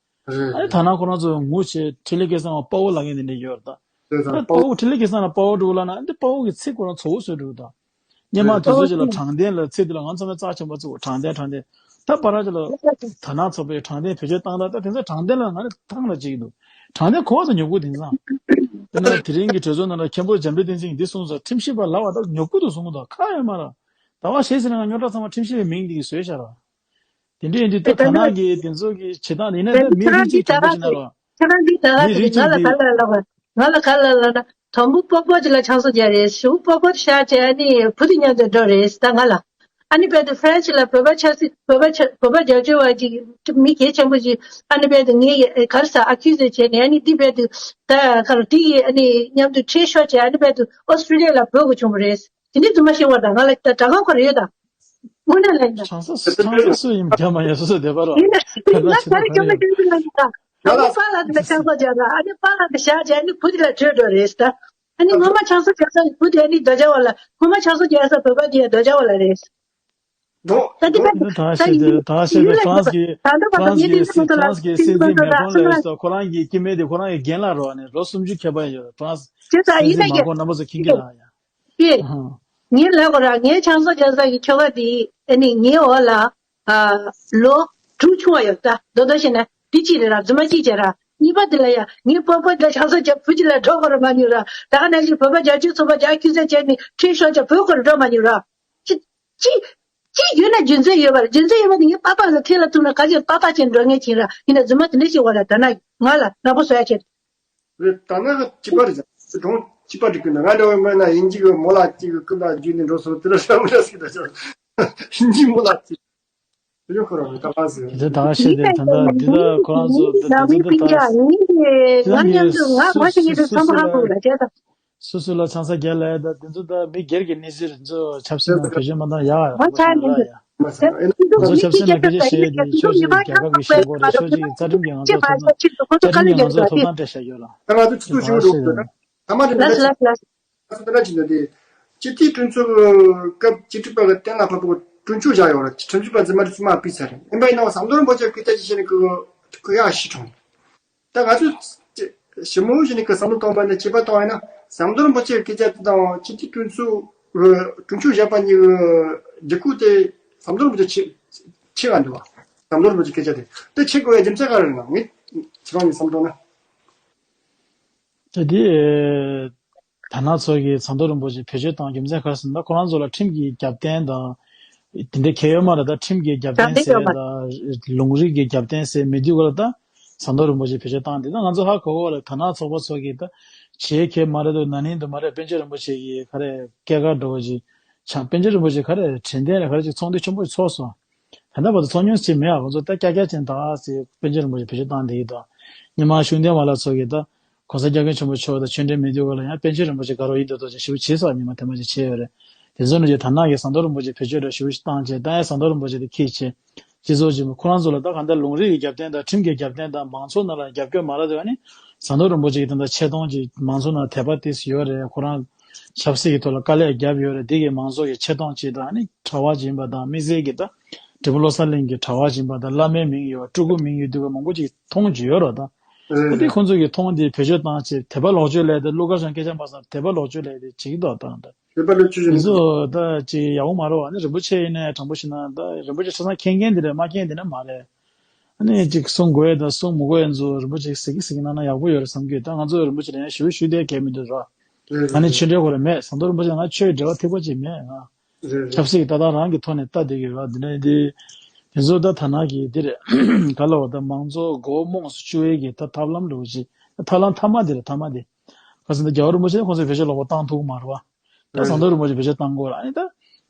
རེད། ཨ་ནི་ད་ནང་ཁོ་རང་ཚོ་ངུ་བྱས་འཕྲིན་ལས་སྐལ་བཟང་དཔའ་བོ་ལབ་མཁན་དེ་འདྲ་ཡོད་རེད་ད། རེད་ད་ཨ་ནི་དཔའ་བོ་འཕྲིན་ལས་སྐལ་བཟང་ལ་དཔའ་བོ་འགྲོ་ལབ་ན་ཨ་ནི་དཔའ་བོ་གི་ཚིག་ཁོ་རང་ཚོ་བོ་བཟོས་འགྲོ་གི་ད། སྔོན་མ་རེད། དུས་ཚོད་ཅིག་ལ་དྲང་བདེན་ལ་ཚིག་དེ་ལ་ང་ཚང་མས་རྩ་ཆེན་པོ་བརྩི་དགོས། དྲང་བདེན་དྲང་བདེན། ད་བར་ཅིག་ལ་ད་ནང་ཚོགས་པའི་དྲང་བདེན་བེད་སྤྱོད་བཏང་ད་ད་དེང་སང་དྲང་བདེན་ལ་ང་ནི་ཐང་ལ་བྱེད་ཀྱི་འདུག་དྲང་བདེན་གོ་བ་ཚོ་ཉོབ་གི་དེང་སང་། དེ་ན་དེ་རིང་གི་གྲོས་ཚོགས་ནང་ལ་མཁན་པོ་འཇམ་དཔལ་བསྟན་འཛིན་གྱིས་འདི་གསུངས་སོང་ཁྲིམས་ཞིབ་པ་ལབ་པ་ད་ཉོབ་གི་འདུག་གསུང་གི་འདུག་ཁག་ཡོད་མ་རེད། ཟླ་བ་ཞེ་ཟིན་ན་ང་རྙོག་དྲ་ཚང་མ་ཁྲིམས་ཞིབ་པའི་མིང་འདི་གིས་བཟོས་བཞག་ར། དེ་འདྲ་ཡིན་དུས་ད་ད་ནང་གི་དེ་ཚོ་གི་བྱེད་སྟངས་དེ་ཡིན་ན་ད་མི་རིགས་གཅིག་དྲང་པོ་བྱེད་ན་རོ། ཁྱེད་རང་གིས་ད་མི་རིགས་གཅིག་གི་ང་ལ་ག་ལ་ལ་ན་དང་པོ་སྤོ་སྤོ་ཅིག་ལ་ཆང་ས་རྒྱག་རེད། གཞུག་སྤོ་སྤོ་ཤ་བྱས་ནི་བུ་དེ་མཉམ་དུ་འགྲོ་རེད་ད་ང་ལ། ཨ་ནི་བལ་དུ་ཧྥ་རན་སི་ལ་བོད་པ་ཆབ་སྲིད་བོད་པ་ཆ་བོད་པ་རྒྱབ་སྐྱོར་བ་ཅིག་མི་གལ་ཆེན་པོ་ཅིག་ཨ་ནི་བལ་དུ་ངའི་ག་རེ་ཟ་ཨ་ཁྱུ་ཟེར་བྱས་ནས་ཨ་ནི་འདི་བལ་དུ་ད་ག་རེ་དེ་ཡི་ཨ་ནི་མཉམ་དུ་ཁྲལ་ཤོར་བྱས་ཨ་ནི་བལ་དུ་ཨོ་སི་ཀྲི་ལི་ཡ་ལ་བོད་དགོས་བྱུང་བ་རེད། དེ་འདྲའི་རྫུན་མ་བཤད་པ་དང་ང་ལ་ད་དྲ་ཁང་ཁོ་རེ་ཡོད་དང་། དངོས་གནས་ལ་ཡིན་ད། ཆང་ས་ཆང་ས་སུ་ཡིན་རྒྱ་མ་ཡིན་སོ་སོ་བསྡད་པ་རོ། ཡིན་ན་ཡིན་ན་ག་རེ་ཁྱོད་ལ་ཁྱོད་ལ་ཡིན་ད། ད་ནི་པཱ་ལགས་དེ་ལ་ཆང་ས་རྒྱག་ད་ཨ་ནི་པཱ་ལགས་དེ་བཞག་བྱས་ཨ་ནི་བུ་དེ་ལ་བྲོས་འགྲོ་རེད་ད། ཨ་ནི་ངོ་མ་ཆང་ས་རྒྱག་ས་ཡི་བུ་དེ་ཨ་ནི་རྡོ་རྗེ་བ་ལ་ངོ་མ་ཆང་ས་རྒྱག་ས་བོད་པ་དེ་རྡོ་རྗེ་བ་ལ་རེད། ད་དེ་ད་ད་ད་ད་ཤེས་ཡིན་ད་ད་ཤེས་ད་ཧྥ་རན་སི་གི་ཧྥ་རན་སི་གི་ཧྥ་རན་སི་གི་སྲིད་འཛིན་མེ་ཀྲོན་ལགས་སོ་ཁོ་རང་གི་སྐྱེ་དམན་དེ་ཁོ་རང་གི་རྒན་ལགས་རོ་ཨ་ནི་ལོ་སུམ་ཅུ་ཁྱད་པར་ཡོད་ཧྥ་རན་སི་སྲིད་འཛིན་མ་ཀྲོན་རྣམ་པ་ཚོ་མཁྱེན་གྱི་ལ་ཡ། ཀྱེ། ཨ་ཧ། ངས་ལབ་དགོས་ར་ངའི་ཆང་ས་རྒྱག་ས་ཀྱི་ཁྱོ་ག་དེ་ཨ་ནི་ངའི་འོག་ལ་ཨ་ལོ་དྲུག་ཆུང་བ་ཡོད་ད་རྡོག་རྡོག་བྱས་ན་འདི་གཅིག་རེད་ར་རྫུན་མ་གཅིག་བྱས་ར་གཉིས་པ་དེ་ལ་ཡ་ངའི་སྤོ་སྤོ་དེ་ཆང་ས་རྒྱག་བུ་གཅིག་ལ་འགྲོ་དགོས་ར་མ་མྱོང་ར་ད་ག་ནང་བཞིན་བོད་པ་རྒྱ་ཆེ་ཚོགས་པ་རྒྱ་ཁྱི་ཚ་བྱས་ནས་ཁྲིད་ཤོག་ཅག་བོད་སྐོར་འགྲོ་མ་མྱོང་ར་ཅི་ཅི་ཅི་ཡོད་ན་རྒྱུ་མཚན་ཡོད་པ་རེད། རྒྱུ་མཚན་ཡོད་པ་དེ་ངའི་པ་ཕ་ལ་ཐེ་ལ་ཐུག་ན་ག་ཚོད་ཏག་ཏག་བྱས་འགྲོ་ངེས་བྱས་ར་ཡིན་ན་རྫུན་མ་དེ་འདྲ་ཞིག་བ་ར་ད་ན་ང་ལ་ནག་པོ་བཟོ་ཡ་བྱེད། རེད་ད་ནང་གི་སྤྱི་པ་རེད་ཟེར་གྲོང་ ཅི་པ་ཏི་ཀུན་ན་ང་འདྲ་བའི་མོ་ན་ཡིན་གཅིག་གི་མོ་ལ་གཅིག་གི་ཀུན་ན་རྒྱུད་ནི་འགྲོ་སོང་དེ་ལ་ཤ་མོ་ལ་སི་ད་ཤ་ཡིན་གཅིག་མོ་ལ་གཅིག་དེ་ལ་ཁོ་རང་གི་ད་ག་ཟེར། དེ་ད་ག་ཤེས་དེ་ད་ད་འདི་ད་ཁོ་རང་ཚོ་ད་དེ་ཚོ་ད་ད་ང་མཉམ་དུ་ང་ང་ཞིག་ཡིན་དུས་བསམ་པ་ཧ་གོ་ལ་བྱས་ད། སོ་སོ་ལ་ཆང་ས་རྒྱག་ལ་ད་དེ་ཚོ་ད་མི་སྒེར་གྱི་གནས་ཚུལ་རེད། ཚོ་ཆབ་སྲིད་ནང་བེད་སྤྱོད་མ་བཏང་ཡག་ཡག་ཡ། ང་ཚོ་ཆབ་སྲིད་ནང་སྐད་ཆ་བཤད་ཡོད་དེ་ཕྱོགས་གཅིག་རྒྱལ་ཁབ་ཀྱི་བཤད་སྐོར་རེད། ཕྱོགས་གཅིག་རྩ་ཁྲིམས་ཀྱི་ང་ཚོ་ཐོབ་ཐང་རྩ་ཁྲིམས་ཀྱི་ང་ཚོ་ཐོབ་ཐང་སྤྲད་བཞག་ཡོད་ལ། ད་ང་ཚོ་ཆུ་ཚོད་ཞིག་འགྲོ་དགོས་ད། ད་མ་དེ་ལ་ལ་ལ་ལ་ང་ཚོ་ད་ལ་ཅི་འདོད་དེ། སྤྱི་འཐུས་གྲོས་ཚོགས་སྐབས་སྤྱི་འཐུས་པ་གི་གཏན་ལ་ཕབ་པའི་གྲོས་ཆོད་བཞག་ཡོད་རེད། ཁྲིམས་ཞིབ་པ་འཛིན་མ་དེ་ཚོ་མ་ཕུད་ཚར་རེད། ཡིན་པ་ཡིན་ན་ཟམ་གདོང་རིན་པོ་ཆེ་སྐད་ཆ་ཅིག་བཤད་ནས་ཁོ་ཁོ་ཡག་ཤི་གྲོངས། ད་ང་ཚོས་ཞི་མོ་བཞིན་གྱི་བསམ་བློ་གཏོང་བ་ནི་བྱེད་པ་གཏོང་བ་ཡིན་ན་ཟམ་གདོང་རིན་པོ་ཆེའི་སྐད་ཆ་དེ་དང་སྤྱི་འཐུས་གྲོས་ཚོགས་གྲོས་ཆོད་བཞག་པ་གཉིས་ཀྱི་འགྱུར་ཁུག་དེ་ཟམ་གདོང་རིན་པོ་ཆེ་ཆེ་ཆེ་བ་འདུག་བ། ཟམ་གདོང་རིན་པོ་ཆེའི་སྐད་ཆ་དེ་དེ་ཆེ་དགོས་ཡ་རྒྱུ་མཚན་ག་རེ་རེད་ན། ངས་ཁྱེད་རང་གི་བསམ་བློ་ན། ད་དེ་ད་ནང་ཚོགས་ཀྱིས་ཟམ་གདོང་རིན་པོ་ཆེ་བེད་སྤྱོད་བཏང་རྒྱུ་མཚན་ག་རེ་ཟེར་ན། ཁོ་རང་ཚོ་ལ་ཁྲིམས་ཀྱི་རྒྱབ་རྟེན་དང་དེ་འདྲ་གལ་ཡོད་མ་རེད། ད་ཁྲིམས་ཀྱི་རྒྱབ་རྟེན་ཟེར་དང་ལུང་རིགས་ཀྱི་རྒྱབ་རྟེན་ཟེར་མེད་དུས་ག་ལ་ད་ཟམ་གདོང་རིན་པོ་ཆེ་བེད་སྤྱོད་བཏང་དེ་ད་ང་ཚོ་ཧ་གོ་གོ་ལ། ད་ནང་ཚོགས་པ་ཚོ་གིས་ད་བྱེད་མཁན་མ་རེད་འདུག་ན་ནིང་དུ་མ་རེད། པཎ་ཆེན་རིན་པོ་ཆེ་གིས་ག་རེ་སྐྱེས་སྐར་འགྲོ་བ་ཅིག་ཆང་། པཎ་ཆེན་རིན་པོ་ཆེ་ག་རེ་དྲན་རྟེན་ལ་ག་རེ་ཅིག་ཚོགས་འདུ་ཆེན་པོ་ཚོགས་སོང་། ད་ལྟ་བར་དུ་ཚོགས་མྱོང་ཅིག་མེད་ཨ། ཁོ་ཚོ་ད་སྐྱག་སྐྱག་ཅན་ད་ཟེར་པཎ་ཆེན་རིན་པོ་ཆེ་བེད་སྤྱོད་བཏང་བསྡད་ཀྱི་འདུག་སྔོན་མ་ཤུགས་ལྡན་མ་ལགས་ཚོ་གིས་ད་༸གོང་ས་༸སྐྱབས་མགོན་ཆེན་པོ་མཆོག་དང་ཆོས་འབྲེལ་མེད་དུས་ག་ལ་ཡང་པཎ་ཆེན་རིན་པོ་ཆེ་དགའ་རོགས་ཡིན་འདུག་ཏོ་ཅིག་ཞེ་པོ་བྱས་སོང་། ཉི་མ་དེ་མ་ཅིག་བྱས་ཡོད་རེད། དེ་ཚོ་ནང་བཞིན་ད་ནང་གི་ཟམ་གདོང་རིན་པོ་ཆེ་བེད་སྤྱོད་འདྲ་ཞེ་པོ་ཞིག་བཏང་བྱས། ད་ཡང་ཟམ་གདོང་རིན་པོ་ཆེ་དེ་ཁྱེད་བྱས་སྤྱི་ཚོགས་ཀྱི་ཁོ་རང་ཚོ་ལ་ད་གང་ལྟར་ལུང་རིགས་ཀྱི་རྒྱབ་རྟེན་དང་ཁྲིམས་ཀྱི་རྒྱབ་རྟེན་དང་མང་ཚོགས་ནང་ལ་རྒྱབ་སྐྱོར་མ་རག་དུས་ཨ་ནི་ཟམ་གདོང་རིན་པོ་ཆེ་གི་ད་ལྟ་ཆེ་མཐོང་ཅིག་མང་ཚོགས་ནང་དད་པ་ཏོག་ཙམ་ཡོད་རེད། ཁོ་རང་ཆབ་སྲིད་ཀྱི་ཐོག་ལ་དཀའ་ལས་བརྒྱབ་ཡོད་རེད། དེ་གི་མང་ཚོགས་ཀྱི་ཆེ་མཐོང་ཅིག་དང་ཨ་ནི་གྲྭ་པ་ཡིན་པ་དང་དམིགས་བསལ་གྱི་ད་འབྲས་སྤུངས་བློ་གསལ་གླིང་གི་གྲྭ་པ་ཡིན་པ་དང་བླ་མའི་མིང་ཡོད་པ་སྤྲུལ་སྐུ་མིང་ཡོད་དུས་མང་པོ་ཅིག་མཐོང་རྒྱུ་ཡོད་རེད། ད་ཨ་དེ་ཁོང་ཚོ་གི་མཐོང་དེ་བེད་སྤྱོད་བཏང་བྱས་དད་པ་ལོག་སྤྱོད་ལས་དེ་ཀླུ་མཁར་བྱམས་སྐད་ཆ་མ་ཟ་དད་པ་ལོག་སྤྱོད་ལས་དེ་བྱེད་ཀྱི་འདུག་ད་ད། རེད་པ་ལོ་ཆུ་ཆུ་ནི། དེ་ཚོ་ད་ཅིག་ཡག་པོ་མ་རེད་བ། ཨ་ནི་རིན་པོ་ཆེ་ཡིན་ནའི་དྲང་པོ་བཤད་ན་ད་རིན་པོ་ཆེ་ཆ་ཚང་མཁྱེན་མཁན་དེ་རེད། མ་མཁྱེན་དེ་ནི་མ་རེད། ཨ་ནི་ཅིག་གསུང་དགོས་དང་གསུང་མི་དགོས་ཡིན་ཚོ་རིན་པོ་ཆེ་ཟེར་གི་ཟེར་གི་གནང་ན་ཡག་པོ་ཡོད་རེད་བསམ་གི། ད་ང་ཚོ་རིན་པོ་ཆེ་ལ་ཡང་ཞུ་ཞུ་བསྡད་གལ་མི་འདུག་ར། རེད་ཨ་ནི་རེད་ཆོས་འབྲེལ་ཁོ་རང་མེད། ཟམ་གདོང་རིན་པོ་ཆེ་ང་ཆོས་འབྲེལ་བ་ཐིག་པ་ཅིག་མེད་ང་། རེད་རེད་ཆབ་སྲིད་ཀྱི་ལྟ་སྟངས་རང་གི་ཐོག་ནས་ལྟ་བསྡད་ཀྱི་ར། འདི་ནས་འདི་དེ་ཚོ་ད་ཐ་ན་གི་འདི་རེད། ག་ལ་བ་ད་མང་ཚོགས་མགོ་རྨོངས་སུ་བཅུག་ཡས་ཀྱི་ད་ཐབས་ལམ་འདྲ་བོ་ཅིག་ཐབས་ལམ་མཐའ་མ་འདི་རེད། མཐའ་མ་འདི། ག་ཟེར་ན་རྒྱལ་བ་རིན་པོ་ཆེ་ཁོང་ཚོས་བེད་སྤྱོད་ལོག་པ་བཏང་ཐུབ་ཀྱི་མ་རེད་བ། ད་ཟམ་གདོང་རིན་པོ་ཆེ་བེད་སྤྱོད་བཏང་དགོས་ར། ཨ་ནི་ད་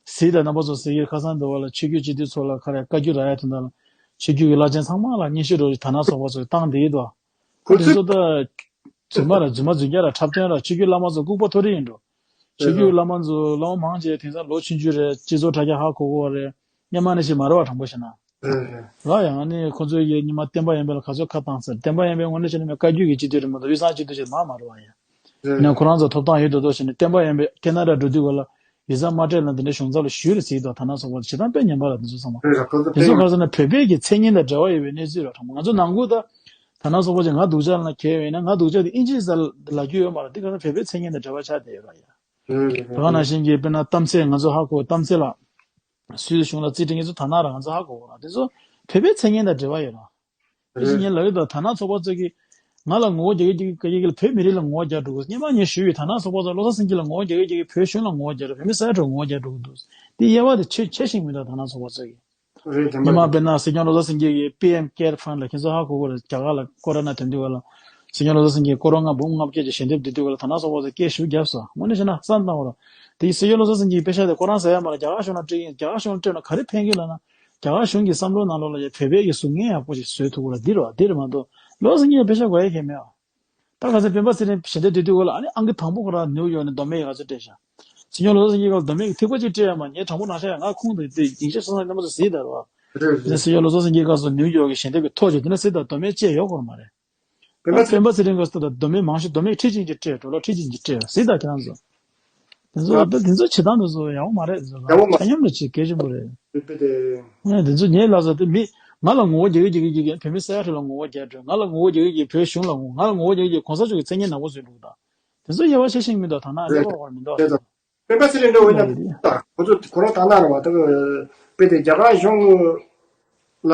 གཟིགས་དང་རྣམ་པ་ཚོ་གཟིགས་ཀྱི་ཁ་སང་འདི་བ་ལ་ཆོས་བརྒྱུད་སྤྱི་འཐུས་ཚོ་ལ་ཁ་རེ་བཀའ་བཀྱོན་རག་ཡ་དོན་དག་ལ་ཆོས་བརྒྱུད་ཀྱི་བླ་ཆེན་ཚང་མ་ལ་སྙན་ཞུ་འགྲོ་ཡི་ད་ནང་སོག་པོ་ཚོས་བཏང་བསྡད་ཡོད་དོ། ཁོ་དེ་ཚོ་ད་རྫུན་མ་ར་རྫུན་མ་རྫུན་རྐྱང་ར་འཁྲབ་སྟོན་ར་ཆོས་བརྒྱུད་བླ་མ་ཚོ་ལྐུགས་པ་མཐོ་རིས་ཡིན་འགྲོ། ཆོས་བརྒྱུད་བླ་མ་ཚོ་བླ་མ་མང་ཆེ་དེང་སང་ལོ་ཆུང་ཆུང་རེད། སྤྱི་ཚོགས་དྲ་རྒྱ་ཧ་གོ་གོ་བ་རེད། སྔོན་མ་ནས་ཞིག་མ་རེད་བ། དྲང་པོ་བཤད་ན། རེད་རེད། ར་ཡང་ནི་ཁོ་ཚོས་ཡེ་ཉི་མ་བསྟན་པ་ཡོན་པོ་ལ་ག་ཚོད་ཁ་བཏང་ཟེར། བསྟན་པ་ཡོན་པོའི་ངོས་ནས་བྱས་ན་མི་བཀའ་བརྒྱུད་ཀྱི་སྤྱི་འཐུས་རེད་མ་གཏོགས་དབུས་གཙང་སྤྱི་འཐུས་ཅིག་མ་མ་རེད་བ་ཡ། རེད་ནས་རེད། ཁོ་རང་ཚོ་ཐོབ་ཐང་ཡོད་དོ་དོ་བྱས་ནས་བསྟན་པ་ཡོན་པོས་ཁེ་ན་ཌ་འགྲོ་དུས་ག་ལ་ཡིག་ཚང་མ་སྤྲད་ལ་འདི་འདྲའི་གཞུང་ཚབ་ལ་ཞུས་རེད་ཟེར་གྱི་འདུག་ད་ནང་སོག་པོ་བྱེད་སྟངས་དཔེ་ངན་པ་ར། འདི་ཚོ་ཚང་མ་རེད་རེད། ག་ཚོད་དེ་ཚོ་ག་ཚོད་ན་བོད་པའི་གི་མཚན་སྙན་དང་འབྲེལ་བ་ཡོད་པའི་གནས་ཚུལ་ར། དྲང་པོ་ང་ཚོ་ནང་ཁུལ་ད་ད་ནང་སོག་པོ་ཅིག་ང་སྡུག་ཅག་ལ་གལ་ཡོད་ན་ང་སྡུག་ཅག་དེ་ཨིན་ཇི་ཟ་ལ་རྒྱུ་ཡོད་མ་རེད། འདི་ག་ཚོད་བོད་པའི་མཚན་སྙན་དང་འབྲེལ་བ་ཆགས་བསྡད་ཡོད་ར་ཡ། རེད་རེད་ད་ག་ནང་བཞིན་གྱི་དཔེར་ན་གཏམ་ཚེ་ང་ཚོ་ཧ་གོ་གཏམ་ཚེ་ལ། སུད་སི་གཞུང་ལ་རྩིས་སྤྲད་མཁན་ཚོ་ད་ནང་ར་ང་ཚོ་ཧ་གོ་གོ་ར། དེ་ཚོ་བོད་པའི་མཚན་སྙན་དང་འབྲེལ་བ་ཡོད་ར། དེ་བཞིན་ངས་ལབ་ཡོད་དོ། ད་ནང་ཚོགས་པ་ཚོ་གིས་ང་ལ་ངོ་རྒོལ་རྒྱག་གི་རྒྱག་གི་རྒྱག་གི་ལ་བོད་མི་རིགས་ལ་ངོ་རྒོལ་རྒྱག་འགྲོ་གི། སྔོན་མ་ངས་ཞུས་ཡོད། ད་ནང་ཚོགས་པ་ཚོ་བློ་བཟང་སེང་གེ་ལ་ངོ་རྒོལ་རྒྱག་གི་རྒྱག་གི་བོད་གཞུང་ལ་ངོ་རྒོལ་རྒྱག་འགྲོ། བོད་མི་ས་ཡ་དྲུག་ངོ་རྒོལ་རྒྱག་འགྲོ་གི་འདུག་དེ་དབྱེ་བ་དེ་ཕྱེ་ཕྱེ་ཤེས་མི་འདུག་ད་ནང་ཚོགས་པ་ཚོ་གིས། རེད་དེ་ཉི་མ་མ་དཔེར་ན་སྲིད་སྐྱོང་བློ་བཟང་སེང་གེ་གིས་པི་ཨེམ་ཀེར་ཕན་ལ་ཁྱེད་ཚོ་ཧ་གོ་གོ་རེད། རྒྱ་གར་ལ་ཀོ་རོ་ན་ཐོན་དུས་ག་ལ་སྲིད་སྐྱོང་བློ་བཟང་སེང་གེས་ཀོ་རོ་ན་འབུམ་ལྔ་བརྒྱ་ཅིག་ཞལ་འདེབས་བསྡུ་དུས་ག་ལ་ད་ནང་ཚོགས་པ་ཚོས་སྐད་ཞུ་བརྒྱབ་སོང་། དངོས་གནས་བྱས་ན་བསམ་བཏང་བ་ར། དེ་ཡིས་སྲིད་སྐྱོང་བློ་བཟང་སེང་གེ་གིས་པེ་ཤ་དེ་ཁོ་རང་ཟ་ཡ་མ་ར། རྒྱ་གར་གཞུང་ལ་སྤྲད་ཡིན། རྒྱ་གར་གཞུང་ལ་སྤྲད་ན་ག་རེ་ཕན་གི་ལབ་ན། རྒྱ་གར་གཞུང་གི་བསམ་བློ་ནང་ལོགས་ལ་ཡ་བོད་པའི་གི་གཟུགས་བརྙན་ཡག་པོ་ཞིག་བཟོས་ཐུབ་གི་ར། འདི་ར་བ་འདི་རེད་མ་གཏོགས་བློ་བཟང་སེང་གེ་པེ་ཤ་དགོས་ཡ་གལ་མེད་ཨ། ད་ག་ཚོད་སྤེན་པ་ཚེ་རིང་ཞལ་འདེབས་བསྡུ་དུས་ག་ལ་ཨ་ནི་ཨང་ཀི་དང་པོ་ཁོ་རང་ནིའུ་ཡོག་ནས་མདོ་སྨད་ཀྱི་ག་ཚོད་སྤྲད་ཤག་སྲིད་སྐྱོང་བློ་བཟང་སེང་གེ་སྐབས་མདོ་སྨད་ཀྱི་ཐིགས་པ་གཅིག་སྤྲད་ཡ་མ། ངས་དྲང་པོ་ནང་བཞིན་ཡ་ང་ཁུངས་དང་དེ་སྡིངས་ཆ་ས་ས་རྣམ་པ་ཚོ་གཟིགས་དང་ར་བ། རེད་རེད། སྲིད་སྐྱོང་བློ་བཟང་སེང་གེ་སྐབས་སུ་ནིའུ་ཡོག་གི་ཞལ་འདེབས་ཀྱི་ཐོ་ཅིག་དེ་ན་གཟིགས་དང་། མདོ་སྨད་བཅས་ཡོད་སྐོར་མ་རེད། སྤེན་པ་ཚེ། སྤེན་པ་ཚེ་རིང་གི་སྐབས་སུ་ད་མདོ་སྨད་མང་ཤོས་མདོ་སྨད་ཁྲི་ཆིང་གཅིག་སྤྲད། གྲོ་ལོད་ཁྲི་ཆིང་གཅིག་སྤྲད། གཟིགས་དང་ཁྱེད་རང་ཚོ། དེ་ཚོ་ད་དེ་ཚོ་བྱེད་སྟངས་དེ་ཚོ་ཡག་པོ་མ་རེད། དེ་ཚོ་ཡག་པོ་མ་ཆ་སྙོམས་རེད། ཅིག་གལ་ཆེན་པོ་རེད། རེད་པས་དེ། ཨེ་དེ་ཚོ་ངས་ལབ་ས་དེ་མི་ང་ལ་ངོ་རྒོལ་རྒྱག་གི་རྒྱག་གི་རྒྱག་གི་བོད་མི་ས་ཡ་ཁྲི་ལ་ངོ་རྒོལ་རྒྱག་འགྲོ། ང་ལ་ངོ་རྒོལ་རྒྱག་གི་རྒྱག་གི་བོད་གཞུང་ལ་ངོ་། ང་ལ་ངོ་རྒོལ་རྒྱག་གི་རྒྱག་གི་གོང་ས་མཆོག་གི་མཚན་སྙན་ནག་པོ་བཟོས་འདུག་ད་དེ་ཚོ་དབྱེ་བ་ཕྱེ་ཤེས་མི་འདུག་ད་ནང་རེད་ལས་ཁོ་བར་མི་འདུག་དེ་ད་སྤེན་པ་ཚེ་རིང་འདྲ་བོ་ཡིན་ན་རེད་རེད། ཁོ་ཚོ་ཁོ་རང་དང་ན་ར་བ་ད་དཔེ་དེ་རྒྱ་གར་གཞུང་ལ་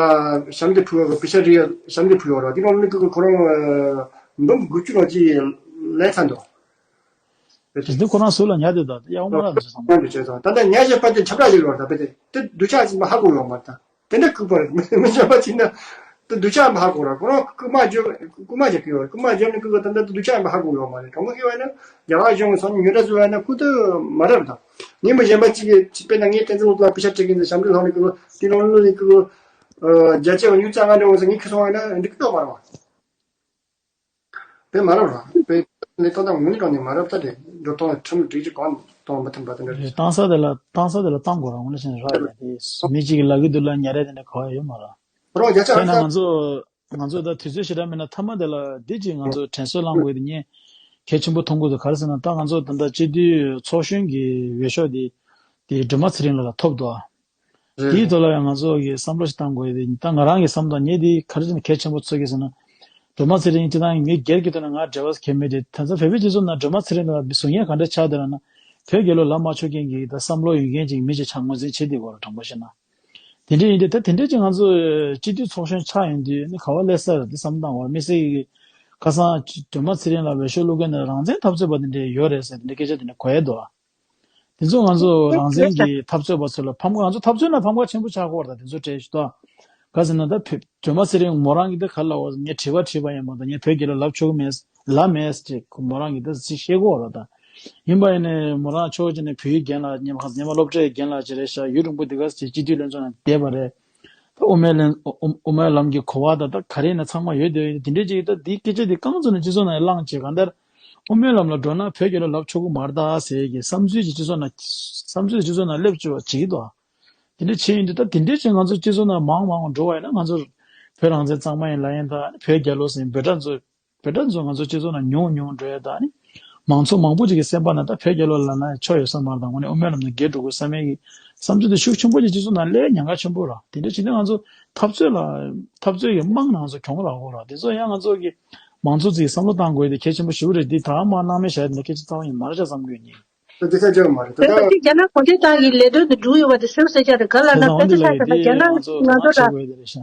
ཞབས་འདེགས་ཕུལ་བ་གི་པེ་ཤ་རི་ཡ་ཞབས་འདེགས་ཕུལ་བ་ར། དེ་ག་ལ་ནི་ཁོ་ཁོ་རང་འབུམ་དགུ་བཅུ་ལོ་ཅིག་ལས་ཚ་འདུག་དེ་དུས་ཁོ་རང་ཟུར་ལ་ཉར་དེ་དང་དེ་ཡག་པོ་མ་རག་འདུག་བསམ། ཁོང་གི་བྱས་ཙང་ད་ལྟ་ཉར་བཞག་པ་དེ་ཁྱབ་བསྒྲགས་བྱེད་དགོས་རེད། ད་དཔེ་དེ་དེ་སྡུག་ཆག་ཅིག་མ་ཧ་གོ་ཡོང་མ་རེད། ད་དེ་འདྲ་ཁུག་པ་རེད། མི་མི་བྱ་བ་ཅིག་ན་ དེ་སྡུག་ཅག་ཡིན་པ་ཧ་གོ་ར། ཁོ་རང་རྐུ་མ་བརྗོད། རྐུ་མ་བརྗོད་ཀྱི་ཡོད་རེད། རྐུ་མ་བརྗོད་ནས་རྐུ་གི་ད་ལྟ་དེ་སྡུག་ཅག་ཡིན་པ་ཧ་གོ་ཡོད་མ་རེད། དྲང་པོ་ཤོད་པ་ཡིན་ན་རྒྱ་གར་གཞུང་གི་སང་ཉིན་ཉོ་ཆ་བཟོས་པ་ཡིན་ན་ཁོ་དེ་མ་རབས་དང་། ཉིན་མོ་གཞན་པ་གཅིག་གི་དཔེར་ན་ངས་བསྟན་འཛིན་སློབ་གྲྭ་ལ་པེ་ས་སྤྲད་ཀྱི་འདུག་ཞབས་འདྲེན་ལྷག་ནས་ཀི་ལོ་ཏི་ལོང་ལོ་ནས་ཀི་ལོ་བརྒྱ་ཆ་ཉུང་ཙག་ང་འདྲ་འོང་ཟེར་ངས་ཁྱི་སོང་བ་ཡིན་ན་འགྲིག་གི་ཡོད་མ་རེད་བ། དཔེ་མ་རབས་ར། དཔེ་ལས་སྟངས་དང་ངོ་ནས་དྲང་ནས་མ་རབས་ད་དེ་འགྲོ་སྟངས་ཁྲིམས་སྒྲིག་གཞི་གང་གཏོང་མ་ཐུབ་པ་དེ་འདྲ་རེད། བཏང་ས་དེ་ལ་བཏང་ས་དེ་ལ་བཏང་དགོས་ར། དངོས་གནས་བྱས་ན་རག་ཡ་དེ་མི་གཅིག་གི་ལབ་ཀྱི་འདུག་ལབ་ཉན་རེད། དེ་འདྲ་གོ་ཡ་ཡོད་མ་རེད། རོགས་བརྒྱ་ཆ་དཔེར་ན་ང་ཚོ་ང་ཚོ་ད་དུས་ཚོད་ཞེ་དྲག་མེད་ན་མཐའ་མ་དེ་ལ་འདི་གཅིག་ང་ཚོ་དྲན་གསོ་བསླང་དགོས་དེ་ངས་གལ་ཆེན་པོ་མཐོང་གི་འདུག་ག་རེ་ཟེར་ན་ད་ང་ཚོ་ད་ལྟ་སྤྱི་འཐུས་ཚོགས་གཞོན་གྱི་འོས་ཤོག་དེ་དེ་སྒྲོལ་མ་ཚེ་རིང་ལགས་ལ་ཐོབ་འདུག་ཨ། དེའི་ཐོག་ལ་ཡང་ང་ཚོ་གིས་བསམ་བློ་ཞིག་བཏང་དགོས་ཡོད་དེ། ད་ང་རང་གི་བསམ་བློ་ངས་དེ་ག་རེ་བྱས་ན་གལ་ཆེན་པོ་ཚོད་ཀྱི་ཟེར་ན། སྒྲོལ་མ་ཚེ་རིང་སྤྱིར་བཏང་མི་སྒེར་གྱི་ཐོག་ནས་ང་འབྲེལ་བ་གལ་མེད་དེ། ད་ལྟ་བོད་པའི་སྤྱི་ཚོགས་ནང་སྒྲོལ་མ་ཚེ་རིང་ལ་མི་གཟུགས་བརྙན་ག་འདྲ་ཆགས་བསྡད་ན་ན། བོད་རྒྱལ་ལོ་ལབ་མ་ཆོག་མཁན་གྱི་ད་བསམ་བློ་ཡོད་མཁན་ཅིག་མི་ཅིག་ཆགས་ངོས་འཛིན་བྱེད་བསྡད་ཡོད་རེད། དྲང་པོ་བཤད་ན། དེ་འདྲ་ཡིན་དུས་ད་དེ་འདྲ་ཅིག་ང་ཚོ་སྤྱི་འཐུས་ཚོགས་གཞོན་ཆགས་ཡོང་དུས་ནི་ག་པར་སླེབས་ས་རེད་དེ་བསམ་བཏང་བ། དམིགས་བསལ་གྱི་ཁ་སང་སྒྲོལ་མ་ཚེ་རིང་ལ་འོས་ཤོག་བླུག་མཁན་ནི་རང་བཙན་འཐབ་རྩོད་པ་དེ་འདྲ་ཡོད་རེད་ཟེར་དེ་འདྲ་སྐད་ཆ་དེ་འདྲ་གོ་ཡ་འདུག་ཨ། དེ་ཚོ་ང་ཚོ་རང་བཙན་གྱི་འཐབ་རྩོད་པ་ཚོ་ལ་ཕམ་ཁ། ང་ཚོ་འཐབ་རྩོད་ན་ཕམ་ཁ་ཆེན་པོ་ཆགས་ཀྱི་ཡོད་རེད། ད་དེ་ཚོ་གྲས་ཞུ་དོ། ག་ཟེར་ན་ད་བོད་སྒྲོལ་མ་ཚེ་རིང་མོ་རང་གིས་ད་ག་ལབ་པ་ཟེར། ངས་དྲི་བ་དྲིས་པ་ཡིན་པ་དང་ངས་བོད་རྒྱལ་ལོ་ལབ་ཆོག་གི་མེད་ལབ་མེད་ཅེས་ཁོ་མོ་རང་གིས་ད་ཅིག་བཤད་ཀྱི་ཡོད་རེད་ད། ཡིན་པ་ཡིན་ནའི་མོ་རང་ཕྱོགས་གཅིག་ནས་བོད་ཡིག་རྒན་ལགས་ཉི་མ་ཉི་མ་སློབ་གྲྭའི་རྒན་ལགས་ཅིག་རེད་ཤག་ཡུན་རིང་པོ་འདི་ག་ཅིག་སྤྱི་འཐུས་ལྷན་ཚོགས་ནང་བསྡད་པ་རེད། ད་དབུ་མའི་ལན་དབུ་དབུ་མའི་ལམ་གྱི་གོ་བ་ད་ལྟ་ག་རེ་ཡིན་ན་ཚང་མ་ཡོད་དེ། དེ་འདྲའི་ཅིག་ད་འདིའི་སྐད་ཆ་འདི་རྐང་བཙུགས་ནས་སྤྱི་ཚོགས་ནང་བསླངས་བྱས་གང་ལྟར་དབུ་མའི་ལམ་ལ་འགྲོ་ན་བོད་རྒྱལ་ལོ་ལབ་ཆོག་གི་མ་རེད་ད་ཟེར་གྱི་བསམ་ཚུལ་ཅིག་སྤྱི་ཚོགས་ནང་བསམ་ཚུལ་ཅིག་སྤྱི་ཚོགས་ནང་སླེབས་བཅུག་པ་བྱེད་ཀྱི་འདུག་དེ་འདྲ་བྱས་ཡིན་དུས་ད་དེ་འདྲའི་ཅིག་ང་ཚོ་སྤྱི་ཚོགས་ནང་མང་མང་འགྲོ་བ་ཡིན་ན་ང་ཚོ་བོད་རང་བཙན་གཙང་མ་ཡིན་ལབ་ཡིན་ད། བོད་རྒྱལ་ལོ་ཟེར་འབོད་སྒྲ་ཚོ་བོད་སྒྲ་ཚོ་ང་ཚོ་སྤྱི་ཚོགས་ནང་ཉུང་ཉུང་འགྲོ་ཡ་ད་ནི། མང་ཚོགས་མང་པོ་ཅིག་གི་སེམས་པ་ནང་ད་བོད་རྒྱལ་ལོ་ལབ་ན་ཆོ་ཡོད་ས་མ་རེད་ད། དངོས་གནས་དབུ་མའི་ལམ་ནས་བརྒལ་འགྲོ་དགོས་བསམ་ཡས་ཀྱི་བསམ་ཚུལ་དེ་ཤུགས་ཆེན་པོ་ཅིག་སྤྱི་ཚོགས་ནང་སླེབས་ཉེན་ཁ་ཆེན་པོ་རེད། དེ་འདྲ་བྱས་ཏེ་ང་ཚོ་འཐབ་རྩོད་ལ་འཐབ་རྩོད་ཀྱི་རྨང་ནང་ཚོ་གྱོང་རག་གོ་ར། དེ་ཚོ་ཡང་ང་ཚོ་གི་མང་ཚོགས་ཚོས་བསམ་བློ་བཏང་དགོས་དེ་གལ་ཆེན་པོ་ཞེ་པོ་རེད། འདི་ད་མ་སྣང་མེད་བྱས་ནས་སྐད་ཆ་རྩ་བ་ཉིད་མ་རེད་ཤག་བསམ་གྱི་ཡོད་ཉིད། དེ་ཚོ་བྱ་བ་མ་རེད་ད། བོད་པ་ཚོས་རྒྱ་ནག་གུང་ཁྲན་ཏང་གི་ལས་དོན་དུ་འགྲོ་གི་ཡོད་པ་དེ་སེམས་གསོ་བྱ་རེད། ག་ལ་ན་དེ་དཔེ་ཆ་ཆགས་ཀྱི་ད་རྒྱ་ནག་ང་ཚོ་ང་ཚོ་ལ་བྱེད་དགོས་དེ་རེད་ཤག་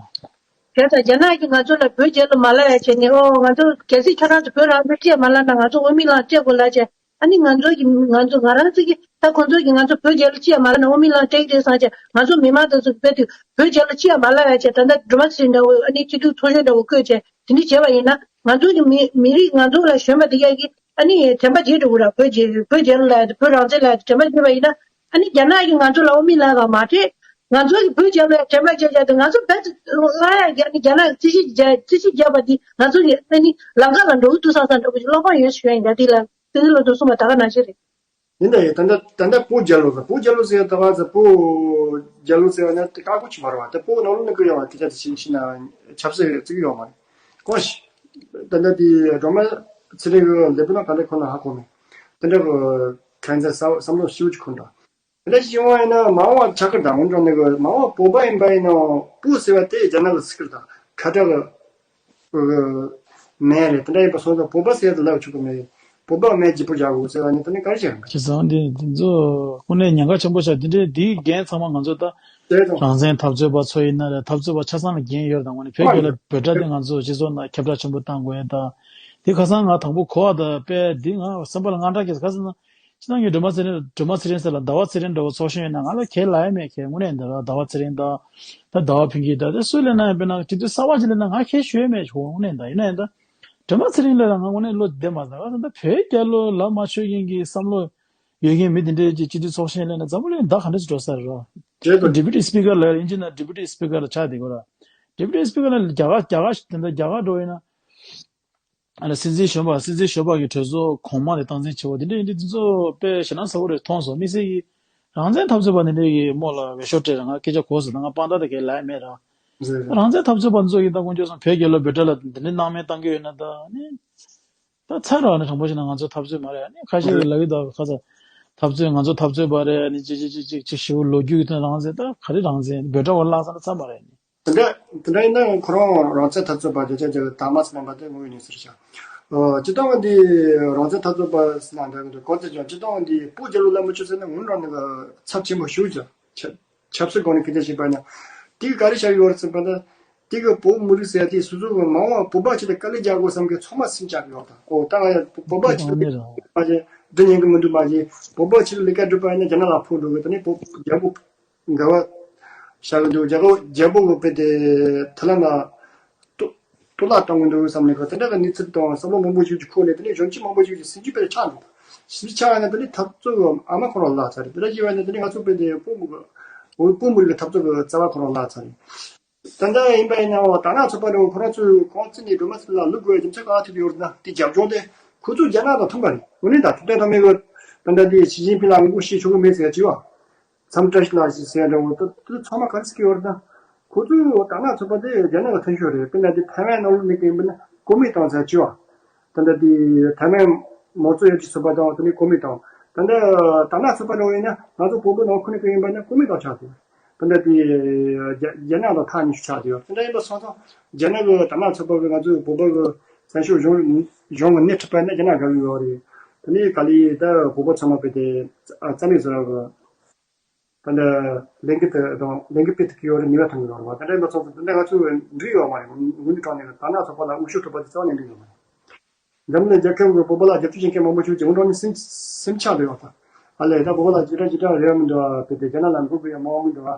དེ་ལྟར་རྒྱ་ནག་གིས་ང་ཚོ་ལ་བོད་རྒྱལ་ལོ་མ་ལབ་ཡ་བྱས་ནས། ཨོ་ང་ཚོ་གལ་སྲིད་ཁྱོད་རང་ཚོ་བོད་རང་བཙན་ཅིག་མ་ལབ་ན་ང་ཚོ་དབུ་མའི་ལམ་སྤྲད་དགོས་ལབ་བྱས། ཨ་ནི་ང་ཚོ་གི་ང་ཚོ་ང་རང་ཚོ་གི་ད་ཁོང་ཚོ་གིས་ང་ཚོ་བོད་རྒྱལ་ལོ་ཅིག་ཡང་མ་ལབ་ན་དབུ་མའི་ལམ་སྤྲད་ཀྱི་རེད་བསམ་བྱས། ང་ཚོ་མི་མང་དེ་ཚོ་གི་དཔེ་དུས་བོད་རྒྱལ་ལོ་ཅིག་ཡང་མ་ལབ་ཡ་བྱས། ད་ལྟ་སྒྲོལ་མ་ཚེ་རིང་འདྲ་བོ་ཨ་ནི་སྤྱི་འཐུས་ཚོགས་གཞོན་འདྲ་བོ་བསྐོས་བྱས་དེ་འདྲ་བྱས་པ་ཡིན་ན་ང་ཚོ་གི་མི་མི་རིགས་ང་ཚོ་ལ་ཞོན་པ་དེ་ག་གི་ཨ་ནི་དྲན་པ་བརྗེད་འགྲོ་གི་ར། བོད་རྒྱལ་བོད་རྒྱལ་ལོ་ལབ་ཡ་དེ་བོད་རང་བཙན་ལབ་ཡ་དེ་དྲན་པ་བརྗེད་པ་ཡིན་ན། ཨ་ནི་རྒྱ་ནག་གིས་ང་ཚོ་ལ་དབུ་མའི་ལམ་ལ་མ་སྤྲད། ང་ཚོ་གི་བོད་རྒྱལ་ལོ་དྲན་པ་བརྗེད་བྱས་ཏེ་ང་ཚོ་རྦད་དེ་ལ་ཡ་རྒྱ་ནི་རྒྱ་ནག་གིས་རྩིས་ཞིབ་རྒྱག་རྩིས་ཞིབ་བརྒྱབ་པ་འདི་ང་ཚོ་གི་ཨ་ནི་ལམ་ཁ་ལ་འགྲོ་གི་འདུག་བསམ་བསམ་འདྲ་བོ་ཅིག་བློ་ཕམ་ཡོད་ཞུ་ཡ་ཡིན། ད་དེ་ལ་བསྟན་འཛིན་བློ་གྲོས་གསུངས་པ་ད་ག་ནང་བཞིན་རེད། ཡིན་ད་ཡིན། ད་ལྟ་ད་ལྟ་བོད་རྒྱལ་ལོ་ཟེར། བོད་རྒྱལ་ལོ་ཟེར་ཡ་ད་ག་ཟེར། བོད་རྒྱལ་ལོ་ཟེར་ཡ་ན་དེ་དཀར་པོ་ཅིག་མ་རེད་བ། དེ་བོད་ནང་ལོགས་ནས་ཀྱི་ཡོང་བ་དེ་ཆ་དེ་ཤི་ཤི་ན་ཆབ་སྲིད་བརྩི་གི་ཡོད་མ་རེད། ཀོ་ཤི། ད་ལྟ་དེ་སྒྲོལ་མ་ཚེ་རིང་གི་ལས་དོན་ལ་ག་འདྲ་ཁོ་ན་ཧ་གོ་མེད། དེ་འདྲ་གི་ཁ་ཚ་བསམ་བློ་ཞིབ་ཅིག་འཁོར་འདུག་དེ་འདྲ་ཞིག་ཡོང་བ་ཡིན་ན་མ་འོངས་པ་ཆགས་ཀྱི་རེད་ད། འོན་ཀྱང་ནི་གི་མ་འོངས་པ་བོད་པ་ཡིན་པ་ཡིན་ནའང་བོད་ཟེར་བ་དེ་རྒྱ་ནག་གི་ཚིག་རེད་ད། ཁ་བྲལ་གི་མེད་རེད། དེ་འདྲ་ཡིན་པ་སོང་ཙང་བོད་པ་ཟེར་ཡ་དེ་ལབ་ཆོག་གི་མེད། བོད་པ་མེད་བརྗེ་པོ་རྒྱག་དགོས་ཟེར་བ་ནི་དེ་ནི་ག་རེ་བྱེད་རང་གི། བྱས་ཙང་འདི་འདི་ཚོ་དངོས་གནས་ཉེན་ཁ་ཆེན་པོ་ཆགས། འདི་འདྲའི་འདིའི་འགན་ཚང་མ་ང་ཚོ་ད་རེད་དང་། རང་བཙན་འཐབ་རྩོད་པ་ཚོ་ཡིན་ན་རེད། འཐབ་རྩོད་པ་ཆ་ཚང་ལ་འགན་ཡོད་རེད་ད། དངོས་གནས་བོད་རྒྱལ་ལོ་བོད་སྒྲ་དེ་ང་ཚོ་སྤྱི་ཚོགས་ནང་ཁྱབ་བསྒྲགས་ཆེན་པོ་བཏང་དགོས་ཡ་ད། འདི་ཁ་སང་ང་དང་པོ་གོ་བ་ད་དཔེ་འདི་ང་སེམས་པ་ལ་དངངས་སྐྲག་སྐྱེས། ག་ཟེར་ན། སྤྱིར་བཏང་གི་སྒྲོལ་མ་ཚེ་རིང་སྒྲོལ་མ་ཚེ་རིང་ཟེར་ལ་ཟླ་བ་ཚེ་རིང་འདྲ་བོ་ཚོགས་གཞོན་ཡིན་ན་ང་ལ་ཁས་ལེན་ཡ་མེད། ཁས་དངོས་གནས་འདི་ལ་ཟླ་བ་ཚེ་རིང་དང་། ད་ཟླ་བ་ཕུན་སྐྱིད་དང་དེ་སུ་ལེན་ན་ཡང་དཔེར་ན་སྤྱི་འཐུས་གསར་པ་ཅིག་ལེན་ན་ང་ཁས་ཞུ་ཡ་མེད་ཞུ། དངོས་གནས་ད་ཡིན་ན་ཡང་ད་སྒྲོལ་མ་ཚེ་རིང་ལ་ལ་ང་དངོས་གནས་བློ་བདེ་མ་སོང་། ད་བོད་རྒྱལ་ལོ་ལབ་མ་ཆོག་མཁན་གྱི་བསམ་བློ་ཡོད་མཁན་མི་དེ་འདྲའི་ཅིག་སྤྱི་འཐུས་ཚོགས་གཞོན་ལེན་ན་འཛམ་བུ་གླིང་ད་ག་འདྲ་ཞིག་འགྲོ་ས་རེད་རོ། བྱས་ཙང་ཌི་པུ་ཊི་སི་པི་ཀར་ལ་ཡིན་གཅིག་ན་ཌི་པུ་ཊི་སི་པི་ཀར་ལ་ཆགས་བསྡད་དགོས་ར། ཌི་པུ་ཊི་སི་པི་ཀར་ལ་རྒྱ་གར་རྒྱ་གར་དེ་འདྲ་རྒྱ་གར་འགྲོ་ཡིན་ན། ཨ་ནི་སྲིད་འཛིན་གཞོན་པ་སྲིད་འཛིན་གཞོན་པ་གི་གྲོས་ཚོགས་གོང་མ་དེ་སྟངས་འཛིན་བྱེད་པ་དེ་འདྲ་ཡིན་དུས་དེ་ཚོ་དཔེ་ཞེ་དྲག་ཚ་པོ་རེད་མཐོང་སོང་། དམིགས་བསལ་གྱི་རང་བཙན་འཐབ་རྩོད་པ་དེ་འདྲ་གི་མོ་ལ་འོས་ཤོག་སྤྲད་ར། ང་སྐད་ཆ་གོ་སོང་། ད་ང་དཔང་རྟགས་དེ་གས་ལབ་ཡ་མེད་ར། རང་བཙན་འཐབ་རྩོད་པ་ཚོ་གི་ད་དཀོན་མཆོག་གསུམ་བོད་རྒྱལ་ལོ་བོད་སྒྲ་ལ་འདི་འདྲ་སྣང་མེད་བཏང་གི་ཡོད་ན་ད་ནི། ད་ཚར་ར་ནི་དྲང་པོ་བཤད་ན་ང་ཚོ་འཐབ་རྩོད་མ་རེད། ཨ་ནི་ཁ་ཤས་ཀྱིས་ལབ་ཀྱི་འདུག་ཁ་ཚ་འཐབ་རྩོད་ང་ཚོ་འཐབ་རྩོད་པ་རེད། ཨ་ནི་ཅི་ཅི་ཅི་ཅི་ཅི་ཞིག་ལོ་རྒྱུས་ཀྱི་དོན་རང་བཙན་ད་ག་རེ་རང་བཙན་བོད་སྒྲ་བོ་བརླག་ས་ན་ཚར་མ་རེད་ནི། དེ་འདྲ་དེ་འདྲ་ཡིན་ན་ཁོ་རང་རང་བཙན་འཐབ་རྩོད་པ་རྒྱ་ཆེ་རྒྱ་གི་དར་མ་ཚང་པ་དེ་ངོས་ནས་ཟེར་བྱ། སྤྱི་བཏང་འདི་རང་བཙན་འཐབ་རྩོད་པ་ཟེར་ན་འདྲ་གི་འདུག་གོ་ཚེ་ཀྱང་སྤྱི་བཏང་འདི་བོད་རྒྱལ་ལོ་ལབ་མི་ཆོག་ཟེར་ན་ངོ་རང་ནི་གི་ཚབས་ཆེན་པོ་ཞུ་བྱ། ཆབ་སྲིད་སྒང་ནས་ཕན་ཐོགས་བྱེད་པ་ན། དེ་གི་ག་རེ་བྱ་ཡོད་རེད་ཟེར་བ་ན། དེ་གི་བོད་མི་རིགས་ཟེར་ཡ་དེ་སོ་སོ་གི་མ་འོངས་བོད་པ་ཆེད་དུ་དཀའ་ལས་རྒྱག་དགོས་བསམ་མཁན་ཚང་མ་སེམས་ཆགས་ཡོད་ད། ཨོ་ད་ང་ཡ་བོད་པ་ཆེད་དུ་མ་བྱེད་འདི་ཉན་གི་མི་འདུག་མ་བྱེད། བོད་པ་ཆེད་དུ་ལས་ཀ་སྒྲུབ་པ་ཡིན་ན་རྒྱ་ནག་ལ་ཕོག་འགྲོ་གི། ད་ནི་བོད་རྒྱལ་པོ་འགལ་བ་བྱ་གི་འདུག་རྒྱལ་པོ་རྒྱལ་པོ་གི་དཔེ་དེ་ཐ་ལ་ན་ གཏོར་བརླག་གཏོང་གི་འདུག་བསམ་ནས་ཁོ་དེ་འདྲ་གི་གནས་ཚུལ་དང་བསམ་བློ་མང་པོ་ཞིག་གི་འཁོར་ནས། དེ་ནས་གཞོན་སྐྱེས་མང་པོ་ཞིག་གིས་སྲིད་ཇུས་དཔེ་ཆགས་འདུག་སྲིད་ཇུས་ཆགས་ཡོད་ན་དེ་ནས་འཐབ་རྩོད་གི་ཨ་མ་ཁོ་རང་བརླག་ཚར་རེད། དེ་འདྲ་བྱས་པ་ཡིན་ན་དེ་ནས་ང་ཚོ་དཔེ་དེ་བོད་མི་གི་བོད་མི་རིགས་ཀྱི་འཐབ་རྩོད་གི་རྩ་བ་ཁོ་རང་བརླག་ཚར་རེད། ད་ལྟ་ཡིན་པ་ཡིན་ནའང་དར་ནག་ཚོགས་པ་རེད། ཁོ་རང་ཚོས་གོང་བཙུན་ནས་སྒྲོལ་མ་ཚེ་རིང་ལ་བླུག་དགོས་པའི་རྒྱུ་མཚན་གང་ཐུག་ཡོད་རེད་ན། དེ་རྒྱབ་ལྗོངས་དེ་ཁོ་ཚོ་རྒྱ་ནག་དང་མཐུན་པ་རེད། འོ་ན་ད་དེ་ལྟར་ཐོག་མའི་གི་ད་ལྟ་འདི་ཞི་ཅིན་ཕིང་ལ་ངོ་རྒོལ་བྱེད་ཆོག་གི་མེད་ཟེར་ཡ་ཅིག་ཡོད། མཚམས་བཀྲ་ཤིས་ལགས་ཞེས་ཟེར་ཡ་འདྲ་བོ་དེ་ཚང་མ་ག་རེ་ཟེར་གི་ཡོད་རེད་ན། ཁོ་ཚོས་དར་ནག་ཚོགས་པ་དེ་རྒྱ་ནག་གི་མཐུན་ཕྱོགས་རེད། དཔེར་ན་དེ་ཐའེ་ཝན་ནང་ལོགས་ནས་གི་ཡིན་པ་ན་བཀོད་མེད་བཏང་ཟེར་ཡ་ཅིག་ཡོད། ད་ལྟ་དེ་ཐའེ་ཝན་མང་གཙོ་ཡོད་ཀྱི་ཚོགས་པ་དང་དེ་ནས་བཀོད་མེད་བཏང་། ད་ལྟ་དར་ནག་ཚོགས་པ་འདྲ་བོ་ཡིན་ན་ང་ཚོ་བོད་པའི་ནང་ཁུལ་ནས་གི་ཡིན་པ་ན་བཀོད་མེད་བཏང་ཆགས་ཏེ། དེ་འདྲ་དེ་རྒྱ་རྒྱ་ནག་དང་ཐག་ཉེ་ཤོས་ཆགས་བསྡད་ཡོད། དེ་འདྲ་ཡིན་པ་སོང་ཙང་རྒྱ་ནག་གི་དར་ནག་ཚོགས་པ་གིས་ང་ཚོའི་བོད་པ་གི་བཙན་བྱོལ་གཞུང་གཞུང་གི་སྣེ་ཁྲིད་པ་ཡིན་ན་རྒྱ་ནག་དགའ་གི་ཡོད་རེད། དེ་ནས་ག་ལེར་ད་བོད་པ་ཚང་མ་དཔེ་དེ་རྩ་མེད་བཟོ་ར་གི་ད་འདྲ་ལས་འགུལ་དེ་དང་ལས་འགུལ་སྤེལ་ཐུབ་ཀྱི་ཡོད་རེད། ནུས་པ་ཐོན་གི་ཡོད་རེད་བ། དེ་འདྲ་ཡིན་པ་སོང་ཙང་དེ་འདྲ་ང་ཚོའི་འགྲིག་ཡོད་མ་རེད། ངོ་ངོ་ནས་དྲང་གནས་དར་ནག་ཚོགས་པ་ལ་དབུ་ཤུགས་སྤྲད་པ་དེ་རྩ་བ་ནས་འགྲིག་ཡོད་མ་རེད། འཛམ་གླིང་རྒྱལ་ཁབ་ཀྱི་བོད་པ་ལ་རྒྱབ་སྐྱོར་བྱེད་མཁན་མང་པོ་ཞིག་ཅིག་འོང་གྲོང་ནས་སེམས་སེམས་ཆགས་འདུག་ཡོད་ད། ཨ་ལས་ད་བོད་པ་ལ་ཇི་འདྲ་ཇི་འདྲ་རེ་བ་མི་འདུག་ཨ། དེ་དེ་རྒྱ་ནག་ལ་འགོག་དགོས་ཡ་མང་པོ་མི་འདུག་ཨ།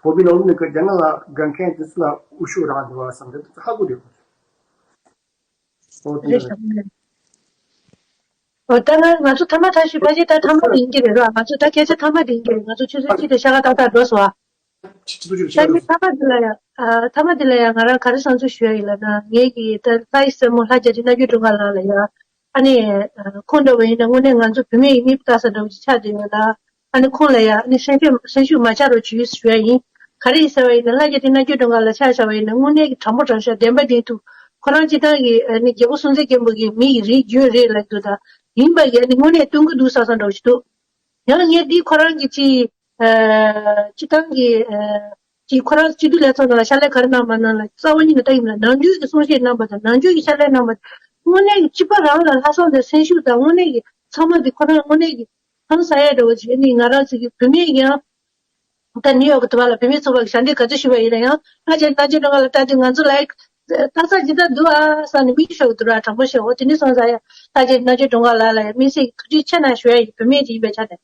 བོད་པའི་ནང་ལོགས་ནས་ཀྱི་རྒྱ་ནག་ལ་དགའ་མཁན་དེ་ཚོ་ལ་དབུ་ཤུགས་རག་འདུག་ཨ་བསམ་དེ་ཧ་གོ་འདུག་ཨོ་དེ་རེད། རེད། འོ་ད་ང་ང་ཚོ་ཐ་མ་ཐ་ཤི་ཕ་ཤི་ད་ཐ་མ་དེ་ཡིན་གྱི་རེད་ར། ང་ཚོ་ད་སྐད་ཆ་ཐ་མ་དེ་ཡིན་གྱི་རེད། ང་ཚོ་ཆུ་ཚོད་གཅིག་དང་ཤ་ཁ་ཏག་ཏག་འགྲོ་སོང་ཨ། ཆུ་ཚོད་ད་ནི་ཐ་མ་འདི་ལ་ཡང་ཨ། ཐ་མ་འདི་ལ་ཡང་ང་རང་ག་རེ་བསམ་ཚུལ་ཞུ་ཡ་ཡིན་ལབ་ན། ངེད་ཀྱིས་ད་ལྷ་ཡི་སྲས་མོ་ལྷ་རྒྱལ་རི་རྣམ་རྒྱལ་སྒྲོལ་དཀར་ལགས་ལ་ཡ། ཨ་ནི་ཨ། ཁོང་འདྲ་བ་ཡིན་ན་དངོས་གནས་ང་ཚོ་བུད་མེད་ཡིན་མིན་ལྟ་ས་འདྲ་བོ་ཅིག་ཆགས་བསྡད་ཡོད་ལ། ཨ་ནི་ཁོང་ལ་ཡ་ཨ་ནི་སེམས་ཤུགས་སེམས་ཤུགས་མ་ཆག་རོགས་བྱོས་ཞུ་ཡ་ཡིན། ག་རེ་ཡིན་ཟེར་བ་ཡིན་ན་ལྷ་རྒྱལ་རི་རྣམ་རྒྱལ་སྒྲོལ་དཀར་ལགས་ཆ་བཞག་པ་ཡིན་ན་དངོས་གནས་ཀྱི་དྲང་པོ་དྲང་བཞག་བདེན་པ་བདེན་ཐུག་ཁོ་རང་སྤྱི་བཏང་གི་ཨ་ནི་རྒྱལ་པོ་སྲོང་བཙན་སྒམ་པོ་གི་མི་ཡི་རིགས་རྒྱུད་རེད་ལབ་འདུག་ད་ཡིན་པ་ཡིན་ཨ་ནི་དངོས་གནས་སྟོན་གི་འདུག་བསམ་བསམ་འདྲ་བོ་ཞིག་འདུག་ཡང་ངས་འདི་ཁོ་རང་གི་ཅི། ཨ། སྤྱི་བཏང་གི་ཨ། ཅི་ཁོ་རང་སྤྱི་འཐུས་ལས་ཚོགས་ནང་ལ་ཕྱག་ལས་ག་རེ་གནང་མ་གནང་ལ་རྩ་བ་ཉིད་ནས་ལྟ་ཡིན་ན་ནམ་རྒྱུན་གྱི་གསུང་བཤད་གནང་པ་དང་ནམ་རྒྱུན་གྱི་ཕྱག་ལས་གནང་པ་དང་དངོས་གནས་ཀྱི་སྤྱི་པ་རང་ལ་ལྷག་བསམ་དང་སེམས་ཤུགས་དང་དངོས་གནས་ཀྱི་ཚང་མ་འདི་ཁོ་རང་དངོས་གནས་ཀྱི་ཧང་སང་ཡ་འདྲ་བོ་ཅིག་ཨ་ནི་ང་རང་ཚོ་གི་བུད་མེད་ཀྱང་ད་ནིའུ་ཡོག་གི་དུ་བ་ལ་བུད་མེད་ཚོགས་པ་གི་ཞལ་འདེབས་ག་ཚོད་ཞུས་པ་ཡིན་ན་ཡང་ལྷ་རྒྱལ་རྣམ་རྒྱལ་སྒྲོལ་དཀར་ལ་ལྟ་དུས་ང་ཚོ་ལ་ཡ་ལྟ་ས་ཇི་ལྟར་འདུག་ཨ་བསམ་ནས་མིག་ཆུ་ཤོར་གི་འདུག་ར། དྲང་པོ་བཤད་འོ་དེ་ནི་སོང་ཙང་ཡ་ལྷ་རྒྱལ་རྣམ་རྒྱལ་སྒྲོལ་དཀར་ལགས་ལ་ཡ་དམིགས་བསལ་གྱི་ཐུགས་རྗེ་ཆེ་གནང་ཞུ་ཡ་ཡིན། བུད་མེད་ཅིག་ཡིན་པའི་ཆ་ནས།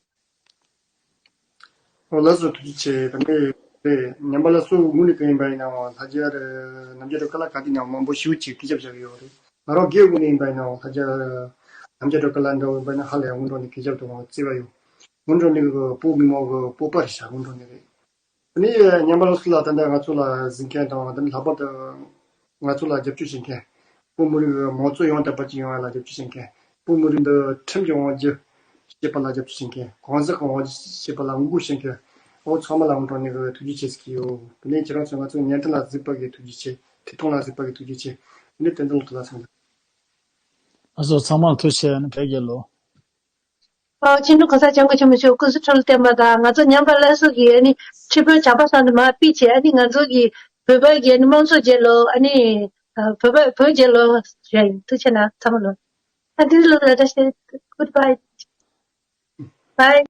ཨོ་ལགས་སོ་ཐུགས་རྗེ་ཆེ། ད་ནི་རེད། ཉམས་པ་ལ་སུ་དངོས་གནས་གང་ཡིན་པ་ཡིན་ནའང་ལྷ་རྒྱལ་རྣམ་རྒྱལ་སྒྲོལ་དཀར་ལགས་ག་དུས་ནའང་མང་པོ་ཞེ་པོ་ཅིག་སྐུ་ཞབས་བཞག་གི་ཡོད་རེད། ང་རང་སྒེར་དངོས་གནས་ཡིན་པ་ཡིན་ནའང་ལྷ་རྒྱལ་རྣམ་རྒྱལ་སྒྲོལ་དཀར་ལགས་འདྲ་བོ་ཡིན་པ་ཡིན་ན་ཧ་ལས་ཡ་སྔོན་འགྲོ་ནས་སྐུ་ཞབས་དུ་མ་བརྩི་བ་ཡོད། སྔོན་འགྲོ་ནས་གི་བོད་མི་མང་གི་སྤོབས་པ་རེད་ཤག་སྔོན་འགྲོ་ནས་རེད། དེ་ནས་ཉམས་པ་ལ་སུ་ལ་ད་ལྟ་ང་ཚོ་ལ་གཟིགས་མཁན་དང་དེ་ནས་ལྷག་པར་དུ་ང་ཚོ་ལ་རྒྱབ་སྐྱོར་བྱེད་མཁན། བོད་མི་རིགས་ཀྱི་མང་གཙོ་ཡང་དག་པ་ཅིག་ཡོང་བ་ལ་རྒྱབ་སྐྱོར་བྱེད་མཁན། བོད་མི་རིགས་འདི་ཁྲིམས་ཀྱི་དབང་སྒྱུར་བྱེད་པ་ལ་རྒྱབ་སྐྱོར་བྱེད་མཁན། གང་ཟག་གི་དབང་སྒྱུར་བྱེད་པ་ལ་ངོ་རྒོལ་བྱེད་མཁན། འོ་ཚང་མ་ལ་ངོ་སྤྲོད་ནས་གི་ཐུགས་རྗེ་ཆེ་ཟེར་གྱི་ཡོད། དེ་ནས་ཁྱེད་རང་ཚོས་ང་ཚོའི་བརྙན་འཕྲིན་ལ་གཟིགས་པ་གི་ཐུགས་རྗེ་ཆེ། ཐད་གཏོང་ལ་གཟིགས་པ་གི་ཐུགས་རྗེ་ཆེ། དེ་ནས་བསྟན་འཛིན་ལགས་ཐུགས་ལ་ཚང་ལ། ཨ་ཚོ་ཚང་མར་ཐུགས་རྗེ་ཆེ། ཨ་ནི་བོད་རྒྱལ་ལོ། ཨ། ཕྱི་དྲོ་གོང་ས་སྐྱབས་མགོན་ཆེན་པོ་མཆོག་སྐུ་གཟུགས་ཁྲོ་ལོ་བརྟན་པ་དང་ང་ཚོ་ཉམས་པ་སླར་གསོ་གི་ཨ་ནི་ཁྲི་དཔོན་ཇག་པ་ཚང་དུ་མར་ཕུད་བྱས་ཨ་ནི་ང་ཚོ་གི་བོད་པ་གི་ཨ་ནི་དམངས་གཙོ་རྒྱལ་ལོ་ཨ་ནི་ཨ་བོད་པ་བོད་རྒྱལ་ལོ་ཞུ་ཡ་ཡིན། ཐུགས་རྗེ་གནང་ཚང་མ་ལོ། ཨ་འདི་ལོ་ལ་བཀྲ་ཤིས་བདེ་ལེགས། Goodbye. Bye.